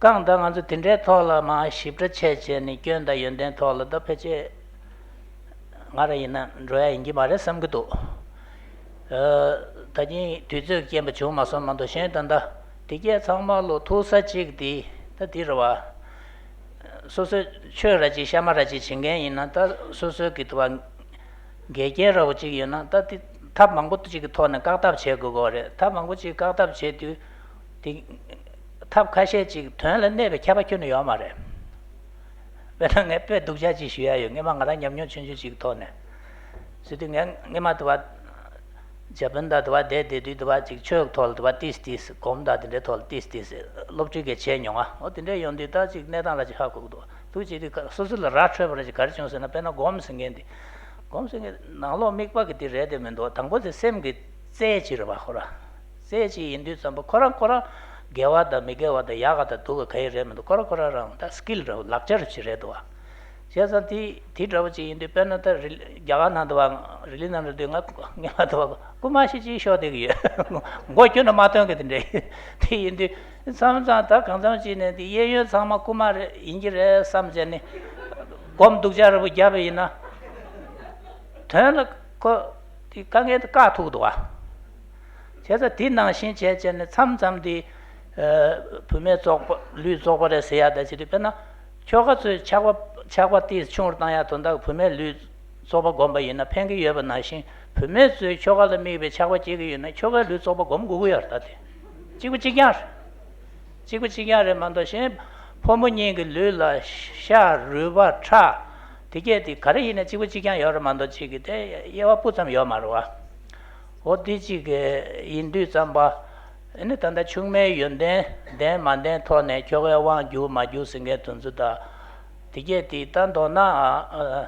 ཀང་ད་ང་ཚོ་དེ་འདྲའི་ཐོག་ལ་མ་ཞིབ་ཕྲ་བྱས་བྱས་ནས་སྐྱོན་དང་ཡོན་ཏན་ཐོག་ལ་ད་ཕལ་ཆེར་ང་ར་ཡིན་ན་འགྲོ་ཡ་ཡིན་གྱི་མ་རེད་བསམ་གྱི་འདུག་ཨ། ད་གིན་དུས་ཚོད་རྐྱེན་པས་བྱུང་མ་སོང་མ་གཏོགས་གཞན་ད་ད་དེ་གས་ཚང་མ་ལོ་ཐུག་ས་གཅིག་དེ་ད་དེ་རེད་བ། སོ་སོའི་ཆོས་ར་ཅིག་གཤའ་མ་ར་ཅིག་བྱེད་མཁན་ཡིན་ན་ད་སོ་སོའི་གི་དུ་བ་འགལ་རྐྱེན་འདྲ་བོ་གཅིག་ཡོད་ན་ད་དེ་ཐབས་མང་པོ་གཅིག་གི་ཐོག་ནས་བཀག་ཐབས་བྱེད་དགོས་ཀྱི་རེད། ཐབས་མང་པོ་གཅིག་བཀག་ཐབས་བྱེད་དུས་དེ་ཐབས་ཁ་ཤས་གཅིག་དོན་ལ་གནས་པའི་ཁྱབ་པ་ཁྱོན་ནས་ཡོད་མ་རེད། དཔེར་ན་ངས་དཔེ་སྡུག་ཅག་གཅིག་ཞུ་ཡ་ཡོད། སྔོན་མ་ང་རང་ཉམས་མྱོང་ཆུང་ཆུང་གཅིག་གི་ཐོག་ནས། ཟེར་དུས་ངས་སྔོན་མ་དུ་བ་འཇར་པན་དང་དུ་བ་བསྡད་བསྡད་དུས་དུ་བ་གཅིག་ཆོས་ཐོག་ལ་དུ་བ་ཏིས་ཏིས་སྒོམ་དང་དེ་འདྲའི་ཐོག་ལ་ཏིས་ཏིས་སློབ་ཁྲིད་གས་བྱས་མྱོང་ང་། འོ་དེ་འདྲའི་ཡོང་དུས་ད་གཅིག་གནས་སྟངས་ལ་ཅིག་ཧ་གོ་གི་འདུག་ཐུགས་རྗེ་དུས་སོ་སོ་ལ་ར་འཕྲོད་པ་ར་ཅིག་ག་རེ་བྱུང་ཟེར་ན། དཔེར་ན་སྒོམ་ཟེར་མཁན་དེ། སྒོམ་ཟེར་མཁན་ནང་ལོགས་དམིགས་པ་གི་དེ་རེད་དེ་མི་འདུག་དང་པོ་དེ་སེམས་ཀྱི་རྩལ་ཅིག་རེད་བ། ཁོ་ར་རྩལ་ཅིག་ཡིན་དུས་ཙམ་པ་ཁོ་རང་ཁོ་རང་དགེ་བ་དང་མི་དགེ་བ་དང་ཡག་ག་དང་སྡུག་ག་ག་ཡི་རེད་མི་འདུག་ཁོ་རང་ཁོ་རང་རང་ད་སི་ཀིལ་རེད་བ། ལག་ཆ་རེ་ཅིག་རེད་འདུག་བ། བྱས་ཙང་དེ་དེ་འདྲ་བོ་ཅིག་ཡིན་དུས་དཔེར་ན་ད་རི་རྒྱ་གར་ནང་དུ་བ་རི་ལི་ནང་དུ་དུས་ང་ངས་ལ་དུ་བ་རྐུ་མ་ཞིག་ཅིག་ཤོར་བསྡད་ཀྱི་ཡོད། མགོ་ཁྱོན་ནས་མ་ཐོན་གི་དེ་འདྲ་ཡིན། དེ་ཡིན་དུས་མཚམས་མཚམས་ད་གང་འཚམ་ཅིག་ནས་དེ་གཡས་གཡོན་ཚང་མ་རྐུ་མ་རེད་ཡིན་གྱི་རེད་བསམ་བྱས་ནས་སྒོམ་སྡུག་ཅག་རེ་བོ་བརྒྱབ་པ་ཡིན་ན་དོན་ལ་ཁོ་དེ་དཀའ་ངལ་དེ་བཀག་ཐུབ་འདུག་བ། བྱས་ཙང་དེ་ནང་བཞིན་བྱས་བྱས་ནས་མཚམས་མཚམས་དེ་བུད་མེད་བཙོག་པ་ལུས་བཙོག་པ་རེད་ཟེར་ཡ་ད་ཅི་དུས་དཔེར་ན་ཁྱོ་ག་ཚོས་ཆགས་པ་ཆགས་པ་ཏིས་ཆུང་རུ་བཏང་ཡ་དོན་དག་བུད་མེད་ལུས་བཙོག་པ་སྒོམ་པ་ཡིན་ན་ཕན་གྱི་ཡོད་པ་ནང་བཞིན་བུད་མེད་ཚོས་ཁྱོ་ག་ལ་དམིགས་པའི་ཆགས་པ་སྐྱེ་གི་ཡོད་ན་ཁྱོ་གའི་ལུས་བཙོག་པ་སྒོམ་དགོས་ཀྱི་ཡོད་རེད། ད་དེ་གཅིག་པ་གཅིག་རྐྱང་རེད། གཅིག་པ་གཅིག་རྐྱང་རེད་མ་གཏོགས་གཞན་ཕོ་མོ་གཉིས་ཀྱི་ལུས་ལ་ཤ་རུས་པ་ཁྲག་དེ་གས་དེ་ག་རེ་ཡིན་ན་གཅིག་པ་གཅིག་རྐྱང་ཡོད་རེད་མ་གཏོགས་གཅིག་གི་དེ་དབྱེ་བ་སྤུ་ཙམ་ཡོད་མ་རེད་བ། འོ་དེ་གཅིག་གི་ཡིན་དུས་ཙམ་པ། ཨ་ནི་ད་ལྟ་ཆུང་མའི་ཡོན་ཏན་ལྡན་མ་ལྡན་ཐོག་ནས་ཁྱོ་གའི་དབང་བསྒྱུར་མ་བསྒྱུར་ཟེར་མཁན་དེ་ཚོ་ད། དེ་གས་དེ་ད་མདོར་ན་ཨ།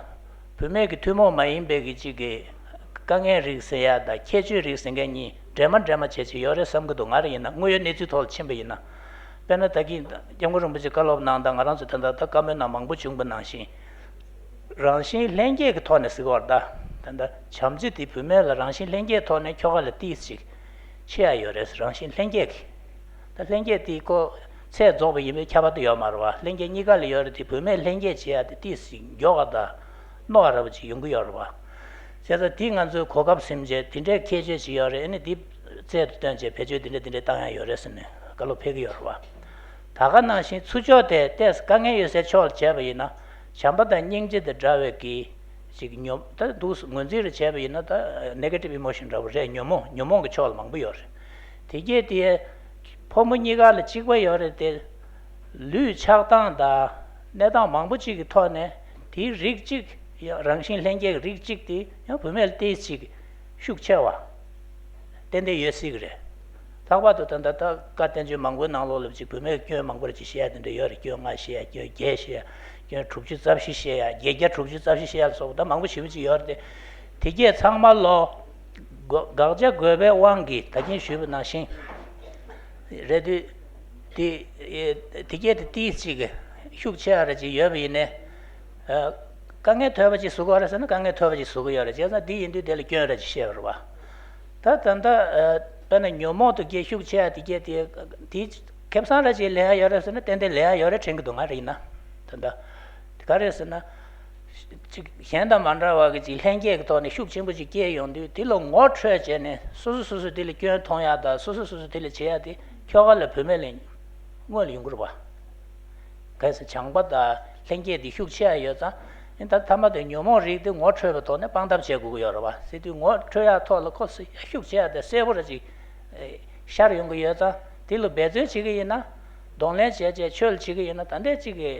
བུད་མེད་ཀྱི་ཐུན་མོང་མ་ཡིན་པའི་གི་གཅིག་གི་དཀའ་ངལ་རིགས་ཟེར་ཡ་དང་ཁྱད་ཆོས་རིགས་ཟེར་མཁན་གཉིས་འདྲེས་མ་འདྲེས་མ་བྱས་བྱས་ཡོད་རེད་བསམ་གྱི་འདུག་ང་རང་ཡིན་ན་དངོས་ཡོད་གནས་ཚུལ་ཐོག་ལ་ཕྱིན་པ་ཡིན་ན། དཔེར་ན་ད་གིན་སྐྱབས་མགོན་རིན་པོ་ཆེ་བཀའ་སློབ་གནང་དང་ང་རང་ཚོ་ད་ལྟ་ད་བཀའ་མོལ་གནང་མང་པོ་བྱུང་པ་ནང་བཞིན། རང་བཞིན་ལྷན་སྐྱེས་ཀྱི་ཐོག་ནས་ཟེར་བ་ད། ད་ལྟ་བྱམས་བརྩེ་དེ་བུད་མེད་ལ་རང་བཞིན་ལྷན་སྐྱེས་ཐོག་ནས་ཁྱོ་ག་ལ་ཏིས་ཅིག་ཆེ་ཡ་ཡོད་རེད། རང་བཞིན་ལྷན་སྐྱེས་ཀྱི། ད་ལྷན་སྐྱེས་དེ་ཁོ་ཚད་རྫོགས་པ་ཡིན་པས་ཁྱབ་པ་དེ་ཡོད་མ་རེད་བ། ལྷན་སྐྱེས་གཉིས་ཀ་ལ་ཡོད་རེད་དེ། བུད་མེད་ལྷན་སྐྱེས་བྱེད་ཡ་དེ་ཏིས་མགྱོགས་པ་དང་རྣོ་བ་ར་བ་ཅིག་ཡོང་གི་ཡོད་རེད་བ། བྱས་ཙང་དེ་ང་ཚོའི་གོ་སྐབས་ཟིན་བྱས་དེ་འདྲའི་ཁྱད་ཆོས་ཅིག་ཡོད་རེད། ཨ་ནི་དེ་རྩལ་དུ་བཏོན་བྱས་བེད་སྤྱོད་དེ་འདྲ་དེ་འདྲ་བཏང་ཡ་ཡོད་རེད་ཟེར་ནས་བཀའ་སློབ་ཕེབས་ཀྱི་ཡོད་རེད་བ། ད་ག་ནང་བཞིན་ཚུར་ཕྱོགས་དེ་ཏོག་ཙམ་དཀའ་ངལ་ཡོད་སའི་ཕྱོགས་ལ་བྱས་པ་ཡིན་ན། བྱམས་པ་དང་སྙིང་རྗེ་དང་འདྲ་བའི་གི་ཅིག་ཉོ་ད་འདུག་ངོས་འཛིན་རེ་བྱས་པ་ཡིན་ན། ད་negative emotion འདྲ་བོ་རེད། ཉོན་མོངས་ཉོན་མོངས་ཀྱི་ཕྱོགས་ལ་མང་པོ་ཡོད་རེད། དེ་གས་དེ་ཕོ་མོ་གཉིས་ཀ་ལ་གཅིག་པ་ཡོད་རེད་དེ། ལུས་ཆགས་སྟངས་དང་གནས་སྟངས་མང་པོ་གཅིག་གི་ཐོག་ནས་དེའི་རིགས་གཅིག་རང་བཞིན་ལྷན་སྐྱེས་ཀྱི་རིགས་གཅིག་དེ་ཡང་བུད་མེད་ལ་ཏོག་ཙམ་ཅིག་ཤུགས་ཆེ་བ་ཏན་ཏན་ཡོད་སྲིད་ཀྱི་རེད། ལྷག་པར་དུ་ད་ལྟ་ད་བཀའ་བསྟན་བཅོས་མང་པོའི་ནང་ལོགས་ལ་ཅིག་བུད་མེད་ཀྱི་སྐྱོན་མང་པོ་རེ་ཅིག་བཤད་ཡ་དེ་འདྲ་ཡོད་རེད། སྐྱོན་ལྔ་བཤད་ཡ། སྐྱོན་བརྒྱད་བཤད་ཡ། སྐྱོན་དྲུག་ཅུ་རྩ་བཞི་བཤད་ཡ། བརྒྱད་བརྒྱ་དྲུག་ཅུ་རྩ་བཞི་བཤད་ཡ་ལ་སོགས་པ་ད་མང་པོ་ཞེ་པོ་ཅིག་ཡོད་རེད་དེ། དེ་གས་ཚང་མ་ལོ་དགག་བྱ་དགོས་པའི་དབང་གིས་ད་གིན་ཞུས་པ་ནང་བཞིན་རེད་དུས། དེ་དེ་གས་དེ་ཏིས་ཅིག་ཤུགས་ཆེ་བ་རེ་ཅིག་ཡོད་པ་ཡིན་ནའི། དཀའ་ངལ་ཐོབ་པ་ཅིག་བཟོ་དགོས་རེད་ཟེར་ན་དཀའ་ངལ་ཐོབ་པ་ཅིག་བཟོ་གི་ཡོད་རེད། བྱས་ཙང་འདི་ཡིན་དུས་དེ་ལ་སྐྱོན་རེ་ཅིག་བཤད་པ་རེད་བ། ད་ད་ལྟ་དཔེར་ན་ཉོན་མོངས་དུ་སྐྱེ་ཤུགས་ཆེ་ཡ་དེ་སྐྱེ་དེ་དེ་ཁེ་བཟང་ར་ཅིག་ལེན་ཡ་ཡོད་རེད་ཟེར་ན་ཏན་ཏན་ལེན་ཡ་ཡོད་རེད་དྲན་གི་འདུག་ང་རེ་ཡིན་ན། ད་ལྟ་ག་རེ་ཟེར་ན། ཅིག་གཞན་དང་མ་འདྲ་བ་གི་ཅིག་ལྷན་སྐྱེས་ཀྱི་ཐོག་ནས་ཤུགས་ཆེན་པོ་ཅིག་སྐྱེས་ཡོང་དུས་དེ་ལ་ངོ་འཕྲོད་བྱས་ནས་སོ་སོ་སོ་སོ་དེ་ལ་སྐྱོན་མཐོང་ཡ་དང་སོ་སོ་སོ་སོ་དེ་ལ་བྱེད་ཡ་དེ་ཁྱོ་ག་ལ་བུད་མེད་ལ་སྔོན་ལ་ཡོང་གི་རེད་བ། གལ་སྲིད་བྱམས་པ་དང་ལྷན་སྐྱེས་དེ་ཤུགས་ཆེ་ཡ་ཡོད་ཙང་། ཨེ་ད་ཐ་མ་དེ་ཉོན་མོངས་རིགས་དེ་ངོ་འཕྲོད་པའི་ཐོག་ནས་དཔང་རྟགས་བྱེད་དགོས་ཀྱི་ཡོད་རེད་བ། ཟེར་དུས་ངོ་འཕྲོད་ཡ་ཐོག་ལ་ཁོ་ཤུགས་ཆེ་ཡ་དེ་གསལ་པོ་རེ་ཅིག་ཤར་ཡོང་གི་ཡོད་ཙང་། དེ་ལ་འབད་བརྩོན་བྱེད་ཀྱི་ཡིན་ན། གདོང་ལེན་བྱས་རྗེས་ཆོས་ལ་བྱེད་ཀྱི་ཡིན་ན་ད་ལྟའི་གཅིག་གི་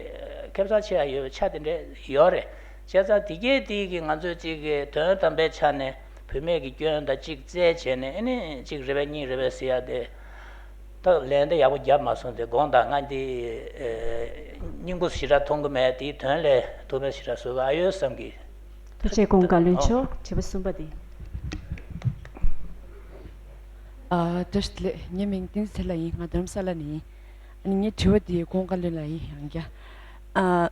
ཁེ་བཟང་ཆེ་ཡ་ཡོད་པའི་ཆ་དེ་འདྲ་ཡོད་རེད། བྱས་ཙང་དེ་གས་དེ་གི་ང་ཚོས་གཅིག་གི་དོན་དམ་པའི་ཆ་ནས་བུད་མེད་ཀྱི་སྐྱོན་དང་གཅིག་བཙལ་བྱས་ནས། ཨེ་ནི་གཅིག་རེ་བས་གཉིས་རེ་བས་ཟེར་ཡ་དེ། ད་ལན་དེ་ཡག་པོ་བརྒྱབ་མ་སོང་སྟེ། དགོངས་དག་ང་འདི་སྙིང་པོ་ཞེ་དྲག་མཐོང་གི་མེད། དེའི་དོན་ལས་ཐུགས་ཕན་ཞེ་དྲག་གསོས་ཀྱི་ཨ་ཡོད་བསམ་གི། ཐུགས་རྗེ་ཆེ་ཀུན་དགའ་བློན་མཆོག་དྲི་བ་གསུམ་པ་དེ། ཨ། བཀྲ་ཤིས་བདེ་ལེགས། ངའི་མིང་བསྟན་འཛིན་ཚེ་ལྷ་ཡིན། ང་རྡ་རམ་ས་ལ་ནས་ཡིན། ཨ་ནི་ངའི་དྲི་བ་དེ་ཀུན་དགའ་བློན་ལགས་ཡིན། ཡང་བསྐྱར། ཨ།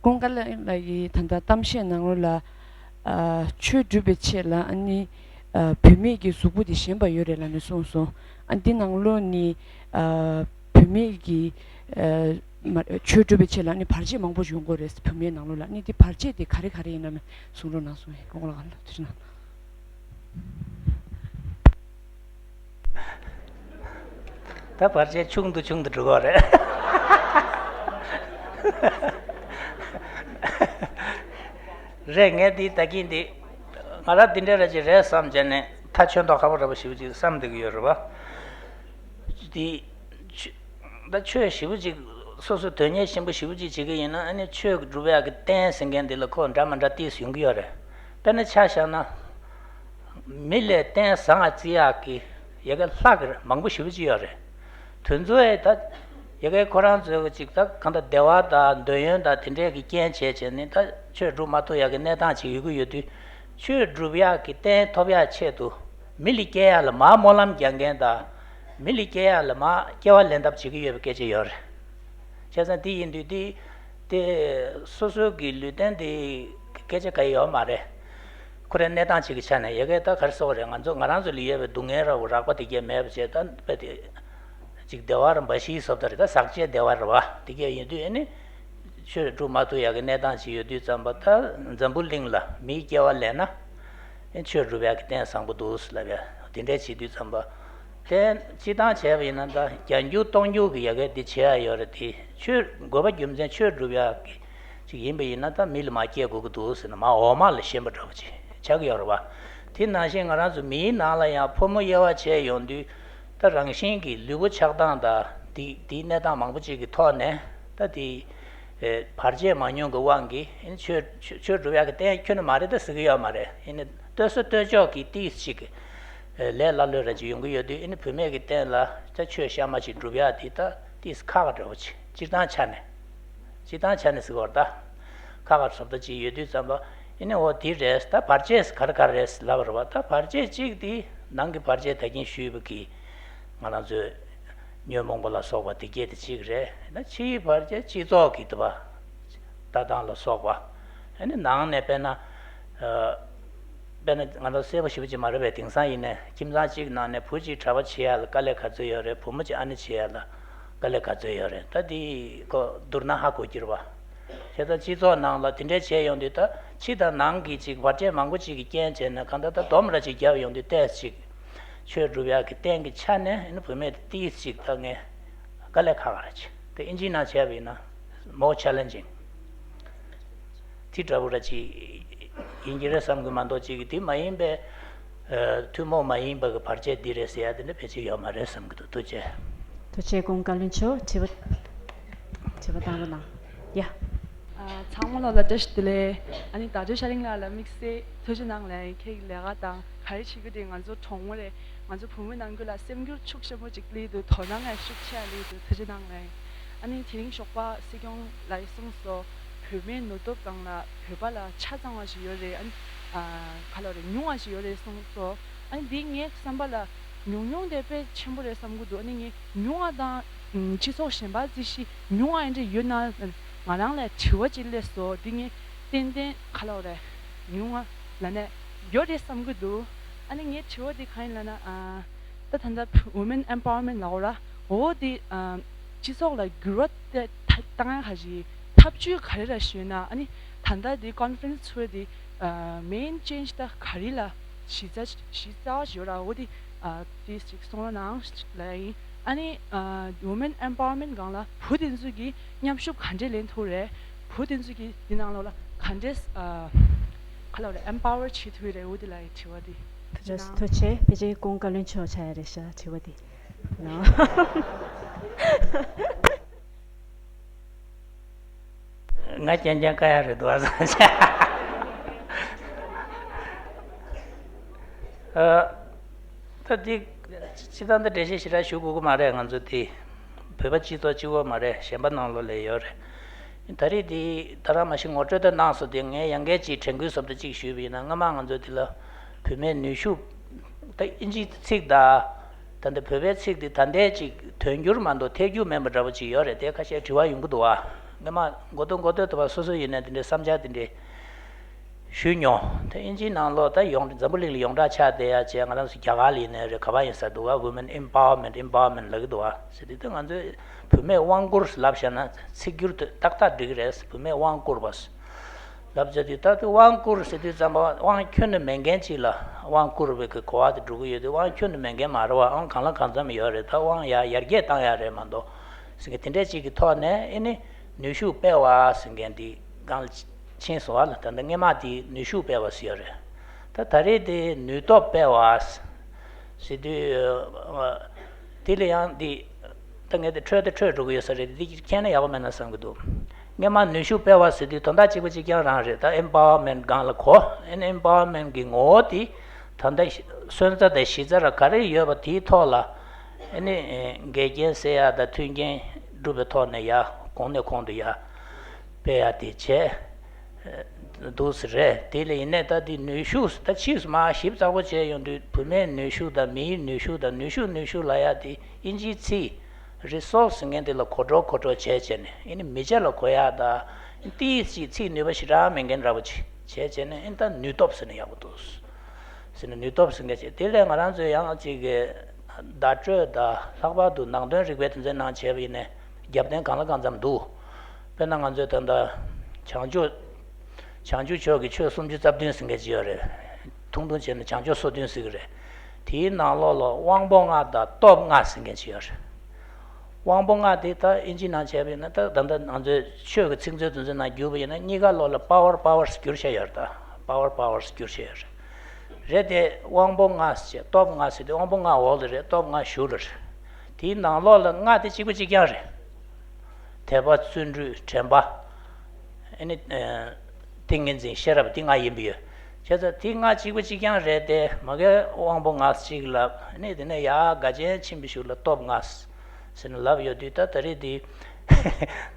ཀུན་དགའ་བློན་ལགས་ཀྱིས་ད་ལྟ་གཏམ་བཤད་ནང་ལོགས་ལ། ཨ། ཆོས་སྒྲུབ་པའི་ཆེད་ལ་ཨ་ནི། ཨ། བུད་མེད་ཀྱི་གཟུགས་པོ་དེ་ཞན་པ་ཡོད་རེད་ལབ་ནས་གསུངས་སོང་། ཨ། འདི་ནང་ལོགས་ནི། ཨ། བུད་མེད་ཀྱི། ཨ། མ། ཆོས་སྒྲུབ་པའི་ཆེད་ལ་ཨ་ནི་བར་ཆད་མང་པོ་ཡོང་གི་རེད། བུད་མེད་ནང་ལོགས་ལ་ཨ་ནི་འདི་བར་ཆད་དེ་ག་རེ་ག་རེ་ཡིན་ནམ་གསུང་རོགས་གནང་། གསུང་ཡས་ཀུན་དགའ་བློན་ལགས་ཐུགས་རྗེ་གནང་། ད་བར་ཆད་ཆུང་དུ་ཆུང་དུ་འགྲོ་གི་རེད། རེད། ངས་འདི་ད་གིན་འདི་ང་རང་འདི་འདྲ་ར་ཅིག་རེད་བསམ་བྱས་ནས་ཐག་ཆོད་མདོག་ཁ་པོ་འདྲ་པོ་ཞེ་པོ་ཅིག་བསམ་བསྡད་ཀྱི་ཡོད་རེད་བ། འདི་ཆོས་ད་ཆོས་ཞེ་པོ་ཅིག་སོ་སོ་དོན་གཉེར་ཆེན་པོ་ཞེ་པོ་ཅིག་བྱེད་ཀྱི་ཡིན་ན། ཨ་ནི་ཆོས་སྒྲུབ་ཡག་གི་རྟེན་ཟེར་མཁན་འདི་ལ་ཁོ་འདྲ་མི་འདྲ་ཏིས་ཡོང་གི་ཡོད་རེད། དཔེར་ན་ཆ་བཞག་ན། མི་ལ་རྟེན་བཟང་ང་བརྩི་ཡག་གི་ཡ་གི་ལྷ་གི་མང་པོ་ཞེ་པོ་ཅིག་ཡོད་རེད། དེ་ཚོ་ཨེ་ད་ཡ་གི་ཁོ་རང་ཚོའི་ཅིག་ད་གང་ལྟར་བདེ་བ་དང་འདོད་ཡོན་དང་དེ་འདྲས་ཀྱི་རྐྱེན་བྱས་བྱས་ནས་ད་ཆོས་སྒྲུབ་མ་ཐུབ་ཡག་གི་གནས་སྟངས་ཅིག་ཡོད་ཀྱི་ཡོད་དུས། ཆོས་སྒྲུབ་ཡག་གི་རྟེན་ཐོབ་ཡག་ཆེད་དུ་མི་ལ་སྐྱེ་ཡག་ལ་མར་སྨོན་ལམ་རྒྱག་མཁན་དང་། མི་ལ་སྐྱེ་ཡག་ལ་མར་སྐྱེ་བ་ལེན་ཐབས་བྱེད་ཀྱི་ཡོད་པའི་སྐད་ཆ་ཡོད་རེད། བྱས་ཙང་དེ་ཡིན་དུས་དེ་དེ་སོ་སོ་གི་ལུས་རྟེན་དེ་སྐད་ཆ་ག་ཡོད་མ་རེད། ཁོ་རའི་གནས་སྟངས་གཅིག་གི་ཆ་ནས་ཡ་གི་ད་ག་རེ་ཟེར་དགོས་རེད། ང་ཚོ་ང་རང་ཚོ་ལ་ཡོད་པའི་སྡུག་བསྔལ་ར་བོ་རགས་པ་དེ་གས་མེད་པ་བྱས། ད་དཔེ་དེ་ཅིག་བདེ་བ་ར་འབའ་ཞིག་བཟོ་ལྟ་རེད། ད་ཟག་བཅས་བདེ་བ་ར་བ་དེ་གས་ཡིན་དུས། ཨ་ནི་ཆོས་སྒྲུབ་མ་ཐུབ་ཡག་གི་གནས་སྟངས་ཅིག་ཡོད་དུས་ཙམ་པ། ད་འཛམ་བུ་གླིང་ལ་མིའི་སྐྱེ་བ་ལེན་ན། ཨེ་ཆོས་སྒྲུབ་ཡག་གི་རྟེན་བཟང་པོ་འདུག་ལབ་ཡ་དེ་འདྲས་བྱེད་དུས་ཙམ་པ། དེ་སྤྱིར་བཏང་བྱས་པ་ཡིན་ན་ད་བརྒྱ་འགྱུར་སྟོང་འགྱུར་གྱི་ཡ་གི་འདི་བྱེད་ཡ་ཡོད་རེད་དེ། ཆོས་དགོས་པ་རྒྱུ་མཚན་ཆོས་སྒྲུབ་ཡག་གི་ཅིག་ཡིན་པ་ཡིན་ན། ད་མི་ལ་མར་སྐྱེ་དགོས་ཀྱི་འདུག་ཟེར་ན་མར་འོག་མ་ལ་ཞེན་པ་འདྲ་པོ་ཅིག་ཆགས་ཀྱི་ཡོད་རེད་བ། དེ་ནང་བཞིན་ང་རང་ཚོ་མིའི་ནང་ལ་ཡང་ཕོ་མོ་དབྱེ་བ་ཕྱེ་ཡོང་དུས། ད་རང་བཞིན་གྱི་ལུས་པོ་ཆགས་སྟངས་དང་དེ་དེའི་གནས་སྟངས་མང་པོ་ཅིག་གི་ཐོག་ནས། ད་དེ་ཨེ་བར་ཆད་མང་ཉུང་གི་དབང་གིས་ཨེ་ཆོས་ཆོས་ཆོས་སྒྲུབ་ཡག་གི་རྟེན་ཁྱོན་ནས་མ་རེད་ད་ཟེར་གྱི་ཡོད་མ་རེད། ཨེ་ནི་ལྟོས་ས་ལྟོས་ཕྱོགས་ཀྱི་ཏིས་ཅིག་ཨེ་ལས་སླ་ལོས་ར་ཅིག་ཡོང་གི་ཡོད་དུས། ཨེ་ནི་བུད་མེད་ཀྱི་རྟེན་ལ་ད་ཆོས་གཤའ་མ་ཅིག་སྒྲུབ་ཡག་དེ་ད་ཏིས་ཁག་ཁག་འདྲ་པོ་ཅིག་སྤྱིར་བཏང་ཆ་ནས། སྤྱིར་བཏང་ཆ་ནས་ཟེར་བ་རེད་ད། ཁག་ཁག་ཟབ་ད་ཅིག་ཡོད་དུས་ཙམ་པ། ཨེ་ནི་འོ་དེ་རེད། ད་བར་ཆད་ག་རེ་ག་རེ་རེད་ལབ་པ་རེད་བ། ད་བར་ཆད་གཅིག་དེ་ནང་གི་བར་ཆད་ད་གིན་ཞུས་པ་གི་ང་རང་ཚོའི་ཉོན་མོངས་པ་ལ་སོགས་པ་དེ་སྐྱེ་དེ་གཅིག་རེད། ད་ཕྱིའི་བར་ཆད་སྤྱི་ཚོགས་ཀྱི་དུ་བ་ལྟ་སྟངས་ལ་སོགས་པ། ཨ་ནི་ནང་ནས་དཔེར་ན། ཨ། དཔེར་ན་ང་ཚོ་གསལ་པོ་ཞེ་པོ་ཅིག་མ་རེད་པས། དེང་སང་ཡིན་ནའི་ཁྱིམ་ཚང་གཅིག་ནང་ནས་བུ་གཅིག་གྲྭ་པ་བྱེད་ཡ་ལ་དཀའ་ལས་ག་ཚོད་ཡོད་རེད། བུ་མོ་གཅིག་ཨ་ནེ་བྱེད་ཡ་ལ་དཀའ་ལས་ག་ཚོད་ཡོད་རེད། ད་དེ་ཁོ་བསྡུར་ན་ཧ་གོ་གི་རེད་པ། བྱས་ཙང་སྤྱི་ཚོགས་ནང་ལ་དེ་འདྲས་བྱས་ཡོང་དུས། ད་ཕྱི་དང་ནང་གི་ཅིག་བར་ཆད་མང་པོ་ཅིག་གི་རྐྱེན་བྱས་ནས་གང་ལྟར་ད་སྡོམ་ར་ཅིག་བརྒྱབ་ཡོང་དུས། ཏོག་ཙམ་ཅིག་ཆོས་སྒྲུབ་ཡག་གི་རྟེན་གྱི་ཆ་ནས་ཨ་ནི་བུད་མེད་དེ་ཏོག་ཙམ་ཅིག་ད་ངས་དཀའ་ལས་ཁག་ར་ཅིག་དེ་ཨིན་ཇིའི་ནང་བྱས་པ་ཡིན་ན་more challenging དེ་འདྲ་པོ་ར་ཅིག་ཡིན་གྱི་རེད་བསམ་གྱི་མ་གཏོགས། ཅིག་གི་དེ་མ་ཡིན་པའི་ཨ་ཐུན་མོང་མ་ཡིན་པ་གི་བར་ཆད་འདི་རེད་ཟེར་ཡ་དེ་འདྲ་ཕལ་ཆེར་ཡོད་མ་རེད་བསམ་གྱི་འདུག་ཐུགས་རྗེ་ཆེ། ཐུགས་རྗེ་ཆེ། ཀུན་དགའ་བློན་མཆོག་དྲི་བ་དྲི་བ་བཏང་རོགས་གནང་། ཡ། ཨ། ཚང་མ་ལོ་ལ་བཀྲ་ཤིས་བདེ་ལེགས། ཨ་ནི་ད་དྲོད་ཤ་རིང་ལགས་ལ་དམིགས་བསལ་ཐུགས་རྗེ་གནང་ལགས། ཁྱེད་ཀྱི་ལས་ཀ་དང་ག་རེ་བྱེད་ཀྱི་འདུག་ང་ཚོ་གྲོགས་མོ་རེད། ང་ཚོ་བུད་མེད་ནང་ཁུལ་ལ་སེམས་འགུལ་ཤུགས་ཆེན་པོ་ཅིག་སླེབས་འདུག་དོ་སྣང་ཡང་ཤུགས་ཆེ་ཡ་སླེབས་འདུག་ཐུགས་རྗེ་གནང་ལགས། ཨ་ནི་དེ་རིང་ཞོགས་པ་སྲིད་སྐྱོང་ལགས་གསུངས་སོང་། བུད་མེད་ནུས་སྟོབས་སྒང་ལ་བོད་པ་ལ་ཆ་ཚང་བ་ཞིག་ཡོད་རེད། ཨ་ནི་ཨ། ག་ལབ་རེད། ཉུང་བ་ཞིག་ཡོད་རེད་གསུངས་སོང་། ཨ་ནི་འདི་ངའི་བསམ་པ་ལ་ཉུང་ཉུང་དེ་དཔེ་ཆེན་པོ་རེད་བསམ་གྱི་འདུག་ཨ་ནི་ངས་ཉུང་བ་དང་སྤྱི་ཚོགས་གཞན་པ་རྩིས་གཞི་ཉུང་བ་འདྲ་ཡོད་ན་ང་རང་ལ་དྲི་བ་ཅིག་སླེབས་སོང་། འདི་ངས་ཏན་ཏན་ག་ལབ་རེད། ཉུང་བ་ལབ་ན་ཡོད་རེད་བསམ་གྱི་འདུག་ཨ་ནི་ངའི་དྲི་བ་འདི་གང་ཡིན་ལབ་ན། ཨ། ད་ད་ལྟ་Women Empowerment ལབ་ཡོད་ར། འོ་འདི་ཨ། སྤྱི་ཚོགས་ལ་འགྱུར་བ་དེ་ད་བཏང་ཡ་ག་ཞིག་ཐབས་ཇུས་ག་རེ་ར་ཞུས་ན། ཨ་ནི་ད་ལྟ་འདི་ཀོན་ཕ་རེན་སི་ཚོ་འདི་ཨ། main change ད་ག་རེ་ལ་གཞི་རྩ་གཞི་རྩ་བ་ཞིག་ཡོད་ར། འོ་འདི་ཨ། དེ་ཞིག་གསུང་རོགས་གནང་ལབ་ཡིན། ཨ་ནི་ཨ། Women Empowerment སྒང་ལ་བུ་དེ་ཚོ་གིས་མཉམ་ཞུགས་ག་འདྲས་ལེན་ཐུབ་རེད། བུ་དེ་ཚོ་གིས་འདི་ནང་ལོགས་ལ་ག་འདྲས་ཨ། ག་ལབ་རེད། empower བྱེད་ཐུབ་རེད། འོ་འདི་ལབ་ཡིན་དྲི་བ་འདི། ཐུགས་རྗེ་ཆེ། ཐུགས་རྗེ་ཆེ། ཕལ་ཆེར་ཀུན་དགའ་བློན་མཆོག་ཆགས་ཡ་རེད་ཤག་དྲི་བ་འདི། ང་རྐྱང་རྐྱང་དཀའ་ཡ་རེད་འདུག་ཨ་བསམ་བྱས། ཨ། ད་འདི་སྤྱིར་བཏང་འདི་འགྲེལ་བཤད་ཞེ་དྲག་ཞུ་དགོས་ཀྱི་མ་རེད། ང་ཚོ་འདི་བོད་པ་སྤྱི་ཚོགས་གཅིག་པོ་མ་རེད། གཞན་པ་ནང་ལོགས་ལ་ཡོད་རེད། ད་རེས་འདི་ད་རང་མ་གཞི་ངོ་སྤྲོད་ད་གནང་སོང་། དེ་ངས་ཡང་བསྐྱར་ཅིག་དྲན་སྐུལ་བཟོ་འདྲ་ཅིག་ཞུས་པ་ཡིན་ན། སྔ་མ་ང་ཚོ་འདི་ལ་བུད་མེད་ནུས་ཤུགས། ད་ཨིན་ཇིའི་ཚིག་དང་། ད་ལྟ་བོད་པའི་ཚིག་འདི་ད་ལྟའི་ཅིག་དོན་འགྱུར་མ་གཏོགས་ཐད་འགྱུར་མེད་པ་འདྲ་པོ་ཅིག་ཡོད་རེད། དེ་ཁ་ཤས་དྲི་བ་ཡོང་གི་འདུག་བ། སྔོན་མ་མགོ་ཐོག་མགོ་ཐོག་ཏུ་བ་སོ་སོ་ཡིན་ནའི་དེ་འདྲའི་བསམ་འཆར་དེ་འདྲའི་ཞུས་མྱོང་། དེ་ཨིན་ཇིའི་ནང་ལོགས་ད་ཡོངས་འཛམ་བུ་གླིང་ལ་ཡོངས་གྲགས་ཆགས་བསྡད་ཡ་བྱས། ང་རང་ཚོ་རྒྱ་གར་ལ་ཡིན་ནའི་རེད། ག་པར་ཡིན་ས་འདུག་བ། Women Empowerment, Empowerment ལབ་ཀྱི་འདུག་བ། ཟེར་དུས་ད་ང་ཚོས་བུད་མེད་དབང་བསྐུར་ལབ་བཞག་ན་ཚིག་སྒྱུར་དེ་ཏག་ཏག་འགྲིག་གི་རེད། བུད་མེད་དབང་བསྐུར་བ་ལབ་བྱས་དུས། ད་དུང་དབང་བསྐུར་ཟེར་དུས་ཙམ་པ་དབང་ཁྱོན་ནས་མེད་མཁན་ཅིག་ལ་དབང་བསྐུར་བའི་གི་གོ་བ་དེ་འགྲོ་གི་ཡོད་དུས། དབང་ཁྱོན་ནས་མེད་མཁན་མ་རེད་བ། དབང་གང་ལ་གང་འཚམ་ཡོད་རེད། ད་དབང་ཡར་ཡར་རྒྱས་བཏང་ཡ་རེད་མ་གཏོགས་ཟེར་མཁན་དེ་འདྲས་ཅིག་གི་ཐོག་ནས། ཨེ་ནི་ནུས་ཤུགས་སྤེལ་བ་ཟེར་མཁན་དེ་སྒང་ལ་ཕྱིན་སོང་བ་ལ། ད་ལྟ་སྔོན་མ་དེ་ནུས་ཤུགས་སྤེལ་བ་ཟེར་ཡ་རེད། ད་ད་རེས་དེ་ནུས་སྟོབས་སྤེལ་བ་ཟེར་དུས། ཨ། དེ་ལ་ཡང་འདི་ད་ངས་དེ་འཕྲོས་དེ་འཕྲོས་འགྲོ་གི་ཡོད་ས་རེད། འདི་མཁྱེན་ན་ཡག་པོ་མེད་ན་བསམ་གྱི་འདུག་སྔོན་མ་ནུས་ཤུགས་སྤེལ་བ་ཟེར་དུས་དོན་དག་གཅིག་པ་གཅིག་རྐྱང་རང་རེད། ད་Empowerment སྒང་ལ་གོ། ཨེ་ནི་Empowerment གི་ངོ་བོ་དེ་ད་ལྟ་སོན་རྩ་དང་གཞིས་རྩ་ར་ག་རེ་ཡོད་པ་དེའི་ཐོག་ལ། ཨེ་ནི་འགལ་རྐྱེན་སེལ་ཡ་དང་མཐུན་རྐྱེན་སྒྲུབ་པའི་ཐོག་ནས་ཡར་གོང་ནས་གོང་དུ་ཡར་སྤེལ་ཡ་དེ་བྱས། འདུག་སེ་རེད། དེ་ལས་ཡིན་ནའི་ད་དེ་ནུས་ཤུགས་ད་ཕྱིས་སུ་མར་ཞིབ་ཚགས་པོ་བྱས་ཡོང་དུས། བུད་མེད་ནུས་ཤུགས་དང་མིའི་ནུས་ཤུགས་དང་། ནུས་ཤུགས་ནུས་ཤུགས་ལབ་ཡ་དེ་ཨིན་ཇིའི་ཚིག་resource ཟེར་མཁན་དེ་ལ་གོ་འགྲོ་གོ་འགྲོ་བྱས་བྱས་ནས། ཨེ་ནི་མི་ཚེ་ལ་གོ་ཡ་དང་། ཏོག་ཙམ་ཚིག་ནུས་པ་ཞེ་དྲག་མེད་མཁན་འདྲ་པོ་ཅིག་བྱས་བྱས་ནས། ཨེ་ནི་ད་ནུས་སྟོབས་ཟེར་ན་ཡག་པོ་འདུག་ཟེར་ནས། ནུས་སྟོབས་ཟེར་མཁན་བྱས། དེ་ལས་ང་རང་ཚོས་ཡང་ཅིག་གི་བརྡ་སྤྲོད་དང་། ལྷག་པར་དུ་ནང་དོན་རིག་པའི་དོན་ཚན་ནང་བྱས་པ་ཡིན་ནའི་རྒྱབ་རྟེན་གང་ལ་གང་འཚམ་འདུག་དཔེར་ན་ང་ཚོས་ད་ལྟ་བྱང་ཆུབ་བྱང་ཆུབ་ཕྱོགས་ཀྱི་ཆོས་སུམ་ཅུ་རྩ་བདུན་ཟེར་མཁན་ཅིག་ཡོད་རེད། ཐུང་ཐུང་བྱས་ན་བྱང་ཆུབ་སོ་བདུན་ཟེར་གྱི་རེད། དེའི་ནང་ལོགས་ལ་དབང་པོ་ལྔ་དང་སྟོབས་ལྔ་ཟེར་མཁན་ཅིག་ཡོད་རེད། དབང་པོ་ལྔ་དེ་ད་ཨིན་ཇི་ནང་བྱས་པ་ཡིན་ན། ད་ད་ལྟ་ང་ཚོའི་ཆོས་ཀྱི་ཚིག་མཛོད་དེ་ཚོའི་ནང་བསྒྱུར་བ་ཡིན་ན། གཉིས་ཀ་ལོགས་ལ་power, powers བསྒྱུར་བྱས་ཡོད་རེད། ད་power, powers བསྒྱུར་བྱས་ཡོད་རེད། རེད་དེ། དབང་པོ་ལྔ་ཟེར། སྟོབས་ལྔ་ཟེར་དུས་དབང་པོ་ལྔ་འོག་ལ་རེད། སྟོབས་ལྔ་གཞུག་ལ་རེད། དེའི་ནང་ལོགས་ལ་ལྔ་དེ་གཅིག་པ་གཅིག་རྐྱང་རེད། དད་པ། བརྩོན་འགྲུས། དྲན་པ། ཨ་ནི་ཨ། ཏིང་ངེ་འཛིན། ཤེས་རབ། འདི་ལྔ་ཡིན་པ་ཡོད། བྱས་ཙང་དེ་ལྔ་གཅིག་པ་གཅིག་རྐྱང་རེད་དེ། མ་གིར་དབང་པོ་ལྔ་གཅིག་ལབ། ཨ་ནི་དེ་ནས་ཡར་དགའ་ཆེན་ཆེན་པོའི་གཞུག་ལ་སྟོབས་ལྔ་ཟེར་ནས་ལབ་ཡོད་དུས། ད་ད་རེས་འདི་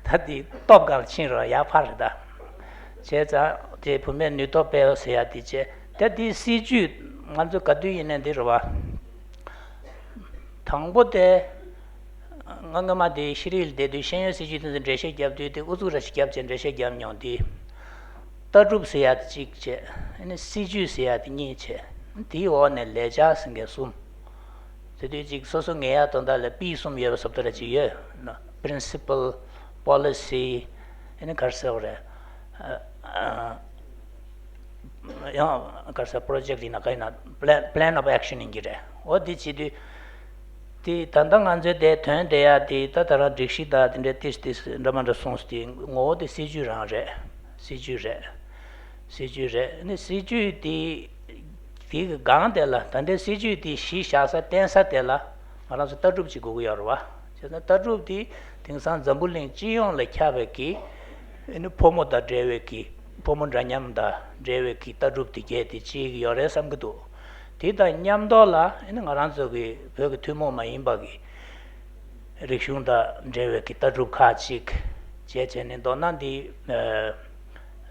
ད་འདི་སྟོབས་སྒང་ཕྱིན་རོགས། ཡར་ཕར་རེད་ད། བྱས་ཙང་དེ་བུད་མེད་ནུས་སྟོབས་སྤེལ་ཟེར་ཡ་དེ་བྱས། ད་འདི་སྲིད་ཇུས་ང་ཚོ་ག་དུས་ཡིན་ནའི་འདི་རེད་བ། དང་པོ་དེ། ང་སྔོན་མ་དེ་ཤེས་རིག་ལ་བསྡད་དུས་ཤེས་ཡོན་སྲིད་ཇུས་དེ་ཚོ་འགྲེལ་བཤད་བརྒྱབ་དུས། དེ་ཨུ་ཚུགས་ར་ཞིག་བརྒྱབ་བྱས་འགྲེལ་བཤད་བརྒྱབ་མྱོང་དེ། ལྟ་གྲུབ་ཟེར་ཡ་དེ་གཅིག་བྱས། ཨ་ནི་སྲིད་ཇུས་ཟེར་ཡ་དེ་གཉིས་བྱས། དེའི་འོག་ནས་ལས་འཆར་ཟེར་མཁན་གསུམ། དེ་དུས་གཅིག་སོ་སོ་ངེས་ཡ་དོན་དག་ལ་པི་གསུམ་ཡོད་པ་སོབ་ཏོ་ར་གཅིག་ཡོད། Principle, Policy, ཨ་ནི་ག་རེ་ཟེར་བ་རེད། ཨ་ཨ་ཡང་ག་རེ་ཟེར། Project ཡིན་ན་ག་ཡིན་ན། Plan, Plan of Action ཡིན་གྱི་རེད། འོ་དེ་བྱེད་དུས། དེ་ད་ལྟ་ང་ཚོའི་དེ་དོན་དེ་ཡ་དེ་ད་ད་རང་སྒྲིག་གཞི་དང་དེ་འདྲའི་ཏིས་ཏིས་འདྲ་མ་འདྲ་གསུངས་སོང་། དེ་ངོ་བོ་དེ་སྲིད་ཇུས་རང་རེད། སྲིད་ཇུས་རེད། སྲིད་ཇུས་རེད། ཨ་ནི་སྲིད་ཇུས་དེ་དེ་གི་སྒང་དེ་ལ། ད་ལྟའི་སྲིད་ཇུས་དེ་གཞི་བཞག་ས་བརྟེན་ས་དེ་ལ་ང་རང་ཚོ་ལྟ་གྲུབ་ཅིག་དགོས་ཀྱི་ཡོད་རེད་བ། བྱས་ཙང་ལྟ་གྲུབ་དེ་དེང་སང་འཛམ་བུ་གླིང་སྤྱི་ཡོངས་ལ་ཁྱབ་པའི་གི། ཨ་ནི་ཕོ་མོ་དང་འབྲེལ་བའི་གི། ཕོ་མོ་འདྲ་མཉམ་དང་འབྲེལ་བའི་གི་ལྟ་གྲུབ་དེ་གས་དེ་ཅིག་ཡོད་རེད་བསམ་གྱི་འདུག་དེ་དང་མཉམ་དུ་ལ། ཨ་ནི་ང་རང་ཚོ་གི་བོད་ཀྱི་ཐུན་མོང་མ་ཡིན་པ་གི་རིག་གཞུང་དང་འབྲེལ་བའི་གི་ལྟ་གྲུབ་ཁག་ཅིག་བྱས་བྱས་ནས། མདོར་ན་འདི་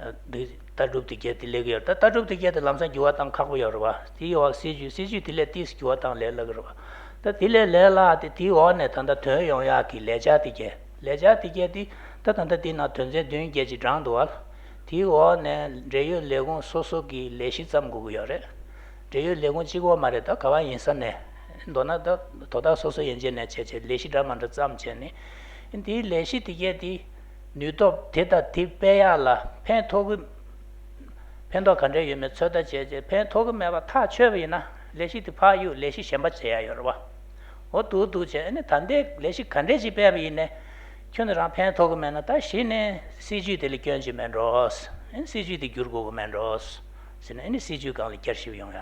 ཨ་འདི་ལྟ་གྲུབ་དེ་གས་དེ་སླེབས་ཀྱི་ཡོད་རེད། ད་ལྟ་གྲུབ་དེ་གས་དེ་ལམ་སང་འགྱུར་བ་གཏང་ཁག་པོ་ཡོད་རེད་བ། དེའི་འོག་སྲིད་ཇུས། སྲིད་ཇུས་དེ་ལས་ཏིས་འགྱུར་བ་གཏང་ལས་སླ་གི་རེད་བ། ད་དེ་ལས་ལས་སླ་དེ། དེའི་འོག་ནས་ད་ལྟ་ཐོན་ཡོང་ཡག་གི་ལས་འཆར་དེ་གས། ལས་འཆར་དེ་གས་དེ་ད་ད་ལྟ་དེའི་ནང་དོན་ཚན་བདུན་བརྒྱད་ཅིག་བགྲངས་འདུག་བ། དེའི་འོག་ནས་འབྲེལ་ཡོད་ལས་ཁུངས་སོ་སོ་གི་ལས་གཞི་བརྩམ་དགོས་ཀྱི་ཡོད་རེད། འབྲེལ་ཡོད་ལས་ཁུངས་གཅིག་པོ་མ་རེད། ད་ག་བ་ཡིན་ས་ནས། མདོར་ན་ད་དོ་བདག་སོ་སོ་ཡན་ཆད་ནས་བྱས་བྱས་ལས་གཞི་འདྲ་མ་འདྲ་བརྩམས་བྱས་ནས། དེའི་ལས་གཞི་དེ་གས་དེ་ནུས་སྟོབས་དེ་དང་དེ་སྤེལ་ཡག་ལ་ཕན་ཐོགས་ཀྱི། ཕན་ཐོགས་ག་འདྲ་ཡོད་མེད་ཚོད་ལྟ་བྱས་རྗེས། ཕན་ཐོགས་ཀྱི་མེད་པ་ཐག་ཆོད་པ་ཡིན་ན་ལས་གཞི་དེ་ཕར་གཡུག་ལས་གཞི་གཞན་པ་བྱེད་ཡ་ཡོད་རེད་བ། འོ་འདུག་འདུག་བྱས། ཨ་ནི་ད་ལྟའི་ལས་གཞི་ག་འདྲས་ཅིག་སྤེལ་བ་ཡིན་ནའི་ཁྱོན་ནས་རང་ཕན་ཐོགས་ཀྱི་མེད་ན། ད་གཞི་ནས་སྲིད་ཇུས་དེ་ལ་སྐྱོན་ཅིག་མེད་འགྲོ། ཨ་ནི་སྲིད་ཇུས་དེ་བསྒྱུར་དགོས་ཀྱི་མེད་འགྲོ་ཟེར་ནས། ཨ་ནི་སྲིད་ཇུས་སྒང་ལ་བསྐྱར་ཞིབ་ཡོང་ཡ།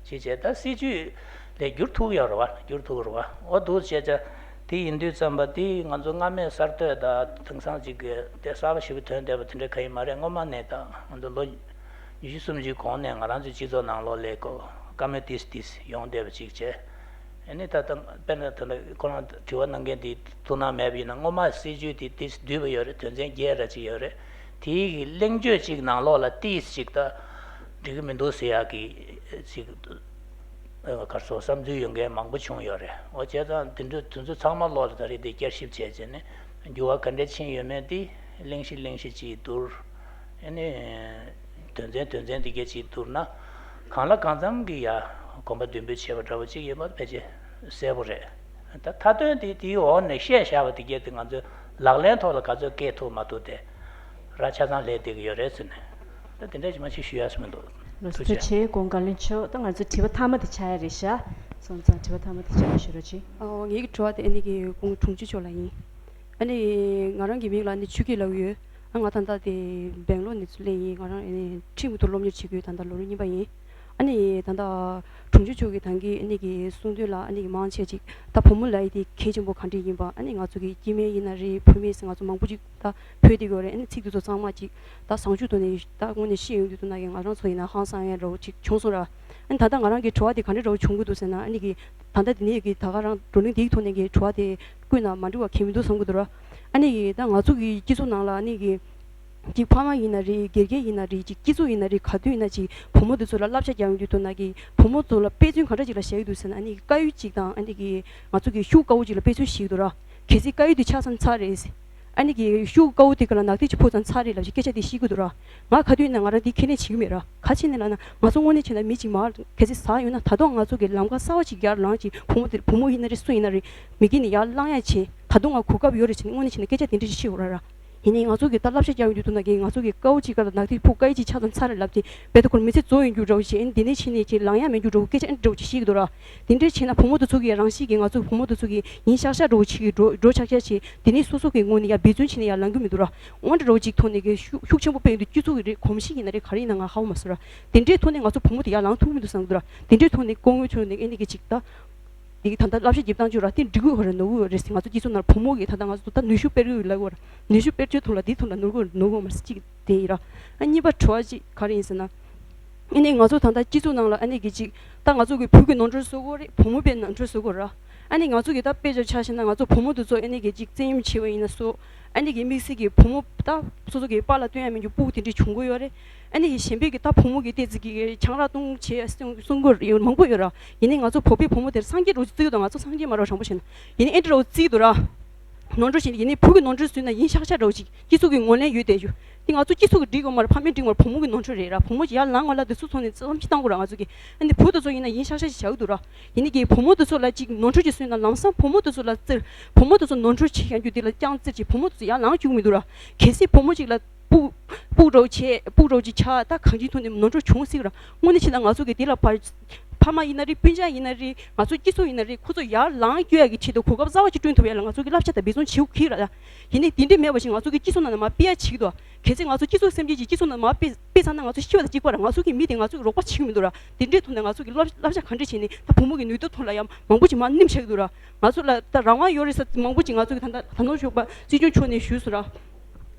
ཅེས་བྱས། ད་སྲིད་ཇུས་ལས་བསྒྱུར་ཐུབ་ཡོད་རེད་བ། བསྒྱུར་ཐུབ་རེད་བ། འོ་འདུག་བྱས་ཙང་དེ་ཡིན་དུས་ཙམ་པ་དེ་ང་ཚོ་སྔ་མའི་གསར་གཏོད་དང་དེང་སང་ཅིག་གི་དེ་གསར་པ་ཞིག་ཐོན་བསྡད་པ་དེ་འདྲ་གང་ཡང་མ་རེད། སྔོན་མ་ནས་ད་ང་ཚོ་ལོ་ཉི་ཤུ་སུམ་ཅུའི་གོང་ནས་ང་རང་ཚོའི་སྤྱི་ཚོགས་ནང་ལོགས་ལ་ཀོ་བཀའ་མོལ་ཏིས་ཏིས་ཡོང་བསྡད་པ་ཅིག་བྱས། ཨ་ནི་ད་ལྟ་དཔེར་ན་ད་ལྟ་ཁོ་རང་དྲི་བ་གནང་མཁན་དེ་ཐུགས་སྣང་མེད་པ་ཡིན་ན། སྔོན་མ་སྲིད་ཇུས་དེ་ཏིས་བསྡུས་པ་ཡོད་རེད། དོན་ཚན་བརྒྱད་ར་ཅིག་ཡོད་རེད། དེའི་གི་གླེང་བརྗོད་ཅིག་ནང་ལོགས་ལ་ཏིས་ཅིག་ད་འགྲིག་གི་མི་འདུག་ཟེར་ཡག་གི་ཅིག་ཨ་ག་རེ་ཟེར། བསམ་ཚུལ་ཡོད་མཁན་མང་པོ་བྱུང་ཡོད་རེད། འོ་བྱས་ཙང་དེ་འདྲ་དེ་ཚོ་ཚང་མ་ལོག་ལ་ད་རེས་དེ་བསྐྱར་ཞིབ་བྱས་བྱས་ནས་འགྱུར་བ་ག་འདྲ་ཕྱིན་ཡོད་མེད་དེ་གླེང་གཞི་གླེང་གཞི་ཅིག་བསྡུར། ཨ་ནི་དོན་ཚན་དོན་ཚན་དེ་གས་ཅིག་བསྡུར་ན། གང་ལ་གང་འཚམ་གྱི་ཡ་གོམ་པ་མདུན་སྤོས་བྱས་པ་འདྲ་བོ་ཅིག་ཡོད་པ་ཕལ་ཆེར་གསལ་པོ་རེད། ད་མཐའ་དོན་དེ་དེའི་འོག་ནས་བཤད་བཞག་པ་དེ་གས་དེ་ང་ཚོས་ལག་ལེན་ཐོག་ལ་ག་ཚོད་བཀལ་ཐུབ་མ་ཐུབ་དེ་ར་ཆ་ཚང་སླེབས་བསྡད་ཀྱི་ཡོད་རེད་ཟེར་ནས། ད་དེ་འདྲ་ཞིག་མ་ཅིག་ཞུ་ཡ་ཟེར་མི་འདུག་ལགས་སོ། ཐུགས་རྗེ་ཆེ། ཆེ། ཁོང་དགའ་ལན་ཆོག་ད་ང་ཚོ་དྲི་བ་མཐའ་མ་དེ་ཆགས་ཡ་རེད་ཤག་སོང་ཙང་དྲི་བ་མཐའ་མ་དེ་ཆགས་ཞུ་རོགས་གྱིས། ཨོ། ངེད་ཀྱི་དྲི་བ་དེ་ཨ་ནི་གི་ཁོང་དྲུང་ཆེ་མཆོག་ལ་ཡིན། ཨ་ནི་ང་རང་གི་མིང་ལ་ཨ་ནི་ཆོས་སྐྱིད་ལབ་ཡོད། ཨ་ང་ད་ལྟ་དེ་སྦེང་ལོར་ནས་སླེབས་ཡིན། ང་རང་ཨ་ནི་ཁྲིད་མི་ཐུབ། སློབ་གཉེར་བྱེད་དགོས། ད་ལྟ་ལོ་རིམ་གཉིས་པ་ཡིན། ཨ་ནི་ད་ལྟ་དྲུང་ཆེ་མཆོག་གིས་ད་གིན་ཨ་ནི་གི་གསུང་དོན་ལ་ཨ་ནི་གི་མང་ཆེ་ཅིག་ད་བུ་མོ་ལབ་ཡ་དེ་གལ་ཆེན་པོ་ག་འདྲས་ཡིན་པ། ཨ་ནི་ང་ཚོ་གི་སྐྱེ་དམན་ཡིན་ན་རེད། བུད་མེད་ཟེར་ང་ཚོ་མང་པོ་ཅིག་ད་ཕུད་བསྡད་ཡོད་རེད། ཨ་ནི་ཚིག་དེ་ཚོ་ཚང་མ་ཅིག་ད་བཟང་སྤྱོད་ཐོག་ནས་ད་དངོས་གནས་བཤད་ཡོང་དུས་ཐོག་ན་གི་ང་རང་ཚོ་ཡིན་ན་ཧང་སང་ཡ་འདྲ་བོ་ཅིག་བྱུང་སོང་ར། ཨ་ནི་ད་ལྟ་ང་རང་གི་དྲི་བ་དེ་ག་འདྲ་འདྲ་བོ་བྱུང་གི་འདུག་ཟེར་ན། ཨ་ནི་གི་ད་ལྟ་འདི་ནས་གི་ད་ག་རང་བགྲོ་གླེང་འདིའི་ཐོག་ནས་གི་དྲི་བ་དེ་བཀོད་ན་མ་འགྲིག་པ་གང་ཡང་མི་འདུག་བསམ་གི་འདུག་ར། ཨ་ནི་གི་ད་ང་ཚོ་གི་སྤྱི་ཚོགས་ནང་ལ་ཨ་ནི་གི་ཅིག་ཕ་མ་ཡིན་ན་རེད། དགེ་རྒན་ཡིན་ན་རེད། ཅིག་སྤྱི་ཚོགས་ཡིན་ན་རེད། ག་དུས་ཡིན་ན་ཅིག་བུ་མོ་དེ་ཚོ་ལ་བསླབ་བྱ་རྒྱག་ཡོང་དུས་ཐོག་ན་གི་བུ་མོ་ཚོ་ལ་དཔེ་མཚོན་ག་འདྲ་ཅིག་ལ་བཞག་གི་འདུག་ཟེར་ན། ཨ་ནི་དཀའ་ཡོལ་ཅིག་དང་ཨ་ནི་གི་ང་ཚོ་གི་ཤུགས་དཀའ་བོ་ཅིག་ལ་དཔེ་མཚོན་བཞག་གི་འདུག་ར། གལ་སྲིད་དཀའ་ཡོལ་དེ་ཆགས་ཙང་ཚར་རེད། ཨ་ནི་གི་ཤུགས་དཀའ་བོ་དེ་ག་ལ་ནག་ཐིག་ཅིག་ཕོག་ཙང་ཚར་རེད་ལབ་ཅིག་སྐད་ཆ་དེ་བཤད་གི་འདུག་ར། ང་ག་དུས་ཡིན་ན་ང་རང་དེ་ཁས་ལེན་བྱེད་གི་མེད་ར། ག་ཅི་ནས་ལབ་ན་ང་ཚོ་དངོས་གནས་བྱས་ན་མི་གཅིག་མར་གལ་སྲིད་ཟ་ཡོད་ན་ད་དུང་ང་ཚོ་གི་ལམ་ཁ་གསར་བ་ཅིག་ཡར་ལངས་ཅིག་བུ་མོ་དེ་བུ་མོ་ཡིན་ན་རེད། སུ་ཡིན་ན་རེད། མི་སྒེར་ནས་ཡར་ལངས་ཡ་བྱེད། ད་དུང་ང་གོ་སྐབས་ཡོད་རེད་བྱས་ནས་དངོས་གནས་བྱས་ན་སྐད་ཆ་དེ་འདྲ་ཞིག་བཤད་དགོས་ར་ར། ཡིན་ནའི་ང་ཚོ་གི་ད་བསླབ་བྱ་རྒྱག་ཡོང་དུས་ཐོག་ན་གི་ང་ཚོ་གི་དཀའ་བོ་ཅིག་ག་ལ་ནག་ཐིག་ཕོག་དཀའ་ཡོལ་ཅིག་ཆགས་ཙང་ཚར་རེད་ལབ་ཅིག་བེ་ད་ཁོར་མི་ཚེ་རྫོགས་ཡོང་རྒྱུ་འདྲ་བོ་ཞིག་ཨ་ནི་དེ་ནས་ཕྱིན་ནས་ཅིག་ལངས་ཡ་མེད་རྒྱུ་འདྲ་བོ་སྐད་ཆ་ཨ་ནི་འདྲ་བོ་ཅིག་བཤད་གི་འདུག་ར། དེ་འདྲ་བྱས་ན་བུ་མོ་དེ་ཚོ་གི་རང་བཞིན་གྱིས་ང་ཚོ་བུ་མོ་དེ་ཚོ་གི་ཡིན་ཤག་ཤག་འདྲ་བོ་ཅིག་གི་འགྲོ་འགྲོ་ཆག་ཆག་ཅིག་དེ་ནས་སོ་སོ་གི་ངོས་ནས་ཡར་འབད་བརྩོན་བྱས་ནས་ཡར་ལངས་གི་མི་འདུག་ར། དངོས་འདྲ་འདྲ་བོ་ཅིག་ཐོག་ནས་གི་ཤུགས་ཤུགས་ཆེན་པོ་སྤེལ་ཡོང་དུས་སྤྱི་ཚོགས་ཀྱི་རེད། གོམས་གཤིས་ཡིན་ན་རེད། ག་རེ་ཡིན་ན་ང་ཧ་གོ་མ་སོང་ར། དེ་འདྲའི་ཐོག་ནས་ང་ཚོ་བུ་མོ་དེ་ཡར་ལངས་ཐུབ་མི་འདུག་བསམ་གི་འདུག་ར། དེ་འདྲའི་ཐོག་ནས་སྐུ་ངོ་ཐོག་ནས་ཨ་ནི་གི་ཅིག་ད། དེ་གི་ད་ལྟ་བསླབ་བྱ་རྒྱབ་སྟངས་ཅིག་ར་དེ་འགྲིག་གི་ཡོད་རེད། ནོར་གི་ཡོད་རེད་ཟེར། ང་ཚོ་སྤྱི་ཚོགས་ནང་བུ་མོ་གི་ད་ལྟ་ང་ཚོ་ད་ནུས་ཤུགས་སྤེལ་གི་ཡོད་ལབ་གི་ཡོད་ར། ནུས་ཤུགས་སྤེལ་རྒྱུའི་ཐོག་ལ་དེའི་ཐོག་ལ་ནོར་གི་ཡོད་ནོར་གི་ཡོད་མ་རེད། གཅིག་དེ་ཡིན་ར། ཨ་གཉིས་པ་དྲི་བ་གཅིག་ག་རེ་ཡིན་ཟེར་ན། ཨ་ནི་ང་ཚོ་ད་ལྟ་སྤྱི་ཚོགས་ནང་ལ་ཨ་ནི་གི་ཅིག་ད་ང་ཚོ་གི་བུ་གི་ནོར་འཁྲུལ་བཟོ་གི་ཡོད་རེད། བུ་མོ་པའི་ནོར་འཁྲུལ་བཟོ་གི་ཡོད་ར། ཨ་ནི་ང་ཚོ་གི་ད་དཔེ་ཆ་ཆ་བཞག་ན་ང་ཚོ་བུ་མོ་དེ་ཚོ་ཨ་ནི་གི་ཅིག་བཙན་གཡེམ་བྱས་པ་ཡིན་ན་སོ། ཨ་ནི་གི་དམིགས་བསལ་གྱི་བུ་མོ་ད་སོ་སོ་གི་པཱ་ལགས་སྟོན་ཡ་མེད་རྒྱུ་སྤུ་གུ་དེ་འདྲ་བྱུང་གི་ཡོད་རེད། ཨ་ནི་གཞན་པའི་གི་ད་བུ་མོ་གི་ཏོག་ཙམ་གི་ཆང་རག་བཏུང་བྱས་གསུང་གསུང་གི་ཡོད་མང་པོ་ཡོད་ར། ཡིན་ནའི་ང་ཚོ་བོད་པའི་བུ་མོ་དེར་སངས་རྒྱས་འདྲ་བོ་བརྩི་གི་འདུག་ང་ཚོ་སངས་རྒྱས་མ་རེད་བ། དྲང་པོ་བཤད་ན། ཡིན་ནའི་ཨེ་འདྲ་འདྲ་བོ་བརྩི་གི་འདུག་ར། ནོར་འཁྲུལ་བྱས་ནས་ཡིན་ནའི་བུ་གི་ནོར་འཁྲུལ་བཟོས་ན་ཡིན་ཤག་ཤག་འདྲ་བོ་ཅིག་སྤྱི་ཚོགས་ཀྱི་ངོས་ལེན་ཡོད་བསྡད་རྒྱུ། དེ་ང་ཚོ་སྤྱི་ཚོགས་ཀྱི་འགྲིག་དགོས་མ་རེད། ཕ་མའི་འགྲིག་མ་རེད། བུ་མོ་གི་ཡར་ལངས་མ་ལངས་དེ་ཚོ་ཚོ་ནས་བསམ་ཤེས་བཏང་དགོས་ར། ང་ཚོ་གི་ཨ་ནི་བུ་དེ་ཚོ་ཡིན་ན་ཡིན་ཤག་ཤག་ཅིག་བྱ་གི་འདུག་ར། ཡིན་ནའི་གི་བུ་མོ་དེ་ཚོ་ལ་ཅིག་ནོར་འཁྲུལ་ཅིག་བཟོས་ན་ལམ་སང་བུ་མོ་དེ་ཚོ་ལ་བཙིར། བུ་མོ་དེ་ཚོ་ནོར་འཁྲུལ་བྱེད་ཡང་རྒྱུ་དེ་ལ་རྐྱང་བཙིར་ཅིག་བུ་མོ་དེ་ཚོ་ཡར་ལངས་བཅུག་མི་འདུག་ར། གལ་སྲིད་བུ་མོ་ཅིག་ལ་སྤུ་སྤུ་རོགས་བྱས་སྤུ་རོགས་ཅིག་ཆགས་ད་གང་ཅིའི་ཐོག་ནས་ནོར་འཁྲུལ་བྱུང་སྲིད་ར། དངོས་གནས་བྱས་ན་ང་ཚོ་གི་དེ་ལ་ཕ་ཕ་མ་ཡིན་ན་རེད། སྤུན་ཆ་ཡིན་ན་རེད། ང་ཚོ་སྤྱི་ཚོགས་ཡིན་ན་རེད། ཁོ་ཚོ་ཡར་ལངས་སྐྱོད་ཡ་གི་ཆེད་དུ་གོ་སྐབས་གསར་བ་ཅིག་བསྐྲུན་ཐུབ་ཡ་ལ་ང་ཚོ་གི་བསླབ་བྱ་དང་འབད་བརྩོན་ཆེ་བོ་གི་ར། ཡིན་ནའི་དེ་འདྲས་མེད་པ་བཞིན་ང་ཚོ་གི་སྤྱི་ཚོགས་ནང་ནས་མར་སྤེལ་ཡ་བྱེད་ཀྱི་འདུག་གལ་སྲིད་ང་ཚོ་སྤྱི་ཚོགས་སེམས་ཅན་གྱི་སྤྱི་ཚོགས་ནང་མར་སྤེལ་སྤེལ་ཚར་ན་ང་ཚོ་ཤི་བ་དང་གཅིག་པ་ར། ང་ཚོ་གི་མི་དེ་ང་ཚོ་གི་རོགས་པ་བྱེད་ཀྱི་མི་འདུག་ར། དེ་འདྲའི་ཐོག་ནས་ང་ཚོ་གི་བསླབ་བསླབ་བྱ་ག་འདྲས་བྱས་ནས་ད་བུ་མོ་གི་ནུས་སྟོབས་ཐོག་ལ་ཡང་མང་པོ་ཅིག་མར་ནེམ་བཞག་གི་འདུག་ར། ང་ཚོ་ལ་ད་རང་དབང་ཡོད་རེད་ཟེར་མང་པོ་ཅིག་ང་ཚོ་གི་ད་ད་ད་ནོར་ཞོགས་པ་སྲིད་སྐྱོང་མཆོག་ནས་ཞུས་སོང་ར།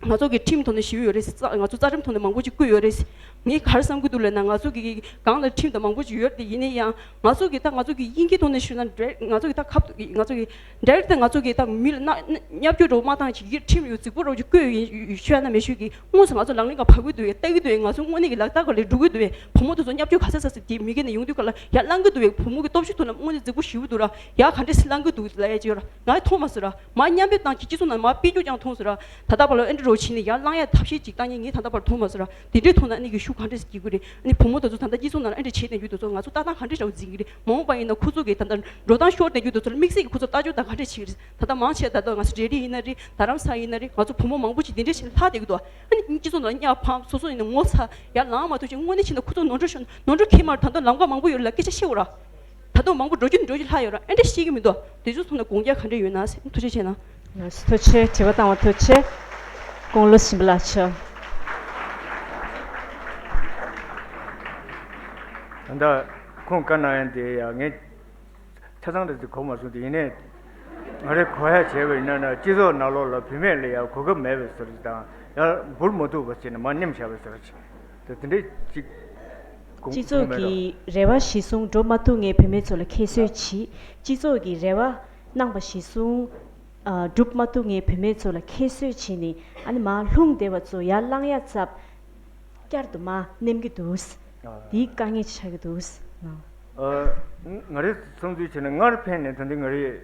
ང་ཚོ་གི་ཁྲིམས་ཐོག་ནས་ཞུས་ཡོད་རེད། ང་ཚོ་རྩ་ཁྲིམས་ཐོག་ནས་མང་པོ་ཅིག་བཀོད་ཡོད་རེད། ངས་ག་རེ་བསམ་གྱི་འདུག་ལབ་ན། ང་ཚོ་གི་སྒང་ལ་ཁྲིམས་དང་མང་པོ་ཅིག་ཡོད་རེད་དེ། ཡིན་ན་ཡང་ང་ཚོ་གི་ད་ང་ཚོ་གི་དབྱིན་སྐད་ཐོག་ནས་ཞུས་ན་ཌི་རེག་ང་ཚོ་གི་ད་ཁབ་ང་ཚོ་གི་ཌི་རེག་ད་ང་ཚོ་གི་ད་མི་ལ་ན་བརྙས་བཅོས་འདྲ་བོ་མ་བཏང་ཅིག་གི་ཁྲིམས་ཡོད་རྫིག་པོ་འདྲ་བོ་ཅིག་བཀོད་ཡོད་ཡོད་ཤོད་ན་མི་ཤོད་གི། དངོས་སུ་ང་ཚོ་ལག་ལེན་ཁ་ཕབ་གི་འདུག་བས། ལྟ་གི་འདུག་བས། ང་ཚོ་དངོས་གནས་ཀྱི་ལག་རྟགས་སྒང་ལ་འགྲོ་གི་འདུག་བས། བུ་མོ་དེ་ཚོ་བརྙས་བཅོས་ག་ས་ས་ས་དེ་མི་སྒེར་ནས་ཡོང་དུས་སྒང་ལ་ཡར་ལངས་གི་འདུག་བས། བུ་མོ་གི་སྟོབས་ཤུགས་ཐོག་ལ་དངོས་གནས་རྫིག་པོ་ཞེ་པོ་འདུག་ར། ཡར་ག་འདྲས་སེ་ལངས་གི་འདུག་ལབ་ཡ་ཅིག་ཡོད་ར། ང་མཐོང་མ་སོང་ར། མར་མཉམ་འབེབས་བཏང་གི་སྤྱི་ཚོགས་ནང་མར་སྤེལ་རྒྱུ་ཀྱང་མཐོང་སོང་ར། ད་ལྟ་བར་ལ་ཨེ་འདྲ་རོ་བྱས་ནས་ཡར་ལངས་ཡ་ཐབས་ཤེས་ཅིག་བཏང་མཁན་ངས་ད་ལྟ་བར་མཐོང་མ་སོང་ར། དེ་འདྲའི་ཐོག་ན་ཨ་ནི་གི་ཤུགས་ག་འདྲས་སེ་སྐྱེ་གི་རེད། ཨ་ནི་བུ་མོ་དེ་ཚོ་ད་ལྟ་སྤྱི་ཚོགས་ནང་ལ་ཨེ་འདྲ་བྱས་བསྡད་རྒྱུ་དེ་ཚོ་ང་ཚོ་ལྟ་སྟངས་ག་འདྲས་འདྲ་བོ་འཛིན་གི་རེད། མ་འོངས་པ་ཡིན་ན་ཁོ་ཚོ་གི་ད་ལྟ་འགྲོ་སྟངས་ཤོར་བསྡད་རྒྱུ་དེ་ཚོ་ལ་དམིགས་བསལ་གྱི་ཁོ་ཚོ་ལྟ་སྤྱོད་ད་ག་འདྲས་བྱེད་གི་རེད། ད་ལྟ་མང་ཆེ་ད་ལྟ་ང་ཚོ་རེ་ཌི་ཡིན་ན་རེད། རྡ་རམ་ས་ཡིན་ན་རེད། ང་ཚོ་བུ་མོ་མང་པོ་ཅིག་དེ་འདྲས་བྱས་ནས་ལྷག་བསྡད་གི་འདུག་ཨ་ནི་སྤྱི་ཚོགས་ནང་ལ་གཉའ་ཕམ། སོ་སོ་ཡིན་ན་ངོ་ཚ། ཡར་ལངས་མ་ཐུབ་ཅིག་དངོས་གནས་བྱས་ན་ཁོ་ཚོ་ནོར་འཁྲུལ་ཤོར་ནོར་འཁྲུལ་ཁེལ་མ་རེད། ད་ལྟ་ལམ་ཁ་མང་པོ་ཡོད་རེད་ལ་སྐད་ཆ་བཤད་འོ་ར། ད་དུང་མང་པོ་འགྲོ་རྒྱུ་འགྲོ་རྒྱུ་ལྷག་ཡོད་ར། ཨེ་འདྲ་ཤེས་ཀྱི་མི་འདུག་དེ་ཚོའི་ཐོག་ནས་དགོངས་འཆར་ག་འདྲ་ཡོད་ན་ཟེར། ཐུགས་རྗེ་ཆེ་གནང་། ཐུགས་རྗེ་ཆེ། དྲི་བ་བཏང་བ་ཐུགས་རྗེ་ཆེ། ཀོང་ལོ་ཤིམ་པ་ལགས་ཆོ། ད་ལྟ་ཁོང་བཀའ་གནང་ཡ་དེ་ཡ་ངས་ཆ་ཚང་རེད་དེ་གོ་མ་སོང་དེ། ཡིན་ནའི་ང་རེ་གོ་ཡ་བྱས་པ་ཡིན་ན་ན་སྤྱི་ཚོགས་ནང་ལོགས་ལ་བུད་མེད་ལ་ཡ་གོ་སྐབས་མེད་པའི་ཟེར་དང་ཡ་འབུར་མ་ཐུབ་པ་བྱས་ནས་མར་ནེམ་བཞག་པའི་ཟེར་ཅིག་དེ་དེ་འདྲའི་ཅིག་དགོངས་སྤྱི་ཚོགས་དགོངས་མེད་རོགས། ཀྱི་རེ་བ་གཞིར་བཟུང་སྒྲུབ་མ་ཐུབ་མཁན་བུད་མེད་ཚོ་ལ་ཁྱད་གསོད་བྱེད། སྤྱི་ཚོགས་ཀྱི་རེ་བ་གནང་བ་གཞིར་བཟུང་ཨ་སྒྲུབ་མ་ཐུབ་མཁན་བུད་མེད་ཚོ་ལ་ཁྱད་གསོད་བྱས་ནས་ཨ་ནི་མར་ལྷུང་བསྡད་པ་ཚོ་ཡར་ལངས་ཡ་ཚབ་བསྐྱར་དུ་མར་ནེམ་གྱི་འདུག་ཨ། འདིའི་དཀའ་ངལ་ཆགས་ཀྱི་འདུག་ཨ། ང་རའི་བསམ་ཚུལ་བྱས་ན་སྔར་ཕན་ནས་ད་འདི་ང་རེ་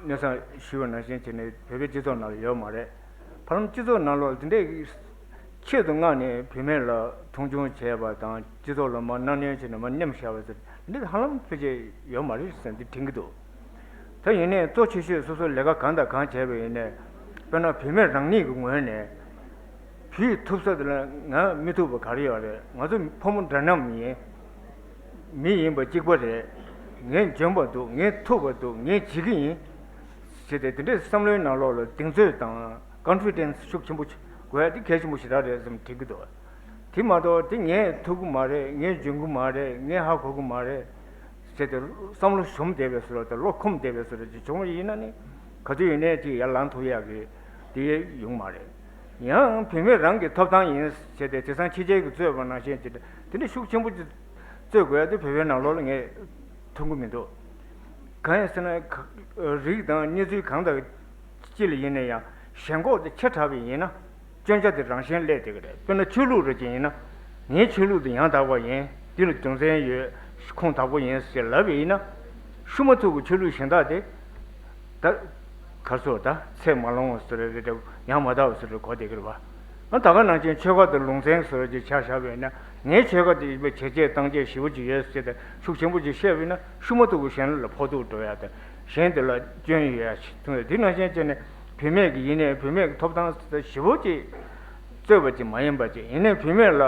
གནས་སྟངས་ཞུས་པ་ནང་བཞིན་བྱས་ནས་བོད་པའི་སྤྱི་ཚོགས་ནང་ལ་ཡོད་མ་རེད། བར་ལམ་སྤྱི་ཚོགས་ནང་ལོགས་འདི་འདྲའི་ཆེད་དུ་མངགས་ནས་བུད་མེད་ལ་མཐོང་ཆུང་བྱས་པ་དང་སྤྱི་ཚོགས་ལ་མར་སྣང་བརྙན་བྱས་ནས་མར་ནེམ་བཞག་པ་ཟེར་འདི་ཧ་ལམ་ཕལ་ཆེར་ཡོད་མ་རེད་ཟེར་འདི་དྲན་གྱི་འདུག་ད་ཡིན་ནའི་གཙོ་ཆེ་ཤོས་སོ་སོ་ལས་ཀ་གང་དང་གང་བྱས་པ་ཡིན་ནའི་དཔེར་ན་བུད་མེད་རང་ཉིད་ཀྱི་ངོས་ནས་བུད་ཐུབ་ས་དེ་ལ་ང་མི་ཐུབ་པ་ག་རེ་ཡོད་རེད། ང་ཚོ་ཕོ་མོ་འདྲ་མཉམ་ཡིན། མི་ཡིན་པ་གཅིག་པ་རེད། ངས་འཇོན་པ་འདུག་ངས་ཐུབ་པ་འདུག་ངས་བྱེད་ཀྱི་ཡིན། ཟེར་ཏེ་དེ་འདྲའི་བསམ་བློའི་ནང་ལོགས་ལ་གདེང་ཚོད་དང་ཀོན་ཕི་ཌེན་སི་ཤུགས་ཆེན་པོ་དགོས་ཡ་དེ་གལ་ཆེན་པོ་ཞེ་དྲག་རེད་བསམ་དྲན་གྱི་འདུག་དེ་མ་གཏོགས་དེ་ངས་ཐུབ་ཀྱི་མ་རེད། ངས་འཇོན་གྱི་མ་རེད། ངས་ཧ་གོ་གི་མ་རེད་ཟེར་ཏེ་བསམ་བློ་ཞུམ་བསྡད་པའི་བཟོ་འདྲ་དང་བློ་འཁུམས་བསྡད་པའི་བཟོ་འདྲ་ཅིག་བྱུང་བ་ཡིན་ན་ནི་ག་དུས་ཡིན་ནའི་ཅིག་ཡར་ལངས་ཐུབ་ཡག་གི་དེ་ཡོང་མ་རེད། ཡང་བུད་མེད་རང་གི་ཐོབ་ཐང་ཡིན་ཟེར་ཏེ་དེང་སང་ཕྱི་རྒྱལ་གྱིས་རྩོད་པ་ནང་བཞིན་ཅིག་དེ་འདྲ་ཤུགས་ཆེན་པོ་ཅིག་རྩོད་དགོས་ཡ་དེ་བོད་པའི་ནང་ལོགས་ལ་ངས་མཐོང་གི་མི་འདུག་གང་ཡིན་ཟེར་ན་ག་རིགས་དང་གནས་ཚུལ་གང་དང་ཅི་ལ་ཡིན་ན་ཡང་ཞེན་ཁོག་དེ་ཆེ་དྲགས་པ་ཡིན་ན་སྐྱོན་ཆ་དེ་རང་བཞིན་སླེབས་བསྡད་ཀྱི་རེད། དཔེར་ན་ཆོས་ལུགས་རེ་ཅིག་ཡིན་ན་ངའི་ཆོས་ལུགས་དེ་ཡང་དག་པ་ཡིན། འདི་ལ་རྒྱུ་མཚན་ཡོད། ཁུངས་དག་པོ་ཡིན་ཞེས་ལབ་པ་ཡིན་ན་ཤུ་མ་ཐུག་གི་ཆོས་ལུགས་གཞན་དག་དེ་ད་གར་སོ་ད་ཚད་མ་ལོངས་ཟེར་རེད། ཡང་མ་དག་པ་ཟེར་རེད་གོ་བསྡད་ཀྱི་རེད་པ། ཨ་ད་ག་ནང་བཞིན་ཆོལ་ཁ་དང་ལུང་ཚན་ཟེར་བ་ཅིག་ཆ་བཞག་པ་ཡིན་ན་ངའི་ཆོལ་ཁ་དེ་བྱས་རྗེས་བཏང་རྗེས་ཞེ་པོ་ཅིག་ཡོད་ཟེར་ཏེ་ཤུགས་ཆེན་པོ་ཅིག་བཤད་པ་ཡིན་ན་ཤུ་མ་ཐུག་གི་གཞན་ལ་ཕོག་ཐུག་འགྲོ་ཡ་དང་གཞན་དེ་ལ་སྐྱོན་ཡོད་ཡ་ཞིག་མཐོང་ཡ། དེ་ནང་བཞིན་བྱས་ནས་བུད་མེད་ཀྱི་ཡིན་ནའི་བུད་མེད་ཀྱི་ཐོབ་ཐང་ཞེ་པོ་ཅིག་རྩོད་པ་ཅིག་མ་ཡིན་པ་ཅིག་ཡིན་ནའི་བུད་མེད་ལ་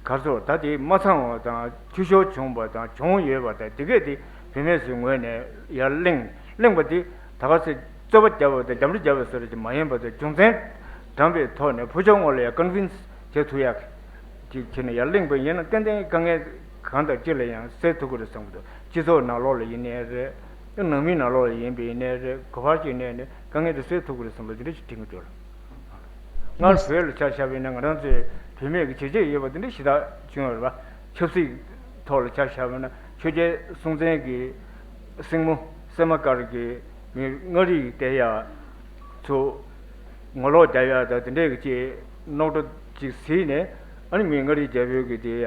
ག་ཚོད་ད་དེ་མ་ཚང་བ་དང་འཐུས་ཤོར་བྱུང་བ་དང་བྱུང་ཡོད་པ་དང་དེ་གས་དེ་བུད་མེད་ཚོའི་ངོས་ནས་ཡར་གླེང་གླེང་པ་དེ་ད་ག་ཚོད་རྩོད་པ་བརྒྱབ་པ་དང་རྒྱབ་ལ་བརྒྱབ་པ་ཟེར་གྱི་མ་ཡིན་པ་དང་རྒྱུ་མཚན་དྲངས་པའི་ཐོག་ནས་ཕོ་ཕྱོགས་ངོས་ལ་ཡང་ཀོན་ཝིན་སི་བྱེད་ཐུབ་ཡག་ཅིག་བྱས་ནས་ཡར་གླེང་པ་ཡིན་ན་ཏན་ཏན་དཀའ་ངལ་གང་དང་ཅི་ལ་ཡང་སེལ་ཐུབ་ཀྱི་རེད་བསམ་གྱི་འདུག་སྤྱི་ཚོགས་ནང་ལོགས་ལ་ཡིན་ནའི་རེད། ནང་མིའི་ནང་ལོགས་ལ་ཡིན་པ་ཡིན་ནའི་རེད། ག་པར་ཅིག་ཡིན་ནའི་དཀའ་ངལ་དེ་སེལ་ཐུབ་ཀྱི་རེད་བསམ་པ་འདི་འདྲ་ཞིག་དྲན་གྱི་འདུག་སྔར་བོད་ལ་ཆ་བཞག་པ་ཡིན་ན་ང་རང་ཚོའི་བུད་མེད་ཀྱི་བྱས་རྗེས་ཡོད་པ་འདི་འདྲ་ཞེ་དྲག་བྱུང་ཡོད་རེད་པ། ཆབ་སྲིད་ཐོག་ལ་ཆ་བཞག་པ་ཡིན་ན་ཆོས་རྒྱལ་སྲོང་བཙན་གྱི་སྲིང་མོ་སད་མ་ཀར་གྱི་མི་མངའ་རིས་བསྡད་ཡ་ཚོ་ངོ་ལོག་རྒྱག་ཡ་དང་དེ་འདྲས་ཀྱི་ཅིག་རྙོག་དྲ་ཅིག་གཟིགས་ནས་ཨ་ནི་མི་མངའ་རིས་རྒྱལ་པོའི་གི་དེ་ཡ་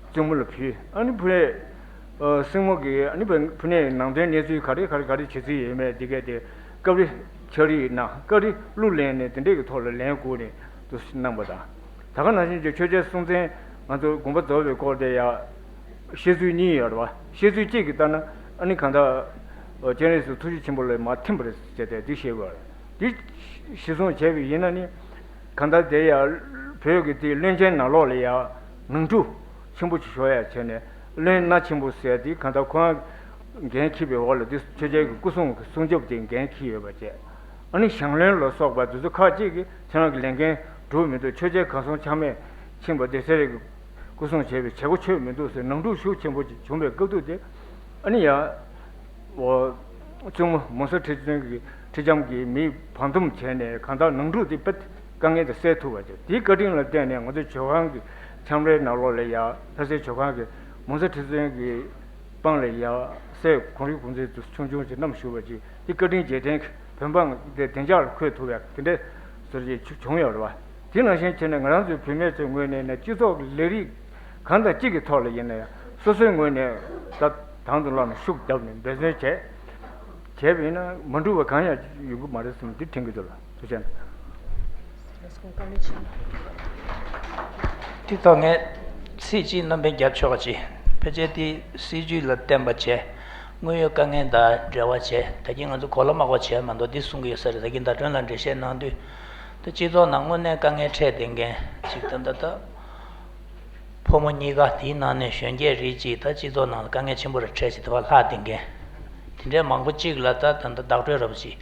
བཙུན་མོ་ལ་ཕུལ། ཨ་ནི་ཕུ་ནས་སྲིང་མོ་གིས་ཨ་ནི་ཕུ་ནས་ནང་དོན་གནས་ཚུལ་ག་རེ་ག་རེ་ག་རེ་བྱེད་རྩིས་ཡོད་མེད་འདི་གས་དེ་སྐབས་རེ་ ཕྱག་བྲིས་གནང་། ཀ་རི་གླུ་ལེན་ནས་དེ་འདྲས་ཀྱི་ཐོག་ལ་ལན་བསྐུར་ནས་དུ་གནང་པ་དང་། ད་ག་ནང་བཞིན་གྱི་ཆོས་རྒྱལ་སྲོང་བཙན་ང་ཚོ་དགོངས་པ་རྫོགས་པའི་སྐོར་དེ་ཡང་བཤད་ཚུལ་གཉིས་ཡོད་རེད་བ། བཤད་ཚུལ་གཅིག་གིས་ལྟར་ན་ཨ་ནི་གང་ལྟར་སྤྱན་རས་གཟིགས་ཐུགས་རྗེ་ཆེན་པོ་ལ་མར་ཐིམ་པ་རེད་ཟེར་ཏེ་འདི་བཤད་དགོས་རེད། འདི་གཞིར་བཟུང་བྱས་པ་ཡིན་ན་ནི་གང་ལྟར་དེ་ཡང་བོད་ཀྱི་དེའི་བློན་ཆེན་ནང་ལོགས་ལ་ཡང་ནང་འཁྲུག་ཆེན་པོ་ཞིག་ཤོར་ཡ་བྱས་ནས། བློན་སྣ་ཆེན་པོ་ཟེར་དེ་གང་ལྟར་ཁོ་རང་འགན་འཁྱེར་བའི་འོག་ལ་དེ་ཆོས་རྒྱལ་གྱི་སྐུ་སྲུང་གི་སྲུང་སྐྱོབ་དེ་འགན་འཁྱེར་ཡོད་པ་བྱས། ཨ་ནི་ཞང་བློན་ལ་སོགས་པ་དེ་ཚོ་ཁག་ཅིག་གིས་ཁྱེད་རང་གི་ལས་འགན་སྒྲུབ་མི་འདུག་ཆོས་རྒྱལ་གང་སོང་ཆག་མེད་ཕྱིན་པ་དེ་ཚེ་རིང་གི་སྐུ་སྲུང་བྱས་པའི་བྱེད་སྒོ་ཆོད་མི་འདུག་ཟེར་ནང་འཁྲུག་ཤུགས་ཆེན་པོ་ཅིག་བྱུང་བའི་སྐབས་དུས་དེ། ཨ་ནི་ཡང་། འོ། བཙུན་མོ་མུན་ས་ཁྲི་བཙུན་གྱི་ཁྲི་ལྕམ་གྱིས་མི་བང་བརྡུང་བྱས་ནས་གང་ལྟར་ནང་འཁྲུག་དེ་དཔེ་དཀའ་ངལ་དེ་སེལ་ཐུབ་པ་བྱས། དེའི་བཀའ་དྲིན་ལ་བརྟེན་ནས་ང་ཚོའི་ཇོ་ཁང་གི་ཁྱམས་རའི་ནང་ལོགས་ལ་ཡ་ལྷ་སའི་ཇོ་ཁང་གི་མུན་ས་ཁྲི་བཙུན་གྱི་སྤང་ལ་ཡ་སའི་གངས་རི་གངས་རྫས་དེ་ཆུང་ཆུང་ཞིག་བསྣམས་བཞུགས་པ་ཅིག་དེ་བཀའ་དྲིན་རྗེས་དྲན་གྱི་བོད་འབངས་དེ་བདེ་འཇགས་ལ་འཁོད་ཐུབ་པའི་དེ་འདྲའི་བཟོ་ཞིག་བྱུང་ཡོད་རེད་བ། དེ་ནང་བཞིན་བྱས་ནས་ང་རང་ཚོའི་བུད་མེད་ཚོའི་ངོས་ནས་ནས་སྤྱི་ཚོགས་ཀྱི་ལས་རིགས་གང་དང་ཅི་གི་ཐོག་ལ་ཡིན་ན་ཡང་སོ་སོའི་ངོས་ནས་ད་དང་དུ་བླངས་ནས་ཤུགས་བརྒྱབ་ནས་འབད་བརྩོན་བྱས། བྱས་པ་ཡིན་ན་མ་འགྲུབ་པ་གང་ཡང་ཡོང་གི་མ་རེད་བསམ་འདི་དྲན་གྱི་འདུག་ལ། ཐུགས་རྗེ་ཆེ། དེ་ཐོག་ངས་ཚིག་གཅིག་སྣོན་པ་རྒྱབ་ཆོག་ག་ཅིག་ཕལ་ཆེར་དེ་སྲིད་ཇུས་ལ་བརྟེན་པ་བྱས། དངོས་ཡོད་དཀའ་ངལ་དང་འབྲེལ་བ་བྱས། ད་གིན་ང་ཚོ་གོ་ལ་མ་གོ་བྱས་མ་གཏོགས་འདི་གསུང་གི་ཡོད་ས་རེད། ད་གིན་ཟླ་སྒྲོན་ལགས་འགྲེལ་བཤད་གནང་དུས། ད་སྤྱི་ཚོགས་ནང་དངོས་གནས་དཀའ་ངལ་འཕྲད་བསྡད་མཁན་ཅིག་ད་ད་ད། ཕོ་མོ་གཉིས་ཀ་དེའི་ནང་ནས་གཞོན་སྐྱེས་རིགས་གཅིག་ད་སྤྱི་ཚོགས་ནང་ལ་དཀའ་ངལ་ཆེན་པོ་རེ་འཕྲད་བྱས་དེ་བ་ལྷག་བསྡད་མཁན། དེ་འདྲའི་མང་པོ་གཅིག་ལ་ད་ད་ད་བདག་སྤྲོད་རབ་ཅིག་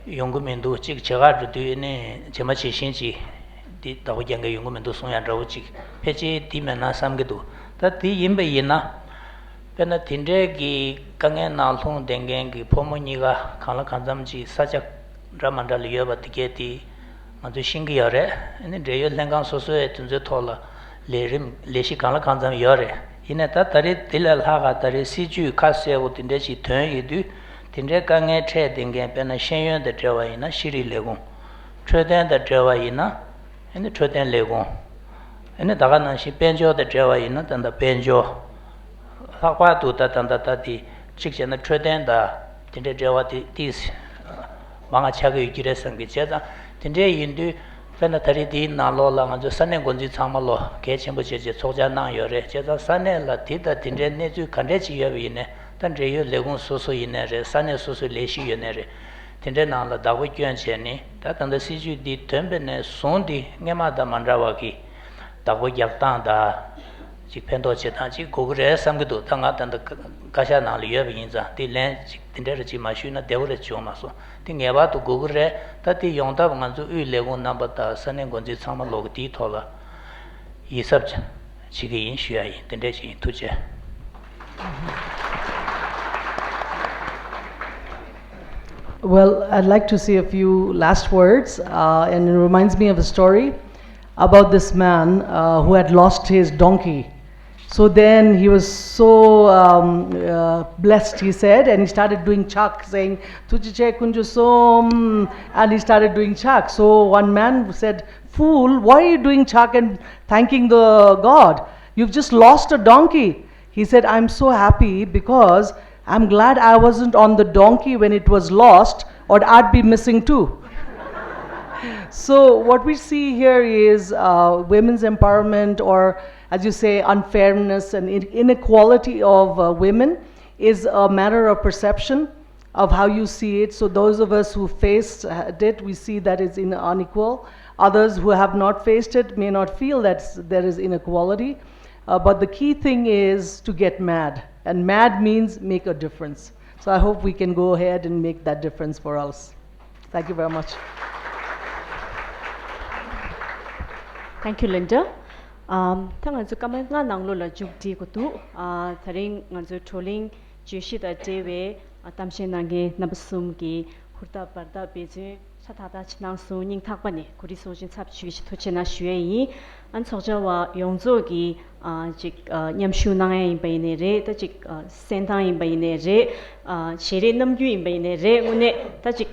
ཡོང་གི་མི་འདུག་གཅིག་བྱེད་གར་འགྲོ་དུས་ཨེ་ནས་བྱེ་མ་བྱེད་བཞིན་གྱིས་འདི་བདག་པོ་རྒྱག་མཁན་ཡོང་གི་མི་འདུག་གསུང་ཡ་འདྲ་བོ་གཅིག་ཕལ་ཆེར་འདི་མེད་ན་བསམ་གྱི་འདུག་ད་འདི་ཡིན་པ་ཡིན་ན། དཔེར་ན་དེ་འདྲའི་གི་དཀའ་ངལ་ནང་ལྷུང་བསྡད་མཁན་གྱི་ཕོ་མོ་གཉིས་ཀ་གང་ལ་གང་འཚམ་གྱིས་ས་ཆ་འདྲ་མ་འདྲ་ལ་ཡོད་པ་དེ་གས་དེ་ང་ཚོས་ཤེས་ཀྱི་ཡོད་རེད། ཨ་ནི་འབྲེལ་ཡོད་ལྷན་ཁང་སོ་སོའི་དེ་ཚོའི་ཐོག་ལ་ལས་རིམ་ལས་གཞི་གང་ལ་གང་འཚམ་ཡོད་རེད། ཡིན་ནའི་ད་ད་རེས་དེ་ལས་ལྷག་ག་ད་རེས་སྲིད་ཇུས་ཁ་གསལ་པོ་དེ་འདྲ་ཞིག་ཐོན་ཡོད་དུས། དེ་འདྲའི་དཀའ་ངལ་འཕྲད་བསྡད་མཁན་དཔེར་ན་ཤེས་ཡོན་དང་འབྲེལ་བ་ཡིན་ན་ཤེས་རིག་ལས་ཁུངས། འཕྲོད་བསྟེན་དང་འབྲེལ་བ་ཡིན་ན་ཨ་ནི་འཕྲོད་བསྟེན་ལས་ཁུངས། ཨ་ནི་ད་ག་ནང་བཞིན་དཔལ་འབྱོར་དང་འབྲེལ་བ་ཡིན་ན་ད་ལྟ་དཔལ་འབྱོར། ལྷག་པར་དུ་ད་ད་ད་ད་དེ་གཅིག་བྱས་ན་འཕྲོད་བསྟེན་དང་དེ་འདྲའི་འབྲེལ་བ་དེ་ཏིས་མང་ང་ཆགས་ཀྱི་ཡོད་ཀྱི་རེད་བསམ་གི་བྱས་ཙང་དེ་འདྲའི་ཡིན་དུས་དཔེར་ན་ད་རེས་དེའི་ནང་ལོགས་ལ་ང་ཚོའི་ས་གནས་འགོ་འཛིན་ཚང་མ་ལོ་གལ་ཆེན་པོ་བྱས་བྱས་ཚོགས་བཅར་གནང་ཡོད་རེད། བྱས་ཙང་ས་གནས་ལ་དེ་དང་དེ་འདྲའི་གནས་ཚུལ་ག་འདྲས་ཅིག་ཡོད་པ་ཡིན་ནའི་ད་འབྲེལ་ཡོད་ལས་ཁུངས་སོ་སོ་ཡིན་ནའི་རེད། ས་གནས་སོ་སོའི་ལས་གཞི་ཡོད་ནའི་རེད། དེ་འདྲའི་ནང་ལ་བདག་པོ་སྐྱོན་བྱས་ནས་ད་ད་ལྟ་སྲིད་ཇུས་འདི་ཐོན་པ་ནས་བཟུང་སྟེ་སྔོན་མ་དང་མ་འདྲ་བ་གི་བདག་པོ་རྒྱག་སྟངས་དང་། ཅིག་ཕན་ཐོགས་བྱེད་སྟངས་ཅིག་དགོས་ཀྱི་རེད་བསམ་གྱི་འདུག་ད་ང་ད་ལྟ་བཀའ་ཤག་ནང་ལ་ཡོད་པ་ཡིན་ཙང་དེ་ལན་ཅིག་དེ་འདྲ་རེ་ཅིག་མ་ཞུས་ན་བདེ་པོ་རེ་བྱུང་མ་སོང་། དེ་ངེས་པར་དུ་དགོས་ཀྱི་རེད། ད་དེ་ཡོང་ཐབས་ང་ཚོ་དབུས་ལས་ཁུངས་རྣམ་པ་དང་ས་གནས་འགོ་འཛིན་ཚང་མ་ལོག་གི་དེའི་ཐོག་ལ་ཡིད་གཟབ་བྱེད་ཀྱི་ཡིན་ཞུ་ཡ་ཡིན། དེ་འདྲ་ཞིག་ཡིན། ཐུགས་རྗེ་ཆེ། Well, I'd like to say a few last words, uh, and it reminds me of a story about this man uh, who had lost his donkey. So then he was so um, uh, blessed, he said, and he started doing chak, saying, "Tuji che kunju som," and he started doing chak. So one man said, "Fool, why are you doing chak and thanking the God? You've just lost a donkey." He said, "I'm so happy because I'm glad I wasn't on the donkey when it was lost, or I'd be missing too." So, what we see here is uh, women's empowerment, or as you say, unfairness and in- inequality of uh, women, is a matter of perception of how you see it. So those of us who faced uh, it, we see that it's in- unequal. Others who have not faced it may not feel that s- there is inequality. Uh, but the key thing is to get mad. And mad means make a difference. So I hope we can go ahead and make that difference for us. Thank you very much. Thank you, Linda. Um, ད་ང་ཚོ་སྐར་མ་ལྔ་ནང་ལོགས་ལ་མཇུག་སྒྲིལ་དགོས་འདུག་ཨ། ད་རིང་ང་ཚོའི་བགྲོ་གླེང་བརྗོད་གཞི་དང་འབྲེལ་བའི་ཨ། གཏམ་བཤད་གནང་མཁན་རྣམ་པ་གསུམ་གྱིས་ཧུར་ཐག་འབད་ཐག་འབད་བརྩོན་ཤ་ཐག་ཐག་ཅིག་གནང་སོང་། སྙིང་ཐག་པ་ནས་གུ་རུའི་གསུང་ཆོས་ཚབ་ཞུ་ཞིག་ཐུགས་རྗེ་གནང་ཞུ་ཡས་ཡིན། ཨ། ཚོགས་བཅར་བ་ཡོངས་རྫོགས་ཀྱིས་ཨ། ཅིག་ཨ། མཉམ་ཞུགས་གནང་ཡས་ཡིན་པ་ཡིན་ནའི་རེད། ད་ཅིག་ཨ། གསན་སྟངས་ཡིན་པ་ཡིན་ནའི་རེད། ཨ། ཞལ་རས་རྣམ་འགྱུར་ཡིན་པ་ཡིན་ནའི་རེད། དངོས་གནས་ད་ཅིག་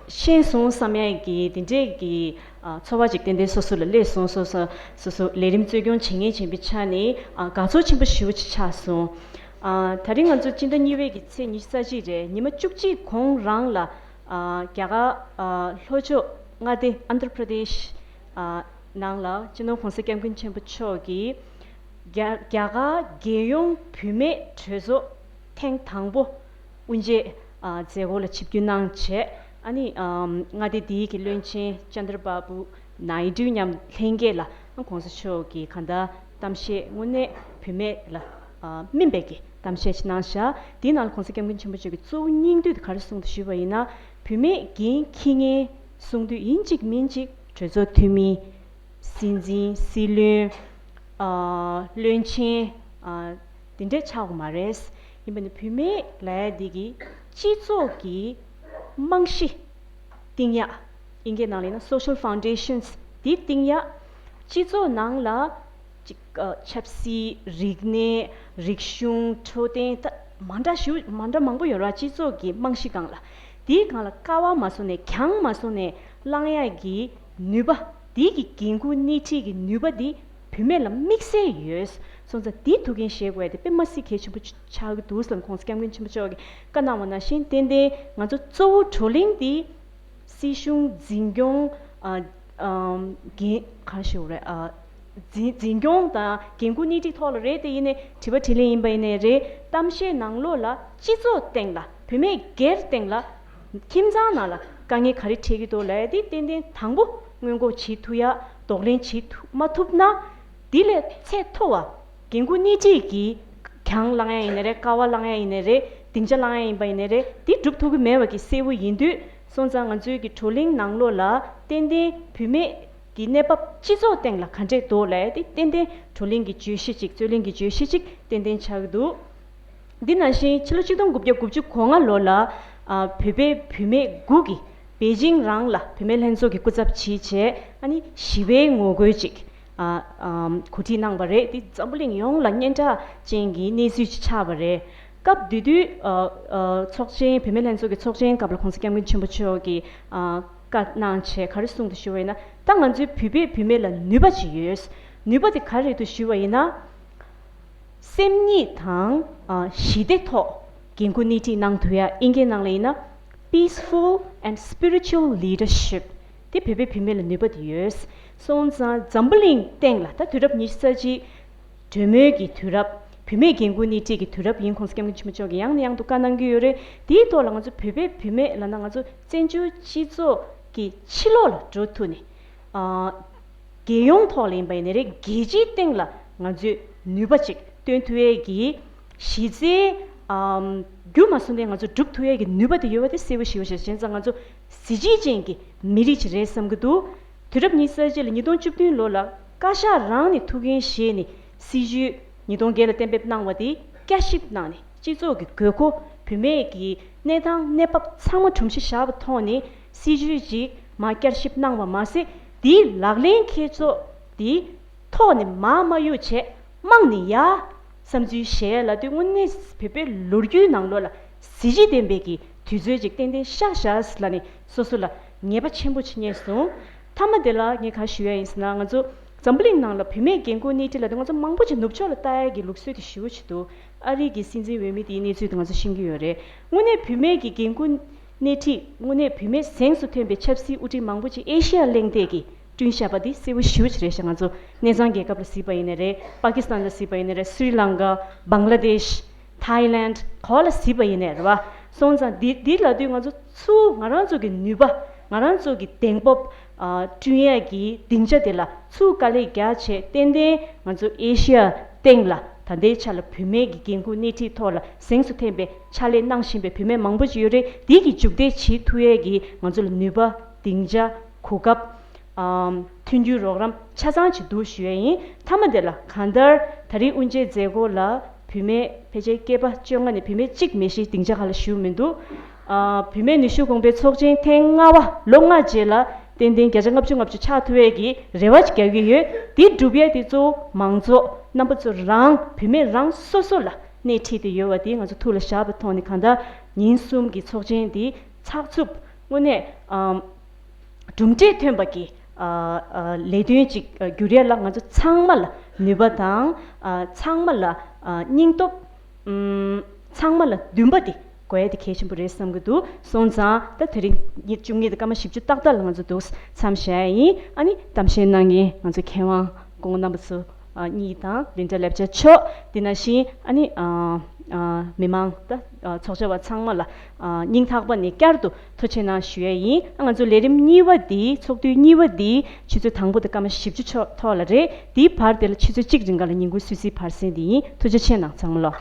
ཤེས་སོང་བསམ་ཡས་ཀྱི་དེ་འདྲས་ཀྱི་ཨ། ཚོར་བ་ཅིག་ཏན་ཏན་སོ་སོ་ལ་སླེབས་སོང་། སོ་སོ་སོ་སོ་ལས་རིམ་གཙོ་སྐྱོང་བྱེད་མཁན་ཡིན་པའི་ཆ་ནས་ཨ། དགའ་ཚོར་ཆེན་པོ་ཞེ་པོ་ཅིག་ཆགས་སོང་། ཨ། ད་རིང་ང་ཚོ་སྤྱི་ཟླ་གཉིས་པའི་གི་ཚེས་ཉི་ཤུ་རྩ་གཅིག་རེད། ཉི་མ་བཅུ་གཅིག་གོང་རང་ལ་ ཨ་རྒྱ་གར་ཨ་ལྷོ་ཕྱོགས་མངའ་སྡེ་ཨན་དྷ་པྲ་དེཤ་ཨ་ནང་ལ་སྤྱི་ནོར་༸གོང་ས་༸སྐྱབས་མགོན་ཆེན་པོ་མཆོག་གིས་རྒྱ་རྒྱ་གར་རྒྱལ་ཡོངས་བུད་མེད་གྲོས་ཚོགས་ཐེངས་དང་པོ་དབུ་འབྱེད་ཨ་མཛད་སྒོ་ལ་ཆིབས་བསྒྱུར་གནང་བྱས། ཨ་ནི་ཨམ་མངའ་སྡེ་འདིའི་གི་བློན་ཆེན་ཅན་དྲ་བྷ་བྷུ་ནཱི་ཌུ་མཉམ་ལྷན་རྒྱས་ལ་༸གོང་ས་མཆོག་གིས་གང་ལྟར་གཏམ་བཤད་དངོས་གནས་བུད་མེད་ལ་ཨ་སྨིན་པའི་གི་གཏམ་བཤད་ཅིག་གནང་བཞག་དེའི་ནང་ལ་༸གོང་ས་༸སྐྱབས་མགོན་ཆེན་པོ་མཆོག་གིས་གཙོ་བོ་སྙིང་བསྡུས་དེ་ག་རེ་གསུངས་འདུག་ཞུས་པ་ཡིན་ན། བུད་མེད་འགན་འཁྱེར་མཁན་གསུང་དུས་ཡིན་གཅིག་མིན་གཅིག་གྲོས་ཚོགས་འཐུས་མི། སྲིད་འཛིན། སྲིད་བློན། ཨ་བློན་ཆེན། ཨ་དེ་འདྲས་ཆགས་དགོས་མ་རེད། ཡིན་པ་ནི་བུད་མེད་ལབ་ཡ་འདི་གི་སྤྱི་ཚོགས་ཀྱི་རྨང་གཞི་བཏིང་ཡ། ཨིན་སྐད་ནང་ལ་ཡིན་ན་social foundations དེ་བཏིང་ཡ། སྤྱི་ཚོགས་ནང་ལ་ཅིག་ཨ་ཆབ་སྲིད། རིག་གནས། རིག་གཞུང་། འཕྲོད་བསྟེན། ད་མ་འདྲ་ཞུ་མ་འདྲ་མང་པོ་ཡོད་ར། སྤྱི་ཚོགས་ཀྱི་རྨང་གཞི་སྒང་ལ། དེའི་སྒང་ལ་ཀ་བ་མ་བཟུང་ནས་གྱང་མ་བཟུང་ནས་བསླང་ཡ་གི་ནུས་པ། དེའི་གི་འགན་ཁུར་སྣེ་ཁྲིད་ཀྱི་ནུས་པ་དེ་བུད་མེད་ལ་དམིགས་བསལ་ཡོད། སོང་ཙང་དེ་ཐུགས་འགན་བཞེས་དགོས་ཡ་དེ་དཔེ་མ་སྲིད་གལ་ཆེན་པོ་ཆགས་ཀྱི་འདུག་ཟེར་༸གོང་ས་༸སྐྱབས་མགོན་ཆེན་པོ་མཆོག་གིས་བཀའ་གནང་བ་ནང་བཞིན། ཏན་ཏན་ང་ཚོ་གཙོ་བོ་བགྲོ་གླེང་འདི་སྲིད་གཞུང་འཛིན་སྐྱོང་ཨ་ཨམ་འགན་ག་རེ་ཞུ་དགོས་རེད། ཨ་འཛིན་འཛིན་སྐྱོང་དང་འགན་ཁུར་སྣེ་ཁྲིད་ཐོག་ལ་རེད། དེ་ཡིན་ནའི་དྲི་བ་དྲིས་ལན་ཡིན་པ་ཡིན་ནའི་རེད། གཏམ་བཤད་ནང་ལོགས་ལ་སྤྱི་ཚོགས་སྟེང་ལ། བུད་མེད་སྒེར་སྟེང་ལ། ཁྱིམ་ཚང་ནང་ལ་དཀའ་ངལ་ག་རེ་འཕྲད་ཀྱི་འདུག་ལབ་ཡ་དེ་ཏན་ཏན་དང་པོ་སྔོན་འགོག་བྱེད་ཐུབ་ཡ། གདོང་ལེན་བྱེད་ཐུབ་མ་ཐུབ་ན། དེ་ལས་ཚད་མཐོ་བ། འགན་ཁུར་སྣེ་ཁྲིད་ཀྱི་གྱང་བསླང་ཡ་ཡིན་ནའི་རེད། ཀ་བ་བསླང་ཡ་ཡིན་ནའི་རེད། སྡིངས་ཆ་བསླང་ཡ་ཡིན་པ་ཡིན་ནའི་རེད། དེ་སྒྲུབ་ཐུབ་ཀྱི་མེད་པ་གི་གསལ་བོ་ཡིན་དུས། སོང་ཙང་ང་ཚོའི་གི་བགྲོ་གླེང་ནང་ལོགས་ལ་ཏན་ཏན་བུད་མེད་ཀྱི་གནས་བབ་སྤྱི་ཚོགས་སྟེང་ལ་ག་འདྲས་འདུག་ལབ་ཡ་དེ་ཏན་ཏན་བགྲོ་གླེང་གི་བརྗོད་གཞི་ཅིག་རྩོད་གླེང་གི་བརྗོད་གཞི་ཅིག་ཏན་ཏན་ཆགས་ཀྱི་འདུག་འདི་ནང་བཞིན་ཕྱི་ལོ་ཆིག་སྟོང་དགུ་བརྒྱ་དགུ་བཅུ་གོ་ལྔ་ལོ་ལ་ཨ་བོད་པའི་བུད་མེད་དགུ་གིས་པེ་ཅིང་རང་ལ་བུད་མེད་ལྷན་ཚོགས་ཀྱི་སྐུ་ཚབ་བྱས་བྱས། ཨ་ནི་ཞི་བའི་ངོ་རྒོལ་ཅིག་ཨ་ཨམ་གོ་སྒྲིག་གནང་བ་རེད། འདི་འཛམ་བུ་གླིང་ཡོངས་ལ་སྙན་གྲགས་ཅན་གྱི་གནས་ཚུལ་ཅིག་ཆགས་པ་རེད། སྐབས་དེ་དུས་ཨ་ཨ་ཚོགས་ཆེན། བུད་མེད་ལྷན་ཚོགས་ཀྱི་ཚོགས་ཆེན་སྐབས་ལ་༸གོང་ས་༸སྐྱབས་མགོན་ཆེན་པོ་མཆོག་གིས་ཨ་བཀའ་གནང་བྱས་ག་རེ་གསུངས་འདུག་ཞུ་བ་ཡིན་ན། ད་ང་ཚོའི་བོད་པའི་བུད་མེད་ལ་ནུས་པ་ཅིག་ཡོད། ནུས་པ་དེ་ག་རེ་རེད་འདུག་ཞུ་བ་ཡིན་ན། སེམས་ཉིད་དང་ཨ་ཞི་བདེ་ཐོག་འགན་ཁུར་སྣེ་ཁྲིད་གནང་ཐུབ་ཡ། ཨིན་སྐད་ནང་ལ་ཡིན་ན་peaceful and spiritual leadership དེ་བོད་པའི་བུད་མེད་ལ་ནུས་པ་དེ་ཡོད། སོང་ཙང་འཛམ་བུ་གླིང་སྟེང་ལ་ད་དུས་རབས་ཉི་ཤུ་རྩ་གཅིག་གྲོས་མོལ་གྱི་དུས་རབས། བུད་མེད་འགན་ཁུར་སྣེ་ཁྲིད་ཀྱི་དུས་རབས་ཡིན། ༸གོང་ས་༸སྐྱབས་མགོན་ཆེན་པོ་མཆོག་གིས་ཡང་ནས་ཡང་དུ་བཀའ་གནང་གི་ཡོད་རེད། དེའི་ཐོག་ལ་ང་ཚོ་བོད་པའི་བུད་མེད་ལབ་ན་ང་ཚོ་བཙན་བྱོལ་སྤྱི་ཚོགས་ཀྱི་ཕྱི་ལོགས་ལ་འགྲོ་ཐུབ་ནས། ཨ། རྒྱལ་ཡོངས་ཐོག་ལ་ཡིན་པ་ཡིན་ནའི་རེད། རྒྱལ་སྤྱིའི་སྟེང་ལ་ང་ཚོས་ནུས་པ་ཅིག་སྟོན་ཐུབ་ཡས་ཀྱི་གཞི་རྩའི་ཨམ་རྒྱུ་མ་བཟུང་སྟེ་ང་ཚོས་སྒྲུབ་ཐུབ་ཡས་ཀྱི་ནུས་པ་དེ་ཡོད་པ་དེ་གསལ་པོ་ཞེ་པོ་ཞིག་རེད། བྱས་ཙང་ང་ཚོ་གཟི་བརྗིད་ཅན་གྱི་མི་རིགས་ཅིག་རེད་བསམ་གྱི་འདུག་དུས་རབས་ཉི་ཤུ་རྩ་གཅིག་ལ་ཉིས་སྟོང་བཅུ་བདུན་ལོ་ལ་བཀའ་ཤག་རང་ནས་ཐུགས་འགན་བཞེས་ནས་སྲིད་ཇུས་ཉིས་སྟོང་བརྒྱད་ལ་གཏན་འབེབས་གནང་བ་དེ་བསྐྱར་ཞིབ་གནང་ནས། སྤྱི་ཚོགས་ཀྱི་དགོས་མཁོ། བུད་མེད་ཀྱི་གནས་སྟངས་གནས་བབ་ཚང་མ་གྲུབ་གཞི་བཞག་པའི་ཐོག་ནས་སྲིད་ཇུས་ཅིག་མར་བསྐྱར་ཞིབ་གནང་བ་མ་ཟད། དེའི་ལག་ལེན་འཁེལ་ཕྱོགས་དེ་ཐོག་ནས་མར་མ་གཡུག་བྱས་རྨང་ནས་ཡར་བསམ་ཚུལ་བཤད་ལབ་དུས། དངོས་གནས་བོད་པའི་ལོ་རྒྱུས་ནང་ལོགས་ལ་གཟི་བརྗིད་ལྡན་པའི་གི་དུས་ཚོད་ཅིག་ཏན་ཏན་ཤར་བཞག་ལབ་ནས་སོ་སོ་ལ་ངེས་པ་ཆེན་པོ་ཅིག་རྙེད་སོང་། མཐའ་མ་དེ་ལ་ངས་ག་ཞུ་ཡ་ཡིན་ཟེར་ན། ང་ཚོ་འཛམ་བུ་གླིང་ནང་ལ་བུད་མེད་འགན་ཁུར་སྣེ་ཁྲིད་ལབ་དུས་ང་ཚོ་མང་པོ་ཅིག་ནུབ་ཕྱོགས་ལ་ལྟ་ཡ་གི་ལུགས་སྲོལ་དེ་ཞེ་པོ་ཅིག་འདུག་ཨ་རི་གི་སྲིད་འཛིན་འོས་མི་དེའི་གནས་ཚུལ་དེ་ང་ཚོ་ཤེས་ཀྱི་ཡོད་རེད། དངོས་གནས་བུད་མེད་ཀྱི་འགན་ཁུར་སྣེ་ཁྲིད། དངོས་གནས་བུད་མེད་གཟེངས་སུ་ཐོན་པའི་ཆབ་སྲིད་དབུ་ཁྲིད་མང་པོ་ཅིག་ཨེ་ཤི་ཡ་གླེང་སྟེགས་ཀྱིས་བསྐྲུན་བཞག་པ་དེ་གསལ་པོ་ཞེ་པོ་ཅིག་རེད་ཤག་ང་ཚོ་གནས་ཚང་རྒྱལ་ཁབ་ལ་གཟིགས་པ་ཡིན་ནའི་རེད། པ་ཀི་སི་ཐན་ལ་གཟིགས་པ་ཡིན་ནའི་རེད། སི་རི་ལང་ཀ། བང་ལ་དེཤ། ཐའི་ལེནཌ། ག་པར་ལ་གཟིགས་པ་ཡིན་ནའི་རེད་བ། སོང་ཙང་འདི་འདི་ལབ་དུས་ང་ཚོ་ཚུར་ང་རང་ཚོ་གི་ནུས་པ། ང་རང་ཚོ་གི་གདེང་སྤོབས་ཨ་བསྐྲུན་ཡས་ཀྱི་སྡིངས་ཆ་དེ་ལ་ཚུར་དཀའ་ལས་རྒྱག་བྱས། ཏན་ཏན་ང་ཚོ་ཨེ་ཤི་ཡ་སྟེང་ལ་ད་ལྟའི་ཆ་ལ་བུད་མེད་ཀྱི་འགན་ཁུར་སྣེ་ཁྲིད་ཐོག་ལ་གཟེངས་སུ་ཐོན་པའི་ཕྱག་ལས་གནང་བཞིན་པའི་བུད་མེད་མང་པོ་ཅིག་ཡོད་རེད། འདི་གི་མཇུག་འབྲས་བྱེད་ཐུབ་ཡས་ཀྱི་ང་ཚོ་ལ་ནུས་པ། སྡིངས་ཆ། གོ་སྐབས། ཨམ་མཐུན་འགྱུར་རོགས་རམ་ཆ་ཚང་བྱེད་འདུག་ཞུ་ཡས་ཡིན། མཐའ་མ་དེ་ལ་གང་ལྟར་ད་རེས་དབུ་འབྱེད་མཛད་སྒོ་ལ་བུད་མེད་ཕལ་ཆེར་སྐྱེས་པ་བཅོ་ལྔ་ནས་བུད་མེད་གཅིག་མ་གཏོགས་སྡིངས་ཆ་ཁག་ལ་ཞུགས་མི་འདུག་ཨ་བུད་མེད་ནུས་ཤུགས་གོང་འཕེལ་ཚོགས་ཆེན་ཐེངས་ལྔ་པ་ལོ་ལྔ་རྗེས་ལ་ཏན་ཏན་བརྒྱ་ཆ་ལྔ་བཅུ་ལྔ་བཅུ་ཆགས་ཐུབ་ཡས་ཀྱི་རེ་བ་ཅིག་རྒྱག་གི་ཡོད། དེ་སྒྲུབ་ཡས་དེ་གཙོ་བོ་མང་ཚོགས་རྣམ་པ་ཚོ་རང་བུད་མེད་རང་སོ་སོ་ལ་སྣེ་ཁྲིད་དེ་ཡོད་པ་དེ་ང་ཚོ་ཐུགས་ལ་བཞག་པའི་ཐོག་ནས། གང་ལྟར་ཉིན་གསུམ་གྱི་ཚོགས་ཆེན་འདི་ཚགས་ཚུད་དངོས་གནས་ཨམ་གྲུབ་འབྲས་ཐོན་པ་གི་ཨ་ཨ་ལས་དོན་ཅིག་ཨ་འགྱུར་ཡ་ལ་ང་ཚོ་ཚང་མ་ལ་ནུས་པ་དང་ཨ་ཚང་མ་ལ་ཨ་སྙིང་སྟོབས། ཨམ་ཚང་མ་ལ་འདུན་པ་དེ་ དགོས་ཡ་དེ་གལ་ཆེན་པོ་རེད་བསམ་གྱི་འདུག་སོང་ཙང་ད་དེ་རིང་ཉིན་བཅུ་གཉིས་དང་སྐར་མ་བཞི་བཅུ་ཏག་ཏག་ལ་ང་ཚོ་འདུག་མཚམས་བཞག་ཡ་ཡིན། ཨ་ནི་གཏམ་བཤད་གནང་མཁན་ང་ཚོ་མཁས་དབང་སྐུ་ངོ་རྣམ་པ་ཚོ་ཨ་གཉིས་དང་ལིན་ཌ་ལེབ་ཅར་མཆོག་དེ་ནང་བཞིན་ཨ་ནི་ཨ་ཨ་མི་མང་ད་ཨ་ཚོགས་བཅར་བ་ཚང་མ་ལ་ཨ་སྙིང་ཐག་པ་ནས་བསྐྱར་དུ་ཐུགས་རྗེ་གནང་ཞུ་ཡ་ཡིན། ཨ་ང་ཚོ་ལས་རིམ་གཉིས་པ་འདི་ཚོགས་དུས་གཉིས་པ་འདི་ཆུ་ཚོད་དང་པོ་དང་སྐར་མ་བཞི་བཅུ་ཕྱོགས་ཐོག་ལ་རེད། དེའི་བར་དེ་ལ་ཆུ་ཚོད་གཅིག་རིང་ག་ལ་ཉིན་གུང་གསོལ་ཚིགས་བར་གསེང་འདི་ཡིན། ཐུགས་རྗེ་ཆེ་གནང་ཚང་མ་ལོ།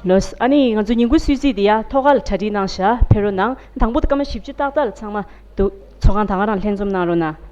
ལོས། ཨ་ནི་ང་ཚོ་ཉིན་གུང་གསོལ་ཚིགས་འདི་ཡ་ཐོག་ཁ་ལ་གྲ་སྒྲིག་གནང་བཞག་ཕེབས་རོགས་གནང་། དང་པོ་དང་སྐར་མ་བཞི་བཅུ་ཏག་ཏག་ལ་ཚང་མ་འདུག་ཚོགས་ཁང་ད་ག་རང་ལྷན་འཛོམས་གནང་རོགས་གནང་།